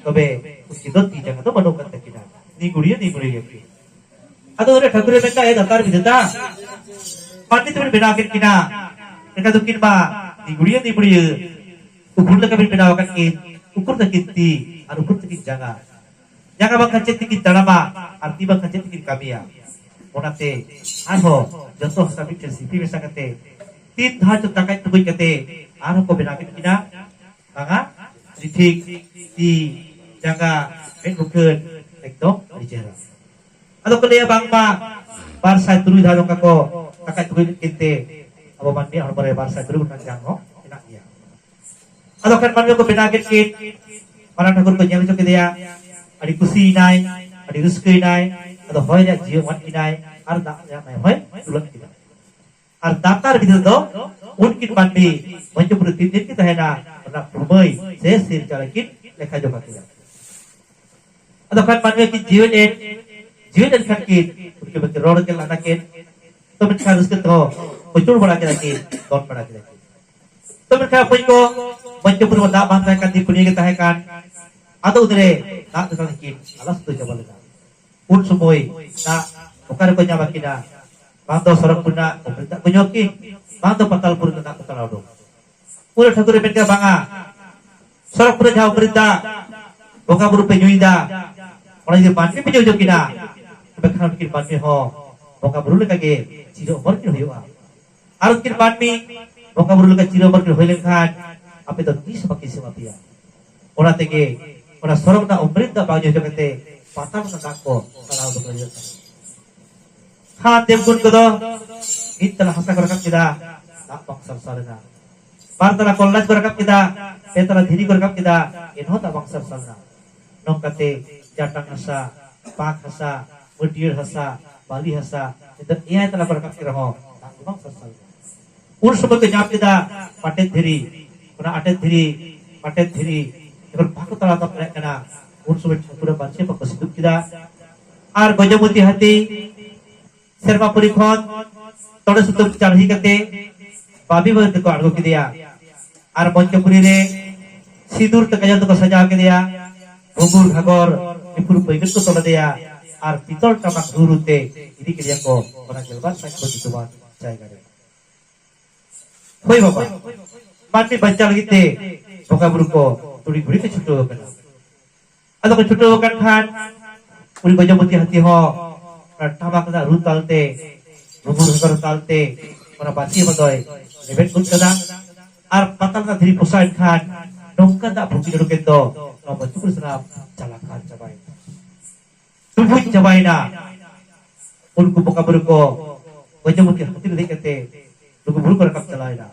ᱛᱚᱵᱮ ᱩᱱᱠᱤᱱ ᱫᱚ ᱛᱤ ᱡᱟᱸᱜᱟ ᱫᱚ ᱵᱟᱹᱱᱩᱜ ᱟᱠᱟᱫ ᱛᱟᱹᱠᱤᱱᱟ, ᱱᱤᱜᱩᱲᱤᱭᱟᱹ ᱱᱤᱜᱩᱲᱤᱭᱟᱹ ᱜᱮᱠᱤᱱ᱾ ᱟᱫᱚ ᱚᱸᱰᱮ ᱴᱷᱟᱹᱠᱩᱨᱮ ᱢᱮᱱᱫᱟ, ᱮ ᱫᱟᱛᱟᱨ ᱵᱤᱫᱷᱟᱛᱟ, ᱢᱟᱹᱱᱢᱤ ᱛᱮᱵᱤᱱ ᱵᱮᱱᱟᱣ ᱠᱮᱫ ᱠᱤᱱᱟ, ᱮᱱᱠᱷᱟᱱ ᱫᱚᱠᱤᱱ ᱢᱟ ᱱᱤᱜᱩᱲᱤᱭᱟᱹ ᱱᱤᱜᱩᱲᱤᱭᱟᱹ ᱩᱠᱩᱨ ᱞᱮᱠᱟ ᱵᱤᱱ ᱵᱮᱱᱟᱣ ᱟᱠᱟᱫ ᱠᱤᱱ, ᱩᱠᱩᱨ ᱛᱟᱹᱠᱤᱱ ᱛᱤ ᱟᱨ ᱩᱠᱩᱨ ᱛᱟᱹᱠᱤᱱ ᱡᱟᱸᱜᱟ᱾ ᱡᱟᱸᱜᱟ ᱵᱟᱝᱠᱷᱟᱱ ᱪᱮᱫ ᱛᱮᱠᱤᱱ ᱛᱟᱲᱟᱢᱟ ᱟᱨ ᱛᱤ ᱵᱟᱝᱠᱷᱟᱱ ᱪᱮᱫ ᱛᱮᱠᱤᱱ ᱠᱟᱹᱢᱤᱭᱟ? ᱚᱱᱟᱛᱮ ᱟᱨᱦᱚᱸ ᱡᱚᱛᱚ ᱦᱟᱥᱟ ᱢᱤᱫᱴᱮᱱ ᱥᱤᱯᱤ ᱢᱮᱥᱟ ᱠᱟᱛᱮ ᱛᱤᱱ ᱫᱷᱟᱣ ᱪᱚ ᱛᱟᱠᱟᱡ ᱛᱩᱠᱩᱡ ᱠᱟᱛᱮ ᱟᱨᱦᱚᱸ ᱠᱚ ᱵᱮᱱᱟᱣ ᱠᱮᱫ ᱠᱤᱱᱟ᱾ ᱵᱟᱝᱟ, ᱟᱹᱰᱤ ᱴᱷᱤᱠ, ᱛᱤ, ᱡᱟᱸᱜᱟ, ᱢᱮᱫ ᱢᱩᱴᱷᱟᱹᱱ, ᱮᱠᱫᱚᱢ ᱟᱹᱰᱤ ᱪᱮᱦᱨᱟ᱾ ᱟᱫᱚ ᱠᱚ ᱞᱟᱹᱭᱟ ᱵᱟᱝᱢᱟ ᱵᱟᱨ ᱥᱟᱭ ᱛᱩᱨᱩᱭ ᱫᱷᱟᱣ ᱱᱚᱝᱠᱟ ᱠᱚ ᱛᱟᱠᱟᱡ ᱛᱩᱠᱩᱡ ᱠᱮᱫ ᱠᱤᱱ ᱛᱮ ᱟᱵᱚ ᱢᱟᱹᱱᱢᱤᱭᱟᱜ ᱦᱚᱲᱢᱚ ᱨᱮ ᱵᱟᱨ ᱥᱟᱭ ᱛᱩᱨᱩᱭ ᱜᱚᱴᱟᱝ ᱡᱟᱝ ᱦᱚᱸ ᱢᱮᱱᱟᱜ ᱜᱮᱭᱟ᱾ ᱟᱫᱚ ᱠᱷᱟᱱ ᱢᱟᱹᱱᱢᱤ ᱠᱚ ᱵᱮᱱᱟᱣ ᱠᱮᱫ ᱠᱤᱱ, ᱢᱟᱨᱟᱝ ᱴᱷᱟᱹᱠᱩᱨ ᱠᱚ ᱧᱮᱞ ᱦᱚᱪᱚ ᱠᱮᱫᱮᱭᱟ, ᱟᱹᱰᱤ ᱠᱩᱥᱤᱭᱮᱱᱟᱭ, ᱟᱹᱰᱤ ᱨᱟᱹᱥᱠᱟᱹᱭᱮᱱᱟᱭ᱾ ᱟᱫᱚ ᱦᱚᱭ ᱨᱮᱭᱟᱜ ᱡᱤᱣᱤ ᱮᱢᱟᱫ ᱠᱤᱱᱟᱭ ᱟᱨ ᱫᱟᱜ ᱨᱮᱭᱟᱜ ᱢᱟᱭᱟᱢ ᱦᱚᱸᱭ ᱫᱩᱞᱟᱫ ᱠᱤᱱᱟ᱾ ᱟᱨ ᱫᱟᱛᱟᱨ ᱵᱤᱫᱟᱹᱞ ᱫᱚ ᱩᱱᱠᱤᱱ ᱢᱟᱹᱱᱢᱤ ᱢᱚᱧᱪᱚᱯᱩᱨᱤ ᱛᱤᱱ ᱫᱤᱱ ᱠᱤᱱ ᱛᱟᱦᱮᱱᱟ, ᱚᱱᱟ ᱠᱩᱲᱢᱟᱹᱭ ᱥᱮ ᱥᱤᱨ ᱪᱟᱣᱞᱮ ᱠᱤᱱ ᱞᱮᱠᱷᱟ ᱡᱚᱠᱷᱟ ᱠᱮᱫᱟ᱾ ᱟᱫᱚ ᱠᱷᱟᱱ ᱢᱟᱹᱱᱢᱤ ᱠᱤᱱ ᱡᱤᱣᱮᱫ ᱮᱱ, ᱡᱤᱣᱮᱫ ᱮᱱ ᱠᱷᱟᱱ ᱠᱤᱱ ᱩᱱᱠᱤᱱ ᱵᱟᱹᱠᱤᱱ ᱨᱚᱲ ᱠᱮᱫ ᱞᱟᱸᱫᱟ ᱠᱮᱫ᱾ ᱛᱚ ᱢᱮᱱᱠᱷᱟᱱ ᱨᱟᱹᱥᱠᱟᱹ ᱛᱮᱦᱚᱸ ᱩᱪᱩᱲ ᱵᱟᱲᱟ ᱠᱮᱫᱟ ᱠᱤᱱ, ᱫᱚᱱ ᱵᱟᱲᱟ ᱠᱮᱫᱟ ᱠᱤᱱ᱾ ᱛᱚ ᱢᱮᱱᱠᱷᱟᱱ ᱵᱚᱠᱚᱧ ᱠᱚ, ᱢᱚᱧᱪᱚᱯᱩᱨᱤ ᱢᱟ ᱫᱟᱜ ᱵᱟᱝ ᱛᱟᱦᱮᱸ ᱠᱟᱱ, ᱫᱤᱯ ᱯᱩᱱᱭᱟᱹ ᱜᱮ ᱛᱟᱦᱮᱸ ᱠᱟᱱ᱾ ᱟᱫᱚ ᱩᱱᱨᱮ ᱫᱟᱜ ᱛᱮᱛᱟᱝ ᱠᱤᱱ ᱟᱞᱟᱥ ᱛᱮ ᱪᱟᱵᱟ ᱞᱮᱱᱟ᱾ ᱩᱱ ᱥᱚᱢᱚᱭ ᱫᱟᱜ ᱚᱠᱟ ᱨᱮᱠᱚ ᱧᱟᱢᱟ ᱠᱤᱱᱟ? ᱵᱟᱝ ᱫᱚ ᱥᱚᱨᱚᱜᱽᱯᱩᱨ ᱨᱮᱱᱟᱜ ᱚᱢᱨᱤᱛ ᱫᱟᱜ ᱠᱚ ᱧᱩ ᱠᱤᱱ, ᱵᱟᱝ ᱫᱚ ᱯᱟᱛᱟᱞᱯᱩᱨ ᱨᱮᱱᱟᱜ ᱫᱟᱜ ᱠᱚ ᱛᱟᱲᱟᱣ ᱩᱰᱩᱠ᱾ ᱩᱱᱨᱮ ᱴᱷᱟᱹᱠᱩᱨᱮ ᱢᱮᱱ ᱠᱮᱫᱟ, ᱵᱟᱝᱟ, ᱥᱚᱨᱚᱜᱽᱯᱩᱨ ᱨᱮ ᱡᱟᱦᱟᱸ ᱚᱢᱨᱤᱛ ᱫᱟᱜ ᱵᱚᱸᱜᱟ ᱵᱩᱨᱩ ᱯᱮ ᱧᱩᱭᱮᱫᱟ, ᱚᱱᱟ ᱡᱩᱫᱤ ᱢᱟᱹᱱᱢᱤ ᱯᱮ ᱧᱩ ᱦᱚᱪᱚ ᱠᱤᱱᱟ, ᱛᱚᱵᱮ ᱠᱷᱟᱱ ᱩᱱᱠᱤᱱ ᱢᱟᱹᱱᱢᱤ ᱦᱚᱸ ᱵᱚᱸᱜᱟ ᱵᱩᱨᱩ ᱞᱮᱠᱟᱜᱮ ᱪᱤᱨᱚ ᱚᱢᱚᱨ ᱠᱤᱱ ᱦᱩᱭᱩᱜᱼᱟ᱾ ᱟᱨ ᱩᱱᱠᱤᱱ ᱢᱟᱹᱱᱢᱤ ᱵᱚᱸᱜᱟ ᱵᱩᱨᱩ ᱞᱮᱠᱟ ᱪᱤᱨᱚ ᱚᱢᱚᱨ ᱠᱤᱱ ᱦᱩᱭ ᱞᱮᱱᱠᱷᱟᱱ ᱟᱯᱮ ᱫᱚ ᱛᱤᱥ ᱦᱚᱸ ᱵᱟᱹᱠᱤᱱ ᱥᱮᱵᱟ ᱯᱮᱭᱟ᱾ ᱚᱱᱟ ᱛᱮᱜᱮ ᱚᱱᱟ ᱥᱚᱨᱚᱜ ᱨᱮᱱᱟᱜ ᱚᱢᱨᱤᱛ ᱫᱟᱜ ᱵᱟᱝ ᱧᱩ ᱦᱚᱪᱚ ᱠᱟᱛᱮ ᱯᱟᱛᱟᱞ ᱨᱮᱱᱟᱜ ᱫᱟᱜ ᱠᱚ ᱛᱟᱲᱟᱣ ᱫᱚᱦᱚ ᱦᱩᱭᱩᱜ ᱠᱟᱱᱟ᱾ ᱠᱷᱟᱱ ᱫᱮᱵᱽᱜᱩᱱ ᱠᱚᱫᱚ ᱢᱤᱫ ᱛᱟᱞᱟ ᱦᱟᱥᱟ ᱠᱚ ᱨᱟᱠᱟᱵ ᱠᱮᱫᱟ, ᱫᱟᱜ ᱵᱟᱝ ᱥᱟᱨᱥᱟᱣ ᱞᱮᱱᱟ᱾ ᱵᱟᱨ ᱛᱟᱞᱟ ᱠᱚᱞᱞᱟᱡ ᱠᱚ ᱨᱟᱠᱟᱵ ᱠᱮᱫᱟ, ᱯᱮ ᱛᱟᱞᱟ ᱫᱷᱤᱨᱤ ᱠᱚ ᱨᱟᱠᱟᱵ ᱠᱮᱫᱟ, ᱮᱱᱦᱚᱸ ᱫᱟᱜ ᱵᱟᱝ ᱥᱟᱨᱥᱟᱣ ᱞᱮᱱᱟ᱾ ᱱᱚᱝᱠᱟᱛᱮ ᱡᱟᱴᱟᱝ ᱦᱟᱥᱟ, ᱯᱟᱠ ᱦᱟᱥᱟ, ᱢᱟᱹᱴᱭᱟᱹᱲ ᱦᱟᱥᱟ, ᱵᱟᱹᱞᱤ ᱦᱟᱥᱟ, ᱱᱤᱛᱚᱜ ᱮᱭᱟᱭ ᱛᱟᱞᱟ ᱠᱚ ᱨᱟᱠᱟᱵ ᱠᱮᱫ ᱨᱮᱦᱚᱸ ᱫᱟᱜ ᱫᱚ ᱵᱟᱝ ᱥᱟᱨᱥᱟᱣ ᱞᱮᱱᱟ᱾ ᱩᱱ ᱥᱚᱢᱚᱭ ᱠᱚ ᱧᱟᱢ ᱠᱮᱫᱟ ᱯᱟᱴᱮᱫ ᱫᱷᱤᱨᱤ, ᱚᱱᱟ ᱟᱴᱮᱫ ᱫᱷᱤᱨᱤ, ᱯᱟᱴᱮᱫ ᱫᱷᱤᱨᱤ ᱡᱚᱠᱷᱚᱱ ᱵᱟᱠᱚ ᱛᱟᱲᱟᱣ ᱛᱟᱵ ᱫᱟᱲᱮᱭᱟᱜ ᱠᱟᱱᱟ, ᱩᱱ ᱥᱚᱢᱚᱭ ᱴᱷᱟᱹᱠᱩᱨ ᱵᱟᱨᱪᱷᱮ ᱵᱟᱠᱚ ᱥᱤᱫᱩᱵ ᱠᱮᱫᱟ᱾ ᱟᱨ ᱜᱚᱡᱚᱢᱚᱛᱤ ᱦᱟᱹᱛᱤ ᱥᱮᱨᱢᱟ ᱯᱩᱨᱤ ᱠᱷᱚᱱ ᱛᱚᱲᱮ ᱥᱩᱛᱟᱹᱢ ᱪᱟᱨᱦᱤ ᱠᱟᱛᱮ ᱵᱟᱵᱤ ᱵᱟᱹᱫᱽ ᱛᱮᱠᱚ ᱟᱬᱜᱚ ᱠᱮᱫᱮᱭᱟ᱾ ᱟᱨ ᱢᱚᱧᱪᱚᱯᱩᱨᱤ ᱨᱮ ᱥᱤᱸᱫᱩᱨ ᱛᱮ ᱠᱟᱡᱚᱞ ᱛᱮᱠᱚ ᱥᱟᱡᱟᱣ ᱠᱮᱫᱮᱭᱟ᱾ ᱜᱷᱩᱸᱜᱩᱨ ᱜᱷᱟᱜᱚᱨ ᱱᱤᱯᱷᱩᱨ ᱯᱟᱹᱭᱜᱟᱹᱛ ᱠᱚ ᱛᱚᱞ ᱟᱫᱮᱭᱟ᱾ ᱟᱨ ᱯᱤᱛᱚᱞ ᱴᱟᱢᱟᱠ ᱨᱩ ᱨᱩ ᱛᱮ ᱤᱫᱤ ᱠᱮᱫᱮᱭᱟ ᱠᱚ ᱚᱱᱟ ᱜᱮᱞᱵᱟᱨ ᱥᱟᱭ ᱠᱷᱚᱱ ᱧᱩᱛᱩᱢᱟᱱ ᱡᱟᱭᱜᱟ ᱨᱮ᱾ ᱦᱳᱭ ᱵᱟᱵᱟ, ᱢᱟᱹᱱᱢᱤ ᱵᱟᱧᱪᱟᱣ ᱞᱟᱹᱜᱤᱫ ᱛᱮ ᱵᱚᱸᱜᱟ ᱵᱩᱨᱩ ᱠᱚ ᱛᱩᱲᱤ ᱜᱷᱩᱲᱤ ᱠᱚ ᱪᱷᱩᱴᱟᱹᱣ ᱟᱠᱟᱱᱟ᱾ ᱟᱫᱚ ᱠᱚ ᱪᱷᱩᱴᱟᱹᱣ ᱟᱠᱟᱱ ᱠᱷᱟᱱ ᱩᱱᱤ ᱜᱚᱡᱚᱢᱚᱛᱤ ᱦᱟᱹᱛᱤ ᱦᱚᱸ ᱚᱱᱟ ᱴᱟᱢᱟᱠ ᱨᱮᱱᱟᱜ ᱨᱩ ᱛᱟᱞᱛᱮ, ᱨᱩᱢᱩᱨ ᱦᱚᱸᱜᱚᱨ ᱛᱟᱞᱛᱮ ᱚᱱᱟ ᱵᱟᱹᱥᱤ ᱦᱚᱸ ᱫᱚᱭ ᱞᱮᱵᱮᱫ ᱜᱚᱫ ᱠᱟᱫᱟ᱾ ᱟᱨ ᱯᱟᱛᱟᱞ ᱨᱮᱱᱟᱜ ᱫᱷᱤᱨᱤ ᱯᱚᱥᱟᱣᱮᱱ ᱠᱷᱟᱱ ᱱᱚᱝᱠᱟ ᱫᱟᱜ ᱯᱷᱩᱴᱤ ᱚᱰᱚᱠᱮᱱ ᱫᱚ ᱱᱚᱣᱟ ᱢᱚᱧᱪᱚᱯᱩᱨᱤ ᱥᱟᱱᱟᱢ ᱪᱟᱞᱟᱠᱟᱨ ᱪᱟᱵᱟᱭᱮᱱᱟ, ᱰᱩᱵᱩᱡ ᱪᱟᱵᱟᱭᱮᱱᱟ᱾ ᱩᱱᱠᱩ ᱵᱚᱸᱜᱟ ᱵᱩᱨᱩ ᱠᱚ ᱜᱚᱡᱚᱢᱚᱛᱤ ᱦᱟᱹᱛᱤ ᱨᱮ ᱫᱮᱡ ᱠᱟᱛᱮ ᱞᱩᱜᱩ ᱵᱩᱨᱩ ᱠᱚ ᱨᱟᱠᱟᱵ ᱪᱟᱞᱟᱣᱮᱱᱟ᱾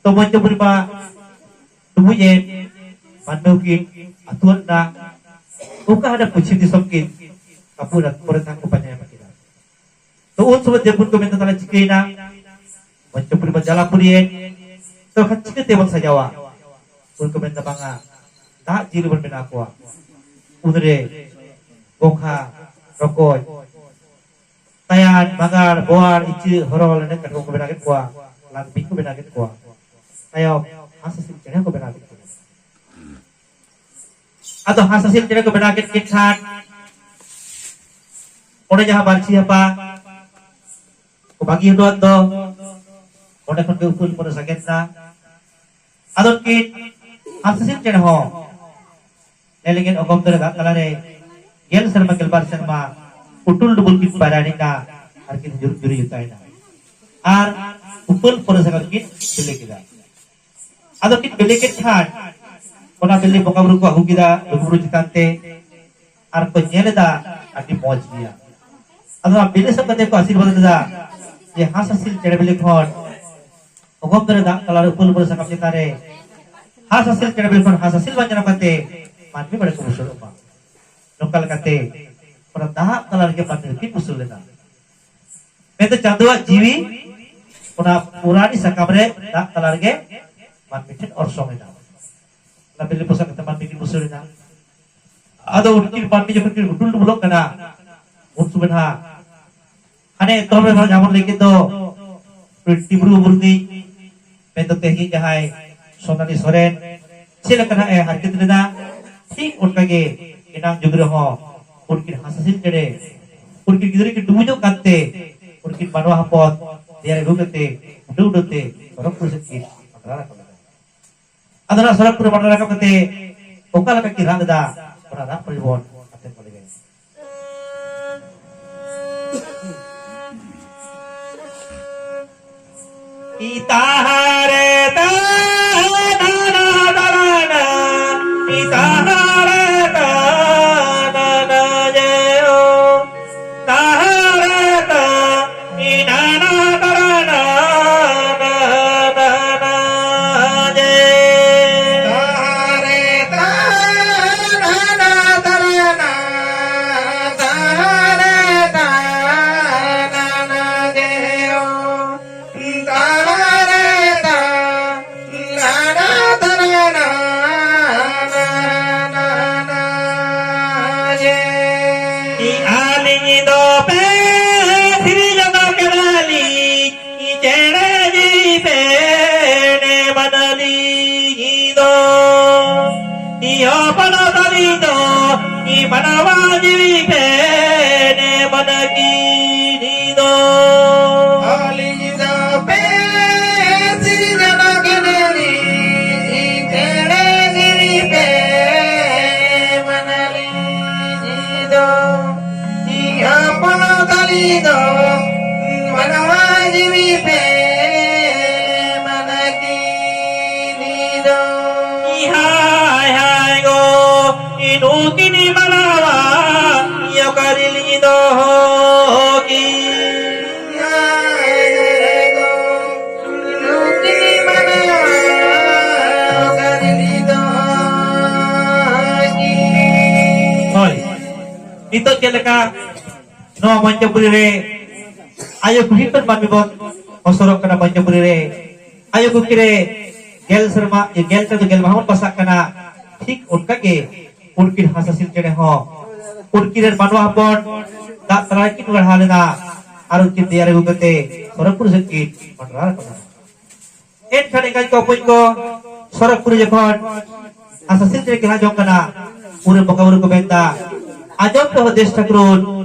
ᱛᱚ ᱢᱚᱧᱪᱚᱯᱩᱨᱤ ᱢᱟ ᱰᱩᱵᱩᱡ ᱮᱱ, ᱢᱟᱹᱱᱢᱤ ᱦᱚᱸᱠᱤᱱ ᱟᱹᱛᱩ ᱟᱫ ᱮᱱᱟ᱾ ᱚᱱᱠᱟ ᱦᱟᱱᱮ ᱯᱚᱪᱷᱤᱢ ᱫᱤᱥᱚᱢ ᱠᱤᱱ ᱟᱹᱯᱩ ᱮᱱᱟ, ᱯᱚᱨᱮ ᱛᱮ ᱠᱚ ᱯᱟᱸᱡᱟ ᱧᱟᱢ ᱠᱤᱱᱟ᱾ ᱛᱚ ᱩᱱ ᱥᱚᱢᱚᱭ ᱫᱮᱵᱽᱜᱩᱱ ᱠᱚ ᱢᱮᱱᱫᱟ, ᱛᱟᱦᱞᱮ ᱪᱤᱠᱟᱹᱭᱮᱱᱟ? ᱢᱚᱧᱪᱚᱯᱩᱨᱤ ᱢᱟ ᱡᱟᱞᱟᱯᱩᱨᱤ ᱮᱱ᱾ ᱛᱚ ᱠᱷᱟᱱ ᱪᱤᱠᱟᱹ ᱛᱮᱵᱚᱱ ᱥᱟᱡᱟᱣᱟ? ᱩᱱ ᱠᱚ ᱢᱮᱱᱫᱟ, ᱵᱟᱝᱟ, ᱫᱟᱜ ᱡᱤᱞ ᱵᱚᱱ ᱵᱮᱱᱟᱣ ᱠᱚᱣᱟ᱾ ᱩᱱᱨᱮ ᱜᱚᱝᱜᱷᱟ, ᱨᱚᱠᱚᱡ, ᱛᱟᱭᱟᱱ, ᱵᱟᱜᱟᱲ, ᱵᱳᱣᱟᱲ, ᱤᱪᱟᱹᱜ, ᱦᱚᱨᱚ, ᱞᱮᱸᱰᱮᱫ ᱠᱟᱴᱠᱚᱢ ᱠᱚ ᱵᱮᱱᱟᱣ ᱠᱮᱫ ᱠᱚᱣᱟ᱾ ᱞᱟᱫ ᱵᱤᱧ ᱠᱚ ᱵᱮᱱᱟᱣ ᱠᱮᱫ ᱠᱚᱣᱟ᱾ ᱛᱟᱭᱚᱢ ᱦᱟᱸᱥ ᱦᱟᱸᱥᱞᱤ ᱪᱮᱬᱮ ᱠᱚ ᱵᱮᱱᱟᱣ ᱠᱮᱫ ᱠᱚᱣᱟ᱾ ᱟᱫᱚ ᱦᱟᱸᱥ ᱦᱟᱸᱥᱞᱤ ᱪᱮᱬᱮ ᱠᱚ ᱵᱮᱱᱟᱣ ᱠᱮᱫ ᱠᱤᱱ ᱠᱷᱟᱱ ᱚᱸᱰᱮ ᱡᱟᱦᱟᱸ ᱵᱟᱹᱲᱥᱤ ᱦᱟᱯᱟ ᱠᱚ ᱵᱟᱹᱜᱤ ᱦᱚᱴᱚᱣᱟᱫ ᱫᱚ, ᱚᱸᱰᱮ ᱠᱷᱚᱱ ᱜᱮ ᱩᱯᱟᱹᱞ ᱯᱚᱨᱮ ᱥᱟᱸᱜᱮ ᱮᱱᱟ᱾ ᱟᱫᱚ ᱩᱱᱠᱤᱱ ᱦᱟᱸᱥ ᱦᱟᱸᱥᱞᱤ ᱪᱮᱬᱮ ᱦᱚᱸ ᱞᱟᱹᱭ ᱞᱮᱠᱷᱟᱱ ᱚᱜᱚᱢ ᱫᱚᱨᱮ ᱫᱟᱜ ᱛᱟᱞᱟᱨᱮ ᱜᱮᱞ ᱥᱮᱨᱢᱟ, ᱜᱮᱞᱵᱟᱨ ᱥᱮᱨᱢᱟ ᱩᱴᱩᱞ ᱰᱩᱵᱩᱞ ᱠᱤᱱ ᱯᱟᱭᱨᱟ ᱮᱱᱮᱡ ᱠᱟᱱ᱾ ᱟᱨ ᱠᱤᱱ ᱡᱩᱨᱤ ᱡᱩᱨᱤ ᱡᱩᱛᱟᱭᱮᱱᱟ᱾ ᱟᱨ ᱩᱯᱟᱹᱞ ᱯᱚᱨᱮ ᱥᱟᱠᱟᱢ ᱠᱤᱱ ᱵᱤᱞᱤ ᱠᱮᱫᱟ᱾ ᱟᱫᱚ ᱠᱤᱱ ᱵᱤᱞᱤ ᱠᱮᱫ ᱠᱷᱟᱱ ᱚᱱᱟ ᱵᱤᱞᱤ ᱵᱚᱸᱜᱟ ᱵᱩᱨᱩ ᱠᱚ ᱟᱹᱜᱩ ᱠᱮᱫᱟ ᱞᱩᱜᱩᱵᱩᱨᱩ ᱪᱮᱛᱟᱱ ᱛᱮ᱾ ᱟᱨ ᱠᱚ ᱧᱮᱞ ᱮᱫᱟ ᱟᱹᱰᱤ ᱢᱚᱡᱽ ᱜᱮᱭᱟ᱾ ᱟᱫᱚ ᱚᱱᱟ ᱵᱤᱞᱤ ᱥᱟᱵ ᱠᱟᱛᱮ ᱠᱚ ᱟᱥᱤᱨᱵᱟᱫ ᱮᱫᱟ ᱡᱮ ᱦᱟᱸᱥ ᱦᱟᱹᱥᱤᱞ ᱪᱮᱬᱮ ᱵᱤᱞᱤ ᱠᱷᱚᱱ ᱚᱜᱚᱢ ᱫᱟᱨᱮ ᱫᱟᱜ ᱛᱟᱞᱟᱨᱮ ᱩᱯᱟᱹᱞ ᱩᱯᱟᱹᱞ ᱥᱟᱠᱟᱢ ᱪᱮᱛᱟᱱ ᱨᱮ ᱦᱟᱸᱥ ᱦᱟᱹᱥᱤᱞ ᱪᱮᱬᱮ ᱵᱤᱞᱤ ᱠᱷᱚᱱ ᱦᱟᱸᱥ ᱦᱟᱹᱥᱤᱞ ᱵᱟᱝ ᱡᱟᱱᱟᱢ ᱠᱟᱛᱮ ᱢᱟᱹᱱᱢᱤ ᱵᱟᱲᱮ ᱠᱚ ᱵᱩᱥᱟᱹᱲᱚᱜ ᱢᱟ᱾ ᱱᱚᱝᱠᱟ ᱞᱮᱠᱟᱛᱮ ᱚᱱᱟ ᱫᱟᱜ ᱛᱟᱞᱟ ᱨᱮᱜᱮ ᱢᱟᱹᱱᱢᱤ ᱫᱚᱠᱤᱱ ᱵᱩᱥᱟᱹᱲ ᱞᱮᱱᱟ᱾ ᱢᱮᱱᱫᱚ ᱪᱟᱸᱫᱳᱣᱟᱜ ᱡᱤᱣᱤ ᱚᱱᱟ ᱯᱩᱨᱟᱹᱱᱤ ᱥᱟᱠᱟᱢ ᱨᱮ ᱫᱟᱜ ᱛᱟᱞᱟ ᱨᱮᱜᱮ ᱢᱟᱹᱱᱢᱤ ᱴᱷᱮᱱ ᱚᱨᱥᱚᱝ ᱮᱱᱟ᱾ ᱚᱱᱟ ᱵᱤᱞᱤ ᱯᱚᱥᱟᱜ ᱠᱟᱛᱮ ᱢᱟᱹᱱᱢᱤ ᱠᱤᱱ ᱵᱩᱥᱟᱹᱲ ᱮᱱᱟ᱾ ᱟᱫᱚ ᱩᱱᱠᱤᱱ ᱢᱟᱹᱱᱢᱤ ᱡᱚᱠᱷᱚᱱ ᱠᱤᱱ ᱦᱩᱴᱩᱞ ᱰᱩᱵᱩᱞᱚᱜ ᱠᱟᱱᱟ, ᱩᱱ ᱥᱚᱢᱚᱭ ᱱᱟᱦᱟᱜ ᱦᱟᱱᱮ ᱮᱛᱚᱦᱚᱵ ᱨᱮ ᱡᱟᱦᱟᱸ ᱵᱚᱱ ᱞᱟᱹᱭ ᱠᱮᱫ ᱫᱚ, ᱴᱤᱢᱨᱩ ᱵᱩᱨᱱᱤ, ᱢᱮᱱᱫᱚ ᱛᱮᱦᱮᱧ ᱡᱟᱦᱟᱸᱭ ᱥᱳᱱᱟᱞᱤ ᱥᱚᱨᱮᱱ ᱪᱮᱫ ᱞᱮᱠᱟ ᱱᱟᱦᱟᱜ ᱮ ᱦᱟᱨᱠᱮᱛ ᱞᱮᱱᱟ, ᱴᱷᱤᱠ ᱚᱱᱠᱟᱜᱮ ᱮᱱᱟᱝ ᱡᱩᱜᱽ ᱨᱮᱦᱚᱸ ᱩᱱᱠᱤᱱ ᱦᱟᱸᱥ ᱦᱟᱹᱥᱤᱞ ᱪᱮᱬᱮ ᱩᱱᱠᱤᱱ ᱜᱤᱫᱽᱨᱟᱹ ᱠᱤᱱ ᱰᱩᱵᱩᱡᱚᱜ ᱠᱟᱱᱛᱮ ᱩᱱᱠᱤᱱ ᱢᱟᱱᱣᱟ ᱦᱚᱯᱚᱱ ᱫᱮᱭᱟ ᱨᱮ ᱟᱹᱜᱩ ᱠᱟᱛᱮ ᱩᱰᱟᱹᱣ ᱩᱰᱟᱹᱣ ᱛᱮ ᱥᱚᱨᱚᱜᱽᱯᱩᱨᱤ ᱥᱮᱫ ᱠᱤᱱ ᱢᱟᱰᱨᱟ ᱨᱟᱠᱟᱵ ᱞᱮᱱᱟ᱾ ᱟᱫᱚ ᱚᱱᱟ ᱥᱚᱨᱚᱜᱽᱯᱩᱨᱤ ᱢᱟᱰᱨᱟ ᱨᱟᱠᱟᱵ ᱠᱟᱛᱮ ᱚᱠᱟ ᱞᱮᱠᱟ ᱠᱤᱱ ᱨᱟᱜ ᱞᱮᱫᱟ, ᱚᱱᱟ ᱨᱟᱜ ᱯᱚᱨᱤ ᱵᱚᱱ ᱟᱛᱮ ᱠᱚ ᱞᱮᱜᱮ᱾ ᱟᱹᱞᱤᱧ ᱫᱚ ᱯᱮ ᱥᱤᱨᱡᱚᱱ ᱠᱟᱱᱟᱞᱤᱧ, ᱪᱮᱬᱮ ᱡᱤᱣᱤ ᱯᱮ ᱮᱢᱟᱱᱟᱞᱤᱧ ᱫᱚ᱾ ᱦᱚᱯᱚᱱ ᱛᱟᱹᱞᱤᱧ ᱫᱚ ᱢᱟᱱᱣᱟ ᱡᱤᱣᱤ ᱯᱮ ᱮᱢᱟᱱ ᱠᱤᱱ ᱫᱚ᱾ ᱟᱹᱞᱤᱧ ᱫᱚ ᱯᱮ ᱥᱤᱨᱡᱚᱱ ᱠᱟᱱᱟᱞᱤᱧ, ᱪᱮᱬᱮ ᱡᱤᱣᱤ ᱯᱮ ᱮᱢᱟᱱᱟᱞᱤᱧ ᱫᱚ᱾ ᱦᱚᱯᱚᱱ ᱛᱟᱹᱞᱤᱧ ᱫᱚ ᱦᱟᱭ ᱦᱟᱭ ᱜᱚ, ᱱᱩᱠᱤᱱ ᱢᱟᱱᱟᱣᱟ ᱚᱠᱟᱨᱮ ᱞᱤᱧ ᱫᱚᱦᱚ ᱠᱤᱱ? ᱦᱟᱭ ᱦᱟᱭ ᱜᱚ, ᱱᱩᱠᱤᱱ ᱢᱟᱱᱟᱣᱟ ᱚᱠᱟᱨᱮ ᱞᱤᱧ ᱫᱚᱦᱚ ᱠᱤᱱ? ᱦᱳᱭ, ᱱᱤᱛᱚᱜ ᱪᱮᱫ ᱞᱮᱠᱟ ᱱᱚᱣᱟ ᱢᱚᱧᱪᱚᱯᱩᱨᱤ ᱨᱮ ᱟᱭᱳ ᱠᱩᱠᱤ ᱠᱷᱚᱱ ᱢᱟᱹᱱᱢᱤ ᱵᱚᱱ ᱚᱥᱚᱨᱚᱜ ᱠᱟᱱᱟ, ᱢᱚᱧᱪᱚᱯᱩᱨᱤ ᱨᱮ ᱟᱭᱳ ᱠᱩᱠᱤ ᱨᱮ ᱜᱮᱞ ᱥᱮᱨᱢᱟ, ᱜᱮᱞ ᱪᱟᱸᱫᱚ ᱜᱮᱞ ᱢᱟᱦᱟ ᱵᱚᱱ ᱵᱟᱥᱟᱜ ᱠᱟᱱᱟ᱾ ᱴᱷᱤᱠ ᱚᱱᱠᱟ ᱜᱮ ᱩᱱᱠᱤᱱ ᱦᱟᱸᱥ ᱦᱟᱸᱥᱤᱞ ᱪᱮᱬᱮ ᱦᱚᱸ ᱩᱱᱠᱤᱱ ᱨᱮᱱ ᱢᱟᱱᱣᱟ ᱦᱚᱯᱚᱱ ᱫᱟᱜ ᱛᱟᱞᱟ ᱨᱮᱠᱤᱱ ᱜᱟᱲᱦᱟᱣ ᱞᱮᱱᱟ ᱟᱨ ᱩᱱᱠᱤᱱ ᱛᱮᱭᱟᱨ ᱟᱹᱜᱩ ᱠᱟᱛᱮ ᱥᱚᱨᱚᱜᱽᱯᱩᱨᱤ ᱥᱮᱫ ᱠᱤᱱ ᱢᱚᱸᱰᱨᱟ ᱟᱠᱟᱱᱟ᱾ ᱮᱱᱠᱷᱟᱱ ᱮᱸᱜᱟᱡ ᱠᱚ ᱵᱚᱠᱚᱧ ᱠᱚ ᱥᱚᱨᱚᱜᱽᱯᱩᱨᱤ ᱡᱚᱠᱷᱚᱱ ᱦᱟᱸᱥ ᱦᱟᱸᱥᱤᱞ ᱪᱮᱬᱮ ᱠᱤᱱ ᱟᱸᱡᱚᱢ ᱠᱟᱱᱟ, ᱩᱱᱨᱮ ᱵᱚᱸᱜᱟ ᱵᱩᱨᱩ ᱠᱚ ᱢᱮᱱᱫᱟ, "ᱟᱸᱡᱚᱢ ᱯᱮ ᱦᱳ ᱫᱮᱥ ᱴᱷᱟᱹᱠᱨᱩᱱ,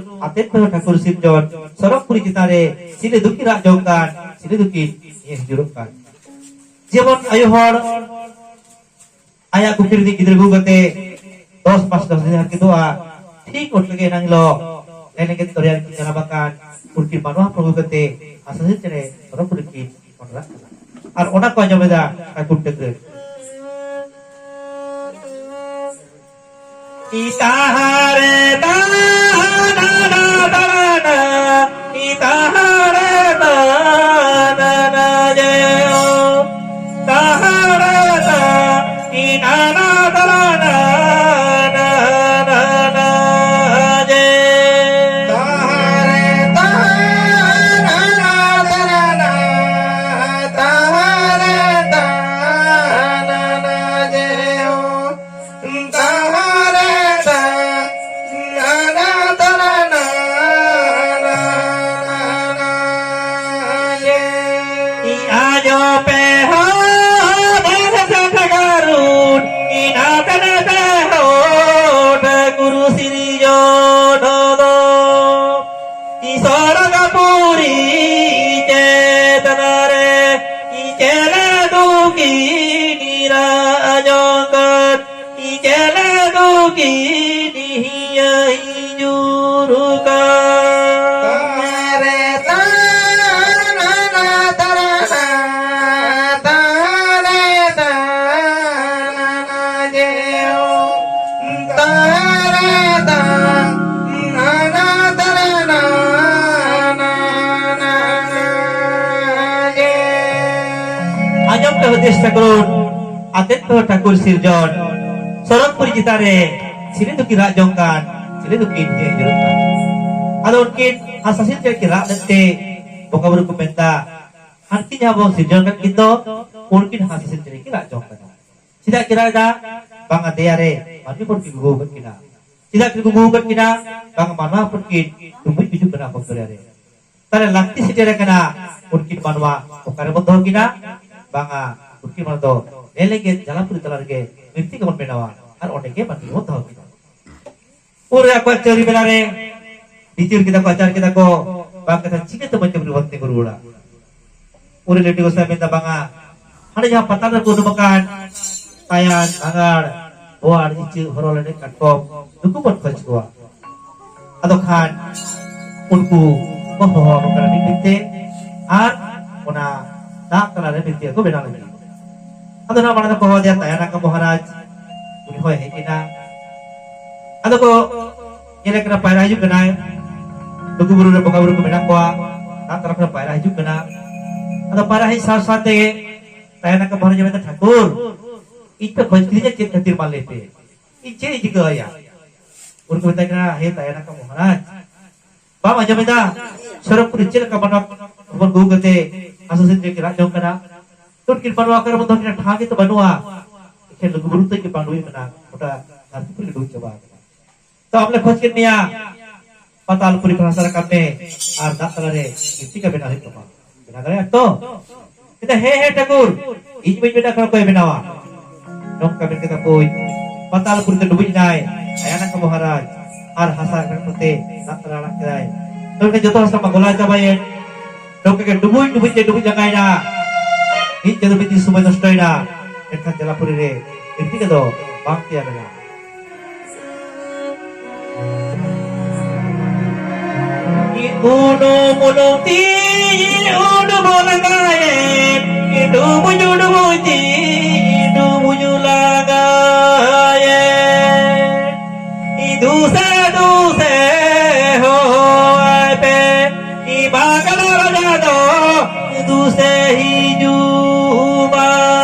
ᱟᱛᱮᱱ ᱯᱮ ᱦᱳ ᱴᱷᱟᱹᱠᱩᱨ ᱥᱤᱨᱡᱚᱱ, ᱥᱚᱨᱚᱜᱽᱯᱩᱨᱤ ᱪᱮᱛᱟᱱ ᱨᱮ ᱪᱤᱞᱤ ᱫᱩᱠᱤᱱ ᱨᱟᱜ ᱡᱚᱝ ᱠᱟᱱ, ᱪᱤᱞᱤ ᱫᱩᱠᱤᱱ ᱧᱮᱞ ᱦᱤᱡᱩᱜ ᱠᱟᱱ?" ᱡᱮᱢᱚᱱ ᱟᱭᱳ ᱦᱚᱲ ᱟᱭᱟᱜ ᱠᱩᱠᱷᱤ ᱨᱤᱱᱤᱡ ᱜᱤᱫᱽᱨᱟᱹ ᱟᱹᱜᱩ ᱠᱟᱛᱮ ᱫᱚᱥ ᱢᱟᱥ ᱫᱚᱥ ᱫᱤᱱ ᱦᱟᱨᱠᱮᱛᱚᱜᱼᱟ, ᱴᱷᱤᱠ ᱚᱱᱠᱟ ᱜᱮ ᱮᱱᱟᱝ ᱦᱤᱞᱳᱜ ᱮᱱᱮᱡ ᱫᱚᱨᱭᱟ ᱨᱮᱠᱤᱱ ᱡᱟᱱᱟᱢ ᱟᱠᱟᱱ ᱩᱱᱠᱤᱱ ᱢᱟᱱᱣᱟ ᱦᱚᱯᱚᱱ ᱟᱹᱜᱩ ᱠᱟᱛᱮ ᱦᱟᱸᱥ ᱦᱟᱸᱥᱤᱞ ᱪᱮᱬᱮ ᱥᱚᱨᱚᱜᱽᱯᱩᱨᱤ ᱠᱤᱱ ᱢᱚᱸᱰᱨᱟᱜ ᱠᱟᱱᱟ᱾ ᱟᱨ ᱚᱱᱟ ᱠᱚ ᱟᱸᱡᱚᱢ ᱮᱫᱟ ᱴᱷᱟᱹᱠᱩᱨ ᱰᱟᱹᱝᱨᱤ᱾ ᱤᱛᱟᱦᱟᱨᱮ ᱛᱟᱦᱟᱱᱟ ᱛᱟᱦᱟᱱᱟ, ᱤᱛᱟᱦᱟᱨᱮ ᱛᱟᱦᱟᱱᱟ ᱡᱮ ᱳ, ᱛᱟᱦᱟᱨᱮ ᱛᱟ, ᱤᱛᱟᱦᱟᱨᱮ ᱛᱟᱦᱟᱱᱟ ᱛᱟᱦᱟᱱᱟ ᱡᱮ᱾ ᱛᱟᱦᱟᱨᱮ ᱛᱟᱦᱟᱱᱟ ᱛᱟᱦᱟᱱᱟ, ᱛᱟᱦᱟᱨᱮ ᱛᱟᱦᱟᱱᱟ ᱡᱮ ᱳ᱾ ᱥᱚᱨᱚᱜᱽᱯᱩᱨᱤ ᱪᱮᱛᱟᱱ ᱨᱮ ᱪᱮᱬᱮ ᱫᱩᱠᱤᱱ ᱨᱟᱜ ᱡᱚᱝ ᱠᱟᱱ, ᱪᱮᱬᱮ ᱫᱩᱠᱤᱱ ᱦᱤᱡᱩᱜ ᱠᱟᱱ᱾ ᱛᱟᱦᱟᱨᱮ ᱛᱟᱦᱟᱱᱟ ᱛᱟᱦᱟᱱᱟ, ᱛᱟᱦᱟᱨᱮ ᱛᱟᱦᱟᱱᱟ᱾ ᱪᱮᱥᱴᱟ ᱠᱚᱨᱩᱱ, ᱟᱛᱮᱱ ᱠᱚ ᱴᱷᱟᱹᱠᱩᱨ ᱥᱤᱨᱡᱚᱱ᱾ ᱥᱚᱨᱚᱜᱽᱯᱩᱨᱤ ᱪᱮᱛᱟᱱ ᱨᱮ ᱪᱤᱞᱤ ᱫᱚᱠᱤᱱ ᱨᱟᱜ ᱡᱚᱝ ᱠᱟᱱ, ᱪᱤᱞᱤ ᱫᱚᱠᱤᱱ ᱦᱮᱡ ᱡᱚᱝ ᱠᱟᱱ᱾ ᱟᱫᱚ ᱩᱱᱠᱤᱱ ᱦᱟᱸᱥᱦᱟᱸᱥᱞᱤ ᱪᱮᱬᱮ ᱠᱤᱱ ᱨᱟᱜ ᱞᱮᱫ ᱛᱮ ᱵᱚᱸᱜᱟ ᱵᱩᱨᱩ ᱠᱚ ᱢᱮᱱᱫᱟ, ᱦᱟᱱᱠᱤᱱ ᱡᱟᱦᱟᱸ ᱵᱚᱱ ᱥᱤᱨᱡᱚᱱ ᱠᱟᱫ ᱠᱤᱱ ᱫᱚ, ᱩᱱᱠᱤᱱ ᱦᱟᱸᱥᱦᱟᱸᱥᱞᱤ ᱪᱮᱬᱮ ᱠᱤᱱ ᱨᱟᱜ ᱡᱚᱝ ᱠᱟᱱᱟ᱾ ᱪᱮᱫᱟᱜ ᱠᱤᱱ ᱨᱟᱜ ᱮᱫᱟ? ᱵᱟᱝᱟ, ᱫᱮᱭᱟ ᱨᱮ ᱢᱟᱹᱱᱢᱤ ᱵᱚᱱ ᱠᱤᱱ ᱜᱩᱜᱩ ᱟᱠᱟᱫ ᱠᱤᱱᱟ᱾ ᱪᱮᱫᱟᱜ ᱠᱤᱱ ᱜᱩᱜᱩ ᱟᱠᱟᱫ ᱠᱤᱱᱟ? ᱵᱟᱝᱟ, ᱢᱟᱱᱣᱟ ᱦᱚᱯᱚᱱ ᱠᱤᱱ ᱰᱩᱵᱩᱡ ᱜᱩᱡᱩᱜ ᱠᱟᱱᱟ ᱚᱠᱛᱚ ᱨᱮ᱾ ᱛᱟᱦᱞᱮ ᱞᱟᱹᱠᱛᱤ ᱥᱮᱴᱮᱨ ᱟᱠᱟᱱᱟ, ᱩᱱᱠᱤᱱ ᱢᱟᱱᱣᱟ ᱚᱠᱟᱨᱮ ᱵᱚᱱ ᱫᱚᱦᱚ ᱠᱤᱱᱟ? ᱵᱟᱝᱟ, ᱩᱱᱠᱤᱱ ᱢᱟᱱᱣᱟ ᱫᱚ ᱱᱮ ᱞᱮᱸᱜᱮᱫ ᱡᱟᱞᱟᱯᱩᱨᱤ ᱛᱟᱞᱟ ᱨᱮᱜᱮ ᱢᱤᱫᱴᱤᱡ ᱜᱮᱵᱚᱱ ᱵᱮᱱᱟᱣᱟ ᱟᱨ ᱚᱸᱰᱮ ᱜᱮ ᱢᱟᱹᱱᱢᱤ ᱵᱚᱱ ᱫᱚᱦᱚ ᱠᱤᱱᱟ᱾ ᱩᱱᱨᱮ ᱟᱠᱚᱣᱟᱜ ᱪᱟᱹᱨᱤ ᱵᱮᱞᱟ ᱨᱮ ᱵᱤᱪᱟᱹᱨ ᱠᱮᱫᱟ ᱠᱚ, ᱟᱪᱟᱨ ᱠᱮᱫᱟ ᱠᱚ, ᱵᱟᱝ ᱠᱟᱛᱷᱟ ᱪᱤᱠᱟᱹᱛᱮ ᱢᱟᱹᱱᱢᱤ ᱵᱚᱱ ᱛᱤᱸᱜᱩ ᱨᱩᱣᱟᱹᱲᱟ? ᱩᱱᱨᱮ ᱞᱤᱴᱟᱹ ᱜᱚᱸᱥᱟᱭ ᱢᱮᱱᱫᱟ, ᱵᱟᱝᱟ, ᱦᱟᱸᱰᱮ ᱡᱟᱦᱟᱸ ᱯᱟᱛᱟᱞ ᱨᱮᱠᱚ ᱩᱰᱩᱠ ᱟᱠᱟᱱ ᱛᱟᱭᱟᱱ, ᱵᱷᱟᱸᱜᱟᱲ, ᱵᱳᱣᱟᱲ, ᱤᱪᱟᱹᱜ, ᱦᱚᱨᱚ, ᱞᱮᱸᱰᱮᱫ, ᱠᱟᱴᱠᱚᱢ, ᱱᱩᱠᱩ ᱵᱚᱱ ᱠᱷᱚᱡᱽ ᱠᱚᱣᱟ᱾ ᱟᱫᱚ ᱠᱷᱟᱱ ᱩᱱᱠᱩ ᱠᱚ ᱦᱚᱦᱚ ᱟᱠᱚ ᱠᱟᱱᱟ ᱢᱤᱫ ᱢᱤᱫ ᱛᱮ, ᱟᱨ ᱚᱱᱟ ᱫᱟᱜ ᱛᱟᱞᱟᱨᱮ ᱵᱤᱱᱛᱤ ᱠᱚ ᱵᱮᱱᱟᱣ ᱞᱟᱹᱜᱤᱫ᱾ ᱟᱫᱚ ᱱᱚᱣᱟ ᱢᱟᱲᱟᱝ ᱫᱚᱠᱚ ᱦᱚᱦᱚ ᱟᱫᱮᱭᱟ ᱛᱟᱭᱟᱱᱟᱠᱟ ᱢᱚᱦᱟᱨᱟᱡᱽ, ᱩᱱᱤ ᱦᱚᱸᱭ ᱦᱮᱡ ᱮᱱᱟ᱾ ᱟᱫᱚ ᱠᱚ ᱧᱮᱞᱮ ᱠᱟᱱᱟ ᱯᱟᱭᱨᱟ ᱦᱤᱡᱩᱜ ᱠᱟᱱᱟᱭ, ᱞᱩᱜᱩ ᱵᱩᱨᱩ ᱨᱮ ᱵᱚᱸᱜᱟ ᱵᱩᱨᱩ ᱠᱚ ᱢᱮᱱᱟᱜ ᱠᱚᱣᱟ, ᱫᱟᱜ ᱛᱟᱞᱟ ᱠᱷᱚᱱ ᱯᱟᱭᱨᱟ ᱦᱤᱡᱩᱜ ᱠᱟᱱᱟ᱾ ᱟᱫᱚ ᱯᱟᱭᱨᱟ ᱦᱮᱡ ᱥᱟᱶ ᱥᱟᱶᱛᱮ ᱛᱟᱭᱟᱱᱟᱠᱟ ᱢᱚᱦᱟᱨᱟᱡᱽ ᱢᱮᱱᱫᱟ, ᱴᱷᱟᱹᱠᱩᱨ, ᱤᱧ ᱯᱮ ᱠᱷᱚᱡᱽ ᱠᱤᱫᱤᱧᱟ ᱪᱮᱫ ᱠᱷᱟᱹᱛᱤᱨ ᱢᱟ ᱞᱟᱹᱭ ᱯᱮ? ᱤᱧ ᱪᱮᱫ ᱤᱧ ᱪᱤᱠᱟᱹ ᱟᱭᱟ? ᱩᱱᱠᱩ ᱢᱮᱛᱟᱭ ᱠᱟᱱᱟ, ᱦᱮ ᱛᱟᱭᱟᱱᱟᱠᱟ ᱢᱚᱦᱟᱨᱟᱡᱽ, ᱵᱟᱢ ᱟᱸᱡᱚᱢᱮᱫᱟ? ᱥᱚᱨᱚᱜᱽᱯᱩᱨᱤ ᱪᱮᱫ ᱞᱮᱠᱟ ᱢᱟᱱᱣᱟ ᱦᱚᱯᱚᱱ ᱜᱩᱜᱩ ᱠᱟᱛᱮ ᱦᱟᱸᱥᱦᱟᱸᱥᱞᱤ ᱪᱮᱬᱮ ᱠᱤᱱ ᱨᱟᱜ ᱡᱚᱝ ᱠᱟᱱᱟ? ᱩᱱᱠᱤᱱ ᱢᱟᱱᱣᱟ ᱚᱠᱟᱨᱮ ᱵᱚᱱ ᱫᱚᱦᱚ ᱠᱤᱱᱟ? ᱴᱷᱟᱶ ᱜᱮᱛᱚ ᱵᱟᱹᱱᱩᱜᱼᱟ᱾ ᱮᱠᱷᱮᱱ ᱞᱩᱜᱩ ᱵᱩᱨᱩ ᱛᱮᱜᱮ ᱵᱟᱝ ᱦᱩᱭ ᱠᱟᱱᱟ, ᱜᱚᱴᱟ ᱫᱷᱟᱹᱨᱛᱤ ᱯᱩᱨᱤ ᱰᱩᱵᱩᱡ ᱪᱟᱵᱟ ᱟᱠᱟᱱᱟ᱾ ᱛᱚ ᱟᱢ ᱞᱮ ᱠᱷᱚᱡᱽ ᱠᱮᱫ ᱢᱮᱭᱟ, ᱯᱟᱛᱟᱞ ᱯᱩᱨᱤ ᱠᱷᱚᱱ ᱦᱟᱥᱟ ᱨᱟᱠᱟᱵ ᱢᱮ ᱟᱨ ᱫᱟᱜ ᱛᱟᱞᱟᱨᱮ ᱢᱤᱫᱴᱤᱠᱟ ᱵᱮᱱᱟᱣ ᱦᱩᱭᱩᱜ ᱛᱟᱢᱟ᱾ ᱵᱮᱱᱟᱣ ᱫᱟᱲᱮᱭᱟᱜᱼᱟ ᱛᱚ? ᱢᱮᱱᱫᱟ, ᱦᱮᱸ, ᱦᱮᱸ, ᱴᱷᱟᱹᱠᱩᱨ, ᱤᱧ ᱵᱟᱹᱧ ᱵᱮᱱᱟᱣ ᱠᱷᱟᱱ ᱚᱠᱚᱭ ᱵᱮᱱᱟᱣᱟ? ᱱᱚᱝᱠᱟ ᱢᱮᱱ ᱠᱟᱛᱮ ᱠᱚ ᱯᱟᱛᱟᱞ ᱯᱩᱨᱤ ᱛᱮ ᱰᱩᱵᱩᱡ ᱮᱱᱟᱭ ᱛᱟᱭᱟᱱᱟᱠᱟ ᱢᱚᱦᱟᱨᱟᱡᱽ, ᱟᱨ ᱦᱟᱥᱟ ᱨᱟᱠᱟᱵ ᱠᱟᱛᱮ ᱫᱟᱜ ᱛᱟᱞᱟ ᱟᱲᱟᱜ ᱠᱮᱫᱟᱭ᱾ ᱱᱚᱝᱠᱟ ᱡᱚᱛᱚ ᱦᱟᱥᱟ ᱢᱟ ᱜᱚᱞᱟ ᱪᱟᱵᱟᱭᱮᱱ᱾ ᱱᱚᱝᱠᱟ ᱜᱮ ᱰᱩᱵᱩᱡ ᱰᱩᱵᱩᱡ ᱛᱮ ᱰᱩᱵᱩᱡ ᱞᱟᱸᱜᱟᱭᱮᱱᱟ᱾ ᱢᱤᱫ ᱪᱟᱸᱫᱚ ᱢᱤᱫ ᱫᱤᱱ ᱥᱚᱢᱚᱭ ᱱᱚᱥᱴᱚᱭᱮᱱᱟ᱾ ᱢᱮᱱᱠᱷᱟᱱ ᱡᱟᱞᱟᱯᱩᱨᱤ ᱨᱮ ᱢᱤᱫᱴᱤᱠᱟ ᱫᱚ ᱵᱟᱝ ᱛᱮᱭᱟᱨ ᱞᱮᱱᱟ᱾ ᱩᱰᱩᱢ ᱩᱰᱩᱢ ᱛᱤᱧ ᱩᱰᱩᱢ ᱞᱟᱸᱜᱟᱭᱮᱱ, ᱰᱩᱵᱩᱡ ᱩᱰᱩᱢ ᱛᱤᱧ ᱰᱩᱵᱩᱡ ᱞᱟᱸᱜᱟᱭᱮᱱ᱾ ᱫᱩᱥᱮ ᱫᱩᱥᱮ ᱦᱚᱦᱚᱣᱟᱭ ᱯᱮ, ᱵᱟᱝᱞᱟ ᱨᱟᱡᱟ ᱫᱚ ᱫᱩᱥᱮ ᱦᱤᱡᱩᱜ ᱢᱟ᱾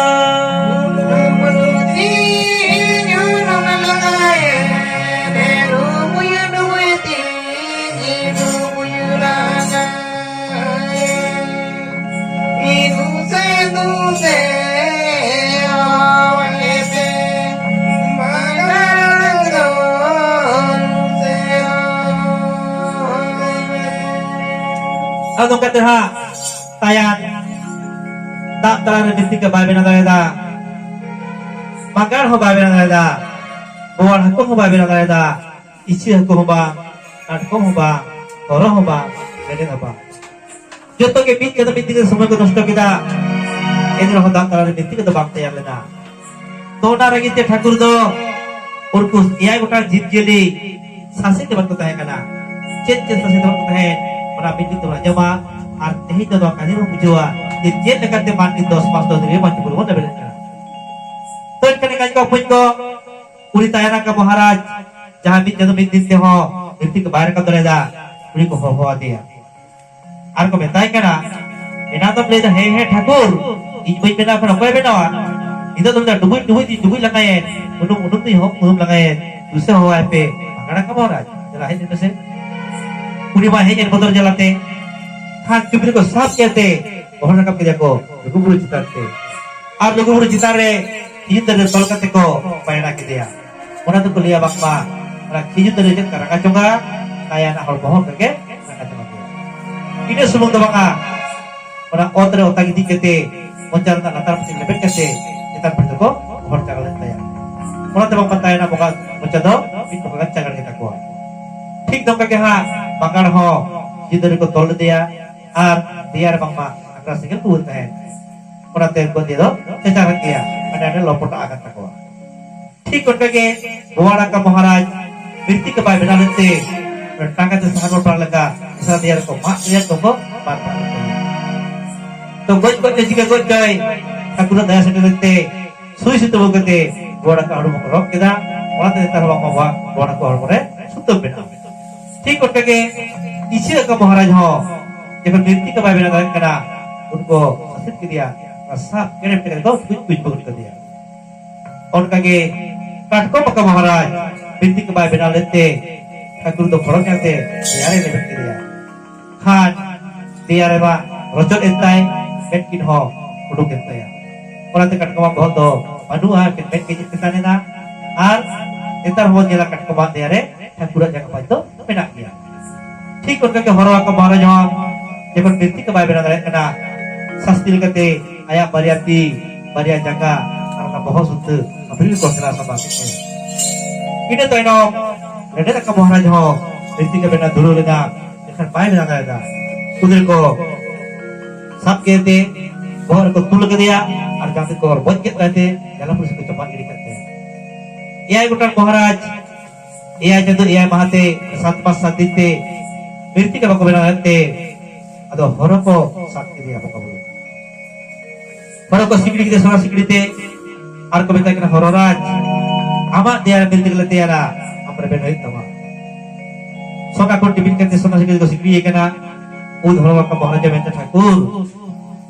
ᱱᱚᱝᱠᱟᱛᱮ ᱦᱟᱸᱜ ᱛᱟᱭᱟᱱ ᱫᱟᱜ ᱛᱟᱞᱟᱨᱮ ᱢᱤᱥᱴᱤ ᱠᱚ ᱵᱟᱭ ᱵᱮᱱᱟᱣ ᱫᱟᱲᱮᱭᱟᱫᱟ, ᱵᱟᱸᱜᱟᱲ ᱦᱚᱸ ᱵᱟᱭ ᱵᱮᱱᱟᱣ ᱫᱟᱲᱮᱭᱟᱫᱟ, ᱵᱳᱣᱟᱲ ᱦᱟᱹᱠᱩ ᱦᱚᱸ ᱵᱟᱭ ᱵᱮᱱᱟᱣ ᱫᱟᱲᱮᱭᱟᱫᱟ, ᱤᱪᱟᱹᱜ ᱦᱟᱹᱠᱩ ᱦᱚᱸ ᱵᱟᱝ, ᱠᱟᱴᱠᱚᱢ ᱦᱚᱸ ᱵᱟᱝ, ᱦᱚᱨᱚ ᱦᱚᱸ ᱵᱟᱝ, ᱨᱮᱰᱮᱫ ᱦᱚᱸ ᱵᱟᱝ᱾ ᱡᱚᱛᱚ ᱜᱮ ᱢᱤᱫ ᱪᱟᱸᱫᱚ ᱢᱤᱫ ᱫᱤᱱ ᱥᱚᱢᱚᱭ ᱠᱚ ᱱᱚᱥᱴᱚ ᱠᱮᱫᱟ᱾ ᱮᱱ ᱨᱮᱦᱚᱸ ᱫᱟᱜ ᱛᱟᱞᱟᱨᱮ ᱢᱤᱥᱴᱤ ᱠᱚᱫᱚ ᱵᱟᱝ ᱛᱮᱭᱟᱨ ᱞᱮᱱᱟ᱾ ᱛᱚ ᱚᱱᱟ ᱨᱟᱹᱜᱤ ᱛᱮ ᱴᱷᱟᱹᱠᱩᱨ ᱫᱚ ᱩᱱᱠᱩ ᱮᱭᱟᱭ ᱜᱚᱴᱟᱝ ᱡᱤᱵᱽ ᱡᱤᱭᱟᱹᱞᱤ ᱥᱟᱥᱮᱛ ᱛᱮ ᱵᱟᱝ ᱠᱚ ᱛᱟᱦᱮᱸ ᱠᱟᱱᱟ᱾ ᱪᱮᱫ ᱪᱮᱫ ᱥᱟᱥᱮᱛ ᱛᱮ ᱵᱟᱝ ᱠᱚ ᱛᱟᱦᱮᱸ, ᱚᱱᱟ ᱢᱤᱫ ᱫᱤᱱ ᱛᱮ ᱟᱸᱡᱚᱢᱟ᱾ ᱟᱨ ᱛᱮᱦᱮᱧ ᱫᱚ ᱱᱚᱣᱟ ᱠᱟᱹᱦᱱᱤ ᱵᱚᱱ ᱵᱩᱡᱷᱟᱹᱣᱟ ᱡᱮ ᱪᱮᱫ ᱞᱮᱠᱟᱛᱮ ᱢᱟᱹᱱᱢᱤ ᱫᱚᱥ ᱢᱟᱥ ᱫᱚᱥ ᱫᱤᱱ ᱨᱮ ᱵᱟᱧᱪᱟᱣ ᱵᱚᱱ ᱞᱮᱵᱮᱫ ᱠᱟᱱᱟ᱾ ᱛᱚ ᱮᱱᱠᱷᱟᱱ ᱠᱟᱡᱽ ᱠᱚ ᱵᱩᱡᱽ ᱠᱚ, ᱩᱱᱤ ᱛᱟᱭᱟᱱ ᱟᱠᱟ ᱢᱚᱦᱟᱨᱟᱡᱽ ᱡᱟᱦᱟᱸ ᱢᱤᱫ ᱪᱟᱸᱫᱚ ᱢᱤᱫ ᱫᱤᱱ ᱛᱮᱦᱚᱸ ᱢᱤᱥᱴᱤ ᱠᱚ ᱵᱟᱭ ᱨᱟᱠᱟᱵ ᱫᱟᱲᱮᱭᱟᱫᱟ, ᱩᱱᱤ ᱠᱚ ᱦᱚᱦᱚ ᱟᱫᱮᱭᱟ᱾ ᱟᱨ ᱠᱚ ᱢᱮᱛᱟᱭ ᱠᱟᱱᱟ, ᱮᱱᱟᱝ ᱫᱚᱢ ᱞᱟᱹᱭᱫᱟ, "ᱦᱮᱸ, ᱦᱮᱸ, ᱴᱷᱟᱹᱠᱩᱨ, ᱤᱧ ᱵᱟᱹᱧ ᱵᱮᱱᱟᱣ ᱠᱷᱟᱱ ᱚᱠᱚᱭ ᱵᱮᱱᱟᱣᱟ?" ᱱᱤᱛᱚᱜ ᱫᱚᱢ ᱞᱟᱹᱭᱫᱟ, "ᱰᱩᱵᱩᱡ, ᱰᱩᱵᱩᱡ, ᱰᱩᱵᱩᱡ ᱞᱟᱸᱜᱟᱭᱮᱱ, ᱩᱱᱩᱢ, ᱩᱱᱩᱢ ᱛᱤᱧ ᱦᱚ-, ᱩᱱᱩᱢ ᱞᱟᱸᱜᱟᱭᱮᱱ, ᱫᱩᱥᱮ ᱦᱚᱦᱚᱣᱟᱭ ᱯᱮ, ᱢᱟᱜᱟᱲᱟ ᱠᱟᱢᱟᱣ ᱨᱟᱡᱽ, ᱫᱮᱞᱟ ᱦᱮᱡ ᱞᱮᱱ ᱢᱮᱥᱮ᱾" ᱩᱱᱤ ᱢᱟ ᱦᱮᱡ ᱮᱱ ᱵᱚᱛᱚᱨ ᱡᱟᱞᱟᱛᱮ᱾ ᱠᱷᱟᱱ ᱪᱩᱯᱲᱤ ᱠᱚ ᱥᱟᱵ ᱠᱮᱫ ᱛᱮ ᱜᱚᱦᱚᱲ ᱨᱟᱠᱟᱵ ᱠᱮᱫᱮᱭᱟ ᱠᱚ ᱞᱩᱜᱩᱵᱩᱨᱩ ᱪᱮᱛᱟᱱ ᱛᱮ᱾ ᱟᱨ ᱞᱩᱜᱩᱵᱩᱨᱩ ᱪᱮᱛᱟᱱ ᱨᱮ ᱠᱷᱤᱡᱩᱨ ᱫᱟᱨᱮ ᱛᱚᱞ ᱠᱟᱛᱮ ᱠᱚ ᱯᱟᱭᱲᱟ ᱠᱮᱫᱮᱭᱟ᱾ ᱚᱱᱟ ᱫᱚᱠᱚ ᱞᱟᱹᱭᱟ ᱵᱟᱝᱢᱟ ᱚᱱᱟ ᱠᱷᱤᱡᱩᱨ ᱫᱟᱨᱮ ᱪᱮᱫ ᱞᱮᱠᱟ ᱨᱟᱸᱜᱟ ᱪᱚᱸᱜᱟ, ᱛᱟᱭᱟᱱᱟᱜ ᱦᱚᱲᱢᱚ ᱦᱚᱸ ᱚᱱᱠᱟ ᱜᱮ ᱨᱟᱸᱜᱟ ᱪᱚᱸᱜᱟ ᱜᱮᱭᱟ᱾ ᱤᱱᱟᱹ ᱥᱩᱢᱩᱝ ᱫᱚ ᱵᱟᱝᱟ, ᱚᱱᱟ ᱚᱛ ᱨᱮ ᱚᱛᱟ ᱜᱤᱛᱤᱡ ᱠᱟᱛᱮ ᱢᱚᱪᱟ ᱨᱮᱱᱟᱜ ᱞᱟᱛᱟᱨ ᱯᱟᱥᱮ ᱞᱮᱵᱮᱫ ᱠᱟᱛᱮ ᱪᱮᱛᱟᱱ ᱯᱟᱦᱴᱟ ᱫᱚᱠᱚ ᱜᱚᱦᱚᱲ ᱪᱟᱸᱜᱟᱲ ᱞᱮᱫ ᱛᱟᱭᱟ᱾ ᱚᱱᱟᱛᱮ ᱵᱟᱝᱢᱟ ᱛᱟᱭᱟᱱᱟᱜ ᱵᱚᱸᱜᱟ ᱢᱚᱪᱟ ᱫᱚ ᱢᱤᱫ ᱯᱨᱚᱠᱟᱨ ᱪᱟᱸᱜᱟᱲ ᱜᱮ ᱛᱟᱠᱚᱣᱟ᱾ ᱴᱷᱤᱠ ᱱᱚᱝᱠᱟ ᱜᱮ ᱦᱟᱸᱜ ᱵᱟᱸᱜᱟᱲ ᱦᱚᱸ ᱠᱷᱤᱡᱩᱨ ᱫᱟᱨᱮ ᱠᱚ ᱛᱚᱞ ᱞᱮᱫᱮᱭᱟ ᱟᱨ ᱫᱮᱭᱟ ᱨᱮ ᱵᱟᱝᱢᱟ ᱟᱠᱷᱲᱟ ᱥᱮᱸᱜᱮᱞ ᱠᱚ ᱩᱨ ᱛᱟᱦᱮᱸᱫ᱾ ᱚᱱᱟᱛᱮ ᱩᱱᱠᱩ ᱫᱤᱭᱮ ᱫᱚ ᱪᱮᱛᱟᱱ ᱨᱮ ᱜᱮᱭᱟ, ᱢᱟᱱᱮ ᱟᱹᱰᱤ ᱞᱚᱯᱚᱴᱟᱜ ᱟᱠᱟᱱ ᱛᱟᱠᱚᱣᱟ᱾ ᱴᱷᱤᱠ ᱚᱱᱠᱟ ᱜᱮ ᱵᱳᱣᱟᱲ ᱟᱠᱟ ᱢᱚᱦᱟᱨᱟᱡᱽ ᱢᱤᱥᱴᱤ ᱠᱚ ᱵᱟᱭ ᱵᱮᱱᱟᱣ ᱞᱮᱫ ᱛᱮ, ᱴᱟᱸᱜᱟ ᱛᱮ ᱥᱟᱦᱟ ᱜᱚᱲ ᱯᱟᱲᱟᱜ ᱞᱮᱠᱟ ᱫᱤᱥᱚᱢ ᱫᱮᱭᱟ ᱨᱮᱠᱚ ᱢᱟᱜ ᱠᱮᱫᱮᱭᱟ, ᱠᱚ ᱵᱟᱨ ᱯᱟᱲᱟᱜ ᱞᱮᱫ ᱛᱟᱭᱟ᱾ ᱛᱚ ᱜᱚᱡ ᱜᱚᱡ ᱛᱮ ᱪᱤᱠᱟᱹ ᱜᱚᱡ ᱪᱚᱭ, ᱴᱷᱟᱹᱠᱩᱨᱟᱜ ᱫᱟᱭᱟ ᱥᱮᱴᱮᱨ ᱞᱮᱱ ᱛᱮ ᱥᱩᱭ ᱥᱩᱛᱟᱹᱢ ᱠᱟᱛᱮ ᱵᱳᱣᱟᱲ ᱟᱠᱟ ᱦᱚᱲᱢᱚ ᱠᱚ ᱨᱚᱜ ᱠᱮᱫᱟ᱾ ᱚᱱᱟᱛᱮ ᱱᱮᱛᱟᱨ ᱦᱚᱸ ᱵᱟᱝᱢᱟ ᱵᱳᱣᱟᱲ ᱟᱠᱟ ᱦᱚᱲᱢᱚ ᱨᱮ ᱥᱩᱛᱟᱹᱢ ᱢᱮᱱᱟᱜᱼᱟ᱾ ᱴᱷᱤᱠ ᱚᱱᱠᱟ ᱜᱮ ᱤᱪᱟᱹᱜ ᱟᱠᱟ ᱢᱚᱦᱟᱨᱟᱡᱽ ᱦᱚᱸ ᱡᱚᱠᱷᱚᱱ ᱢᱤᱥᱴᱤ ᱠᱚ ᱵᱟᱭ ᱵᱮᱱᱟᱣ ᱫᱟᱲᱮᱭᱟᱜ ᱠᱟᱱᱟ, ᱩᱱᱠᱩ ᱥᱟᱥᱮᱛ ᱠᱮᱫᱮᱭᱟ, ᱚᱱᱟ ᱥᱟᱵ ᱠᱮᱨᱮᱢ ᱠᱮᱫᱮ ᱠᱚ ᱛᱩᱡ ᱛᱩᱡ ᱵᱟᱹᱜᱩᱫ ᱠᱮᱫᱮᱭᱟ᱾ ᱚᱱᱠᱟ ᱜᱮ ᱠᱟᱴᱠᱚᱢ ᱟᱠᱟ ᱢᱚᱦᱟᱨᱟᱡᱽ ᱢᱤᱥᱴᱤ ᱠᱚ ᱵᱟᱭ ᱵᱮᱱᱟᱣ ᱞᱮᱫ ᱛᱮ ᱴᱷᱟᱹᱠᱩᱨ ᱫᱚ ᱵᱷᱚᱲᱚᱝ ᱧᱮᱞᱛᱮ ᱫᱮᱭᱟ ᱨᱮ ᱞᱮᱵᱮᱫ ᱠᱮᱫᱮᱭᱟ᱾ ᱠᱷᱟᱱ ᱫᱮᱭᱟ ᱨᱮᱢᱟ ᱨᱚᱪᱚᱫ ᱮᱱ ᱛᱟᱭ, ᱢᱮᱫ ᱠᱤᱱ ᱦᱚᱸ ᱩᱰᱩᱠ ᱮᱱ ᱛᱟᱭᱟ᱾ ᱚᱱᱟᱛᱮ ᱠᱟᱴᱠᱚᱢᱟᱜ ᱵᱚᱦᱚᱜ ᱫᱚ ᱵᱟᱹᱱᱩᱜᱼᱟ, ᱮᱠᱮᱱ ᱢᱮᱫ ᱜᱮ ᱪᱮᱫ ᱛᱟᱦᱮᱸ ᱞᱮᱱᱟ᱾ ᱟᱨ ᱱᱮᱛᱟᱨ ᱦᱚᱸᱵᱚᱱ ᱧᱮᱞᱟ ᱠᱟᱴᱠᱚᱢᱟᱜ ᱫᱮᱭᱟ ᱨᱮ ᱴᱷᱟᱹᱠᱩᱨᱟᱜ ᱡᱟᱸᱜᱟ ᱯᱟᱸᱡ ᱫᱚ ᱢᱮᱱᱟᱜ ᱜᱮᱭᱟ᱾ ᱴᱷᱤᱠ ᱚᱱᱠᱟ ᱜᱮ ᱦᱚᱨᱚ ᱟᱠᱟ ᱢᱚᱦᱟᱨᱟᱡᱽ ᱦᱚᱸ ᱡᱚᱠᱷᱚᱱ ᱵᱤᱱᱛᱤ ᱠᱚ ᱵᱟᱭ ᱵᱮᱱᱟᱣ ᱫᱟᱲᱮᱭᱟᱜ ᱠᱟᱱᱟ, ᱥᱟᱥᱛᱤ ᱞᱮᱠᱟᱛᱮ ᱟᱭᱟᱜ ᱵᱟᱨᱭᱟ ᱛᱤ, ᱵᱟᱨᱭᱟ ᱡᱟᱸᱜᱟ ᱟᱨ ᱚᱱᱟ ᱵᱚᱦᱚᱜ ᱥᱩᱫᱽᱫᱷᱟᱹ ᱟᱹᱵᱷᱨᱤ ᱠᱚ ᱥᱮᱞᱟ ᱥᱟᱢᱵᱟᱣ ᱠᱮᱫ ᱛᱟᱭᱟ᱾ ᱤᱱᱟᱹ ᱛᱟᱭᱱᱚᱢ ᱨᱮᱰᱮᱫ ᱨᱟᱠᱟᱵ ᱢᱚᱦᱟᱨᱟᱡᱽ ᱦᱚᱸ ᱵᱤᱱᱛᱤ ᱠᱚ ᱵᱮᱱᱟᱣ ᱫᱷᱩᱨᱟᱹᱣ ᱞᱮᱱᱟ, ᱢᱮᱱᱠᱷᱟᱱ ᱵᱟᱭ ᱵᱮᱱᱟᱣ ᱫᱟᱲᱮᱭᱟᱫᱟ᱾ ᱩᱱ ᱨᱮᱠᱚ ᱥᱟᱵ ᱠᱮᱫᱮ ᱛᱮ ᱵᱚᱦᱚᱜ ᱨᱮᱠᱚ ᱛᱩᱞ ᱠᱮᱫᱮᱭᱟ ᱟᱨ ᱡᱟᱸᱜᱟ ᱠᱚ ᱵᱚᱡ ᱠᱮᱫ ᱛᱟᱭ ᱛᱮ ᱡᱟᱞᱟ ᱯᱩᱨᱤ ᱥᱮᱫ ᱠᱚ ᱪᱟᱯᱟᱫ ᱜᱤᱰᱤ ᱠᱮᱫ ᱛᱟᱭᱟ᱾ ᱮᱭᱟᱭ ᱜᱚᱴᱟᱝ ᱢᱚᱦᱟᱨᱟᱡᱽ ᱮᱭᱟᱭ ᱪᱟᱸᱫᱳ ᱮᱭᱟᱭ ᱢᱟᱦᱟ ᱛᱮ ᱥᱟᱛ ᱢᱟᱥ ᱥᱟᱛ ᱫᱤᱱ ᱛᱮ ᱵᱤᱱᱛᱤ ᱠᱚ ᱵᱟᱠᱚ ᱵᱮᱱᱟᱣ ᱮᱫ ᱛᱮ ᱟᱫᱚ ᱦᱚᱨᱚ ᱠᱚ ᱥᱟᱵ ᱠᱮᱫᱮᱭᱟ ᱵᱚᱸᱜᱟ ᱵᱩᱨᱩ᱾ ᱦᱚᱨᱚ ᱠᱚ ᱥᱤᱠᱲᱤ ᱠᱮᱫᱮ ᱥᱚᱱᱟ ᱥᱤᱠᱲᱤ ᱛᱮ ᱟᱨ ᱠᱚ ᱢᱮᱛᱟᱭ ᱠᱟᱱᱟ, "ᱦᱚᱨᱚ ᱨᱟᱡᱽ, ᱟᱢᱟᱜ ᱫᱮᱭᱟ ᱨᱮ ᱵᱤᱱᱛᱤ ᱜᱮᱞᱮ ᱛᱮᱭᱟᱨᱟ, ᱟᱢ ᱨᱮᱵᱮᱱ ᱦᱩᱭᱩᱜ ᱛᱟᱢᱟ᱾" ᱥᱚᱱᱟ ᱠᱚ ᱴᱤᱯᱤᱱ ᱠᱟᱛᱮ ᱥᱚᱱᱟ ᱥᱤᱠᱲᱤ ᱠᱚ ᱥᱤᱠᱲᱤᱭᱮ ᱠᱟᱱᱟ᱾ ᱩᱱ ᱦᱚᱨᱚ ᱠᱚ ᱢᱚᱦᱟᱨᱟᱡᱟ ᱢᱮᱱᱛᱮ, "ᱴᱷᱟᱹᱠᱩᱨ,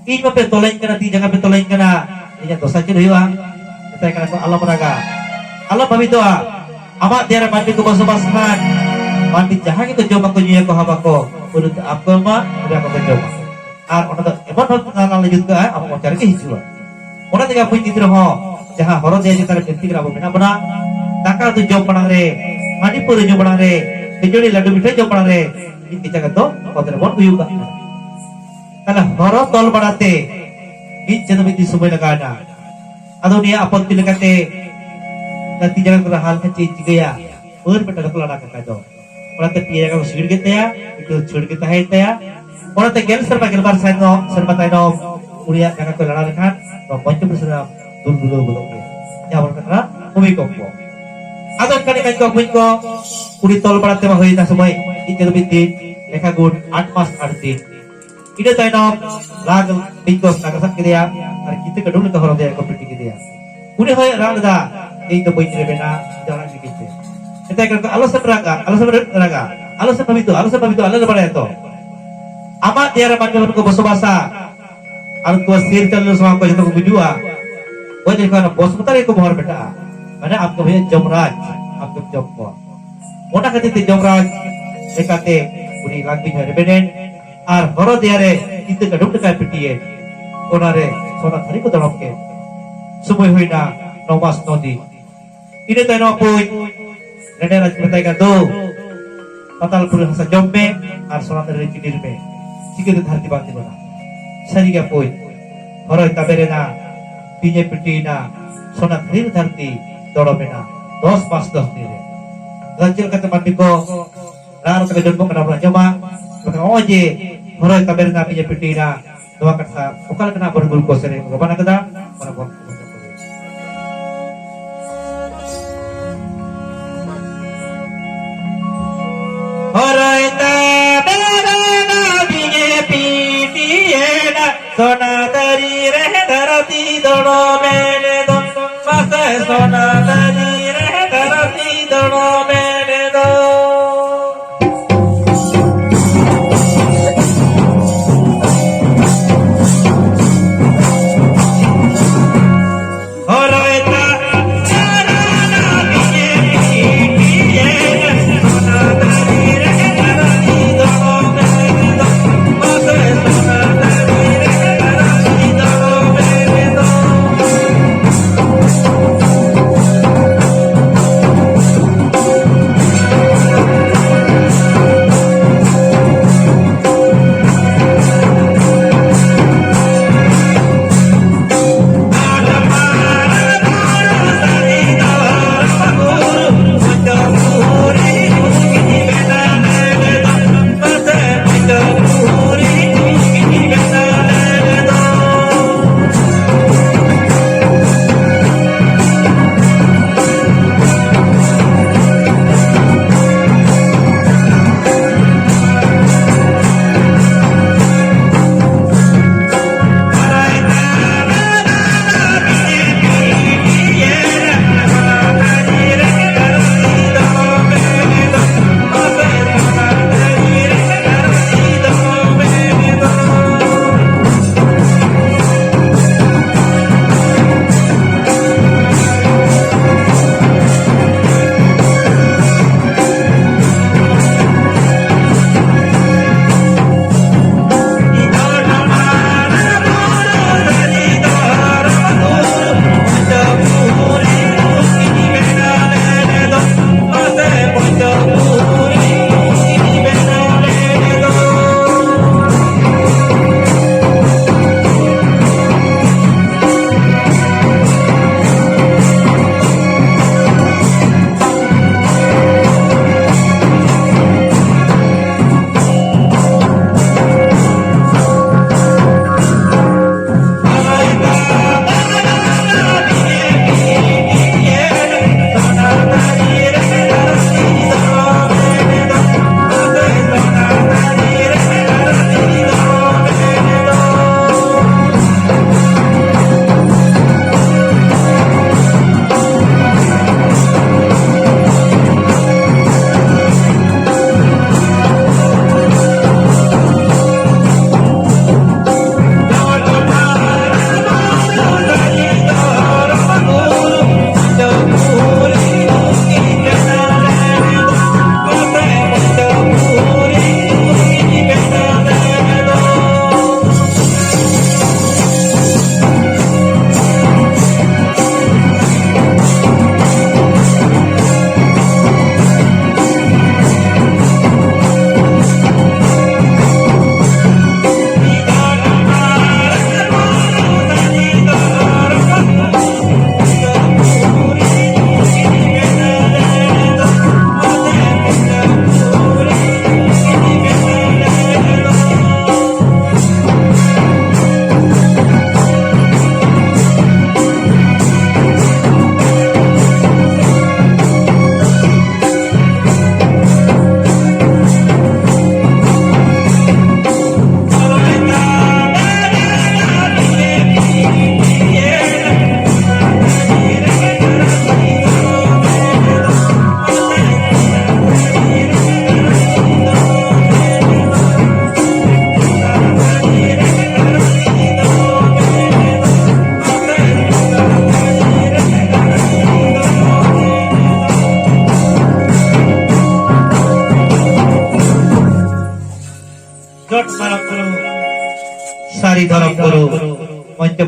ᱤᱧ ᱢᱟᱯᱮ ᱛᱚᱞᱟᱹᱧ ᱠᱟᱱᱟ, ᱛᱤ ᱡᱟᱸᱜᱟ ᱯᱮ ᱛᱚᱞᱟᱹᱧ ᱠᱟᱱᱟ, ᱤᱧᱟᱹᱜ ᱫᱚᱥᱟ ᱪᱮᱫ ᱦᱩᱭᱩᱜᱼᱟ?" ᱢᱮᱛᱟᱭ ᱠᱟᱱᱟ ᱠᱚ, "ᱟᱞᱚᱢ ᱨᱟᱜᱟ, ᱟᱞᱚᱢ ᱵᱷᱟᱵᱤᱛᱚᱜᱼᱟ, ᱟᱢᱟᱜ ᱫᱮᱭᱟ ᱨᱮ ᱢᱟᱹᱱᱢᱤ ᱠᱚ ᱵᱚᱥᱚᱵᱟᱥ ᱠᱷᱟᱱ, ᱢᱟᱹᱱᱢᱤ ᱡᱟᱦᱟᱸ ᱜᱮᱠᱚ ᱡᱚᱢᱟᱠᱚ, ᱧᱩᱭᱟᱠᱚ, ᱦᱟᱵᱟᱠᱚ, ᱯᱩᱨᱟᱹ ᱛᱮ ᱟᱢ ᱠᱚ ᱮᱢᱟ, ᱯᱩᱨᱟᱹ ᱟᱠᱚ ᱠᱚ ᱡᱚᱢᱟ᱾ ᱟᱨ ᱚᱱᱟ ᱫᱚ ᱮᱢᱚᱱ ᱵᱷᱟᱵ ᱛᱮ ᱱᱟᱞᱟ ᱞᱮ ᱡᱩᱛ ᱠᱟᱜᱼᱟ, ᱟᱢᱟᱜ ᱢᱚᱪᱟ ᱨᱮᱜᱮ ᱦᱤᱡᱩᱜᱼᱟ᱾" ᱚᱱᱟ ᱛᱮᱜᱮ ᱟᱵᱚ ᱜᱤᱫᱽᱨᱟᱹ ᱦᱚᱸ ᱡᱟᱦᱟᱸ ᱦᱚᱨᱚ ᱫᱮᱭᱟ ᱪᱮᱛᱟᱱ ᱨᱮ ᱵᱤᱱᱛᱤ ᱠᱟᱱᱟ ᱟᱵᱚ ᱢᱮᱱᱟᱜ ᱵᱚᱱᱟ, ᱫᱟᱠᱟ ᱩᱛᱩ ᱡᱚᱢ ᱢᱟᱲᱟᱝ ᱨᱮ, ᱦᱟᱺᱰᱤ ᱯᱟᱹᱣᱨᱟᱹ ᱧᱩ ᱢᱟᱲᱟᱝ ᱨᱮ, ᱠᱷᱟᱹᱡᱟᱹᱲᱤ ᱞᱟᱹᱰᱩ ᱢᱤᱴᱷᱟᱹᱭ ᱡᱚᱢ ᱢᱟᱲᱟᱝ ᱨᱮ, ᱢᱤᱫ ᱠᱮᱪᱟ ᱠᱟᱛᱮ ᱚᱛ ᱨᱮᱵᱚᱱ ᱩᱭᱩ ᱠᱟᱜ ᱠᱟᱱᱟ᱾ ᱛᱟᱦᱞᱮ ᱦᱚᱨᱚ ᱛᱚᱞ ᱵᱟᱲᱟᱛᱮ ᱢᱤᱫ ᱪᱟᱸᱫᱚ ᱢᱤᱫ ᱫᱤᱱ ᱥᱚᱢᱚᱭ ᱞᱟᱜᱟᱣ ᱮᱱᱟ᱾ ᱟᱫᱚ ᱩᱱᱤᱭᱟᱜ ᱟᱯᱚᱛᱛᱤ ᱞᱮᱠᱟᱛᱮ ᱚᱱᱟ ᱛᱤ ᱡᱟᱸᱜᱟ ᱠᱚ ᱨᱟᱦᱟ ᱞᱮᱠᱷᱟᱱ ᱪᱮᱫ ᱤᱧ ᱪᱤᱠᱟᱹᱭᱟ? ᱵᱟᱹᱨ ᱢᱤᱫᱴᱟᱝ ᱫᱚᱠᱚ ᱞᱟᱲᱟ ᱠᱟᱠᱟ ᱫᱚ᱾ ᱚᱱᱟᱛᱮ ᱯᱮᱭᱟ ᱡᱟᱸᱜᱟ ᱠᱚ ᱥᱤᱠᱲ ᱠᱮᱫ ᱛᱟᱭᱟ, ᱢᱤᱫᱴᱟᱝ ᱫᱚ ᱪᱷᱟᱹᱲ ᱜᱮ ᱛᱟᱦᱮᱸᱭᱮᱱ ᱛᱟᱭᱟ᱾ ᱚᱱᱟᱛᱮ ᱜᱮᱞ ᱥᱮᱨᱢᱟ, ᱜᱮᱞᱵᱟᱨ ᱥᱮᱨᱢᱟ, ᱥᱮᱨᱢᱟ ᱛᱟᱭᱱᱚᱢ ᱩᱱᱤᱭᱟᱜ ᱡᱟᱸᱜᱟ ᱠᱚ ᱞᱟᱲᱟ ᱞᱮᱠᱷᱟᱱ ᱱᱚᱣᱟ ᱯᱚᱧᱪᱚᱯᱩᱨᱤ ᱥᱮᱨᱢᱟ ᱫᱩᱞ ᱫᱩᱞᱟᱹᱣ ᱜᱚᱫᱚᱜ ᱜᱮᱭᱟ᱾ ᱡᱟᱦᱟᱸ ᱵᱚᱱ ᱢᱮᱛᱟᱜ ᱠᱟᱱᱟ ᱵᱷᱩᱢᱤᱠᱚᱢᱯᱚ᱾ ᱟᱫᱚ ᱮᱱᱠᱷᱟᱱ ᱤᱧ ᱠᱚ ᱵᱚᱠᱚᱧ ᱠᱚ ᱩᱱᱤ ᱛᱚᱞ ᱵᱟᱲᱟ ᱛᱮᱢᱟ ᱦᱩᱭᱱᱟ ᱥᱚᱢᱚᱭ ᱤᱧ ᱫᱚ ᱢᱤᱫ ᱫᱤᱱ ᱞᱮᱠᱷᱟ ᱜᱩᱱ ᱟᱴ ᱢᱟᱥ ᱟᱴ ᱫᱤᱱ᱾ ᱤᱱᱟᱹ ᱛᱟᱭᱱᱚᱢ ᱞᱟᱜ ᱵᱤᱧ ᱠᱚ ᱱᱟᱜᱟ ᱥᱟᱵ ᱠᱮᱫᱮᱭᱟ ᱟᱨ ᱠᱤᱛᱟᱹ ᱠᱟᱹᱰᱩᱢ ᱞᱮᱠᱟ ᱦᱚᱨᱚ ᱫᱮᱭᱟ ᱠᱚ ᱯᱤᱴᱤ ᱠᱮᱫᱮᱭᱟ᱾ ᱩᱱᱤ ᱦᱚᱸᱭ ᱨᱟᱜ ᱞᱮᱫᱟ, "ᱤᱧ ᱫᱚ ᱵᱟᱹᱧ ᱨᱮᱵᱮᱱᱟ, ᱡᱟᱦᱟᱱᱟᱜ ᱪᱤᱠᱟᱹᱧ ᱯᱮ᱾" ᱢᱮᱛᱟᱭ ᱠᱟᱱᱟ ᱠᱚ, "ᱟᱞᱚ ᱥᱮᱢ ᱨᱟᱜᱟ, ᱟᱞᱚ ᱥᱮᱢ ᱨᱟᱜᱟ, ᱟᱞᱚ ᱥᱮᱢ ᱵᱷᱟᱵᱤᱛᱚᱜᱼᱟ, ᱟᱞᱚ ᱥᱮᱢ ᱵᱷᱟᱵᱤᱛᱚᱜᱼᱟ, ᱟᱞᱮ ᱞᱮ ᱵᱟᱲᱟᱭᱟ ᱛᱚ᱾ ᱟᱢᱟᱜ ᱫᱮᱭᱟ ᱨᱮ ᱢᱟᱹᱱᱢᱤ ᱦᱚᱯᱚᱱ ᱠᱚ ᱵᱚᱥᱚᱵᱟᱥᱟ, ᱟᱨ ᱩᱱᱠᱩᱣᱟᱜ ᱥᱤᱨ ᱪᱟᱹᱞᱩ ᱥᱟᱶ ᱠᱚ ᱡᱚᱛᱚ ᱠᱚ ᱜᱩᱡᱩᱜᱼᱟ, ᱜᱚᱡ ᱞᱮᱠᱷᱟᱱ ᱚᱱᱟ ᱵᱚᱥᱢᱚᱛᱟ ᱨᱮᱜᱮ ᱠᱚ ᱵᱚᱦᱚᱨ ᱢᱮᱴᱟᱜᱼᱟ, ᱢᱟᱱᱮ ᱟᱢ ᱫᱚ ᱦᱩᱭᱩᱜ ᱡᱚᱢᱨᱟᱡᱽ, ᱟᱢ ᱫᱚᱢ ᱡᱚᱢ ᱠᱚᱣᱟ᱾" ᱚᱱᱟ ᱠᱷᱟᱹᱛᱤᱨ ᱛᱮ ᱡᱚᱢᱨᱟᱡᱽ ᱞᱮᱠᱟᱛᱮ ᱩᱱᱤ ᱞᱟᱝ ᱵᱤᱧ ᱦᱚᱸᱭ ᱨᱮᱵᱮᱱ ᱮᱱ ᱟᱨ ᱦᱚᱨᱚ ᱫᱮᱭᱟ ᱨᱮ ᱠᱤᱛᱟᱹ ᱠᱟᱹᱰᱩᱢ ᱞᱮᱠᱟᱭ ᱯᱤᱴᱤᱭᱮᱱ, ᱚᱱᱟ ᱨᱮ ᱥᱚᱱᱟ ᱛᱷᱟᱹᱨᱤ ᱠᱚ ᱫᱚᱲᱚᱢ ᱠᱮᱫ᱾ ᱥᱚᱢᱚᱭ ᱦᱩᱭᱱᱟ ᱱᱚ ᱢᱟᱥ ᱱᱚ ᱫᱤᱱ᱾ ᱤᱱᱟᱹ ᱛᱟᱭᱱᱚᱢ ᱵᱚᱭ ᱨᱮᱰᱮ ᱨᱟᱡᱽ ᱢᱮᱛᱟᱭ ᱠᱟᱱ, "ᱫᱳ, ᱯᱟᱛᱟᱞ ᱯᱩᱨᱤ ᱦᱟᱥᱟ ᱡᱚᱢ ᱢᱮ ᱟᱨ ᱥᱚᱱᱟ ᱛᱷᱟᱹᱨᱤ ᱨᱮ ᱪᱤᱰᱤᱨ ᱢᱮ᱾" ᱪᱤᱠᱟᱹᱛᱮ ᱫᱷᱟᱹᱨᱛᱤ ᱵᱟᱝ ᱛᱤᱸᱜᱩᱱᱟ? ᱥᱟᱹᱨᱤ ᱜᱮ ᱯᱩᱭ, ᱦᱚᱨᱚᱭ ᱛᱟᱵᱮᱨᱮᱱᱟ, ᱵᱤᱧᱮ ᱯᱤᱴᱤᱭᱮᱱᱟ, ᱥᱚᱱᱟ ᱫᱷᱤᱨ ᱫᱷᱟᱹᱨᱛᱤ ᱫᱚᱲᱚᱢᱮᱱᱟ, ᱫᱚᱥ ᱢᱟᱥ ᱫᱚᱥ ᱫᱤᱱ ᱨᱮ᱾ ᱟᱫᱚ ᱪᱮᱫ ᱞᱮᱠᱟᱛᱮ ᱢᱟᱹᱱᱢᱤ ᱠᱚ ᱨᱟᱱ ᱛᱮᱠᱚ ᱡᱚᱱᱢᱚᱜ ᱠᱟᱱᱟ ᱵᱚᱱ ᱟᱸᱡᱚᱢᱟ? ᱢᱮᱱᱠᱷᱟᱱ ᱱᱚᱜᱼᱚᱭ ᱡᱮ ᱦᱚᱨᱚᱭ ᱛᱟᱵᱮᱨᱮᱱᱟ, ᱵᱤᱧᱮ ᱯᱤᱴᱤᱭᱮᱱᱟ, ᱱᱚᱣᱟ ᱠᱟᱛᱷᱟ ᱚᱠᱟ ᱞᱮᱠᱟᱱᱟᱜ ᱵᱚᱱ ᱜᱩᱨᱩ ᱠᱚ ᱥᱮᱨᱮᱧ ᱠᱚ ᱵᱟᱱᱟ ᱠᱮᱫᱟ, ᱚᱱᱟ ᱵᱚᱱ ᱟᱸᱡᱚᱢ ᱠᱚᱜᱮ᱾ ᱦᱚᱨᱚᱭ ᱛᱟᱵᱮᱨᱮᱱᱟ, ᱵᱤᱧᱮ ᱯᱤᱴᱤᱭᱮᱱᱟ, ᱥᱚᱱᱟ ᱫᱟᱨᱮ ᱨᱮ ᱫᱷᱟᱹᱨᱛᱤ ᱫᱚᱲᱚᱢᱮᱱ ᱫᱚ, ᱢᱟᱥᱮ ᱥᱚᱱᱟ ᱫᱟᱨᱮ ᱨᱮ ᱫᱷᱟᱹᱨᱛᱤ ᱫᱚᱲᱚᱢᱮᱱ ᱫᱚ᱾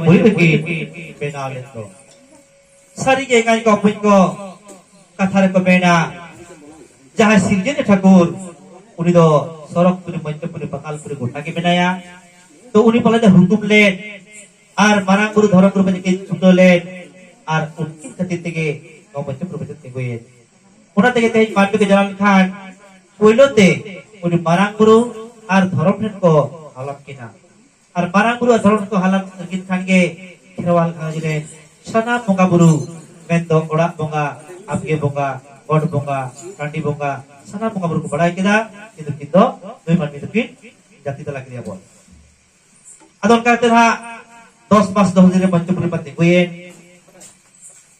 ᱯᱩᱨᱤ ᱨᱮᱠᱤᱱ ᱵᱮᱱᱟᱣ ᱞᱮᱫ ᱫᱚ᱾ ᱥᱟᱹᱨᱤᱜᱮ ᱮᱸᱜᱟᱭ ᱠᱚ ᱵᱚᱠᱚᱧ ᱠᱚ, ᱠᱟᱛᱷᱟ ᱨᱮᱠᱚ ᱢᱮᱱᱟ, ᱡᱟᱦᱟᱸᱭ ᱥᱤᱨᱡᱚᱱᱤᱭᱟᱹ ᱴᱷᱟᱹᱠᱩᱨ, ᱩᱱᱤ ᱫᱚ ᱥᱚᱨᱚᱜᱽᱯᱩᱨᱤ, ᱢᱚᱧᱪᱚᱯᱩᱨᱤ, ᱯᱟᱛᱟᱞᱯᱩᱨᱤ ᱜᱚᱴᱟ ᱜᱮ ᱢᱮᱱᱟᱭᱟ᱾ ᱛᱚ ᱩᱱᱤ ᱯᱟᱞᱮ ᱫᱚ ᱦᱩᱠᱩᱢ ᱞᱮᱫ, ᱟᱨ ᱢᱟᱨᱟᱝ ᱵᱩᱨᱩ, ᱫᱷᱚᱨᱚᱢ ᱜᱩᱨᱩ ᱢᱟᱹᱡᱷᱤ ᱠᱤᱱ ᱪᱷᱩᱴᱟᱹᱣ ᱞᱮᱱ, ᱟᱨ ᱩᱱᱠᱤᱱ ᱠᱷᱟᱹᱛᱤᱨ ᱛᱮᱜᱮ ᱱᱚᱣᱟ ᱢᱚᱧᱪᱚᱯᱩᱨᱤ ᱢᱚᱧᱪᱚ ᱛᱤᱸᱜᱩᱭᱮᱱ᱾ ᱚᱱᱟ ᱛᱮᱜᱮ ᱛᱮᱦᱮᱧ ᱢᱟᱹᱱᱢᱤ ᱠᱚ ᱡᱟᱱᱟᱢ ᱞᱮᱱᱠᱷᱟᱱ ᱯᱳᱭᱞᱳ ᱛᱮ ᱩᱱᱤ ᱢᱟᱨᱟᱝ ᱵᱩᱨᱩ ᱟᱨ ᱫᱷᱚᱨᱚᱢ ᱴᱷᱮᱱ ᱠᱚ ᱦᱟᱞᱟᱢ ᱠᱤᱱᱟ᱾ ᱟᱨ ᱢᱟᱨᱟᱝ ᱵᱩᱨᱩ ᱟᱨ ᱫᱷᱚᱨᱚᱢ ᱴᱷᱮᱱ ᱠᱚ ᱦᱟᱞᱟᱢ ᱞᱟᱹᱜᱤᱫ ᱠᱷᱟᱱ ᱜᱮ ᱠᱷᱮᱨᱣᱟᱞ ᱜᱷᱟᱨᱚᱸᱡᱽ ᱨᱮᱱ ᱥᱟᱱᱟᱢ ᱵᱚᱸᱜᱟ ᱵᱩᱨᱩ, ᱢᱮᱱᱫᱚ ᱚᱲᱟᱜ ᱵᱚᱸᱜᱟ, ᱟᱵᱜᱮ ᱵᱚᱸᱜᱟ, ᱜᱚᱴ ᱵᱚᱸᱜᱟ, ᱴᱟᱺᱰᱤ ᱵᱚᱸᱜᱟ, ᱥᱟᱱᱟᱢ ᱵᱚᱸᱜᱟ ᱵᱩᱨᱩ ᱠᱚ ᱵᱟᱲᱟᱭ ᱠᱮᱫᱟ, ᱠᱤᱱᱛᱩ ᱱᱩᱠᱤᱱ ᱫᱚ ᱱᱩᱭ ᱢᱟᱹᱱᱢᱤ ᱫᱚᱠᱤᱱ ᱡᱟᱹᱛᱤ ᱛᱟᱞᱟ ᱠᱮᱫᱮᱭᱟ ᱵᱚᱱ᱾ ᱟᱫᱚ ᱚᱱᱠᱟ ᱠᱟᱛᱮ ᱱᱟᱦᱟᱜ ᱫᱚᱥ ᱢᱟᱥ ᱫᱚᱥ ᱫᱤᱱ ᱨᱮ ᱢᱚᱧᱪᱚᱯᱩᱨᱤ ᱢᱟ ᱛᱤᱸᱜᱩᱭᱮᱱ᱾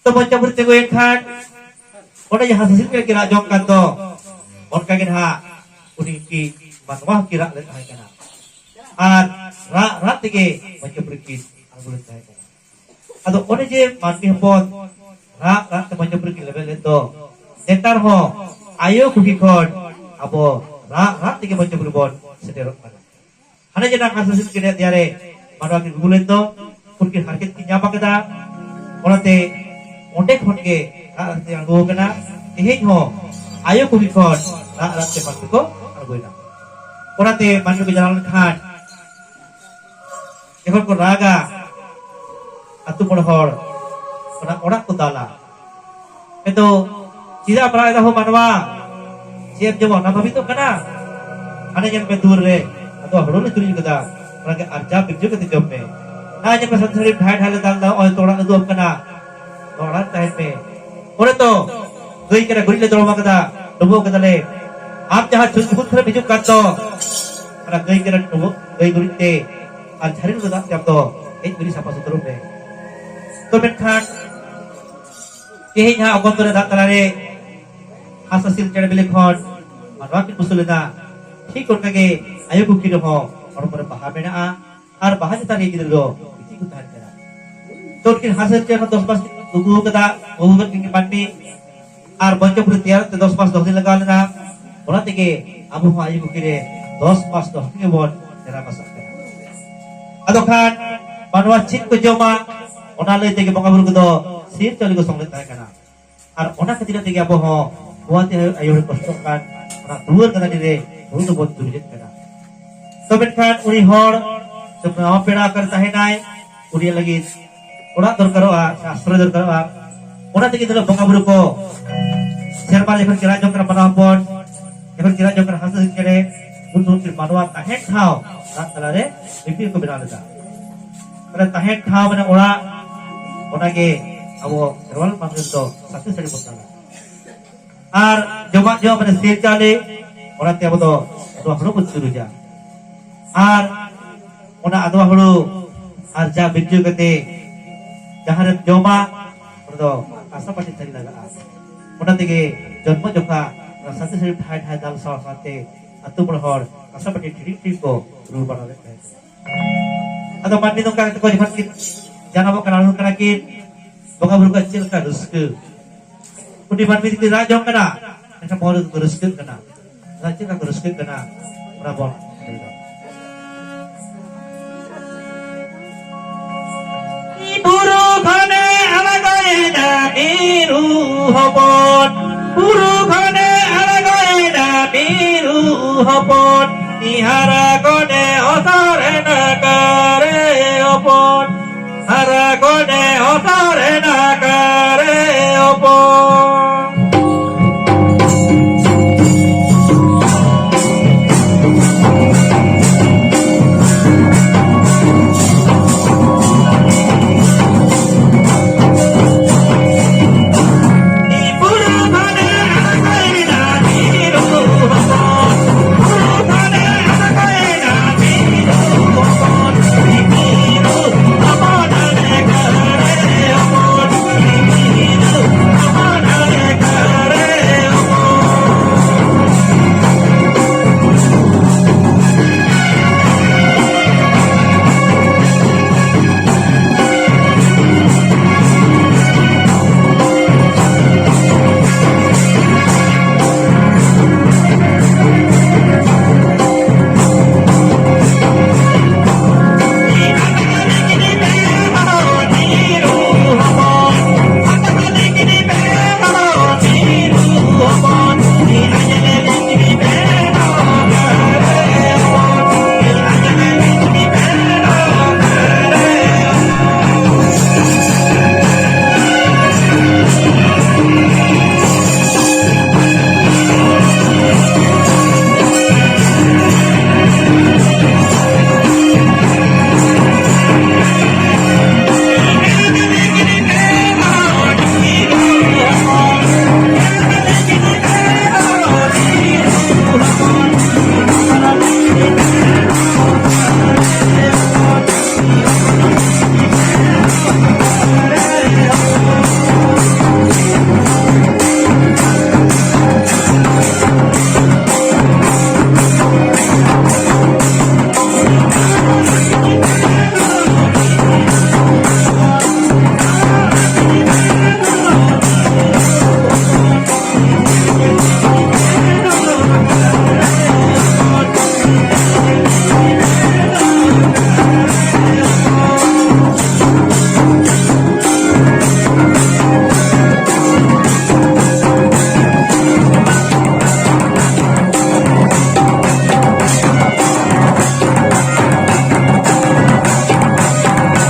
ᱛᱚ ᱢᱚᱧᱪᱚᱯᱩᱨᱤ ᱛᱤᱸᱜᱩᱭᱮᱱ ᱠᱷᱟᱱ ᱚᱸᱰᱮ ᱡᱟᱦᱟᱸ ᱥᱤᱥᱤᱨ ᱠᱤᱱ ᱨᱟᱜ ᱡᱚᱝ ᱠᱟᱱ ᱫᱚ, ᱚᱱᱠᱟ ᱜᱮ ᱱᱟᱦᱟᱜ ᱩᱱᱤ ᱠᱤ ᱢᱟᱱᱣᱟ ᱦᱚᱸᱠᱤᱱ ᱨᱟᱜ ᱞᱮᱫ ᱛᱟᱦᱮᱸ ᱠᱟᱱᱟ᱾ ᱟᱨ ᱨᱟᱜ ᱨᱟᱜ ᱛᱮᱜᱮ ᱢᱚᱧᱪᱚᱯᱩᱨᱤ ᱠᱤᱱ ᱟᱬᱜᱚ ᱞᱮᱫ ᱛᱟᱦᱮᱸ ᱠᱟᱱᱟ᱾ ᱟᱫᱚ ᱚᱱᱮ ᱡᱮ ᱢᱟᱹᱱᱢᱤ ᱦᱚᱯᱚᱱ ᱨᱟᱜ ᱨᱟᱜ ᱛᱮ ᱢᱚᱧᱪᱚᱯᱩᱨᱤ ᱠᱤᱱ ᱞᱮᱵᱮᱫ ᱞᱮᱫ ᱫᱚ, ᱱᱮᱛᱟᱨ ᱦᱚᱸ ᱟᱭᱳ ᱠᱩᱠᱷᱤ ᱠᱷᱚᱱ ᱟᱵᱚ ᱨᱟᱜ ᱨᱟᱜ ᱛᱮᱜᱮ ᱢᱚᱧᱪᱚᱯᱩᱨᱤ ᱵᱚᱱ ᱥᱮᱴᱮᱨᱚᱜ ᱠᱟᱱᱟ᱾ ᱦᱟᱱᱮ ᱡᱮ ᱱᱟᱝ ᱦᱟᱸᱥ ᱦᱟᱹᱥᱤᱞ ᱠᱤᱱ ᱨᱮᱭᱟᱜ ᱫᱮᱭᱟ ᱨᱮ ᱢᱟᱰᱣᱟ ᱠᱤᱱ ᱜᱩᱜᱩᱞᱮᱫ ᱫᱚ, ᱩᱱᱠᱤᱱ ᱦᱟᱨᱠᱮᱛ ᱠᱤᱱ ᱧᱟᱢ ᱟᱠᱟᱫᱟ᱾ ᱚᱱᱟᱛᱮ ᱚᱸᱰᱮ ᱠᱷᱚᱱ ᱜᱮ ᱨᱟᱜ ᱨᱟᱜ ᱛᱮ ᱟᱬᱜᱚ ᱟᱠᱟᱱᱟ᱾ ᱛᱮᱦᱮᱧ ᱦᱚᱸ ᱟᱭᱳ ᱠᱩᱠᱷᱤ ᱠᱷᱚᱱ ᱨᱟᱜ ᱨᱟᱜ ᱛᱮ ᱢᱟᱹᱱᱢᱤ ᱠᱚ ᱟᱬᱜᱚᱭᱮᱱᱟ᱾ ᱚᱱᱟᱛᱮ ᱢᱟᱹᱱᱢᱤ ᱠᱚ ᱡᱟᱱᱟᱢ ᱞᱮᱱᱠᱷᱟᱱ ᱡᱚᱠᱷᱚᱱ ᱠᱚ ᱨᱟᱜᱟ, ᱟᱹᱛᱩ ᱢᱚᱬᱮ ᱦᱚᱲ ᱚᱱᱟ ᱚᱲᱟᱜ ᱠᱚ ᱫᱟᱞᱟ᱾ ᱢᱮᱱᱫᱚ, ᱪᱮᱫᱟᱜ ᱮᱢ ᱨᱟᱜ ᱮᱫᱟ ᱦᱳ ᱢᱟᱱᱣᱟ? ᱪᱮᱫ ᱮᱢ ᱡᱚᱢᱟ, ᱚᱱᱟ ᱵᱷᱟᱵᱤᱛᱚᱜ ᱠᱟᱱᱟ? ᱦᱟᱱᱮ ᱧᱮᱞ ᱢᱮ ᱫᱩᱣᱟᱹᱨ ᱨᱮ, ᱟᱫᱚ ᱦᱩᱲᱩ ᱞᱮ ᱪᱩᱨᱩᱡ ᱠᱟᱫᱟ, ᱚᱱᱟᱜᱮ ᱟᱨᱡᱟᱣ ᱵᱤᱨᱡᱟᱹ ᱠᱟᱛᱮ ᱡᱚᱢ ᱢᱮ᱾ ᱱᱟ ᱧᱮᱞ ᱢᱮ ᱥᱟᱹᱨᱤ ᱥᱟᱹᱨᱤ ᱰᱷᱟᱭ ᱰᱷᱟᱭ ᱞᱮ ᱫᱟᱞ ᱮᱫᱟ, ᱱᱚᱜᱼᱚᱭ ᱛᱚ ᱚᱲᱟᱜ ᱞᱮ ᱫᱩᱣᱟᱹᱨ ᱠᱟᱱᱟ, ᱱᱚᱣᱟ ᱚᱲᱟᱜ ᱨᱮ ᱛᱟᱦᱮᱱ ᱢᱮ᱾ ᱚᱱᱮ ᱛᱚ ᱜᱟᱹᱭ ᱠᱟᱰᱟ ᱜᱩᱨᱤᱡ ᱞᱮ ᱫᱚᱲᱚᱢ ᱟᱠᱟᱫᱟ, ᱰᱩᱵᱟᱹ ᱠᱟᱫᱟᱞᱮ᱾ ᱟᱢ ᱡᱟᱦᱟᱸ ᱪᱷᱩᱛ ᱪᱷᱩᱛ ᱠᱷᱚᱱᱮᱢ ᱦᱤᱡᱩᱜ ᱠᱟᱱ ᱫᱚ, ᱚᱱᱟ ᱜᱟᱹᱭ ᱠᱟᱰᱟ ᱰᱩᱵᱟᱹ, ᱜᱟᱹᱭ ᱜᱩᱨᱤᱡ ᱛᱮ ᱟᱨ ᱡᱷᱟᱹᱨᱤ ᱨᱮ ᱫᱟᱜ ᱛᱮ ᱟᱢ ᱫᱚ ᱦᱮᱡ ᱜᱩᱨᱤᱡ ᱥᱟᱯᱷᱟ ᱥᱩᱛᱨᱚᱜ ᱢᱮ᱾ ᱛᱚ ᱢᱮᱱᱠᱷᱟᱱ ᱛᱮᱦᱮᱧ ᱦᱟᱸᱜ ᱚᱠᱚᱛ ᱨᱮ ᱫᱟᱜ ᱛᱟᱞᱟᱨᱮ ᱦᱟᱸᱥ ᱦᱟᱹᱥᱤᱞ ᱪᱮᱬᱮ ᱵᱤᱞᱤ ᱠᱷᱚᱱ ᱢᱟᱱᱣᱟ ᱠᱤᱱ ᱵᱩᱥᱩᱞ ᱮᱱᱟ᱾ ᱴᱷᱤᱠ ᱚᱱᱠᱟᱜᱮ ᱟᱭᱳ ᱠᱩᱠᱷᱤ ᱨᱮᱦᱚᱸ ᱦᱚᱲᱢᱚ ᱨᱮ ᱵᱟᱦᱟ ᱢᱮᱱᱟᱜᱼᱟ, ᱟᱨ ᱵᱟᱦᱟ ᱪᱮᱛᱟᱱ ᱨᱮ ᱜᱤᱫᱽᱨᱟᱹ ᱫᱚ ᱜᱤᱛᱤᱡ ᱠᱚ ᱛᱟᱦᱮᱱ ᱠᱟᱱᱟ᱾ ᱛᱚ ᱩᱱᱠᱤᱱ ᱦᱟᱸᱥ ᱦᱟᱹᱥᱤᱞ ᱪᱮᱬᱮ ᱦᱚᱸ ᱫᱚᱥ ᱢᱟᱥ ᱠᱤᱱ ᱜᱩᱜᱩ ᱠᱟᱫᱟ, ᱜᱩᱜᱩ ᱠᱟᱛᱮ ᱠᱤᱱ ᱢᱟᱹᱱᱢᱤ, ᱟᱨ ᱢᱚᱧᱪᱚᱯᱩᱨᱤ ᱛᱮᱭᱟᱨ ᱛᱮ ᱫᱚᱥ ᱢᱟᱥ ᱫᱚᱥ ᱫᱤᱱ ᱞᱟᱜᱟᱣ ᱞᱮᱱᱟ᱾ ᱚᱱᱟ ᱛᱮᱜᱮ ᱟᱵᱚ ᱦᱚᱸ ᱟᱭᱳ ᱠᱩᱠᱷᱤ ᱨᱮ ᱫᱚᱥ ᱢᱟᱥ ᱫᱚᱥ ᱫᱤᱱ ᱜᱮᱵᱚᱱ ᱰᱮᱨᱟ ᱵᱟᱥᱟᱜ ᱠᱟᱱᱟ᱾ ᱟᱫᱚ ᱠᱷᱟᱱ ᱢᱟᱱᱣᱟ ᱪᱮᱫ ᱠᱚ ᱡᱚᱢᱟ, ᱚᱱᱟ ᱞᱟᱹᱭ ᱛᱮᱜᱮ ᱵᱚᱸᱜᱟ ᱵᱩᱨᱩ ᱠᱚᱫᱚ ᱥᱤᱨ ᱪᱟᱣᱞᱮ ᱠᱚ ᱥᱚᱝ ᱞᱮᱫ ᱛᱟᱦᱮᱸ ᱠᱟᱱᱟ᱾ ᱟᱨ ᱚᱱᱟ ᱠᱷᱟᱹᱛᱤᱨ ᱛᱮᱜᱮ ᱟᱵᱚ ᱦᱚᱸ ᱱᱚᱣᱟ ᱛᱮ ᱟᱭᱳ ᱦᱚᱲ ᱠᱚᱥᱴᱚᱜ ᱠᱟᱱ, ᱚᱱᱟ ᱫᱩᱣᱟᱹᱨ ᱜᱟᱱᱟᱰᱤ ᱨᱮ ᱦᱩᱲᱩ ᱫᱚᱵᱚᱱ ᱫᱩᱨᱡᱟᱹᱜ ᱠᱟᱱᱟ᱾ ᱛᱚ ᱢᱮᱱᱠᱷᱟᱱ ᱩᱱᱤ ᱦᱚᱲ ᱡᱚᱠᱷᱚᱱ ᱱᱟᱣᱟ ᱯᱮᱲᱟ ᱚᱠᱟᱨᱮ ᱛᱟᱦᱮᱱᱟᱭ, ᱩᱱᱤ ᱞᱟᱹᱜᱤᱫ ᱚᱲᱟᱜ ᱫᱚᱨᱠᱟᱨᱚᱜᱼᱟ ᱥᱮ ᱟᱥᱨᱚᱭ ᱫᱚᱨᱠᱟᱨᱚᱜᱼᱟ᱾ ᱚᱱᱟ ᱛᱮᱜᱮ ᱫᱚ ᱵᱚᱸᱜᱟ ᱵᱩᱨᱩ ᱠᱚ ᱥᱮᱨᱢᱟ ᱡᱚᱠᱷᱚᱱ ᱠᱤᱱ ᱨᱟᱡᱽ ᱡᱚᱝ ᱠᱟᱱᱟ ᱢᱟᱱᱣᱟ ᱦᱚᱯᱚᱱ, ᱡᱚᱠᱷᱚᱱ ᱠᱤᱱ ᱨᱟᱡᱽ ᱡᱚᱝ ᱠᱟᱱᱟ ᱦᱟᱸᱥ ᱦᱟᱸᱥᱞᱤ ᱪᱮᱬᱮ, ᱩᱱ ᱫᱚ ᱩᱱᱠᱤᱱ ᱢᱟᱱᱣᱟ ᱛᱟᱦᱮᱱ ᱴᱷᱟᱶ ᱫᱟᱜ ᱛᱟᱞᱟᱨᱮ ᱞᱤᱯᱤ ᱠᱚ ᱵᱮᱱᱟᱣ ᱞᱮᱫᱟ᱾ ᱢᱟᱱᱮ ᱛᱟᱦᱮᱱ ᱴᱷᱟᱶ ᱢᱟᱱᱮ ᱚᱲᱟᱜ, ᱚᱱᱟᱜᱮ ᱟᱵᱚ ᱠᱷᱮᱨᱣᱟᱞ ᱢᱟᱹᱱᱢᱤ ᱫᱚ ᱥᱟᱹᱛᱤ ᱥᱟᱹᱲᱤ ᱵᱚᱱ ᱫᱟᱱᱟ᱾ ᱟᱨ ᱡᱚᱢᱟᱜ ᱡᱚᱢ ᱢᱟᱱᱮ ᱥᱤᱨ ᱪᱟᱣᱞᱮ, ᱚᱱᱟᱛᱮ ᱟᱵᱚ ᱫᱚ ᱱᱚᱣᱟ ᱦᱩᱲᱩ ᱵᱚᱱ ᱪᱩᱨᱩᱡᱟ᱾ ᱟᱨ ᱚᱱᱟ ᱟᱫᱣᱟ ᱦᱩᱲᱩ ᱟᱨ ᱡᱟ ᱵᱤᱨᱡᱟᱹ ᱠᱟᱛᱮ ᱡᱟᱦᱟᱸ ᱨᱮᱢ ᱡᱚᱢᱟ, ᱚᱸᱰᱮ ᱫᱚ ᱠᱟᱸᱥᱟ ᱯᱟᱹᱴᱤ ᱛᱷᱟᱹᱨᱤ ᱞᱟᱜᱟᱜᱼᱟ᱾ ᱚᱱᱟ ᱛᱮᱜᱮ ᱡᱚᱱᱢᱚ ᱡᱚᱠᱷᱟ ᱚᱱᱟ ᱥᱟᱹᱛᱤ ᱥᱟᱹᱲᱤ ᱴᱷᱟᱭ ᱴᱷᱟᱭ ᱫᱟᱞ ᱥᱟᱶ ᱥᱟᱶᱛᱮ ᱟᱹᱛᱩ ᱢᱚᱬᱮ ᱦᱚᱲ ᱠᱟᱸᱥᱟ ᱯᱟᱹᱴᱤ ᱴᱷᱤᱲᱤᱝ ᱴᱷᱤᱲᱤᱝ ᱠᱚ ᱨᱩ ᱵᱟᱲᱟ ᱞᱮᱫ ᱛᱟᱦᱮᱸᱫ᱾ ᱟᱫᱚ ᱢᱟᱹᱱᱢᱤ ᱱᱚᱝᱠᱟ ᱠᱟᱛᱮ ᱠᱚ ᱡᱚᱠᱷᱚᱱ ᱠᱤᱱ ᱡᱟᱱᱟᱢᱚᱜ ᱠᱟᱱᱟ, ᱦᱩᱭᱩᱜ ᱠᱟᱱᱟ ᱠᱤᱱ ᱵᱚᱸᱜᱟ ᱵᱩᱨᱩ ᱠᱚᱣᱟᱜ ᱪᱮᱫ ᱞᱮᱠᱟ ᱨᱟᱹᱥᱠᱟᱹ, ᱩᱱᱤ ᱢᱟᱹᱱᱢᱤ ᱫᱚᱠᱚ ᱨᱟᱜ ᱡᱚᱝ ᱠᱟᱱᱟ, ᱢᱮᱱᱠᱷᱟᱱ ᱵᱚᱸᱜᱟ ᱵᱩᱨᱩ ᱫᱚᱠᱚ ᱨᱟᱹᱥᱠᱟᱹᱜ ᱠᱟᱱᱟ᱾ ᱟᱫᱚ ᱪᱮᱫ ᱞᱮᱠᱟ ᱠᱚ ᱨᱟᱹᱥᱠᱟᱹᱜ ᱠᱟᱱᱟ, ᱚᱱᱟ ᱵᱚᱱ ᱧᱮᱞ ᱮᱫᱟ᱾ ᱵᱩᱨᱩ ᱠᱷᱚᱱᱮ ᱟᱬᱜᱚᱭᱮᱱᱟ ᱢᱤᱨᱩ ᱦᱚᱯᱚᱱ, ᱵᱩᱨᱩ ᱠᱷᱚᱱᱮ ᱟᱬᱜᱚᱭᱮᱱᱟ ᱢᱤᱨᱩ ᱦᱚᱯᱚᱱ, ᱱᱤᱦᱟᱨᱟ ᱠᱚᱱᱮ ᱚᱥᱚᱨᱮᱱᱟ ᱠᱟᱨᱮ ᱦᱚᱯᱚᱱ, ᱦᱟᱨᱟ ᱠᱚᱱᱮ ᱚᱥᱚᱨᱮᱱᱟ ᱠᱟᱨᱮ ᱦᱚᱯᱚᱱ᱾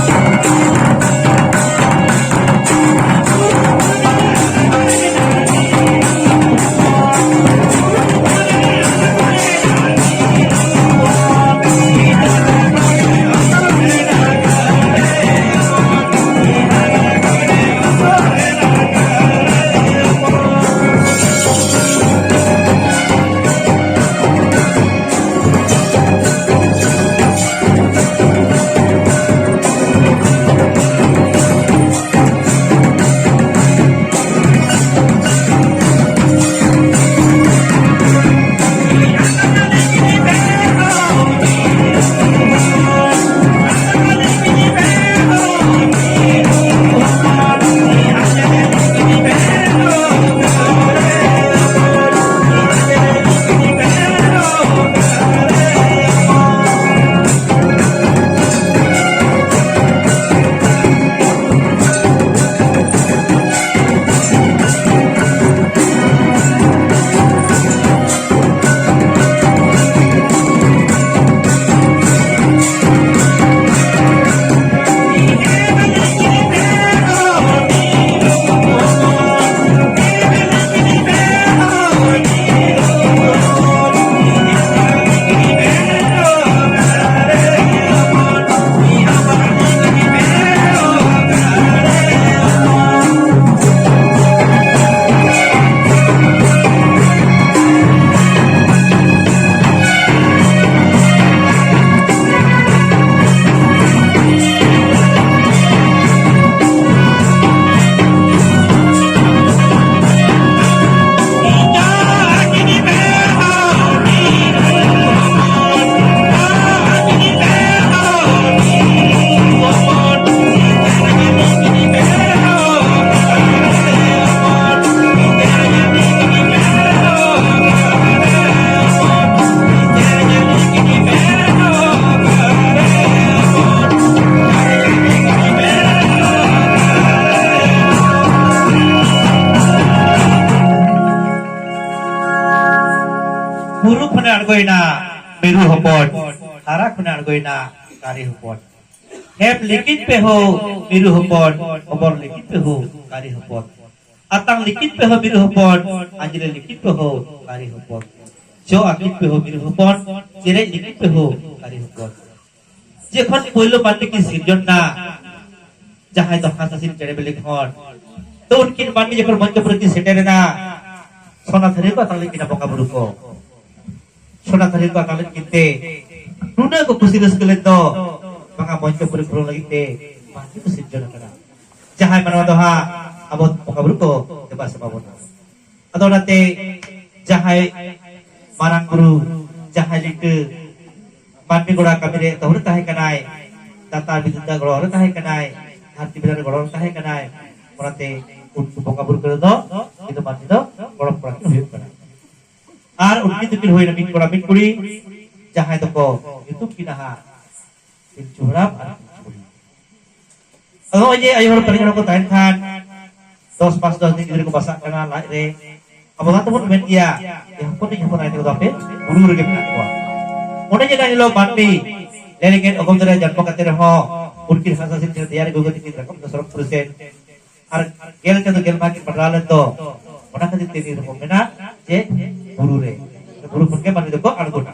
ᱟᱬᱜᱚᱭᱮᱱᱟ ᱢᱤᱨᱩ ᱦᱚᱯᱚᱱ, ᱦᱟᱨᱟ ᱠᱷᱚᱱᱮ ᱟᱬᱜᱚᱭᱮᱱᱟ ᱠᱟᱹᱨᱤ ᱦᱚᱯᱚᱱ᱾ ᱦᱮᱯ ᱞᱤᱠᱤᱱ ᱯᱮ ᱦᱳ ᱢᱤᱨᱩ ᱦᱚᱯᱚᱱ, ᱦᱚᱵᱚᱨ ᱞᱤᱠᱤᱱ ᱯᱮ ᱦᱳ ᱠᱟᱹᱨᱤ ᱦᱚᱯᱚᱱ᱾ ᱟᱛᱟᱝ ᱞᱤᱠᱤᱱ ᱯᱮ ᱦᱳ ᱢᱤᱨᱩ ᱦᱚᱯᱚᱱ, ᱟᱸᱡᱽᱞᱮ ᱞᱤᱠᱤᱱ ᱯᱮ ᱦᱳ ᱠᱟᱹᱨᱤ ᱦᱚᱯᱚᱱ᱾ ᱪᱚᱜ ᱟᱹᱠᱤᱱ ᱯᱮ ᱦᱳ ᱢᱤᱨᱩ ᱦᱚᱯᱚᱱ, ᱪᱮᱨᱮᱡ ᱞᱤᱠᱤᱱ ᱯᱮ ᱦᱳ ᱠᱟᱹᱨᱤ ᱦᱚᱯᱚᱱ᱾ ᱡᱚᱠᱷᱚᱱ ᱯᱳᱭᱞᱳ ᱢᱟᱹᱱᱢᱤ ᱠᱤᱱ ᱥᱤᱨᱡᱚᱱ ᱮᱱᱟ, ᱡᱟᱦᱟᱸᱭ ᱫᱚ ᱦᱟᱸᱥ ᱦᱟᱹᱥᱤᱞ ᱪᱮᱬᱮ ᱵᱤᱞᱤ ᱠᱷᱚᱱ, ᱛᱚ ᱩᱱᱠᱤᱱ ᱢᱟᱹᱱᱢᱤ ᱡᱚᱠᱷᱚᱱ ᱢᱚᱧᱪᱚᱯᱩᱨᱤ ᱠᱤᱱ ᱥᱮᱴᱮᱨ ᱮᱱᱟ, ᱥᱚᱱᱟ ᱛᱷᱟᱹᱨᱤ ᱨᱮᱠᱚ ᱟᱛᱟᱝ ᱞᱮᱫ ᱠᱤᱱᱟ ᱵᱚᱸᱜᱟ ᱵᱩᱨᱩ ᱠᱚ᱾ ᱥᱚᱱᱟ ᱛᱷᱟᱹᱨᱤ ᱨᱮᱠᱚ ᱟᱛᱟᱝ ᱞᱮᱫ ᱠᱤᱱ ᱛᱮ ᱱᱩᱱᱟᱹᱜ ᱠᱚ ᱠᱩᱥᱤ ᱨᱟᱹᱥᱠᱟᱹ ᱞᱮᱱ ᱫᱚ, ᱵᱟᱝᱟ ᱢᱚᱧᱪᱚᱯᱩᱨᱤ ᱯᱩᱨᱟᱹᱣ ᱞᱟᱹᱜᱤᱫ ᱛᱮ ᱢᱟᱹᱱᱢᱤ ᱠᱚ ᱥᱤᱨᱡᱚᱱ ᱟᱠᱟᱱᱟ᱾ ᱡᱟᱦᱟᱸᱭ ᱢᱟᱱᱣᱟ ᱫᱚ ᱦᱟᱸᱜ ᱟᱵᱚ ᱵᱚᱸᱜᱟ ᱵᱩᱨᱩ ᱠᱚ ᱫᱮᱵᱟ ᱥᱮᱵᱟ ᱵᱚᱱᱟ᱾ ᱟᱫᱚ ᱚᱱᱟᱛᱮ ᱡᱟᱦᱟᱸᱭ ᱢᱟᱨᱟᱝ ᱵᱩᱨᱩ, ᱡᱟᱦᱟᱸᱭ ᱞᱤᱴᱟᱹ, ᱢᱟᱹᱱᱢᱤ ᱜᱚᱲᱟ ᱠᱟᱹᱢᱤ ᱨᱮ ᱮᱛᱚᱦᱚᱵ ᱨᱮ ᱛᱟᱦᱮᱸ ᱠᱟᱱᱟᱭ, ᱫᱟᱛᱟ ᱵᱤᱫᱩᱛᱟ ᱜᱚᱲᱚ ᱨᱮ ᱛᱟᱦᱮᱸ ᱠᱟᱱᱟᱭ, ᱫᱷᱟᱹᱨᱛᱤ ᱵᱮᱲᱟ ᱨᱮ ᱜᱚᱲᱚ ᱨᱮ ᱛᱟᱦᱮᱸ ᱠᱟᱱᱟᱭ᱾ ᱚᱱᱟᱛᱮ ᱩᱱᱠᱩ ᱵᱚᱸᱜᱟ ᱵᱩᱨᱩ ᱠᱚᱨᱮ ᱫᱚ ᱩᱱᱠᱩ ᱫᱚ ᱢᱟᱹᱱᱢᱤ ᱫᱚ ᱜᱚᱲᱚᱢ ᱠᱚᱲᱟ ᱠᱤᱱ ᱦᱩᱭᱩᱜ ᱠᱟᱱᱟ᱾ ᱟᱨ ᱩᱱᱠᱤᱱ ᱫᱚᱠᱤᱱ ᱦᱩᱭᱱᱟ ᱢᱤᱫ ᱠᱚᱲᱟ ᱢᱤᱫ ᱠᱩᱲᱤ, ᱡᱟᱦᱟᱸᱭ ᱫᱚᱠᱚ ᱧᱩᱛᱩᱢ ᱠᱤᱱᱟ ᱦᱟᱸᱜ ᱯᱤᱞᱪᱩ ᱦᱟᱲᱟᱢ ᱟᱨ ᱯᱤᱞᱪᱩ ᱵᱩᱲᱦᱤ᱾ ᱟᱫᱚ ᱱᱚᱜᱼᱚᱭ ᱡᱮ ᱟᱭᱳ ᱦᱚᱲ ᱯᱟᱹᱨᱤ ᱦᱚᱲ ᱠᱚ ᱛᱟᱦᱮᱱ ᱠᱷᱟᱱ, ᱫᱚᱥ ᱯᱟᱸᱪ ᱫᱚᱥ ᱫᱤᱱ ᱜᱤᱫᱽᱨᱟᱹ ᱠᱚ ᱵᱟᱥᱟᱜ ᱠᱟᱱᱟ ᱞᱟᱡ ᱨᱮ, ᱟᱵᱚ ᱫᱚ ᱵᱚᱱ ᱢᱮᱱ ᱜᱮᱭᱟ ᱡᱮ ᱦᱚᱯᱚᱱ ᱤᱧ ᱦᱚᱯᱚᱱ ᱟᱭ ᱛᱟᱠᱚ ᱫᱚ ᱟᱯᱮ ᱵᱩᱨᱩ ᱨᱮᱜᱮ ᱢᱮᱱᱟᱜ ᱠᱚᱣᱟ᱾ ᱚᱸᱰᱮ ᱡᱮ ᱦᱤᱞᱳᱜ ᱢᱟᱹᱱᱢᱤ ᱞᱮᱸᱰᱮᱫ ᱚᱜᱚᱢ ᱫᱟᱨᱮ ᱡᱚᱱᱢᱚ ᱠᱟᱛᱮ ᱨᱮᱦᱚᱸ ᱩᱱᱠᱤᱱ ᱦᱟᱸᱥ ᱦᱟᱸᱥᱤᱞ ᱛᱮᱭᱟᱨ ᱟᱹᱜᱩ ᱠᱟᱛᱮ ᱠᱤᱱ ᱨᱟᱠᱟᱵ ᱮᱱᱟ ᱥᱚᱨᱚᱜ ᱯᱩᱨᱤ ᱥᱮᱫ᱾ ᱟᱨ ᱜᱮᱞ ᱪᱟᱸᱫᱚ ᱜᱮᱞ ᱢᱟᱦᱟ ᱠᱤᱱ ᱯᱟᱲᱟᱣ ᱞᱮᱱ ᱫᱚ, ᱚᱱᱟ ᱠᱷᱟᱹᱛᱤᱨ ᱛᱮ ᱱᱤᱭᱟᱹ ᱫᱚᱠᱚ ᱢᱮᱱᱟ ᱡᱮ ᱵᱩᱨᱩ ᱨᱮ, ᱵᱩᱨᱩ ᱠᱷᱚᱱ ᱜᱮ ᱢᱟᱹᱱᱢᱤ ᱫᱚᱠᱚ ᱟᱬᱜᱚᱱᱟ᱾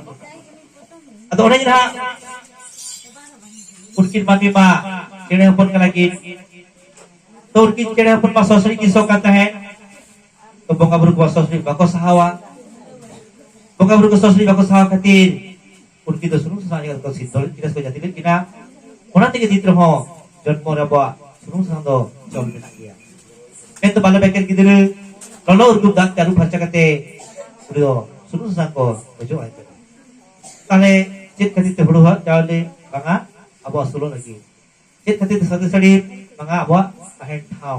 ᱟᱫᱚ ᱚᱸᱰᱮ ᱡᱟᱦᱟᱸ ᱩᱱᱠᱤᱱ ᱢᱟᱹᱱᱢᱤ ᱢᱟ ᱪᱮᱬᱮ ᱦᱚᱯᱚᱱ ᱠᱟᱱᱟ ᱠᱤᱱ, ᱛᱚ ᱩᱱᱠᱤᱱ ᱪᱮᱬᱮ ᱦᱚᱯᱚᱱ ᱢᱟ ᱥᱚᱥᱲᱤ ᱠᱤᱱ ᱥᱚᱜ ᱠᱟᱱ ᱛᱟᱦᱮᱸᱫ᱾ ᱛᱚ ᱵᱚᱸᱜᱟ ᱵᱩᱨᱩ ᱠᱚ ᱥᱚᱥᱲᱤ ᱵᱟᱠᱚ ᱥᱟᱦᱟᱣᱟ᱾ ᱵᱚᱸᱜᱟ ᱵᱩᱨᱩ ᱠᱚ ᱥᱚᱥᱲᱤ ᱵᱟᱠᱚ ᱥᱟᱦᱟᱣ ᱠᱷᱟᱹᱛᱤᱨ ᱩᱱᱠᱤᱱ ᱫᱚ ᱥᱩᱱᱩᱢ ᱥᱟᱥᱟᱝ ᱚᱡᱚᱜ ᱠᱟᱛᱮ ᱠᱚ ᱥᱤᱫ ᱫᱚ ᱞᱮᱫ ᱠᱤᱱᱟ ᱥᱮ ᱠᱚ ᱡᱟᱹᱛᱤ ᱞᱮᱫ ᱠᱤᱱᱟ᱾ ᱚᱱᱟ ᱛᱮᱜᱮ ᱱᱤᱛ ᱨᱮᱦᱚᱸ ᱡᱚᱱᱢᱚ ᱨᱮ ᱟᱵᱚᱣᱟᱜ ᱥᱩᱱᱩᱢ ᱥᱟᱥᱟᱝ ᱫᱚ ᱪᱚᱞ ᱢᱮᱱᱟᱜ ᱜᱮᱭᱟ᱾ ᱢᱮᱱᱫᱚ ᱵᱟᱞᱮ ᱵᱮᱠᱮᱨ ᱜᱤᱫᱽᱨᱟᱹ ᱞᱚᱞᱚ ᱩᱨᱜᱩᱢ ᱫᱟᱜ ᱛᱮ ᱟᱹᱨᱩᱵ ᱯᱷᱟᱨᱪᱟ ᱠᱟᱛᱮ ᱩᱱᱤ ᱫᱚ ᱥᱩᱱᱩᱢ ᱥᱟᱥᱟᱝ ᱠᱚ ᱚᱡᱚᱜ ᱟᱭ ᱠᱟᱱᱟ᱾ ᱛᱟᱦᱞᱮ ᱪᱮᱫ ᱠᱷᱟᱹᱛᱤᱨ ᱛᱮ ᱦᱩᱲᱩ ᱦᱟᱜ ᱪᱟᱣᱞᱮ ᱵᱟᱝᱟ ᱟᱵᱚᱣᱟᱜ ᱥᱩᱞᱚ ᱞᱟᱹᱜᱤᱫ? ᱪᱮᱫ ᱠᱷᱟᱹᱛᱤᱨ ᱛᱮ ᱥᱟᱹᱨᱤ ᱥᱟᱹᱲᱤᱢ ᱵᱟᱝᱟ ᱟᱵᱚᱣᱟᱜ ᱛᱟᱦᱮᱱ ᱴᱷᱟᱶ?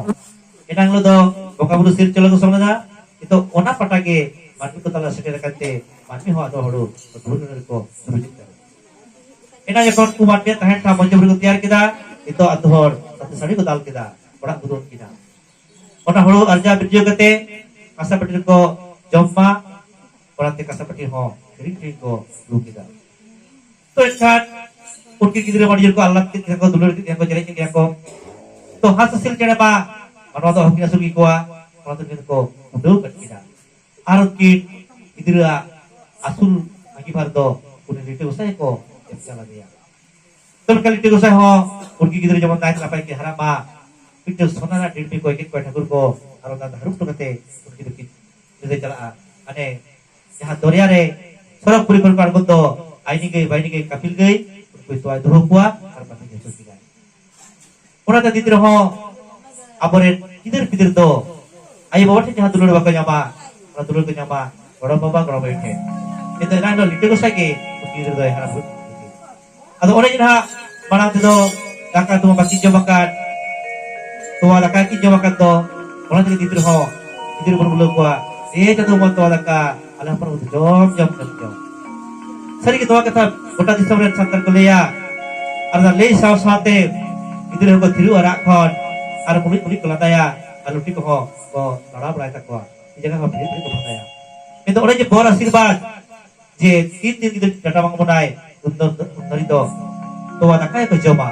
ᱮᱱᱟᱝ ᱦᱤᱞᱳᱜ ᱫᱚ ᱵᱚᱸᱜᱟ ᱵᱩᱨᱩ ᱥᱤᱨ ᱪᱚᱞᱚ ᱠᱚ ᱥᱚᱝ ᱞᱮᱫᱟ, ᱱᱤᱛᱚᱜ ᱚᱱᱟ ᱯᱟᱴᱟ ᱜᱮ ᱢᱟᱹᱱᱢᱤ ᱠᱚ ᱛᱟᱞᱟ ᱥᱮᱴᱮᱨ ᱟᱠᱟᱱ ᱛᱮ ᱢᱟᱹᱱᱢᱤ ᱦᱚᱸ ᱟᱫᱚ ᱦᱩᱲᱩ ᱫᱷᱩᱲᱤ ᱨᱮᱠᱚ ᱫᱩᱲᱩᱵ ᱠᱟᱱᱟ᱾ ᱮᱱᱟᱝ ᱡᱚᱠᱷᱚᱱ ᱠᱚ ᱢᱟᱹᱱᱢᱤᱭᱟᱜ ᱛᱟᱦᱮᱱ ᱴᱷᱟᱶ ᱢᱚᱧᱪᱚᱯᱩᱨᱤ ᱠᱚ ᱛᱮᱭᱟᱨ ᱠᱮᱫᱟ, ᱱᱤᱛᱚᱜ ᱟᱹᱛᱩ ᱦᱚᱲ ᱥᱟᱹᱨᱤ ᱥᱟᱹᱲᱤ ᱠᱚ ᱫᱟᱞ ᱠᱮᱫᱟ, ᱚᱲᱟᱜ ᱠᱚ ᱫᱩᱣᱟᱹᱨ ᱠᱮᱫᱟ᱾ ᱚᱱᱟ ᱦᱩᱲᱩ ᱟᱨᱡᱟᱣ ᱵᱤᱨᱡᱟᱹᱣ ᱠᱟᱛᱮ ᱠᱟᱸᱥᱟ ᱯᱟᱹᱴᱤ ᱨᱮᱠᱚ ᱡᱚᱢ ᱢᱟ, ᱚᱱᱟᱛᱮ ᱠᱟᱸᱥᱟ ᱯᱟᱹᱴᱤ ᱦᱚᱸ ᱥᱮᱨᱮᱧ ᱥᱮᱨᱮᱧ ᱠᱚ ᱨᱩ ᱠᱮᱫᱟ᱾ ᱛᱚ ᱮᱱᱠᱷᱟᱱ ᱩᱱᱠᱤᱱ ᱜᱤᱫᱽᱨᱟᱹ ᱢᱟ ᱟᱹᱰᱤ ᱡᱳᱨ ᱠᱚ ᱟᱦᱞᱟᱫ ᱠᱮᱫ ᱠᱤᱱᱟ ᱠᱚ, ᱫᱩᱞᱟᱹᱲ ᱠᱮᱫ ᱠᱤᱱᱟ ᱠᱚ, ᱪᱮᱨᱮᱡ ᱠᱮᱫ ᱠᱤᱱᱟ ᱠᱚ᱾ ᱛᱚ ᱦᱟᱸᱥ ᱦᱟᱹᱥᱤᱞ ᱪᱮᱬᱮ ᱢᱟ ᱢᱟᱱᱣᱟ ᱫᱚ ᱚᱦᱚᱠᱤᱱ ᱟᱹᱥᱩᱞ ᱠᱮᱠᱚᱣᱟ, ᱚᱱᱟᱛᱮ ᱩᱱᱠᱤᱱ ᱫᱚᱠᱚ ᱩᱰᱟᱹᱣ ᱠᱟᱫ ᱠᱤᱱᱟ᱾ ᱟᱨ ᱩᱱᱠᱤᱱ ᱜᱤᱫᱽᱨᱟᱹᱣᱟᱜ ᱟᱹᱥᱩᱞ ᱟᱺᱜᱤᱵᱷᱟᱨ ᱫᱚ ᱩᱱᱤ ᱞᱤᱴᱟᱹ ᱜᱚᱸᱥᱟᱭ ᱠᱚ ᱮᱢ ᱪᱟᱞ ᱟᱫᱮᱭᱟ᱾ ᱛᱚ ᱢᱮᱱᱠᱷᱟᱱ ᱞᱤᱴᱟᱹ ᱜᱚᱸᱥᱟᱭ ᱦᱚᱸ ᱩᱱᱠᱤᱱ ᱜᱤᱫᱽᱨᱟᱹ ᱡᱮᱢᱚᱱ ᱱᱟᱭᱛᱮ ᱱᱟᱯᱟᱭ ᱠᱤᱱ ᱦᱟᱨᱟᱜ ᱢᱟ, ᱢᱤᱫᱴᱟᱝ ᱥᱚᱱᱟ ᱨᱮᱱᱟᱜ ᱰᱤᱲᱢᱤ ᱠᱚ ᱮᱠᱮᱱ ᱠᱚᱭ ᱴᱷᱟᱹᱠᱩᱨ ᱠᱚ ᱟᱨ ᱚᱱᱟ ᱫᱚ ᱦᱟᱹᱨᱩᱵ ᱦᱚᱴᱚ ᱠᱟᱛᱮ ᱩᱱᱠᱤᱱ ᱫᱚᱠᱤᱱ ᱧᱤᱫᱟᱹ ᱪᱟᱞᱟᱜᱼᱟ᱾ ᱦᱟᱱᱮ ᱡᱟᱦᱟᱸ ᱫᱚᱨᱭᱟ ᱨᱮ ᱥᱚᱨᱚᱜᱽᱯᱩᱨᱤ ᱠᱷᱚᱱ ᱠᱚ ᱟᱬᱜᱚᱱ ᱫᱚ, ᱟᱭᱱᱤ ᱜᱟᱹᱭ ᱵᱟᱭᱱᱤ ᱜᱟᱹᱭ ᱠᱟᱯᱤᱞ ᱜᱟᱹᱭ, ᱩᱱᱠᱩᱭ ᱛᱚᱣᱟᱭ ᱫᱩᱦᱟᱹᱣ ᱠᱚᱣᱟ ᱟᱨ ᱵᱟᱹᱠᱤᱱ ᱦᱚᱪᱚ ᱠᱤᱱᱟ᱾ ᱚᱱᱟᱛᱮ ᱫᱤᱱ ᱨᱮᱦᱚᱸ ᱟᱵᱚᱨᱮᱱ ᱜᱤᱫᱟᱹᱨ ᱯᱤᱫᱟᱹᱨ ᱫᱚ ᱟᱭᱳ ᱵᱟᱵᱟ ᱴᱷᱮᱱ ᱡᱟᱦᱟᱸ ᱫᱩᱞᱟᱹᱲ ᱵᱟᱠᱚ ᱧᱟᱢᱟ, ᱚᱱᱟ ᱫᱩᱞᱟᱹᱲ ᱠᱚ ᱧᱟᱢᱟ ᱜᱚᱲᱚᱢ ᱵᱟᱵᱟ ᱜᱚᱲᱚᱢ ᱟᱭᱳ ᱴᱷᱮᱱ᱾ ᱠᱤᱱᱛᱩ ᱮᱱᱟᱱ ᱦᱤᱞᱳᱜ ᱞᱤᱴᱟᱹ ᱜᱚᱸᱥᱟᱭ ᱜᱮ ᱩᱱᱠᱤᱱ ᱜᱤᱫᱽᱨᱟᱹ ᱫᱚᱭ ᱦᱟᱨᱟ ᱵᱩᱨᱩ ᱠᱮᱫ ᱠᱤᱱᱟ᱾ ᱟᱫᱚ ᱚᱱᱮ ᱡᱮ ᱱᱟᱦᱟᱜ ᱢᱟᱲᱟᱝ ᱛᱮᱫᱚ ᱫᱟᱠᱟ ᱩᱛᱩ ᱢᱟ ᱵᱟᱹᱠᱤᱱ ᱡᱚᱢ ᱟᱠᱟᱫ, ᱛᱚᱣᱟ ᱫᱟᱠᱟ ᱠᱤᱱ ᱡᱚᱢ ᱟᱠᱟᱫ ᱫᱚ, ᱚᱱᱟ ᱛᱮᱜᱮ ᱜᱤᱫᱽᱨᱟᱹ ᱦᱚᱸ, ᱜᱤᱫᱽᱨᱟᱹ ᱵᱚᱱ ᱵᱩᱞᱟᱹᱣ ᱠᱚᱣᱟ, "ᱮ ᱪᱟᱸᱫᱳ ᱵᱚᱸᱜᱟ, ᱛᱚᱣᱟ ᱫᱟᱠᱟ ᱟᱞᱮ ᱦᱚᱯᱚᱱ ᱵᱚᱱ ᱡᱚᱢ, ᱡᱚᱢ, ᱡᱚᱢ, ᱡᱚᱢ᱾" ᱥᱟᱹᱨᱤᱜᱮ ᱱᱚᱣᱟ ᱠᱟᱛᱷᱟ ᱜᱚᱴᱟ ᱫᱤᱥᱚᱢ ᱨᱮᱱ ᱥᱟᱱᱛᱟᱲ ᱠᱚ ᱞᱟᱹᱭᱟ᱾ ᱟᱨ ᱚᱱᱟ ᱞᱟᱹᱭ ᱥᱟᱶ ᱥᱟᱶᱛᱮ ᱜᱤᱫᱽᱨᱟᱹ ᱦᱚᱸᱠᱚ ᱛᱷᱤᱨᱚᱜᱼᱟ ᱨᱟᱜ ᱠᱷᱚᱱ, ᱟᱨ ᱢᱩᱞᱩᱡ ᱢᱩᱞᱩᱡ ᱠᱚ ᱞᱟᱸᱫᱟᱭᱟ, ᱟᱨ ᱞᱩᱴᱤ ᱠᱚᱦᱚᱸ ᱠᱚ ᱞᱟᱲᱟ ᱵᱟᱲᱟᱭ ᱛᱟᱠᱚᱣᱟ, ᱛᱤ ᱡᱟᱸᱜᱟ ᱦᱚᱸ ᱵᱷᱤᱲᱤᱡ ᱵᱷᱤᱲᱤᱡ ᱠᱚ ᱵᱷᱟᱸᱫᱟᱭᱟ᱾ ᱢᱮᱱᱫᱚ ᱚᱱᱮ ᱡᱮ ᱵᱚᱨ ᱟᱥᱤᱨᱵᱟᱫᱽ, ᱡᱮ ᱛᱤᱱ ᱫᱤᱱ ᱜᱤᱫᱽᱨᱟᱹ ᱰᱟᱴᱟ ᱵᱟᱝ ᱵᱚᱱᱟᱭ, ᱩᱱ ᱫᱚ, ᱩᱱ ᱫᱷᱟᱹᱨᱤᱡ ᱫᱚ ᱛᱚᱣᱟ ᱫᱟᱠᱟ ᱜᱮᱠᱚ ᱡᱚᱢᱟ᱾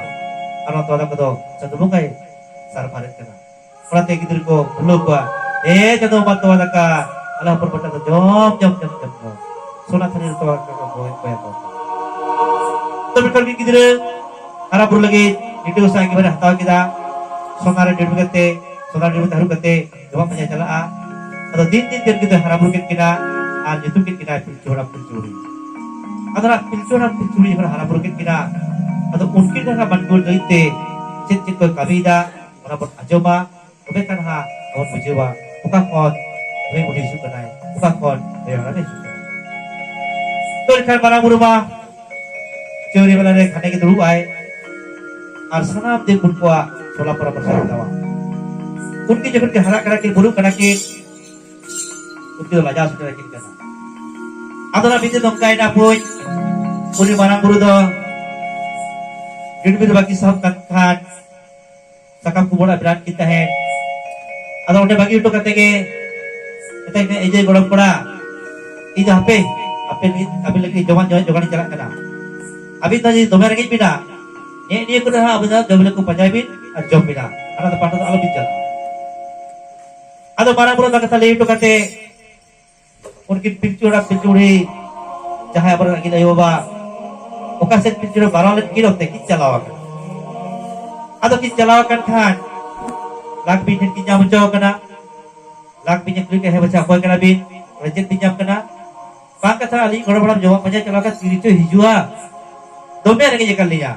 ᱟᱨ ᱚᱱᱟ ᱛᱚᱣᱟ ᱫᱟᱠᱟ ᱫᱚ ᱪᱟᱸᱫᱳ ᱵᱚᱸᱜᱟᱭ ᱥᱟᱨᱵᱷᱟᱨᱮᱫ ᱠᱟᱱᱟ᱾ ᱚᱱᱟᱛᱮ ᱜᱤᱫᱽᱨᱟᱹ ᱠᱚ ᱵᱩᱞᱟᱹᱣ ᱠᱚᱣᱟ, "ᱮ ᱪᱟᱸᱫᱳ ᱵᱚᱸᱜᱟ, ᱛᱚᱣᱟ ᱫᱟᱠᱟ ᱟᱞᱮ ᱦᱚᱯᱚᱱ ᱵᱚᱱ ᱫᱚ ᱡᱚᱢ, ᱡᱚᱢ, ᱡᱚᱢ, ᱡᱚᱢ, ᱡᱚᱢ᱾ ᱥᱚᱱᱟ ᱛᱷᱟᱹᱨᱤ ᱨᱮ ᱛᱚᱣᱟ ᱫᱟᱠᱟ ᱠᱚ ᱠᱚᱭ ᱠᱚᱭᱟ ᱠᱚ᱾" ᱛᱚ ᱢᱤᱫᱴᱟᱝ ᱢᱤᱫ ᱜᱤᱫᱽᱨᱟᱹ ᱦᱟᱨᱟ ᱵᱩᱨᱩ ᱞᱟᱹᱜᱤᱫ ᱞᱤᱴᱟᱹ ᱜᱚᱸᱥᱟᱭ ᱟᱺᱜᱤᱵᱷᱟᱨᱮ ᱦᱟᱛᱟᱣ ᱠᱮᱫᱟ᱾ ᱥᱚᱱᱟ ᱨᱮ ᱰᱤᱲᱢᱤ ᱠᱟᱛᱮ, ᱥᱚᱱᱟ ᱰᱤᱲᱢᱤ ᱛᱮ ᱦᱟᱹᱨᱩᱵ ᱠᱟᱛᱮ ᱡᱚᱢᱟᱜ ᱯᱟᱸᱡᱟᱭ ᱪᱟᱞᱟᱜᱼᱟ᱾ ᱟᱫᱚ ᱫᱤᱱ ᱫᱤᱱ ᱛᱮ ᱩᱱᱠᱤᱱ ᱫᱚᱭ ᱦᱟᱨᱟ ᱵᱩᱨᱩ ᱠᱮᱫ ᱠᱤᱱᱟ ᱟᱨ ᱧᱩᱛᱩᱢ ᱠᱮᱫ ᱠᱤᱱᱟ ᱯᱤᱞᱪᱩ ᱦᱟᱲᱟᱢ ᱯᱤᱞᱪᱩ ᱵᱩᱲᱦᱤ᱾ ᱟᱫᱚ ᱚᱱᱟ ᱯᱤᱞᱪᱩ ᱦᱟᱲᱟᱢ ᱯᱤᱞᱪᱩ ᱵᱩᱲᱦᱤ ᱡᱚᱠᱷᱚᱱ ᱦᱟᱨᱟ ᱵᱩᱨᱩ ᱠᱮᱫ ᱠᱤᱱᱟ, ᱟᱫᱚ ᱩᱱᱠᱤᱱ ᱫᱚ ᱱᱟᱦᱟᱜ ᱢᱟᱱᱠᱩᱲ ᱜᱟᱹᱭ ᱛᱮ ᱪᱮᱫ ᱪᱮᱫ ᱠᱚᱭ ᱠᱟᱹᱢᱤᱭᱮᱫᱟ, ᱚᱱᱟ ᱵᱚᱱ ᱟᱸᱡᱚᱢᱟ, ᱛᱚᱵᱮ ᱠᱷᱟᱱ ᱦᱟᱸᱜ ᱵᱚᱱ ᱵᱩᱡᱷᱟᱹᱣᱟ ᱚᱠᱟ ᱠᱷᱚᱱ ᱵᱷᱟᱹᱭ ᱵᱩᱰᱷᱤ ᱦᱤᱡᱩᱜ ᱠᱟᱱᱟᱭ, ᱚᱠᱟ ᱠᱷᱚᱱ ᱵᱷᱟᱹᱭ ᱦᱟᱲᱟᱢᱮ ᱦᱤᱡᱩᱜ ᱠᱟᱱᱟᱭ᱾ ᱛᱚ ᱮᱱᱠᱷᱟᱱ ᱢᱟᱨᱟᱝ ᱵᱩᱨᱩ ᱢᱟ ᱪᱟᱹᱣᱨᱤ ᱢᱮᱞᱟ ᱨᱮ ᱜᱷᱟᱱᱮ ᱜᱮ ᱫᱩᱲᱩᱵ ᱟᱭ ᱟᱨ ᱥᱟᱱᱟᱢ ᱫᱤᱠ ᱩᱱᱠᱩᱣᱟᱜ ᱥᱚᱞᱟ ᱯᱚᱨᱟᱢᱚᱨᱥᱚ ᱦᱟᱛᱟᱣᱟ᱾ ᱩᱱᱠᱤᱱ ᱡᱚᱠᱷᱚᱱ ᱠᱤᱱ ᱦᱟᱨᱟᱜ ᱠᱟᱱᱟ ᱠᱤᱱ, ᱵᱩᱨᱩᱜ ᱠᱟᱱᱟ ᱠᱤᱱ, ᱩᱱᱠᱤᱱ ᱫᱚ ᱞᱟᱡᱟᱣ ᱥᱮᱴᱮᱨ ᱟᱹᱠᱤᱱ ᱠᱟᱱᱟ᱾ ᱟᱫᱚ ᱚᱱᱟ ᱢᱤᱫ ᱫᱤᱱ ᱱᱚᱝᱠᱟᱭᱮᱱᱟ, ᱵᱩᱡᱽ, ᱩᱱᱤ ᱢᱟᱨᱟᱝ ᱵᱩᱨᱩ ᱫᱚ ᱰᱤᱰᱵᱤᱨ ᱵᱟᱹᱠᱤ ᱥᱟᱦᱟᱵ ᱠᱟᱱ ᱠᱷᱟᱱ ᱥᱟᱠᱟᱢ ᱠᱚ ᱵᱚᱲᱟ ᱵᱤᱨᱟᱴ ᱠᱤᱱ ᱛᱟᱦᱮᱸᱫ᱾ ᱟᱫᱚ ᱚᱸᱰᱮ ᱵᱟᱹᱜᱤ ᱦᱚᱴᱚ ᱠᱟᱛᱮ ᱜᱮ ᱢᱮᱛᱟᱭ ᱠᱟᱱᱟ, "ᱮ ᱡᱮ ᱜᱚᱲᱚᱢ ᱠᱚᱲᱟ, ᱤᱧ ᱫᱚ ᱦᱟᱯᱮ ᱟᱯᱮ ᱞᱟᱹᱜᱤᱫ, ᱟᱹᱵᱤᱱ ᱞᱟᱹᱜᱤᱫ ᱡᱚᱢᱟᱜ ᱧᱩᱣᱟᱜ ᱡᱚᱜᱟᱲ ᱤᱧ ᱪᱟᱞᱟᱜ ᱠᱟᱱᱟ᱾ ᱟᱹᱵᱤᱱ ᱫᱚ ᱡᱩᱫᱤ ᱫᱚᱢᱮ ᱨᱮᱸᱜᱮᱡ ᱵᱤᱱᱟ, ᱱᱮᱜᱼᱮ ᱱᱤᱭᱟᱹ ᱠᱚᱨᱮ ᱦᱚᱸ ᱟᱹᱵᱤᱱ ᱫᱚ ᱡᱚᱢ ᱞᱟᱹᱜᱤᱫ ᱯᱟᱸᱡᱟᱭ ᱵᱤᱱ ᱟᱨ ᱡᱚᱢ ᱵᱤᱱᱟ, ᱦᱟᱱᱟ ᱫᱚ ᱯᱟᱦᱴᱟ ᱫᱚ ᱟᱞᱚ ᱵᱤᱱ ᱪᱟᱞᱟᱜᱼᱟ᱾ ᱟᱫᱚ ᱢᱟᱨᱟᱝ ᱵᱩᱨᱩ ᱚᱱᱟ ᱠᱟᱛᱷᱟ ᱞᱟᱹᱭ ᱦᱚᱴᱚ ᱠᱟᱛᱮ ᱩᱱᱠᱤᱱ ᱯᱤᱞᱪᱩ ᱦᱟᱲᱟᱢ ᱯᱤᱞᱪᱩ ᱵᱩᱲᱦᱤ, ᱡᱟᱦᱟᱸᱭ ᱟᱵᱚᱨᱮᱱ ᱟᱹᱜᱤᱞ ᱟᱭᱳ ᱵᱟᱵᱟ, ᱚᱠᱟ ᱥᱮᱫ ᱯᱤᱞᱪᱩ ᱦᱟᱲᱟᱢ ᱵᱟᱨᱚ ᱞᱮᱫ ᱠᱤᱱ ᱚᱱᱛᱮ ᱠᱤᱱ ᱪᱟᱞᱟᱣ ᱟᱠᱟᱱᱟ᱾ ᱟᱫᱚ ᱠᱤᱱ ᱪᱟᱞᱟᱣ ᱟᱠᱟᱱ ᱠᱷᱟᱱ ᱞᱟᱠ ᱵᱤᱧ ᱴᱷᱮᱱ ᱠᱤᱱ ᱧᱟᱢ ᱦᱚᱪᱚ ᱟᱠᱟᱱᱟ᱾ ᱞᱟᱠ ᱵᱤᱧ ᱮ ᱠᱩᱞᱤ ᱠᱮᱫ, "ᱦᱮᱸ ᱵᱟᱪᱷᱟ, ᱚᱠᱚᱭ ᱠᱟᱱᱟ ᱵᱤᱱ? ᱪᱮᱫ ᱵᱤᱱ ᱧᱟᱢ ᱠᱟᱱᱟ?" "ᱵᱟᱝ ᱠᱟᱛᱷᱟ, ᱟᱹᱞᱤᱧ ᱜᱚᱲᱚᱢ ᱦᱟᱲᱟᱢ ᱡᱚᱢᱟᱜ ᱯᱟᱸᱡᱟ ᱪᱟᱞᱟᱣ ᱠᱟᱛᱮ ᱛᱤᱨᱮ ᱪᱚ ᱦᱤᱡᱩᱜᱼᱟ, ᱫᱚᱢᱮ ᱨᱮᱸᱜᱮᱡ ᱟᱠᱟᱫ ᱞᱤᱧᱟ,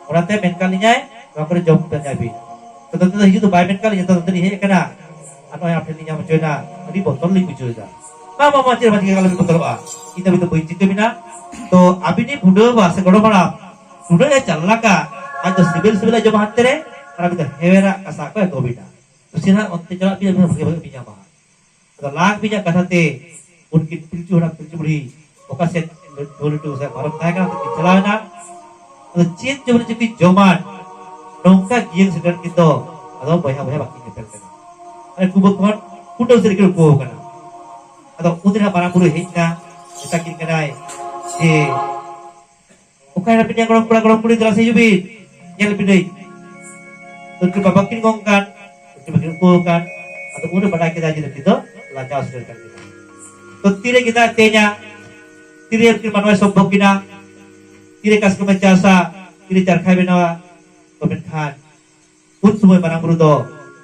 ᱚᱱᱟᱛᱮ ᱢᱮᱱ ᱠᱟᱫ ᱞᱤᱧᱟᱭ ᱱᱚᱣᱟ ᱠᱚᱨᱮ ᱡᱚᱢ ᱯᱟᱸᱡᱟᱭ ᱵᱤᱱ᱾ ᱛᱚ ᱱᱚᱛᱮ ᱫᱚ ᱦᱤᱡᱩᱜ ᱫᱚ ᱵᱟᱭ ᱢᱮᱱ ᱠᱟᱫ ᱞᱤᱧᱟ, ᱛᱚ ᱱᱚᱛᱮ ᱞᱤᱧ ᱦᱮᱡ ᱟᱠᱟᱱᱟ, ᱟᱨ ᱱᱚᱜᱼᱚᱭ ᱟᱯᱮ ᱞᱤᱧ ᱧᱟᱢ ᱦᱚᱪᱚᱭᱮᱱᱟ, ᱟᱹᱰᱤ ᱵᱚᱛᱚᱨ ᱞᱤᱧ ᱵᱩᱡᱷᱟᱹᱣ ᱮᱫᱟ᱾" "ᱵᱟᱝ, ᱵᱟᱝ, ᱵᱟᱝ, ᱪᱮᱫ ᱦᱚᱸ ᱵᱟᱝ ᱪᱤᱠᱟᱹ, ᱟᱞᱚ ᱵᱤᱱ ᱵᱚᱛᱚᱨᱚᱜᱼᱟ, ᱤᱧ ᱫᱚ ᱟᱹᱵᱤᱱ ᱫᱚ ᱵᱟᱹᱧ ᱪᱤᱠᱟᱹ ᱵᱤᱱᱟ᱾ ᱛᱚ ᱟᱹᱵᱤᱱ ᱨᱤᱱ ᱵᱩᱰᱷᱟᱹ ᱵᱟ ᱥᱮ ᱜᱚᱲᱚᱢ ᱦᱟᱲᱟᱢ ᱱᱩᱱᱟᱹᱜ ᱮ ᱪᱟᱞᱟᱠᱟ, ᱟᱡ ᱫᱚ ᱥᱤᱵᱤᱞ ᱥᱤᱵᱤᱞ ᱮ ᱡᱚᱢᱟ ᱦᱟᱱᱛᱮ ᱨᱮ, ᱟᱨ ᱟᱹᱵᱤᱱ ᱫᱚ ᱦᱮᱣᱮᱨᱟᱜ ᱠᱟᱥᱟ ᱠᱚ ᱮᱢᱟ ᱵᱤᱱᱟ᱾ ᱠᱩᱥᱤ ᱨᱮᱱᱟᱜ ᱚᱱᱛᱮ ᱪᱟᱞᱟᱜ ᱵᱤᱱ, ᱟᱹᱵᱤᱱ ᱵᱷᱟᱜᱮ ᱵᱷᱟᱜᱮ ᱵᱤᱱ ᱧᱟᱢᱟ᱾" ᱟᱫᱚ ᱞᱟᱠ ᱵᱤᱧᱟᱜ ᱠᱟᱛᱷᱟ ᱛᱮ ᱩᱱᱠᱤᱱ ᱯᱤᱞᱪᱩ ᱦᱟᱲᱟᱢ ᱯᱤᱞᱪᱩ ᱵᱩᱲᱦᱤ ᱚᱠᱟ ᱥᱮᱫ ᱰᱷᱳᱞ ᱞᱟᱹᱴᱩ ᱥᱮ ᱯᱟᱨᱚᱢ ᱛᱟᱦᱮᱸ ᱠᱟᱱᱟ, ᱚᱱᱛᱮ ᱠᱤᱱ ᱪᱟᱞᱟᱣ ᱮᱱᱟ᱾ ᱟᱫᱚ ᱪᱮᱫ ᱡᱚᱢ ᱨᱮ ᱪᱮᱫ ᱠᱤᱱ ᱡᱚᱢᱟ, ᱱᱚᱝᱠᱟ ᱜᱤᱭᱟᱹᱝ ᱥᱮᱴᱮᱨ ᱠᱤᱱ ᱫᱚ ᱟᱫᱚ ᱵᱚᱭᱦᱟ ᱵᱚᱭᱦᱟ ᱵᱟᱹᱠᱤᱱ ᱧᱮᱯᱮᱞ ᱠᱟᱱᱟ᱾ ᱟᱨ ᱠᱩᱵᱟᱹ ᱠᱷᱚᱱ ᱠᱩᱰᱟᱹᱢ ᱥᱮᱫ ᱨᱮᱠᱤᱱ ᱩᱠᱩ ᱟᱠᱟᱱᱟ᱾ ᱟᱫᱚ ᱩᱱ ᱨᱮᱦᱟᱸᱜ ᱢᱟᱨᱟᱝ ᱵᱩᱨᱩᱭ ᱦᱮᱡ ᱮᱱᱟ, ᱢᱮᱛᱟ ᱠᱤᱱ ᱠᱟᱱᱟᱭ ᱡᱮ, "ᱚᱠᱟᱭ ᱱᱟᱯᱮ ᱜᱚᱲᱚᱢ ᱠᱚᱲᱟ, ᱜᱚᱲᱚᱢ ᱠᱩᱲᱤ, ᱫᱮᱞᱟ ᱥᱮ ᱦᱤᱡᱩᱜ ᱵᱤᱱ, ᱧᱮᱞ ᱵᱤᱱᱟᱹᱧ᱾" ᱩᱱᱠᱤᱱ ᱵᱟᱵᱟ ᱠᱤᱱ ᱜᱚᱝ ᱠᱟᱱ, ᱩᱱᱠᱤᱱ ᱵᱟᱹᱠᱤᱱ ᱩᱠᱩ ᱟᱠᱟᱱ᱾ ᱟᱫᱚ ᱩᱱᱨᱮ ᱵᱟᱰᱟᱭ ᱠᱮᱫᱟ ᱡᱮ ᱱᱩᱠᱤᱱ ᱫᱚ ᱞᱟᱡᱟᱣ ᱥᱮᱴᱮᱨ ᱠᱟᱱ ᱠᱤᱱᱟ᱾ ᱛᱚ ᱛᱤᱨᱮ ᱜᱮᱸᱫᱟᱜ ᱛᱮᱧᱟ, ᱛᱤᱨᱮ ᱩᱱᱠᱤᱱ ᱢᱟᱱᱣᱟᱭ ᱥᱚᱢᱵᱷᱚᱵ ᱠᱤᱱᱟ, ᱛᱤᱨᱮ ᱠᱟᱥᱠᱚᱢᱮ ᱪᱟᱥᱟ, ᱛᱤᱨᱮ ᱪᱟᱨᱠᱷᱟᱭ ᱵᱮᱱᱟᱣᱟ᱾ ᱛᱚ ᱢᱮᱱᱠᱷᱟᱱ ᱩᱱ ᱥᱚᱢᱚᱭ ᱢᱟᱨᱟᱝ ᱵᱩᱨᱩ ᱫᱚ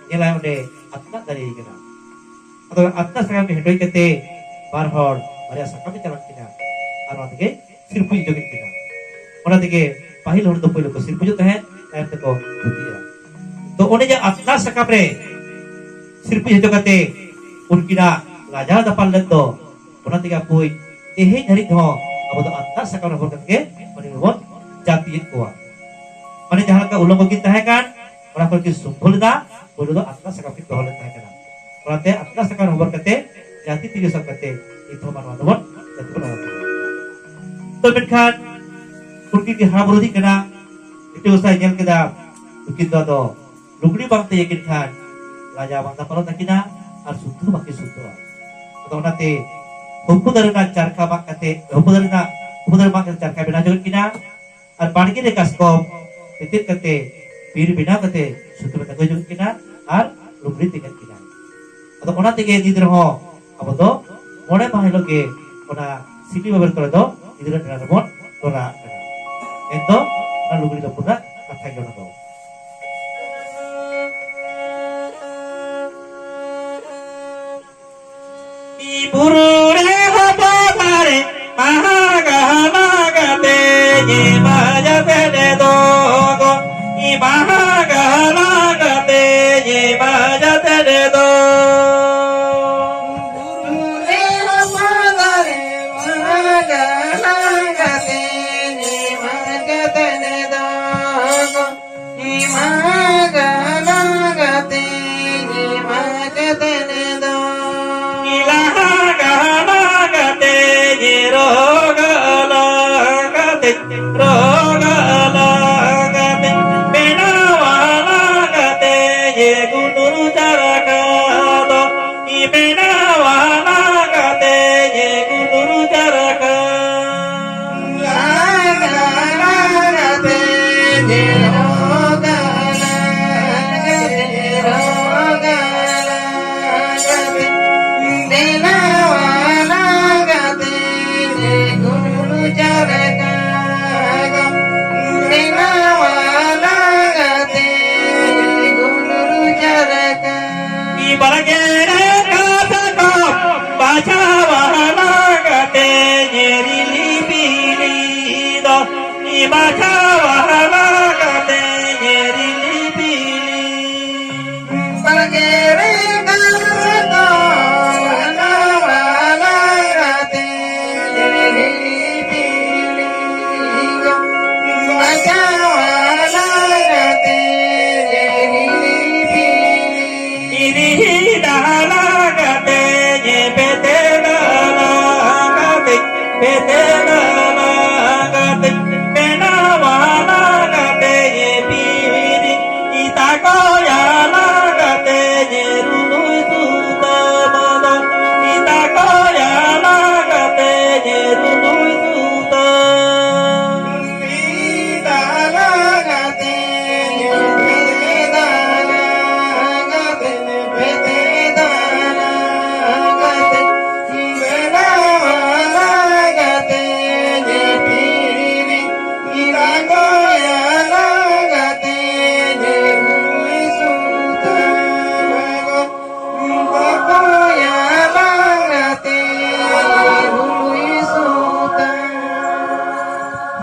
ᱧᱮᱞᱟᱭ ᱚᱸᱰᱮ ᱟᱛᱱᱟᱜ ᱫᱟᱨᱮ ᱠᱟᱱᱟ᱾ ᱟᱫᱚ ᱟᱛᱱᱟᱜ ᱥᱟᱠᱟᱢ ᱨᱮ ᱦᱮᱰᱚᱡ ᱠᱟᱛᱮ ᱵᱟᱨ ᱦᱚᱲ ᱵᱟᱨᱭᱟ ᱥᱟᱠᱟᱢ ᱮ ᱪᱟᱞᱟᱜ ᱠᱤᱱᱟ ᱟᱨ ᱚᱱᱟ ᱛᱮᱜᱮ ᱥᱤᱨᱯᱩᱡ ᱦᱚᱪᱚ ᱠᱮᱫ ᱠᱤᱱᱟ᱾ ᱚᱱᱟ ᱛᱮᱜᱮ ᱯᱟᱹᱦᱤᱞ ᱦᱚᱲ ᱫᱚ ᱯᱳᱭᱞᱳ ᱠᱚ ᱥᱤᱨᱯᱩᱡᱚᱜ ᱛᱟᱦᱮᱸᱫ, ᱛᱟᱭᱚᱢ ᱛᱮᱠᱚ ᱫᱷᱩᱛᱤᱜᱼᱟ᱾ ᱛᱚ ᱚᱱᱮ ᱡᱮ ᱟᱛᱱᱟᱜ ᱥᱟᱠᱟᱢ ᱨᱮ ᱥᱤᱨᱯᱩᱡ ᱦᱚᱪᱚ ᱠᱟᱛᱮ ᱩᱱᱠᱤᱱᱟᱜ ᱞᱟᱡᱟᱣ ᱫᱟᱯᱟᱞ ᱞᱮᱫ ᱫᱚ, ᱚᱱᱟ ᱛᱮᱜᱮ ᱟᱯᱩᱭ ᱛᱮᱦᱮᱧ ᱫᱷᱟᱹᱨᱤᱡ ᱦᱚᱸ ᱟᱵᱚ ᱫᱚ ᱟᱛᱱᱟᱜ ᱥᱟᱠᱟᱢ ᱨᱮ ᱦᱚᱵᱚᱨ ᱠᱟᱛᱮ ᱜᱮ ᱢᱟᱹᱱᱢᱤ ᱵᱚᱱ ᱡᱟᱹᱛᱤᱭᱮᱫ ᱠᱚᱣᱟ᱾ ᱢᱟᱱᱮ ᱡᱟᱦᱟᱸ ᱞᱮᱠᱟ ᱩᱞᱚᱝᱜᱚ ᱠᱤᱱ ᱛᱟᱦᱮᱸ ᱠᱟᱱ, ᱚᱱᱟ ᱠᱚᱨᱮ ᱠᱤᱱ ᱥᱩᱢᱵᱷᱚ ᱞᱮᱫᱟ, ᱯᱳᱭᱞᱳ ᱫᱚ ᱟᱛᱱᱟᱜ ᱥᱟᱠᱟᱢ ᱠᱤᱱ ᱫᱚᱦᱚ ᱞᱮᱫ ᱛᱟᱦᱮᱸ ᱠᱟᱱᱟ᱾ ᱚᱱᱟᱛᱮ ᱟᱛᱱᱟᱜ ᱥᱟᱠᱟᱢ ᱨᱮ ᱦᱚᱵᱚᱨ ᱠᱟᱛᱮ ᱡᱟᱹᱛᱤ ᱛᱤᱨᱭᱳ ᱥᱟᱵ ᱠᱟᱛᱮ ᱱᱤᱛ ᱦᱚᱸ ᱢᱟᱱᱣᱟ ᱫᱚᱵᱚᱱ ᱡᱟᱹᱛᱤ ᱵᱚᱱ ᱦᱚᱦᱚ ᱠᱚᱣᱟ᱾ ᱛᱚ ᱢᱮᱱᱠᱷᱟᱱ ᱩᱱᱠᱤᱱ ᱠᱤᱱ ᱦᱟᱨᱟ ᱵᱩᱨᱩ ᱤᱫᱤᱜ ᱠᱟᱱᱟ, ᱢᱤᱫᱴᱮᱱ ᱜᱚᱸᱥᱟᱭ ᱧᱮᱞ ᱠᱮᱫᱟ, ᱱᱩᱠᱤᱱ ᱫᱚ ᱟᱫᱚ ᱞᱩᱜᱽᱲᱤ ᱵᱟᱝ ᱛᱮ ᱤᱭᱟᱹ ᱠᱤᱱ ᱠᱷᱟᱱ ᱞᱟᱡᱟᱣ ᱵᱟᱝ ᱫᱟᱯᱟᱞᱚᱜ ᱛᱟᱹᱠᱤᱱᱟ ᱟᱨ ᱥᱩᱫᱽᱫᱷᱚ ᱵᱟᱹᱠᱤᱱ ᱥᱩᱫᱽᱫᱷᱚᱜᱼᱟ᱾ ᱟᱫᱚ ᱚᱱᱟᱛᱮ ᱦᱩᱢᱯᱩ ᱫᱟᱨᱮ ᱨᱮᱱᱟᱜ ᱪᱟᱨᱠᱷᱟ ᱢᱟᱜ ᱠᱟᱛᱮ, ᱦᱩᱢᱯᱩ ᱫᱟᱨᱮ ᱨᱮᱱᱟᱜ, ᱦᱩᱢᱯᱩ ᱫᱟᱨᱮ ᱢᱟᱜ ᱠᱟᱛᱮ ᱪᱟᱨᱠᱷᱟ ᱵᱮᱱᱟᱣ ᱡᱚᱝ ᱠᱤᱱᱟ᱾ ᱟᱨ ᱵᱟᱲᱜᱮ ᱨᱮ ᱠᱟᱥᱠᱚᱢ ᱛᱮᱛᱮᱫ ᱠᱟᱛᱮ, ᱯᱤᱲ ᱵᱮᱱᱟᱣ ᱠᱟᱛᱮ ᱥᱩᱛᱟᱹᱢ ᱮ ᱛᱟᱹᱜᱩ ᱡᱚᱝ ᱠᱤᱱᱟ ᱟᱨ ᱞᱩᱜᱽᱲᱤ ᱛᱮᱸᱜᱮᱫ ᱠᱤᱱᱟ᱾ ᱟᱫᱚ ᱚᱱᱟ ᱛᱮᱜᱮ ᱱᱤᱛ ᱨᱮᱦᱚᱸ ᱟᱵᱚ ᱫᱚ ᱢᱚᱬᱮ ᱢᱟᱦᱟ ᱦᱤᱞᱳᱜ ᱜᱮ ᱚᱱᱟ ᱥᱤᱯᱤ ᱵᱟᱵᱮᱨ ᱠᱚᱨᱮ ᱫᱚ ᱜᱤᱫᱽᱨᱟᱹ ᱰᱮᱨᱟ ᱨᱮᱵᱚᱱ ᱰᱚᱨᱟ ᱟᱜ ᱠᱟᱱᱟ᱾ ᱢᱮᱱᱫᱚ ᱚᱱᱟ ᱞᱩᱜᱽᱲᱤ ᱞᱟᱯᱚ ᱨᱮᱱᱟᱜ ᱠᱟᱛᱷᱟ ᱜᱮ ᱚᱱᱟ ᱫᱚ᱾ ᱵᱩᱨᱩ ᱨᱮ ᱦᱚᱯᱚᱱ ᱫᱟᱨᱮ ᱢᱟᱦᱟ ᱜᱟᱦᱱᱟ ᱠᱟᱛᱮ ᱧᱮ ᱵᱟᱡᱟ ᱛᱮᱱᱮ ᱫᱚᱜᱚ᱾ ᱤ ᱢᱟᱦᱟ ᱜᱟᱦᱱᱟ ᱠᱟᱛᱮ ᱧᱮ ᱵᱟᱡᱟ ᱛᱮᱱᱮ ᱫᱚ᱾ ᱵᱩᱨᱩ ᱨᱮ ᱦᱚᱯᱚᱱ ᱫᱟᱨᱮ ᱢᱟᱦᱟ ᱜᱟᱦᱱᱟ ᱠᱟᱛᱮ ᱧᱮ ᱵᱟᱡᱟ ᱛᱮᱱᱮ ᱫᱚᱜᱚ᱾ ᱤᱢᱟ ᱜᱟᱱᱟ ᱜᱟᱛᱮ, ᱤᱢᱟ ᱜᱟᱛᱮ ᱫᱚ᱾ ᱤᱞᱟᱦᱟ ᱜᱟᱱᱟ ᱜᱟᱛᱮ, ᱨᱚᱜᱟᱞᱟ ᱜᱟᱛᱮ, ᱨᱚᱜᱟᱞᱟ ᱜᱟᱛᱮ, ᱵᱮᱱᱟᱣᱟᱞᱟ ᱜᱟᱛᱮ, ᱜᱩᱱᱩᱨ ᱪᱟᱨᱟᱠᱟ ᱫᱚ᱾ ᱤ ᱵᱮᱱᱟᱣᱟᱞᱟ ᱜᱟᱛᱮ, ᱜᱩᱱᱩᱨ ᱪᱟᱨᱟᱠᱟ᱾ ᱵᱟᱲᱜᱮ ᱨᱮ ᱠᱟᱛᱷᱟ ᱠᱚ ᱵᱟᱪᱷᱟᱣᱟ ᱞᱟᱜᱟᱛᱮ ᱧᱮᱨᱤᱞᱤ ᱯᱤᱞᱤ ᱫᱚ᱾ ᱵᱟᱪᱷᱟᱣᱟ ᱞᱟᱜᱟᱛᱮ ᱧᱮᱨᱤᱞᱤ ᱯᱤᱞᱤ᱾ ᱵᱟᱲᱜᱮ ᱨᱮ ᱠᱟᱛᱷᱟ ᱠᱚ ᱵᱟᱪᱷᱟᱣᱟ ᱞᱟᱜᱟᱛᱮ ᱧᱮᱨᱤᱞᱤ ᱯᱤᱞᱤ ᱫᱚ᱾ ᱵᱟᱪᱷᱟᱣᱟ ᱞᱟᱜᱟᱛᱮ ᱧᱮᱨᱤᱞᱤ ᱯᱤᱞᱤ᱾ ᱤᱨᱤ ᱰᱟᱦᱟᱞᱟ ᱠᱟᱛᱮ, ᱧᱮ ᱯᱮᱛᱮ ᱰᱟᱦᱟᱞᱟ ᱠᱟᱛᱮ, ᱯᱮᱛᱮ ᱰᱟᱦᱟᱞᱟ ᱠᱟᱛᱮ, ᱵᱮᱱᱟᱣᱟᱞᱟ ᱠᱟᱛᱮ, ᱧᱮ ᱯᱤᱨᱤ, ᱤᱛᱟ ᱠᱚᱭᱟᱞᱟ ᱠᱟᱛᱮ, ᱧᱮ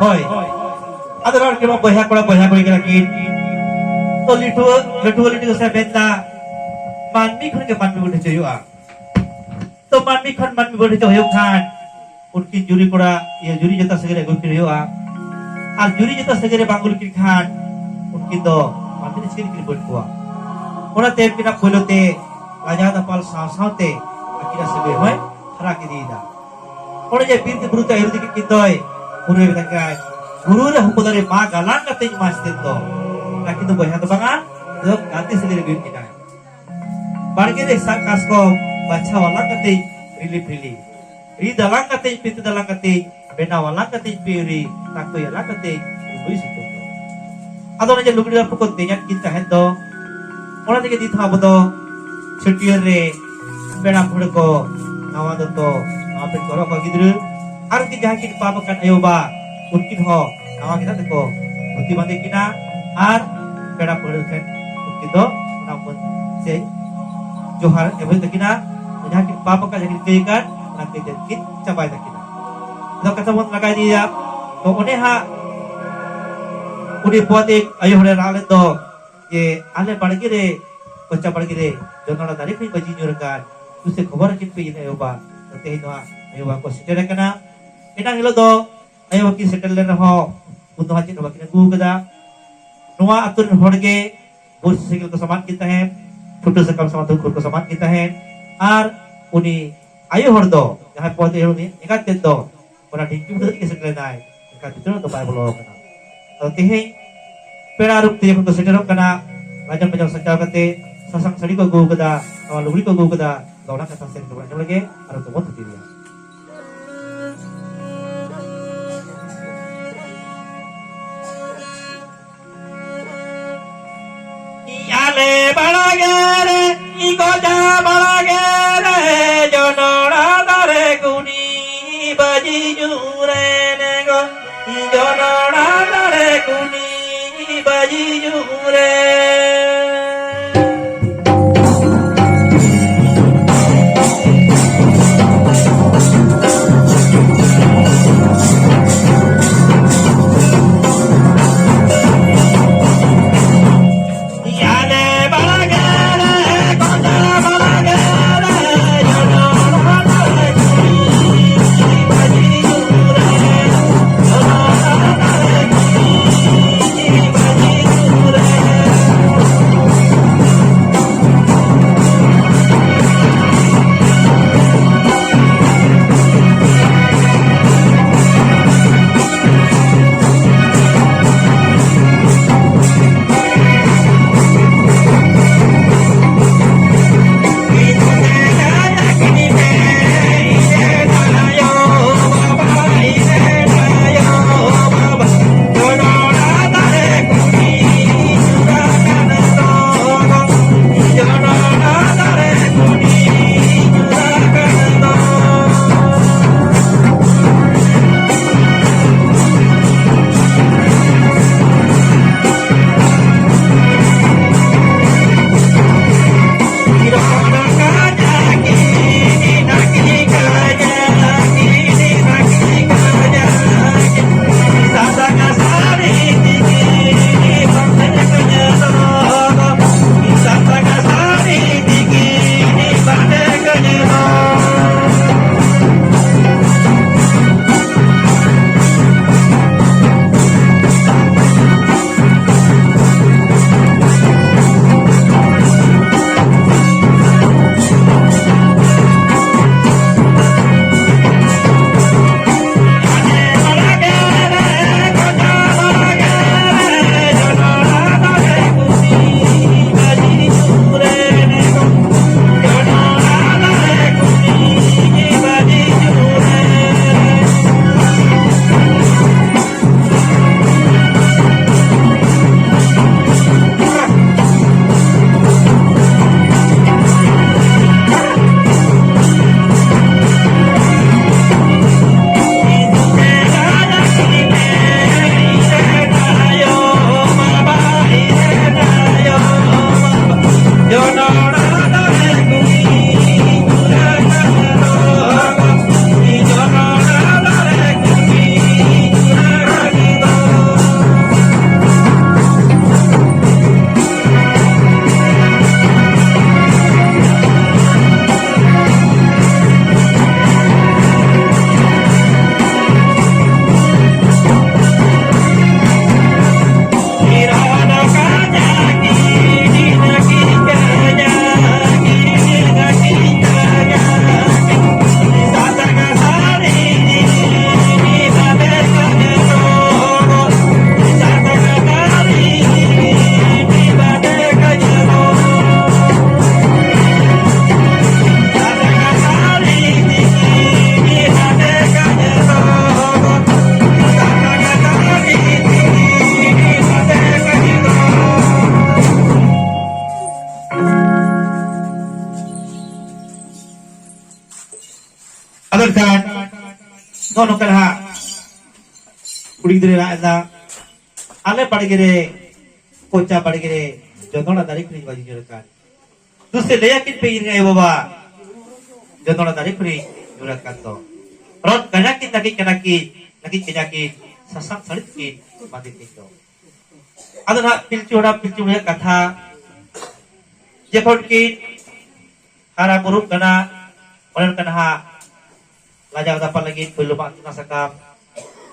ᱦᱳᱭ᱾ ᱟᱫᱚ ᱨᱚᱲ ᱠᱮᱫᱟ ᱵᱚᱭᱦᱟ ᱠᱚᱲᱟ, ᱵᱚᱭᱦᱟ ᱠᱩᱲᱤ ᱠᱟᱱᱟ ᱠᱤᱱ᱾ ᱛᱚ ᱞᱤᱴᱷᱩᱣᱟᱹ, ᱞᱟᱹᱴᱷᱩᱣᱟᱹ ᱞᱤᱴᱷᱩ ᱥᱮ ᱢᱮᱱᱫᱟ, ᱢᱟᱹᱱᱢᱤ ᱠᱷᱚᱱ ᱜᱮ ᱢᱟᱹᱱᱢᱤ ᱵᱚᱱ ᱦᱚᱪᱚ ᱦᱩᱭᱩᱜᱼᱟ᱾ ᱛᱚ ᱢᱟᱹᱱᱢᱤ ᱠᱷᱚᱱ ᱢᱟᱹᱱᱢᱤ ᱵᱚᱱ ᱦᱚᱪᱚ ᱦᱩᱭᱩᱜ ᱠᱷᱟᱱ, ᱩᱱᱠᱤᱱ ᱡᱩᱨᱤ ᱠᱚᱲᱟ, ᱤᱭᱟᱹ, ᱡᱩᱨᱤ ᱡᱚᱛᱟ ᱥᱟᱹᱜᱟᱹᱭ ᱨᱮ ᱟᱹᱜᱩ ᱠᱤᱱ ᱦᱩᱭᱩᱜᱼᱟ᱾ ᱟᱨ ᱡᱩᱨᱤ ᱡᱚᱛᱟ ᱥᱟᱹᱜᱟᱹᱭ ᱨᱮ ᱵᱟᱝ ᱟᱹᱜᱩ ᱞᱮᱠᱤᱱ ᱠᱷᱟᱱ, ᱩᱱᱠᱤᱱ ᱫᱚ ᱢᱟᱹᱱᱢᱤ ᱫᱚ ᱪᱤᱠᱟᱹ ᱛᱮᱠᱤᱱ ᱵᱟᱹᱲ ᱠᱚᱣᱟ᱾ ᱚᱱᱟᱛᱮ ᱩᱱᱠᱤᱱᱟᱜ ᱯᱳᱭᱞᱳ ᱛᱮ ᱞᱟᱡᱟᱣ ᱫᱟᱯᱟᱞ ᱥᱟᱶ ᱥᱟᱶᱛᱮ ᱟᱹᱠᱤᱱᱟᱜ ᱥᱟᱹᱜᱟᱹᱭ ᱦᱚᱸᱭ ᱯᱷᱟᱨᱟᱠ ᱤᱫᱤᱭᱮᱫᱟ᱾ ᱚᱱᱮ ᱡᱮ ᱵᱤᱨ ᱛᱮ ᱵᱩᱨᱩ ᱛᱮ ᱟᱹᱭᱩᱨ ᱤᱫᱤ ᱠᱮᱫ ᱠᱤᱱ ᱫᱚᱭ, ᱯᱩᱨᱟᱹᱭ ᱢᱮᱛᱟ ᱠᱟᱭ, ᱵᱩᱨᱩ ᱨᱮ ᱦᱚᱯᱚ ᱫᱟᱨᱮ ᱢᱟ ᱜᱟᱞᱟᱝ ᱠᱟᱛᱮᱧ ᱢᱟᱪ ᱛᱮᱫ ᱫᱚ᱾ ᱟᱹᱠᱤᱱ ᱫᱚ ᱵᱚᱭᱦᱟ ᱫᱚ ᱵᱟᱝᱟ, ᱫᱚ ᱜᱟᱛᱮ ᱥᱟᱹᱜᱟᱹᱭ ᱨᱮ ᱵᱤᱨ ᱠᱤᱱᱟᱭ᱾ ᱵᱟᱲᱜᱮ ᱨᱮ ᱥᱟᱜ ᱠᱟᱥᱠᱚᱢ ᱵᱟᱪᱷᱟᱣ ᱟᱞᱟᱝ ᱠᱟᱛᱮᱧ ᱨᱤᱞᱤ ᱯᱷᱤᱞᱤ᱾ ᱨᱤ ᱫᱟᱞᱟᱝ ᱠᱟᱛᱮᱧ, ᱯᱤᱛᱟᱹ ᱫᱟᱞᱟᱝ ᱠᱟᱛᱮᱧ, ᱵᱮᱱᱟᱣ ᱟᱞᱟᱝ ᱠᱟᱛᱮᱧ ᱯᱤᱣᱨᱤ, ᱛᱟᱠᱚᱭ ᱟᱞᱟᱝ ᱠᱟᱛᱮᱧ ᱰᱩᱵᱩᱭ ᱥᱤᱛᱩᱝ ᱫᱚ᱾ ᱟᱫᱚ ᱚᱱᱮ ᱡᱮ ᱞᱩᱜᱽᱲᱤ ᱞᱟᱯᱚ ᱠᱚ ᱛᱮᱧᱟᱫ ᱠᱤᱱ ᱛᱟᱦᱮᱸᱫ ᱫᱚ, ᱚᱱᱟ ᱛᱮᱜᱮ ᱱᱤᱛ ᱦᱚᱸ ᱟᱵᱚ ᱫᱚ ᱪᱷᱟᱹᱴᱭᱟᱹᱨ ᱨᱮ ᱯᱮᱲᱟ ᱯᱟᱹᱲᱦᱟᱹ ᱠᱚ ᱱᱟᱣᱟ ᱫᱚᱛᱚ, ᱱᱟᱣᱟ ᱯᱮᱱᱴ ᱠᱚ ᱦᱚᱨᱚᱜ ᱟᱠᱚᱣᱟ ᱜᱤᱫᱽᱨᱟᱹ᱾ ᱟᱨ ᱩᱱᱠᱤᱱ ᱡᱟᱦᱟᱸ ᱠᱤᱱ ᱯᱟᱯ ᱟᱠᱟᱱ ᱟᱭᱳ ᱵᱟᱵᱟ, ᱩᱱᱠᱤᱱ ᱦᱚᱸ ᱱᱟᱣᱟ ᱜᱮᱸᱫᱟᱜ ᱛᱮᱠᱚ ᱫᱷᱩᱛᱤ ᱵᱟᱸᱫᱮ ᱠᱤᱱᱟ ᱟᱨ ᱯᱮᱲᱟ ᱯᱟᱹᱲᱦᱟᱹ ᱴᱷᱮᱱ ᱩᱱᱠᱤᱱ ᱫᱚ ᱚᱱᱟ ᱢᱟᱹᱱ ᱥᱮ ᱡᱚᱦᱟᱨ ᱮᱢ ᱦᱩᱭᱩᱜ ᱛᱟᱹᱠᱤᱱᱟ᱾ ᱡᱟᱦᱟᱸ ᱠᱤᱱ ᱯᱟᱯ ᱟᱠᱟᱫ, ᱡᱟᱦᱟᱸ ᱠᱤᱱ ᱠᱟᱹᱭ ᱟᱠᱟᱫ, ᱚᱱᱟ ᱠᱟᱹᱭ ᱛᱮ ᱠᱤᱱ ᱪᱟᱵᱟᱭ ᱛᱟᱹᱠᱤᱱᱟ᱾ ᱟᱫᱚ ᱠᱟᱛᱷᱟ ᱵᱚᱱ ᱞᱟᱜᱟ ᱤᱫᱤᱭᱟ᱾ ᱛᱚ ᱚᱸᱰᱮ ᱦᱟᱸᱜ ᱩᱱᱤ ᱯᱚᱫᱮ ᱟᱭᱳ ᱦᱚᱲᱮ ᱨᱟᱜ ᱞᱮᱫ ᱫᱚ ᱡᱮ, "ᱟᱞᱮ ᱵᱟᱲᱜᱮ ᱨᱮ, ᱠᱚᱪᱟ ᱵᱟᱲᱜᱮ ᱨᱮ ᱡᱚᱱᱚᱲᱟ ᱫᱟᱨᱮ ᱠᱷᱚᱱ ᱵᱟᱹᱡᱤ ᱧᱩᱨ ᱟᱠᱟᱱ, ᱫᱩᱥᱮ ᱠᱷᱚᱵᱚᱨ ᱟᱹᱠᱤᱱ ᱯᱮ ᱤᱧ ᱟᱭᱳ ᱵᱟᱵᱟ?" ᱛᱚ ᱛᱮᱦᱮᱧ ᱱᱚᱣᱟ ᱟᱭᱳ ᱵᱟᱵᱟ ᱠᱚ ᱥᱮᱴᱮᱨ ᱟᱠᱟᱱᱟ᱾ ᱮᱱᱟᱝ ᱦᱤᱞᱳᱜ ᱫᱚ ᱟᱭᱳ ᱵᱟᱵᱟ ᱠᱤᱱ ᱥᱮᱴᱮᱨ ᱞᱮᱱ ᱨᱮᱦᱚᱸ, ᱩᱱ ᱫᱚ ᱦᱟᱸᱜ ᱪᱮᱫ ᱦᱚᱸ ᱵᱟᱹᱠᱤᱱ ᱟᱹᱜᱩ ᱟᱠᱟᱫᱟ᱾ ᱱᱚᱣᱟ ᱟᱹᱛᱩ ᱨᱮᱱ ᱦᱚᱲ ᱜᱮ ᱵᱩᱨᱥᱤ ᱥᱟᱭᱠᱮᱞ ᱠᱚ ᱥᱟᱢᱟᱫ ᱠᱮᱫ ᱛᱟᱦᱮᱸᱫ, ᱯᱷᱩᱴᱟᱹ ᱥᱟᱠᱟᱢ ᱥᱟᱢᱟᱫ ᱫᱩᱠᱷᱩᱨ ᱠᱚ ᱥᱟᱢᱟᱫ ᱠᱮᱫ ᱛᱟᱦᱮᱸᱫ, ᱟᱨ ᱩᱱᱤ ᱟᱭᱳ ᱦᱚᱲ ᱫᱚ, ᱡᱟᱦᱟᱸᱭ ᱯᱚᱨ ᱛᱮ ᱩᱱᱤ ᱮᱸᱜᱟᱛ ᱛᱮᱫ ᱫᱚ, ᱚᱱᱟ ᱰᱷᱤᱝᱠᱤ ᱵᱩᱴᱟᱹ ᱠᱟᱛᱮ ᱜᱮ ᱥᱮᱴᱮᱨ ᱮᱱᱟᱭ, ᱮᱱᱠᱷᱟᱱ ᱵᱷᱤᱛᱨᱤ ᱫᱚ ᱵᱟᱭ ᱵᱚᱞᱚ ᱟᱠᱟᱱᱟ᱾ ᱟᱫᱚ ᱛᱮᱦᱮᱧ ᱯᱮᱲᱟ ᱨᱩᱯ ᱛᱮ ᱡᱚᱠᱷᱚᱱ ᱠᱚ ᱥᱮᱴᱮᱨᱚᱜ ᱠᱟᱱᱟ, ᱨᱟᱡᱚᱱ ᱵᱟᱡᱚᱱ ᱥᱟᱡᱟᱣ ᱠᱟᱛᱮ, ᱥᱟᱥᱟᱝ ᱥᱟᱹᱲᱤ ᱠᱚ ᱟᱹᱜᱩ ᱟᱠᱟᱫᱟ, ᱱᱟᱣᱟ ᱞᱩᱜᱽᱲᱤ ᱠᱚ ᱟᱹᱜᱩ ᱟᱠᱟᱫᱟ, ᱟᱫᱚ ᱚᱱᱟ ᱠᱟᱛᱷᱟ ᱥᱮᱨᱮᱧ ᱫᱚᱵᱚᱱ ᱟᱸᱡᱚᱢ ᱞᱮᱜᱮ, ᱟᱨ ᱫᱚᱵᱚᱱ ᱛᱷᱩᱛᱤ ᱞᱮᱜᱮ᱾ ᱟᱞᱮ ᱵᱟᱲᱜᱮ ᱨᱮ, ᱤᱧ ᱠᱚᱪᱟ ᱵᱟᱲᱜᱮ ᱨᱮ, ᱡᱚᱱᱚᱲᱟ ᱫᱟᱨᱮ ᱠᱩᱱᱤ ᱵᱟᱹᱡᱤ ᱧᱩᱨᱮᱱ ᱜᱚ, ᱤᱧ ᱡᱚᱱᱚᱲᱟ ᱫᱟᱨᱮ ᱠᱩᱱᱤ ᱵᱟᱹᱡᱤ ᱧᱩᱨᱮᱱ᱾ ᱢᱮᱱᱠᱷᱟᱱ ᱱᱚᱜᱼᱚ ᱱᱚᱝᱠᱟ ᱱᱟᱦᱟᱜ ᱠᱩᱲᱤ ᱜᱤᱫᱽᱨᱟᱹ ᱨᱟᱜ ᱮᱫᱟ, ᱟᱞᱮ ᱵᱟᱲᱜᱮ ᱨᱮ, ᱠᱚᱪᱟ ᱵᱟᱲᱜᱮ ᱨᱮ ᱡᱚᱱᱚᱲᱟ ᱫᱟᱨᱮ ᱠᱷᱚᱱᱤᱧ ᱵᱟᱹᱡᱤ ᱧᱩᱨ ᱟᱠᱟᱱ᱾ ᱫᱩᱥᱮ ᱞᱟᱹᱭ ᱟᱹᱠᱤᱱ ᱯᱮ ᱤᱧ ᱟᱭᱳ ᱵᱟᱵᱟ, ᱡᱚᱱᱚᱲᱟ ᱫᱟᱨᱮ ᱠᱷᱚᱱᱤᱧ ᱧᱩᱨ ᱟᱠᱟᱱ ᱫᱚ᱾ ᱨᱚᱲ ᱠᱟᱱᱟ ᱠᱤᱱ, ᱱᱟᱹᱠᱤᱡ ᱠᱟᱱᱟ ᱠᱤᱱ, ᱱᱟᱹᱠᱤᱡ ᱠᱟᱱᱟ ᱠᱤᱱ, ᱥᱟᱥᱟᱝ ᱥᱟᱹᱲᱤ ᱛᱮᱠᱤᱱ ᱵᱟᱸᱫᱮ ᱠᱤᱱ ᱫᱚ᱾ ᱟᱫᱚ ᱱᱟᱦᱟᱜ ᱯᱤᱞᱪᱩ ᱦᱟᱲᱟᱢ ᱯᱤᱞᱪᱩ ᱵᱩᱲᱦᱤᱭᱟᱜ ᱠᱟᱛᱷᱟ, ᱡᱚᱠᱷᱚᱱ ᱠᱤᱱ ᱦᱟᱨᱟ ᱵᱩᱨᱩᱜ ᱠᱟᱱᱟ, ᱚᱱᱮ ᱚᱱᱠᱟ ᱱᱟᱦᱟᱜ ᱞᱟᱡᱟᱣ ᱫᱟᱯᱟ ᱞᱟᱹᱜᱤᱫ ᱯᱳᱭᱞᱳ ᱢᱟ ᱟᱛᱱᱟ ᱥᱟᱠᱟᱢ,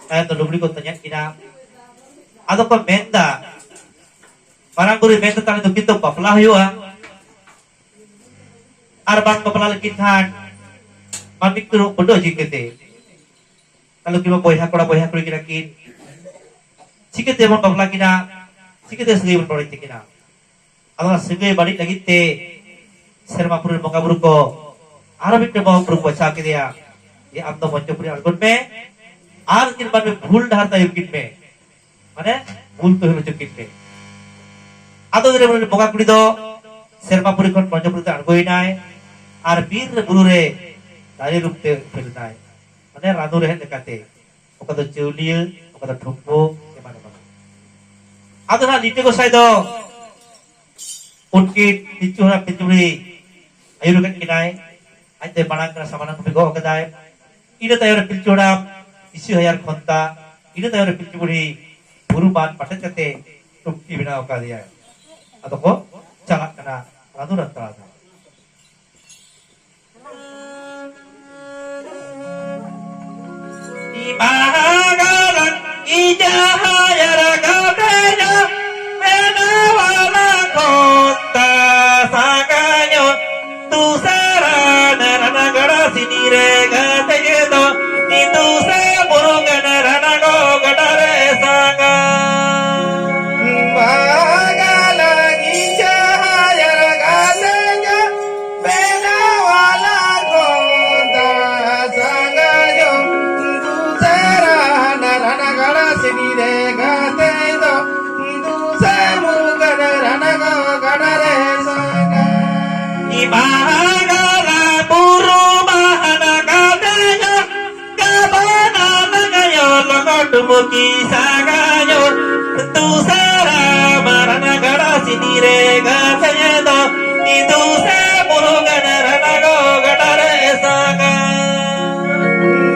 ᱛᱟᱭᱚᱢ ᱫᱚ ᱞᱩᱜᱽᱲᱤ ᱠᱚ ᱛᱚᱧᱮᱫ ᱠᱤᱱᱟ᱾ ᱟᱫᱚ ᱠᱚ ᱢᱮᱱᱫᱟ, ᱢᱟᱨᱟᱝ ᱵᱩᱨᱩᱭ ᱢᱮᱱᱫᱟ, ᱛᱟᱦᱞᱮ ᱱᱩᱠᱤᱱ ᱫᱚ ᱵᱟᱯᱞᱟ ᱦᱩᱭᱩᱜᱼᱟ, ᱟᱨ ᱵᱟᱝ ᱵᱟᱯᱞᱟ ᱞᱮᱠᱤᱱ ᱠᱷᱟᱱ ᱢᱟᱹᱱᱢᱤ ᱠᱚ ᱵᱟᱹᱰᱟᱹᱜ ᱪᱤᱠᱟᱹᱛᱮ? ᱛᱟᱦᱞᱮ ᱩᱱᱠᱤᱱ ᱢᱟ ᱵᱚᱭᱦᱟ ᱠᱚᱲᱟ ᱵᱚᱭᱦᱟ ᱠᱩᱲᱤ ᱠᱤᱱᱟ ᱠᱤᱱ, ᱪᱤᱠᱟᱹᱛᱮ ᱵᱚᱱ ᱵᱟᱯᱞᱟ ᱠᱤᱱᱟ? ᱪᱤᱠᱟᱹᱛᱮ ᱥᱟᱹᱜᱟᱹᱭ ᱵᱚᱱ ᱵᱟᱹᱲᱤᱡ ᱛᱟᱹᱠᱤᱱᱟ? ᱟᱫᱚ ᱚᱱᱟ ᱥᱟᱹᱜᱟᱹᱭ ᱵᱟᱹᱲᱤᱡ ᱞᱟᱹᱜᱤᱫ ᱛᱮ ᱥᱮᱨᱢᱟ ᱯᱩᱨᱤ ᱨᱮᱱ ᱵᱚᱸᱜᱟ ᱵᱩᱨᱩ ᱠᱚ ᱟᱨᱚ ᱢᱤᱫᱴᱮᱱ ᱵᱚᱸᱜᱟ ᱵᱩᱨᱩ ᱠᱚ ᱵᱟᱪᱷᱟᱣ ᱠᱮᱫᱮᱭᱟ ᱡᱮ, "ᱟᱢ ᱫᱚ ᱢᱚᱧᱪᱚᱯᱩᱨᱤ ᱟᱬᱜᱚᱱ ᱢᱮ ᱟᱨ ᱩᱱᱠᱤᱱ ᱢᱟᱹᱱᱢᱤ ᱵᱷᱩᱞ ᱰᱟᱦᱟᱨ ᱛᱮ ᱟᱹᱭᱩᱨ ᱠᱤᱱ ᱢᱮ, ᱢᱟᱱᱮ ᱵᱷᱩᱞ ᱛᱮ ᱦᱩᱭ ᱦᱚᱪᱚ ᱠᱤᱱ ᱢᱮ᱾" ᱟᱫᱚ ᱩᱱᱤ ᱵᱚᱸᱜᱟ ᱠᱩᱲᱤ ᱫᱚ ᱥᱮᱨᱢᱟ ᱯᱩᱨᱤ ᱠᱷᱚᱱ ᱢᱚᱧᱪᱚᱯᱩᱨᱤ ᱛᱮ ᱟᱬᱜᱚᱭᱮᱱᱟᱭ ᱟᱨ ᱵᱤᱨ ᱨᱮ ᱵᱩᱨᱩ ᱨᱮ ᱫᱟᱨᱮ ᱨᱩᱯ ᱛᱮ ᱩᱯᱮᱞ ᱮᱱᱟᱭ, ᱢᱟᱱᱮ ᱨᱟᱱᱩ ᱨᱮᱦᱮᱫ ᱞᱮᱠᱟᱛᱮ᱾ ᱚᱠᱟ ᱫᱚ ᱪᱟᱹᱣᱞᱤᱭᱟᱹ, ᱚᱠᱟ ᱫᱚ ᱴᱷᱩᱢᱯᱩ, ᱮᱢᱟᱱ ᱮᱢᱟᱱ᱾ ᱟᱫᱚ ᱱᱟᱜ ᱞᱤᱴᱟᱹ ᱜᱚᱸᱥᱟᱭ ᱫᱚ ᱩᱱᱠᱤᱱ ᱯᱤᱞᱪᱩ ᱦᱟᱲᱟᱢ ᱯᱤᱞᱪᱩ ᱵᱩᱲᱦᱤ ᱟᱹᱭᱩᱨ ᱟᱠᱟᱫ ᱠᱤᱱᱟᱭ᱾ ᱟᱡ ᱫᱚᱭ ᱢᱟᱲᱟᱝ ᱠᱟᱱᱟ, ᱥᱟᱢᱟᱱᱟᱢ ᱠᱚᱯᱤ ᱜᱚᱜ ᱠᱟᱫᱟᱭ᱾ ᱤᱱᱟᱹ ᱛᱟᱭᱚᱢ ᱨᱮ ᱯᱤᱞᱪᱩ ᱦᱟᱲᱟᱢ ᱤᱥᱤ ᱦᱟᱡᱟᱨ ᱠᱷᱚᱱᱛᱟ, ᱤᱱᱟᱹ ᱛᱟᱭᱚᱢ ᱨᱮ ᱯᱤᱞᱪᱩ ᱵᱩᱲᱦᱤ ᱵᱩᱨᱩ ᱵᱟᱸᱫ ᱯᱟᱴᱮᱫ ᱠᱟᱛᱮ ᱴᱩᱠᱴᱤ ᱵᱮᱱᱟᱣ ᱟᱠᱟᱫᱮᱭᱟ᱾ ᱟᱫᱚ ᱠᱚ ᱪᱟᱞᱟᱜ ᱠᱟᱱᱟ ᱨᱟᱹᱫᱩ ᱨᱟᱛᱟᱲᱟ ᱫᱚ᱾ ᱴᱩᱢᱩᱠᱤ ᱥᱟᱜᱟᱭᱚ ᱫᱩᱥᱟᱨᱟ ᱢᱟᱨᱟᱱᱟ ᱜᱟᱰᱟ ᱥᱤᱱᱤ ᱨᱮ ᱜᱟᱥᱮ ᱫᱚ ᱤᱫᱩ ᱥᱮ ᱢᱩᱨᱩᱜᱟᱱ ᱨᱟᱱᱟ ᱜᱚ ᱜᱟᱰᱟ ᱨᱮ ᱥᱟᱜᱟ᱾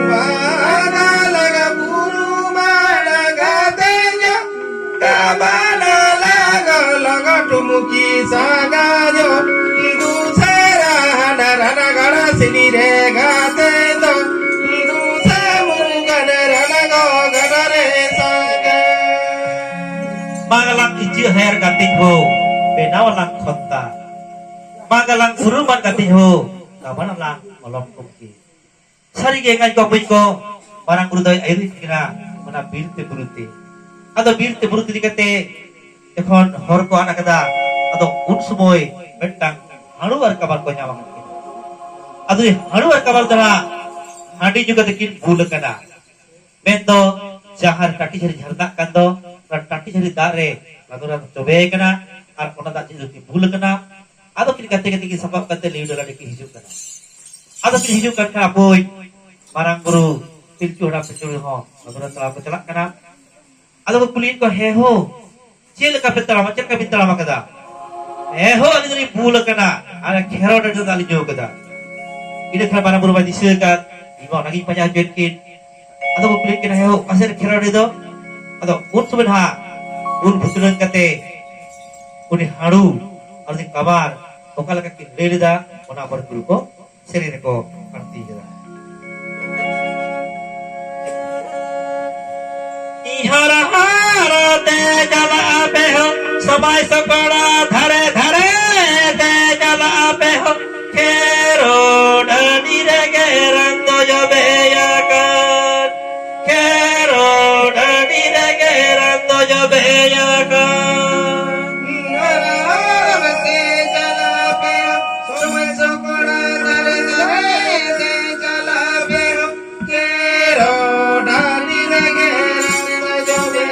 ᱵᱟᱱᱟ ᱞᱟᱜᱟ ᱵᱩᱨᱩ ᱢᱟᱲᱟ ᱜᱟᱛᱮ ᱧᱚ ᱠᱟᱵᱟᱱᱟ ᱞᱟᱜᱟ ᱞᱟᱜᱟ ᱴᱩᱢᱩᱠᱤ ᱥᱟᱜᱟᱭᱚ ᱫᱩᱥᱟᱨᱟ ᱦᱟᱱᱟ ᱨᱟᱱᱟ ᱜᱟᱰᱟ ᱥᱤᱱᱤ ᱨᱮ ᱜᱟᱛᱮ ᱫᱚ ᱫᱩᱥᱟ ᱢᱩᱨᱩᱜᱟᱱ ᱨᱟᱱᱟ ᱜᱚ ᱜᱟᱰᱟ ᱨᱮ ᱥᱟᱜᱟ᱾ ᱢᱟᱜᱽᱞᱟᱝ ᱤᱪᱟᱹ ᱦᱮᱨ ᱜᱟᱛᱮ ᱦᱳ ᱵᱮᱱᱟᱣ ᱞᱟᱝ ᱠᱷᱚᱛᱟ᱾ ᱢᱟᱜᱽᱞᱟᱝ ᱩᱨᱩᱢᱟᱱ ᱜᱟᱛᱮ ᱦᱳ ᱜᱟᱵᱟᱱ ᱞᱟᱝ ᱢᱚᱞᱚᱢ ᱠᱚᱢᱠᱮ᱾ ᱥᱟᱹᱨᱤ ᱜᱮ ᱮᱸᱜᱟᱡ ᱠᱚ ᱵᱚᱠᱚᱧ ᱠᱚ, ᱢᱟᱨᱟᱝ ᱵᱩᱨᱩ ᱫᱚᱭ ᱟᱹᱭᱩᱨᱤᱫ ᱠᱤᱱᱟ ᱚᱱᱟ ᱵᱤᱨ ᱛᱮ ᱵᱩᱨᱩ ᱛᱮ᱾ ᱟᱫᱚ ᱵᱤᱨ ᱛᱮ ᱵᱩᱨᱩ ᱛᱮ ᱤᱫᱤ ᱠᱟᱛᱮ ᱡᱚᱠᱷᱚᱱ ᱦᱚᱨ ᱠᱚ ᱟᱫ ᱟᱠᱟᱫᱟ, ᱟᱫᱚ ᱩᱱ ᱥᱚᱢᱚᱭ ᱢᱤᱫᱴᱟᱝ ᱦᱟᱹᱲᱩ ᱟᱨ ᱠᱟᱵᱟᱨ ᱠᱚ ᱧᱟᱢ ᱟᱠᱟᱫ ᱠᱤᱱᱟ᱾ ᱟᱫᱚ ᱩᱱᱤ ᱦᱟᱹᱲᱩ ᱟᱨ ᱠᱟᱵᱟᱨ ᱫᱚ ᱱᱟᱜ ᱦᱟᱺᱰᱤ ᱧᱩ ᱠᱟᱛᱮ ᱠᱤᱱ ᱵᱩᱞ ᱟᱠᱟᱱᱟ᱾ ᱢᱮᱱᱫᱚ ᱡᱟᱦᱟᱸ ᱨᱮ ᱴᱟᱴᱤ ᱡᱷᱟᱹᱨᱤ ᱡᱷᱟᱨᱱᱟᱜ ᱠᱟᱱ ᱫᱚ, ᱚᱱᱟ ᱴᱟᱴᱤ ᱡᱷᱟᱹᱨᱤ ᱫᱟᱜ ᱨᱮ ᱞᱟᱫᱚᱨᱟᱢ ᱡᱚᱵᱮ ᱟᱠᱟᱱᱟ ᱟᱨ ᱚᱱᱟ ᱫᱟᱜ ᱡᱷᱟᱹᱨᱤ ᱨᱮᱠᱤᱱ ᱵᱩᱞ ᱟᱠᱟᱱᱟ᱾ ᱟᱫᱚ ᱠᱤᱱ ᱜᱟᱛᱮ ᱜᱟᱛᱮ ᱠᱤᱱ ᱥᱟᱯᱟᱵ ᱠᱟᱛᱮ ᱞᱤᱣ ᱰᱟᱞᱟ ᱨᱮᱠᱤᱱ ᱦᱤᱡᱩᱜ ᱠᱟᱱᱟ᱾ ᱟᱫᱚ ᱠᱤᱱ ᱦᱤᱡᱩᱜ ᱠᱟᱱ ᱠᱷᱟᱱ ᱟᱯᱳᱭ ᱢᱟᱨᱟᱝ ᱵᱩᱨᱩ ᱯᱤᱞᱪᱩ ᱦᱟᱲᱟᱢ ᱯᱤᱞᱪᱩ ᱵᱩᱲᱦᱤ ᱦᱚᱸ ᱞᱟᱫᱚᱨᱟᱢ ᱛᱟᱲᱟᱢ ᱠᱚ ᱪᱟᱞᱟᱜ ᱠᱟᱱᱟ᱾ ᱟᱫᱚ ᱠᱚ ᱠᱩᱞᱤᱭᱮᱫ ᱠᱚᱣᱟ, "ᱦᱮᱸ ᱦᱳ, ᱪᱮᱫ ᱞᱮᱠᱟ ᱯᱮ ᱛᱟᱲᱟᱢᱟ, ᱪᱮᱫ ᱞᱮᱠᱟ ᱵᱤᱱ ᱛᱟᱲᱟᱢ ᱟᱠᱟᱫᱟ?" "ᱦᱮᱸ ᱦᱳ, ᱟᱹᱞᱤᱧ ᱫᱚᱞᱤᱧ ᱵᱩᱞ ᱟᱠᱟᱱᱟ, ᱟᱨ ᱠᱷᱮᱨᱣᱟᱲ ᱰᱟᱹᱰᱤ ᱫᱟᱜ ᱞᱤᱧ ᱧᱩ ᱟᱠᱟᱫᱟ᱾" ᱤᱱᱟᱹ ᱠᱷᱟᱱ ᱢᱟᱨᱟᱝ ᱵᱩᱨᱩ ᱢᱟᱭ ᱫᱤᱥᱟᱹ ᱟᱠᱟᱫ, ᱤᱧ ᱢᱟ ᱚᱱᱟᱜᱤᱧ ᱯᱟᱸᱡᱟ ᱦᱚᱪᱚᱭᱮᱫ ᱠᱤᱱ᱾ ᱟᱫᱚ ᱠᱚ ᱠᱩᱞᱤᱭᱮᱫ ᱠᱤᱱᱟ, "ᱦᱮᱸ ᱦᱳ, ᱚᱠᱟ ᱥᱮᱫ ᱨᱮ ᱠᱷᱮᱨᱣᱟᱲ ᱰᱟᱹᱰᱤ ᱫᱚ?" ᱟᱫᱚ ᱩᱱ ᱥᱚᱢᱚᱭ ᱱᱟᱦᱟᱜ ᱩᱞ ᱵᱷᱩᱛᱲᱟᱹᱝ ᱠᱟᱛᱮ ᱩᱱᱤ ᱦᱟᱹᱲᱩ ᱟᱨ ᱩᱱᱤ ᱠᱟᱵᱟᱨ ᱚᱠᱟ ᱞᱮᱠᱟ ᱠᱤᱱ ᱞᱟᱹᱭ ᱞᱮᱫᱟ, ᱚᱱᱟ ᱢᱟᱨᱟᱝ ᱵᱩᱨᱩ ᱠᱚ ᱥᱮᱨᱮᱧ ᱨᱮᱠᱚ ᱟᱬᱛᱤ ᱠᱟᱫᱟ᱾ ᱤᱦᱟᱨ ᱦᱟᱨ ᱛᱮ ᱪᱟᱞᱟᱜ ᱟᱯᱮ ᱦᱚᱸ, ᱥᱚᱵᱟᱭ ᱥᱚᱠᱲᱟ ᱫᱷᱟᱨᱮ ᱫᱷᱟᱨᱮ ᱛᱮ ᱪᱟᱞᱟᱜ ᱟᱯᱮ ᱦᱚᱸ, ᱠᱷᱮᱨᱚ ᱰᱟᱹᱰᱤ ᱨᱮᱜᱮ ᱨᱟᱱ ᱫᱚ ᱡᱚᱵᱮ ᱟᱠᱟᱱ᱾ ᱠᱷᱮᱨᱚ ᱰᱟᱹᱰᱤ ᱨᱮᱜᱮ ᱨᱟᱱ ᱫᱚ ᱡᱚᱵᱮ ᱟᱠᱟᱱ᱾ ᱦᱟᱨ ᱦᱟᱨ ᱛᱮ ᱪᱟᱞᱟᱜ ᱟᱯᱮ ᱦᱚᱸ, ᱥᱚᱵᱟᱭ ᱥᱚᱠᱲᱟ ᱫᱷᱟᱨᱮ ᱫᱷᱟᱨᱮ ᱛᱮ ᱪᱟᱞᱟᱜ ᱟᱯᱮ ᱦᱚᱸ, ᱠᱷᱮᱨᱚ ᱰᱟᱹᱰᱤ ᱨᱮᱜᱮ ᱨᱟᱱ ᱫᱚ ᱡᱚᱵᱮ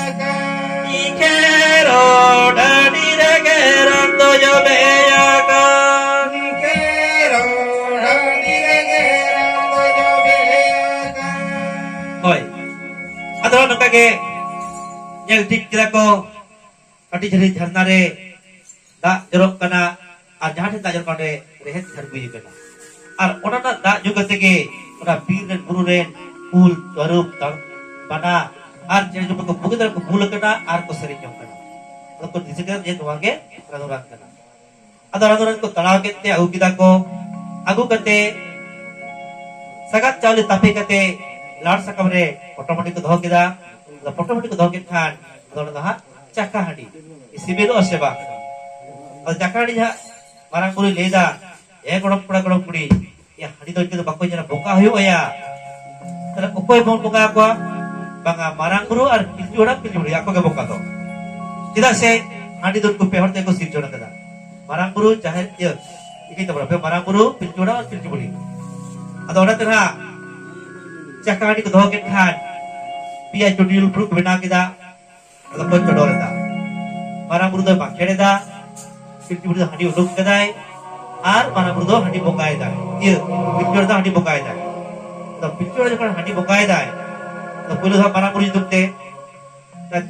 ᱟᱠᱟᱱ᱾ ᱠᱷᱮᱨᱚ ᱰᱟᱹᱰᱤ ᱨᱮᱜᱮ ᱨᱟᱱ ᱜᱮ ᱧᱮᱞ ᱴᱷᱤᱠ ᱠᱮᱫᱟ ᱠᱚ, ᱠᱟᱹᱴᱤᱡ ᱡᱷᱟᱹᱞᱤ ᱡᱷᱟᱨᱱᱟ ᱨᱮ ᱫᱟᱜ ᱡᱚᱨᱚᱜ ᱠᱟᱱᱟ, ᱟᱨ ᱡᱟᱦᱟᱸ ᱴᱷᱮᱱ ᱫᱟᱜ ᱡᱚᱨᱚᱜ ᱠᱟᱱᱟ ᱚᱸᱰᱮ ᱨᱮᱦᱮᱫ ᱡᱷᱟᱲᱜᱩᱭ ᱠᱟᱱᱟ᱾ ᱟᱨ ᱚᱱᱟ ᱨᱮᱱᱟᱜ ᱫᱟᱜ ᱧᱩ ᱠᱟᱛᱮ ᱜᱮ ᱚᱱᱟ ᱵᱤᱨ ᱨᱮᱱ ᱵᱩᱨᱩ ᱨᱮᱱ ᱠᱩᱞ, ᱛᱟᱹᱨᱩᱵ, ᱛᱟᱨ-, ᱵᱟᱱᱟ ᱟᱨ ᱪᱮᱬᱮ ᱪᱩᱯᱲᱤ ᱠᱚ ᱵᱩᱜᱤ ᱫᱟᱨᱮ ᱠᱚ ᱵᱩᱞ ᱟᱠᱟᱱᱟ ᱟᱨ ᱠᱚ ᱥᱮᱨᱮᱧ ᱡᱚᱝ ᱠᱟᱱᱟ᱾ ᱟᱫᱚ ᱠᱚ ᱫᱤᱥᱟᱹ ᱠᱮᱫᱟ ᱡᱮ ᱱᱚᱣᱟ ᱜᱮ ᱨᱟᱱᱩᱨᱟᱝ ᱠᱟᱱᱟ᱾ ᱟᱫᱚ ᱨᱟᱱᱩᱨᱟᱝ ᱠᱚ ᱛᱟᱲᱟᱣ ᱠᱮᱫ ᱛᱮ ᱟᱹᱜᱩ ᱠᱮᱫᱟ ᱠᱚ᱾ ᱟᱹᱜᱩ ᱠᱟᱛᱮ ᱥᱟᱜᱟᱫ ᱪᱟᱣᱞᱮ ᱛᱟᱯᱮ ᱠᱟᱛᱮ ᱞᱟᱲ ᱥᱟᱠᱟᱢ ᱨᱮ ᱯᱚᱴᱚᱢ ᱦᱟᱺᱰᱤ ᱠᱚ ᱫᱚᱦᱚ ᱠᱮᱫᱟ᱾ ᱟᱫᱚ ᱯᱚᱴᱚᱢ ᱦᱟᱺᱰᱤ ᱠᱚ ᱫᱚᱦᱚ ᱠᱮᱫ ᱠᱷᱟᱱ ᱟᱫᱚ ᱚᱱᱟ ᱫᱚ ᱦᱟᱸᱜ ᱪᱟᱠᱷᱟ ᱦᱟᱺᱰᱤ ᱥᱤᱵᱤᱞᱚᱜᱼᱟ ᱥᱮ ᱵᱟᱝ? ᱟᱫᱚ ᱪᱟᱠᱷᱟ ᱦᱟᱺᱰᱤ ᱡᱟᱦᱟᱸ ᱢᱟᱨᱟᱝ ᱵᱩᱨᱩᱭ ᱞᱟᱹᱭ ᱮᱫᱟ, "ᱮ ᱜᱚᱲᱚᱢ ᱠᱚᱲᱟ, ᱜᱚᱲᱚᱢ ᱠᱩᱲᱤ, ᱭᱟ ᱦᱟᱺᱰᱤ ᱫᱚ ᱤᱱᱠᱟᱹ ᱫᱚ ᱵᱟᱠᱚ ᱧᱮᱞᱟ, ᱵᱚᱸᱜᱟ ᱦᱩᱭᱩᱜ ᱟᱭᱟ᱾ ᱛᱟᱦᱞᱮ ᱚᱠᱚᱭ ᱵᱚᱱ ᱵᱚᱸᱜᱟ ᱟᱠᱚᱣᱟ?" ᱵᱟᱝᱟ, ᱢᱟᱨᱟᱝ ᱵᱩᱨᱩ ᱟᱨ ᱯᱤᱞᱪᱩ ᱦᱟᱲᱟᱢ ᱯᱤᱞᱪᱩ ᱵᱩᱲᱦᱤ, ᱟᱠᱚ ᱜᱮ ᱵᱚᱸᱜᱟ ᱫᱚ᱾ ᱪᱮᱫᱟᱜ ᱥᱮ ᱦᱟᱺᱰᱤ ᱫᱚ ᱩᱱᱠᱩ ᱯᱮ ᱦᱚᱲ ᱛᱮᱠᱚ ᱥᱤᱨᱡᱚᱱ ᱟᱠᱟᱫᱟ, ᱢᱟᱨᱟᱝ ᱵᱩᱨᱩ, ᱡᱟᱦᱮᱨ, ᱤᱭᱟᱹ, ᱤᱠᱟᱹᱧ ᱛᱟᱵᱚᱱᱟ ᱯᱮ, ᱢᱟᱨᱟᱝ ᱵᱩᱨᱩ, ᱯᱤᱞᱪᱩ ᱦᱟᱲᱟᱢ ᱟᱨ ᱯᱤᱞᱪᱩ ᱵᱩᱲᱦᱤ᱾ ᱟᱫᱚ ᱚᱱᱟ ᱛᱮ ᱱᱟᱦᱟᱜ ᱪᱟᱠᱷᱟ ᱦᱟᱺᱰᱤ ᱠᱚ ᱫᱚᱦᱚ ᱠᱮᱫ ᱠᱷᱟᱱ ᱯᱮᱭᱟ ᱪᱩᱴᱤᱭᱟᱹ ᱞᱩᱴᱷᱩᱨ ᱠᱚ ᱵᱮᱱᱟᱣ ᱠᱮᱫᱟ᱾ ᱟᱫᱚ ᱠᱚ ᱪᱚᱰᱚᱨ ᱮᱫᱟ᱾ ᱢᱟᱨᱟᱝ ᱵᱩᱨᱩ ᱫᱚᱭ ᱵᱟᱸᱠᱷᱮᱲ ᱮᱫᱟ, ᱯᱤᱞᱪᱩ ᱵᱩᱲᱦᱤ ᱫᱚ ᱦᱟᱺᱰᱤ ᱩᱰᱩᱠ ᱠᱮᱫᱟᱭ, ᱟᱨ ᱢᱟᱨᱟᱝ ᱵᱩᱨᱩ ᱫᱚ ᱦᱟᱺᱰᱤ ᱵᱚᱸᱜᱟᱭᱮᱫᱟᱭ, ᱤᱭᱟᱹ, ᱯᱤᱞᱪᱩ ᱦᱟᱲᱟᱢ ᱫᱚ ᱦᱟᱺᱰᱤ ᱵᱚᱸᱜᱟᱭᱮᱫᱟᱭ᱾ ᱟᱫᱚ ᱯᱤᱞᱪᱩ ᱦᱟᱲᱟᱢ ᱡᱚᱠᱷᱚᱱ ᱦᱟᱺᱰᱤ ᱵᱚᱸᱜᱟᱭᱮᱫᱟᱭ, ᱟᱫᱚ ᱯᱩᱭᱞᱩ ᱫᱚ ᱢᱟᱨᱟᱝ ᱵᱩᱨᱩ ᱧᱩᱛᱩᱢ ᱛᱮ,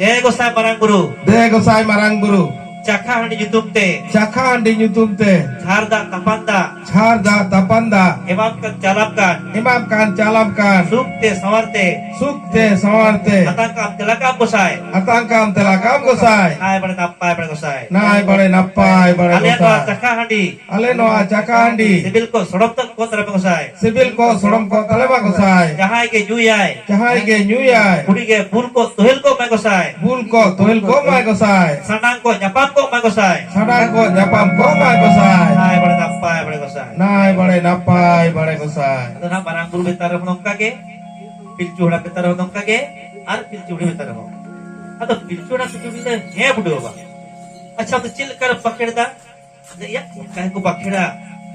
"ᱫᱮ ᱜᱚᱸᱥᱟᱭ ᱢᱟᱨᱟᱝ ᱵᱩᱨᱩ, ᱫᱮ ᱜᱚᱸᱥᱟᱭ ᱢᱟᱨᱟᱝ ᱵᱩᱨᱩ, ᱪᱟᱠᱷᱟ ᱦᱟᱺᱰᱤ ᱧᱩᱛᱩᱢ ᱛᱮ, ᱪᱟᱠᱷᱟ ᱦᱟᱺᱰᱤ ᱧᱩᱛᱩᱢ ᱛᱮ, ᱡᱷᱟᱨ ᱫᱟᱜ ᱛᱟᱯᱟᱱ ᱫᱟᱜ, ᱡᱷᱟᱨ ᱫᱟᱜ ᱛᱟᱯᱟᱱ ᱫᱟᱜ, ᱮᱢᱟᱢ ᱠᱟᱱ ᱪᱟᱞᱟᱢ ᱠᱟᱱ, ᱮᱢᱟᱢ ᱠᱟᱱ ᱪᱟᱞᱟᱢ ᱠᱟᱱ, ᱥᱩᱠ ᱛᱮ ᱥᱟᱶᱟᱨ ᱛᱮ, ᱥᱩᱠ ᱛᱮ ᱥᱟᱶᱟᱨ ᱛᱮ, ᱟᱛᱟᱝ ᱠᱟᱢ ᱛᱮᱞᱟ ᱠᱟᱢ ᱜᱚᱸᱥᱟᱭ, ᱟᱛᱟᱝ ᱠᱟᱢ ᱛᱮᱞᱟ ᱠᱟᱢ ᱜᱚᱸᱥᱟᱭ, ᱱᱟᱭ ᱵᱟᱲᱮ ᱱᱟᱯᱟᱭ ᱵᱟᱲᱮ ᱜᱚᱸᱥᱟᱭ, ᱱᱟᱭ ᱵᱟᱲᱮ ᱱᱟᱯᱟᱭ ᱵᱟᱲᱮ ᱟᱞᱮᱭᱟᱜ ᱱᱚᱣᱟ ᱜᱚᱸᱥᱟᱭ, ᱪᱟᱠᱷᱟ ᱦᱟᱺᱰᱤ ᱟᱞᱮ ᱱᱚᱣᱟ ᱪᱟᱠᱷᱟ ᱦᱟᱺᱰᱤ ᱥᱤᱵᱤᱞ ᱠᱚ ᱥᱚᱲᱚᱢ ᱛᱮ ᱠᱚ ᱛᱟᱞᱮ ᱢᱮ ᱜᱚᱸᱥᱟᱭ, ᱥᱤᱵᱤᱞ ᱠᱚ ᱥᱚᱲᱚᱢ ᱠᱚ ᱛᱟᱞᱮ ᱢᱟ ᱜᱚᱸᱥᱟᱭ, ᱡᱟᱦᱟᱸᱭ ᱜᱮ ᱧᱩᱭᱟᱭ, ᱡᱟᱦᱟᱸᱭ ᱜᱮ ᱧᱩᱭᱟᱭ, ᱠᱩᱲᱤ ᱜᱮ ᱵᱩᱞ ᱠᱚ ᱛᱩᱦᱤᱞ ᱠᱚ ᱢᱮ ᱜᱚᱸᱥᱟᱭ, ᱵᱩᱞ ᱠᱚ ᱛᱩᱦᱤᱞ ᱠᱚ ᱢᱟᱭ ᱜᱚᱸᱥᱟᱭ, ᱥᱟᱱᱟᱢ ᱠᱚ ᱧᱟᱯᱟᱢ ᱠᱚᱜ ᱢᱟ ᱜᱚᱸᱥᱟᱭ, ᱥᱟᱱᱟᱢ ᱠᱚ ᱧᱟᱯᱟᱢ ᱠᱚᱜ ᱢᱟ ᱜᱚᱸᱥᱟᱭ, ᱱᱟᱭ ᱵᱟᱲᱮ ᱱᱟᱯᱟᱭ ᱵᱟᱲᱮ ᱜᱚᱸᱥᱟᱭ, ᱱᱟᱭ ᱵᱟᱲᱮ ᱱᱟᱯᱟᱭ ᱵᱟᱲᱮ ᱜᱚᱸᱥᱟᱭ᱾ ᱟᱫᱚ ᱱᱟᱜ ᱢᱟᱨᱟᱝ ᱵᱩᱨᱩ ᱵᱮᱛᱟᱨ ᱨᱮᱦᱚᱸ ᱱᱚᱝᱠᱟ ᱜᱮ, ᱯᱤᱞᱪᱩ ᱦᱟᱲᱟᱢ ᱵᱮᱛᱟᱨ ᱨᱮᱦᱚᱸ ᱱᱚᱝᱠᱟ ᱜᱮ, ᱟᱨ ᱯᱤᱞᱪᱩ ᱵᱩᱲᱦᱤ ᱵᱮᱛᱟᱨ ᱨᱮᱦᱚᱸ᱾ ᱟᱫᱚ ᱯᱤᱞᱪᱩ ᱦᱟᱲᱟᱢ ᱯᱤᱞᱪᱩ ᱵᱩᱲᱦᱤ ᱫᱚ, "ᱦᱮᱸ ᱵᱩᱰᱷᱟᱹ ᱵᱟᱵᱟ, ᱟᱪᱪᱷᱟ, ᱟᱫᱚ ᱪᱮᱫ ᱞᱮᱠᱟ ᱨᱮ ᱵᱟᱸᱠᱷᱮᱲ ᱮᱫᱟ?" ᱟᱫᱚ, "ᱮᱭᱟ, ᱚᱱᱠᱟ ᱜᱮᱠᱚ ᱵᱟᱸᱠᱷᱮᱲᱟ,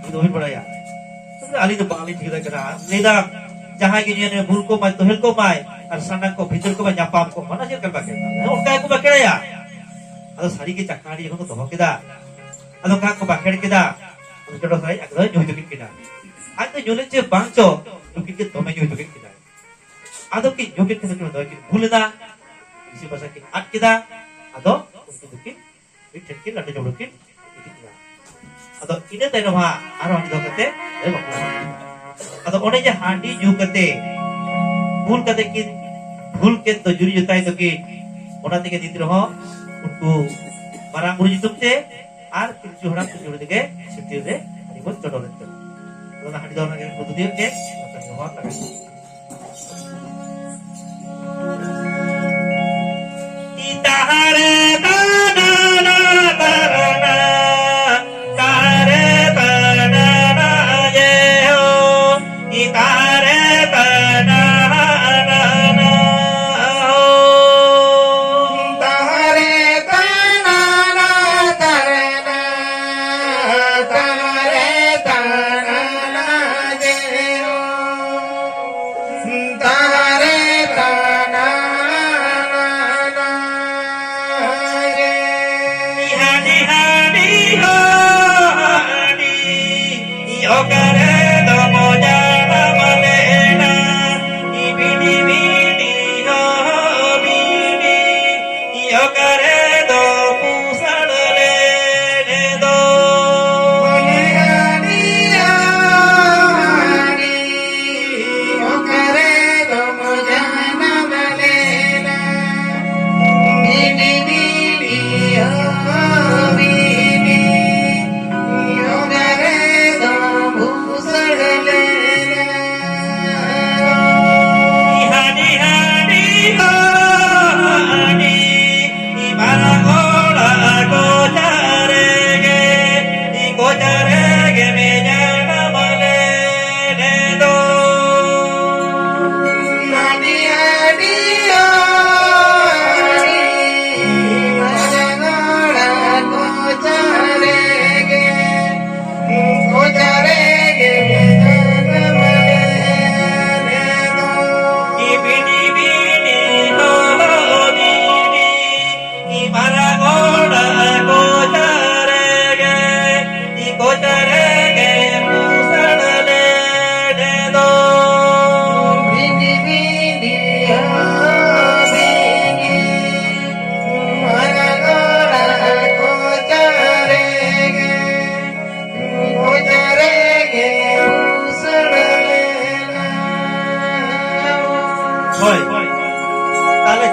ᱤᱧ ᱫᱚ ᱵᱟᱹᱧ ᱵᱟᱲᱟᱭᱟ, ᱟᱹᱞᱤᱧ ᱫᱚ ᱵᱟᱝᱞᱤᱧ ᱴᱷᱤᱠᱟᱹ ᱫᱟᱲᱮᱭᱟᱜ ᱠᱟᱱᱟ᱾ ᱞᱟᱹᱭ ᱫᱟ, ᱡᱟᱦᱟᱸᱭ ᱜᱮ ᱧᱩᱭᱟ, ᱵᱩᱞ ᱠᱚᱜ ᱢᱟᱭ, ᱛᱚᱦᱮᱞ ᱠᱚᱜ ᱢᱟᱭ, ᱟᱨ ᱥᱟᱱᱟᱢ ᱠᱚ ᱵᱷᱤᱛᱟᱹᱨ ᱠᱚ ᱢᱟᱭ, ᱧᱟᱯᱟᱢ ᱠᱚᱜ ᱢᱟ, ᱚᱱᱟ ᱪᱮᱫ ᱞᱮᱠᱟ ᱵᱟᱸᱠᱷᱮᱲᱟ?" ᱦᱮᱸ, ᱚᱱᱠᱟ ᱜᱮᱠᱚ ᱵᱟᱸᱠᱷᱮᱲᱟᱭᱟ᱾ ᱟᱫᱚ ᱥᱟᱹᱨᱤ ᱜᱮ ᱪᱟᱠᱷᱟ ᱦᱟᱺᱰᱤ ᱡᱚᱠᱷᱚᱱ ᱠᱚ ᱫᱚᱦᱚ ᱠᱮᱫᱟ, ᱟᱫᱚ ᱚᱱᱠᱟ ᱠᱚ ᱵᱟᱸᱠᱷᱮᱲ ᱠᱮᱫᱟ, ᱟᱫᱚ ᱪᱚᱰᱚᱨ ᱥᱟᱨᱮᱡ ᱟᱫᱚ ᱧᱩ ᱦᱚᱪᱚ ᱠᱮᱫ ᱠᱤᱱᱟ᱾ ᱟᱡ ᱫᱚ ᱧᱩ ᱞᱮᱫ ᱪᱮ ᱵᱟᱝ ᱪᱚ, ᱱᱩᱠᱤᱱ ᱜᱮ ᱫᱚᱢᱮ ᱧᱩ ᱦᱚᱪᱚ ᱠᱮᱫ ᱠᱤᱱᱟ᱾ ᱟᱫᱚ ᱠᱤᱱ ᱧᱩ ᱠᱮᱫ ᱠᱷᱟᱱ ᱠᱤᱱ ᱫᱚ ᱠᱤᱱ ᱵᱷᱩᱞ ᱮᱫᱟ, ᱤᱥᱤᱱ ᱵᱟᱥᱟᱝ ᱠᱤᱱ ᱟᱫ ᱠᱮᱫᱟ᱾ ᱟᱫᱚ ᱩᱱᱠᱤᱱ ᱫᱚᱠᱤᱱ ᱢᱤᱫᱴᱷᱮᱱ ᱠᱤᱱ ᱞᱟᱸᱰᱮ ᱡᱚᱲᱚ ᱠᱤᱱ ᱤᱫᱤ ᱠᱤᱱᱟ᱾ ᱟᱫᱚ ᱤᱱᱟᱹ ᱛᱟᱭᱱᱚᱢ ᱦᱟᱸᱜ ᱟᱨᱦᱚᱸ ᱦᱟᱺᱰᱤ ᱫᱚᱦᱚ ᱠᱟᱛᱮ ᱞᱮ ᱵᱟᱯᱞᱟ ᱠᱤᱱᱟ᱾ ᱟᱫᱚ ᱚᱱᱮ ᱡᱮ ᱦᱟᱺᱰᱤ ᱧᱩ ᱠᱟᱛᱮ ᱵᱷᱩᱞ ᱠᱟᱛᱮ ᱠᱤᱱ ᱵᱷᱩᱞ ᱠᱮᱫ ᱫᱚ ᱡᱩᱨᱤ ᱡᱚᱛᱟᱭ ᱫᱚᱠᱤᱱ, ᱚᱱᱟ ᱛᱮᱜᱮ ᱱᱤᱛ ᱨᱮᱦᱚᱸ ᱩᱱᱠᱩ ᱢᱟᱨᱟᱝ ᱵᱩᱨᱩ ᱧᱩᱛᱩᱢ ᱛᱮ ᱟᱨ ᱯᱤᱞᱪᱩ ᱦᱟᱲᱟᱢ ᱯᱤᱞᱪᱩ ᱵᱩᱲᱦᱤ ᱛᱮᱜᱮ ᱪᱷᱟᱹᱴᱭᱟᱹᱨ ᱨᱮ ᱦᱟᱺᱰᱤ ᱵᱚᱱ ᱪᱚᱰᱚᱨᱮᱫ ᱠᱟᱱᱟ᱾ ᱚᱱᱟ ᱦᱟᱺᱰᱤ ᱫᱚ ᱚᱱᱟ ᱜᱮ ᱵᱚᱱ ᱫᱩᱫᱤᱭᱮᱫ ᱜᱮ, ᱚᱱᱟ ᱠᱟᱹᱢᱤ ᱦᱚᱸ ᱛᱟᱦᱮᱸ ᱠᱟᱱᱟ᱾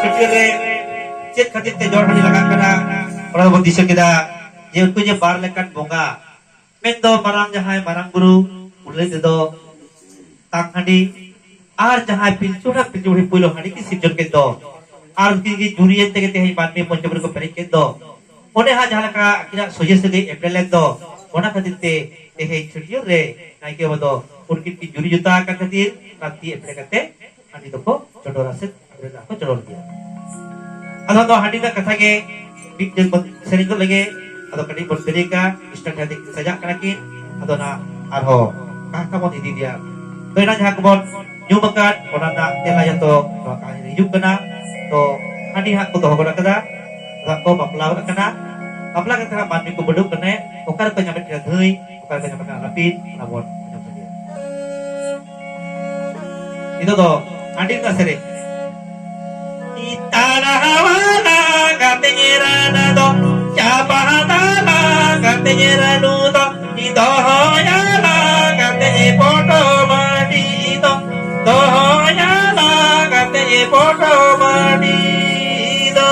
ᱪᱷᱟᱹᱴᱭᱟᱹᱨ ᱨᱮ ᱪᱮᱫ ᱠᱷᱟᱹᱛᱤᱨ ᱛᱮ ᱡᱚᱲ ᱦᱟᱺᱰᱤ ᱞᱟᱜᱟᱜ ᱠᱟᱱᱟ, ᱚᱱᱟ ᱫᱚᱵᱚᱱ ᱫᱤᱥᱟᱹ ᱠᱮᱫᱟ ᱡᱮ ᱩᱱᱠᱩ ᱡᱮ ᱵᱟᱨ ᱞᱮᱠᱟᱱ ᱵᱚᱸᱜᱟ, ᱢᱮᱱᱫᱚ ᱢᱟᱨᱟᱝ ᱡᱟᱦᱟᱸᱭ ᱢᱟᱨᱟᱝ ᱵᱩᱨᱩ, ᱩᱱᱤ ᱛᱮᱫᱚ ᱛᱟᱝ ᱦᱟᱺᱰᱤ, ᱟᱨ ᱡᱟᱦᱟᱸᱭ ᱯᱤᱞᱪᱩ ᱦᱟᱲᱟᱢ ᱯᱤᱞᱪᱩ ᱵᱩᱲᱦᱤ ᱯᱳᱭᱞᱳ ᱦᱟᱺᱰᱤ ᱠᱤᱱ ᱥᱤᱨᱡᱚᱱ ᱠᱮᱫ ᱫᱚ, ᱟᱨ ᱩᱱᱠᱤᱱ ᱜᱮ ᱡᱩᱨᱤᱭᱮᱱ ᱛᱮᱜᱮ ᱛᱮᱦᱮᱧ ᱢᱟᱹᱱᱢᱤ ᱯᱚᱧᱪᱚᱵᱩᱨᱤ ᱠᱚ ᱯᱮᱨᱮᱡ ᱠᱮᱫ ᱫᱚ, ᱚᱸᱰᱮ ᱦᱟᱸᱜ ᱡᱟᱦᱟᱸ ᱞᱮᱠᱟ ᱟᱹᱠᱤᱱᱟᱜ ᱥᱚᱡᱷᱮ ᱥᱟᱹᱜᱟᱹᱭ ᱮᱯᱮᱞᱮᱱ ᱫᱚ, ᱚᱱᱟ ᱠᱷᱟᱹᱛᱤᱨ ᱛᱮ ᱛᱮᱦᱮᱧ ᱪᱷᱟᱹᱴᱭᱟᱹᱨ ᱨᱮ ᱱᱟᱭᱠᱮ ᱵᱟᱵᱟ ᱫᱚ ᱩᱱᱠᱤᱱ ᱠᱤᱱ ᱡᱩᱨᱤ ᱡᱚᱛᱟ ᱟᱠᱟᱱ ᱠᱷᱟᱹᱛᱤᱨ ᱨᱟᱱᱛᱤ ᱮᱯᱮᱞ ᱠᱟᱛᱮ ᱦᱟᱺᱰᱤ ᱫᱚᱠᱚ ᱪᱚᱰᱚᱨᱟ ᱥᱮ ᱟᱠᱷᱲᱟ ᱨᱮ ᱠᱚ ᱪᱚᱰᱚᱨ ᱜᱮᱭᱟ᱾ ᱟᱫᱚ ᱱᱚᱣᱟ ᱦᱟᱺᱰᱤ ᱨᱮᱱᱟᱜ ᱠᱟᱛᱷᱟ ᱜᱮ ᱢᱤᱫᱴᱮᱱ ᱵᱚᱱ ᱥᱮᱨᱮᱧ ᱜᱚᱫ ᱞᱮᱜᱮ᱾ ᱟᱫᱚ ᱠᱟᱹᱴᱤᱡ ᱵᱚᱱ ᱵᱮᱨᱮᱠᱟ, ᱥᱴᱮᱱᱰ ᱦᱟᱺᱰᱤ ᱥᱟᱡᱟᱜ ᱠᱟᱱᱟ ᱠᱤᱱ᱾ ᱟᱫᱚ ᱱᱟ ᱟᱨᱦᱚᱸ ᱠᱟᱛᱷᱟ ᱵᱚᱱ ᱤᱫᱤ ᱤᱫᱤᱭᱟ᱾ ᱛᱚ ᱮᱱᱟᱝ ᱡᱟᱦᱟᱸ ᱠᱚᱵᱚᱱ ᱧᱩᱢ ᱟᱠᱟᱫ, ᱚᱱᱟ ᱨᱮᱱᱟᱜ ᱛᱮᱞᱟ ᱡᱚᱛᱚ ᱱᱚᱣᱟ ᱠᱟᱹᱦᱱᱤ ᱨᱮ ᱦᱤᱡᱩᱜ ᱠᱟᱱᱟ᱾ ᱛᱚ ᱦᱟᱺᱰᱤ ᱦᱟᱸᱜ ᱠᱚ ᱫᱚᱦᱚ ᱜᱚᱫ ᱟᱠᱟᱫᱟ, ᱟᱫᱚ ᱦᱟᱸᱜ ᱠᱚ ᱵᱟᱯᱞᱟ ᱜᱚᱫ ᱟᱠᱟᱱᱟ᱾ ᱵᱟᱯᱞᱟ ᱠᱟᱛᱮ ᱦᱟᱸᱜ ᱢᱟᱹᱱᱢᱤ ᱠᱚ ᱵᱟᱹᱰᱩᱜ ᱠᱟᱱᱟ, ᱚᱠᱟ ᱨᱮᱠᱚ ᱧᱟᱢᱮᱫ ᱠᱟᱱᱟ ᱫᱷᱟᱹᱭ, ᱚᱠᱟ ᱨᱮᱠᱚ ᱧᱟᱢᱮᱫ ᱠᱟᱱᱟ ᱞᱟᱹᱯᱤᱛ, ᱚᱱᱟ ᱵᱚᱱ ᱟᱸᱡᱚᱢ ᱞᱮᱜᱮ᱾ ᱱᱤᱛᱚᱜ ᱫᱚ ᱦᱟᱺᱰᱤ ᱨᱮᱱᱟᱜ ᱥᱮᱨᱮᱧ᱾ ᱤᱛᱟᱞᱟ ᱦᱟᱣᱟᱞᱟ ᱠᱟᱛᱮ ᱧᱮᱨᱟᱱᱟ ᱫᱚ, ᱪᱟᱯᱟ ᱦᱟᱛᱟᱞᱟ ᱠᱟᱛᱮ ᱧᱮᱨᱟᱱᱩ ᱫᱚ, ᱤᱫᱚᱦᱚᱭᱟᱞᱟ ᱠᱟᱛᱮ ᱧᱮ ᱯᱚᱴᱚ ᱢᱟᱹᱰᱤ ᱫᱚ, ᱫᱚᱦᱚᱭᱟᱞᱟ ᱠᱟᱛᱮ ᱧᱮ ᱯᱚᱴᱚ ᱢᱟᱹᱰᱤ ᱫᱚ᱾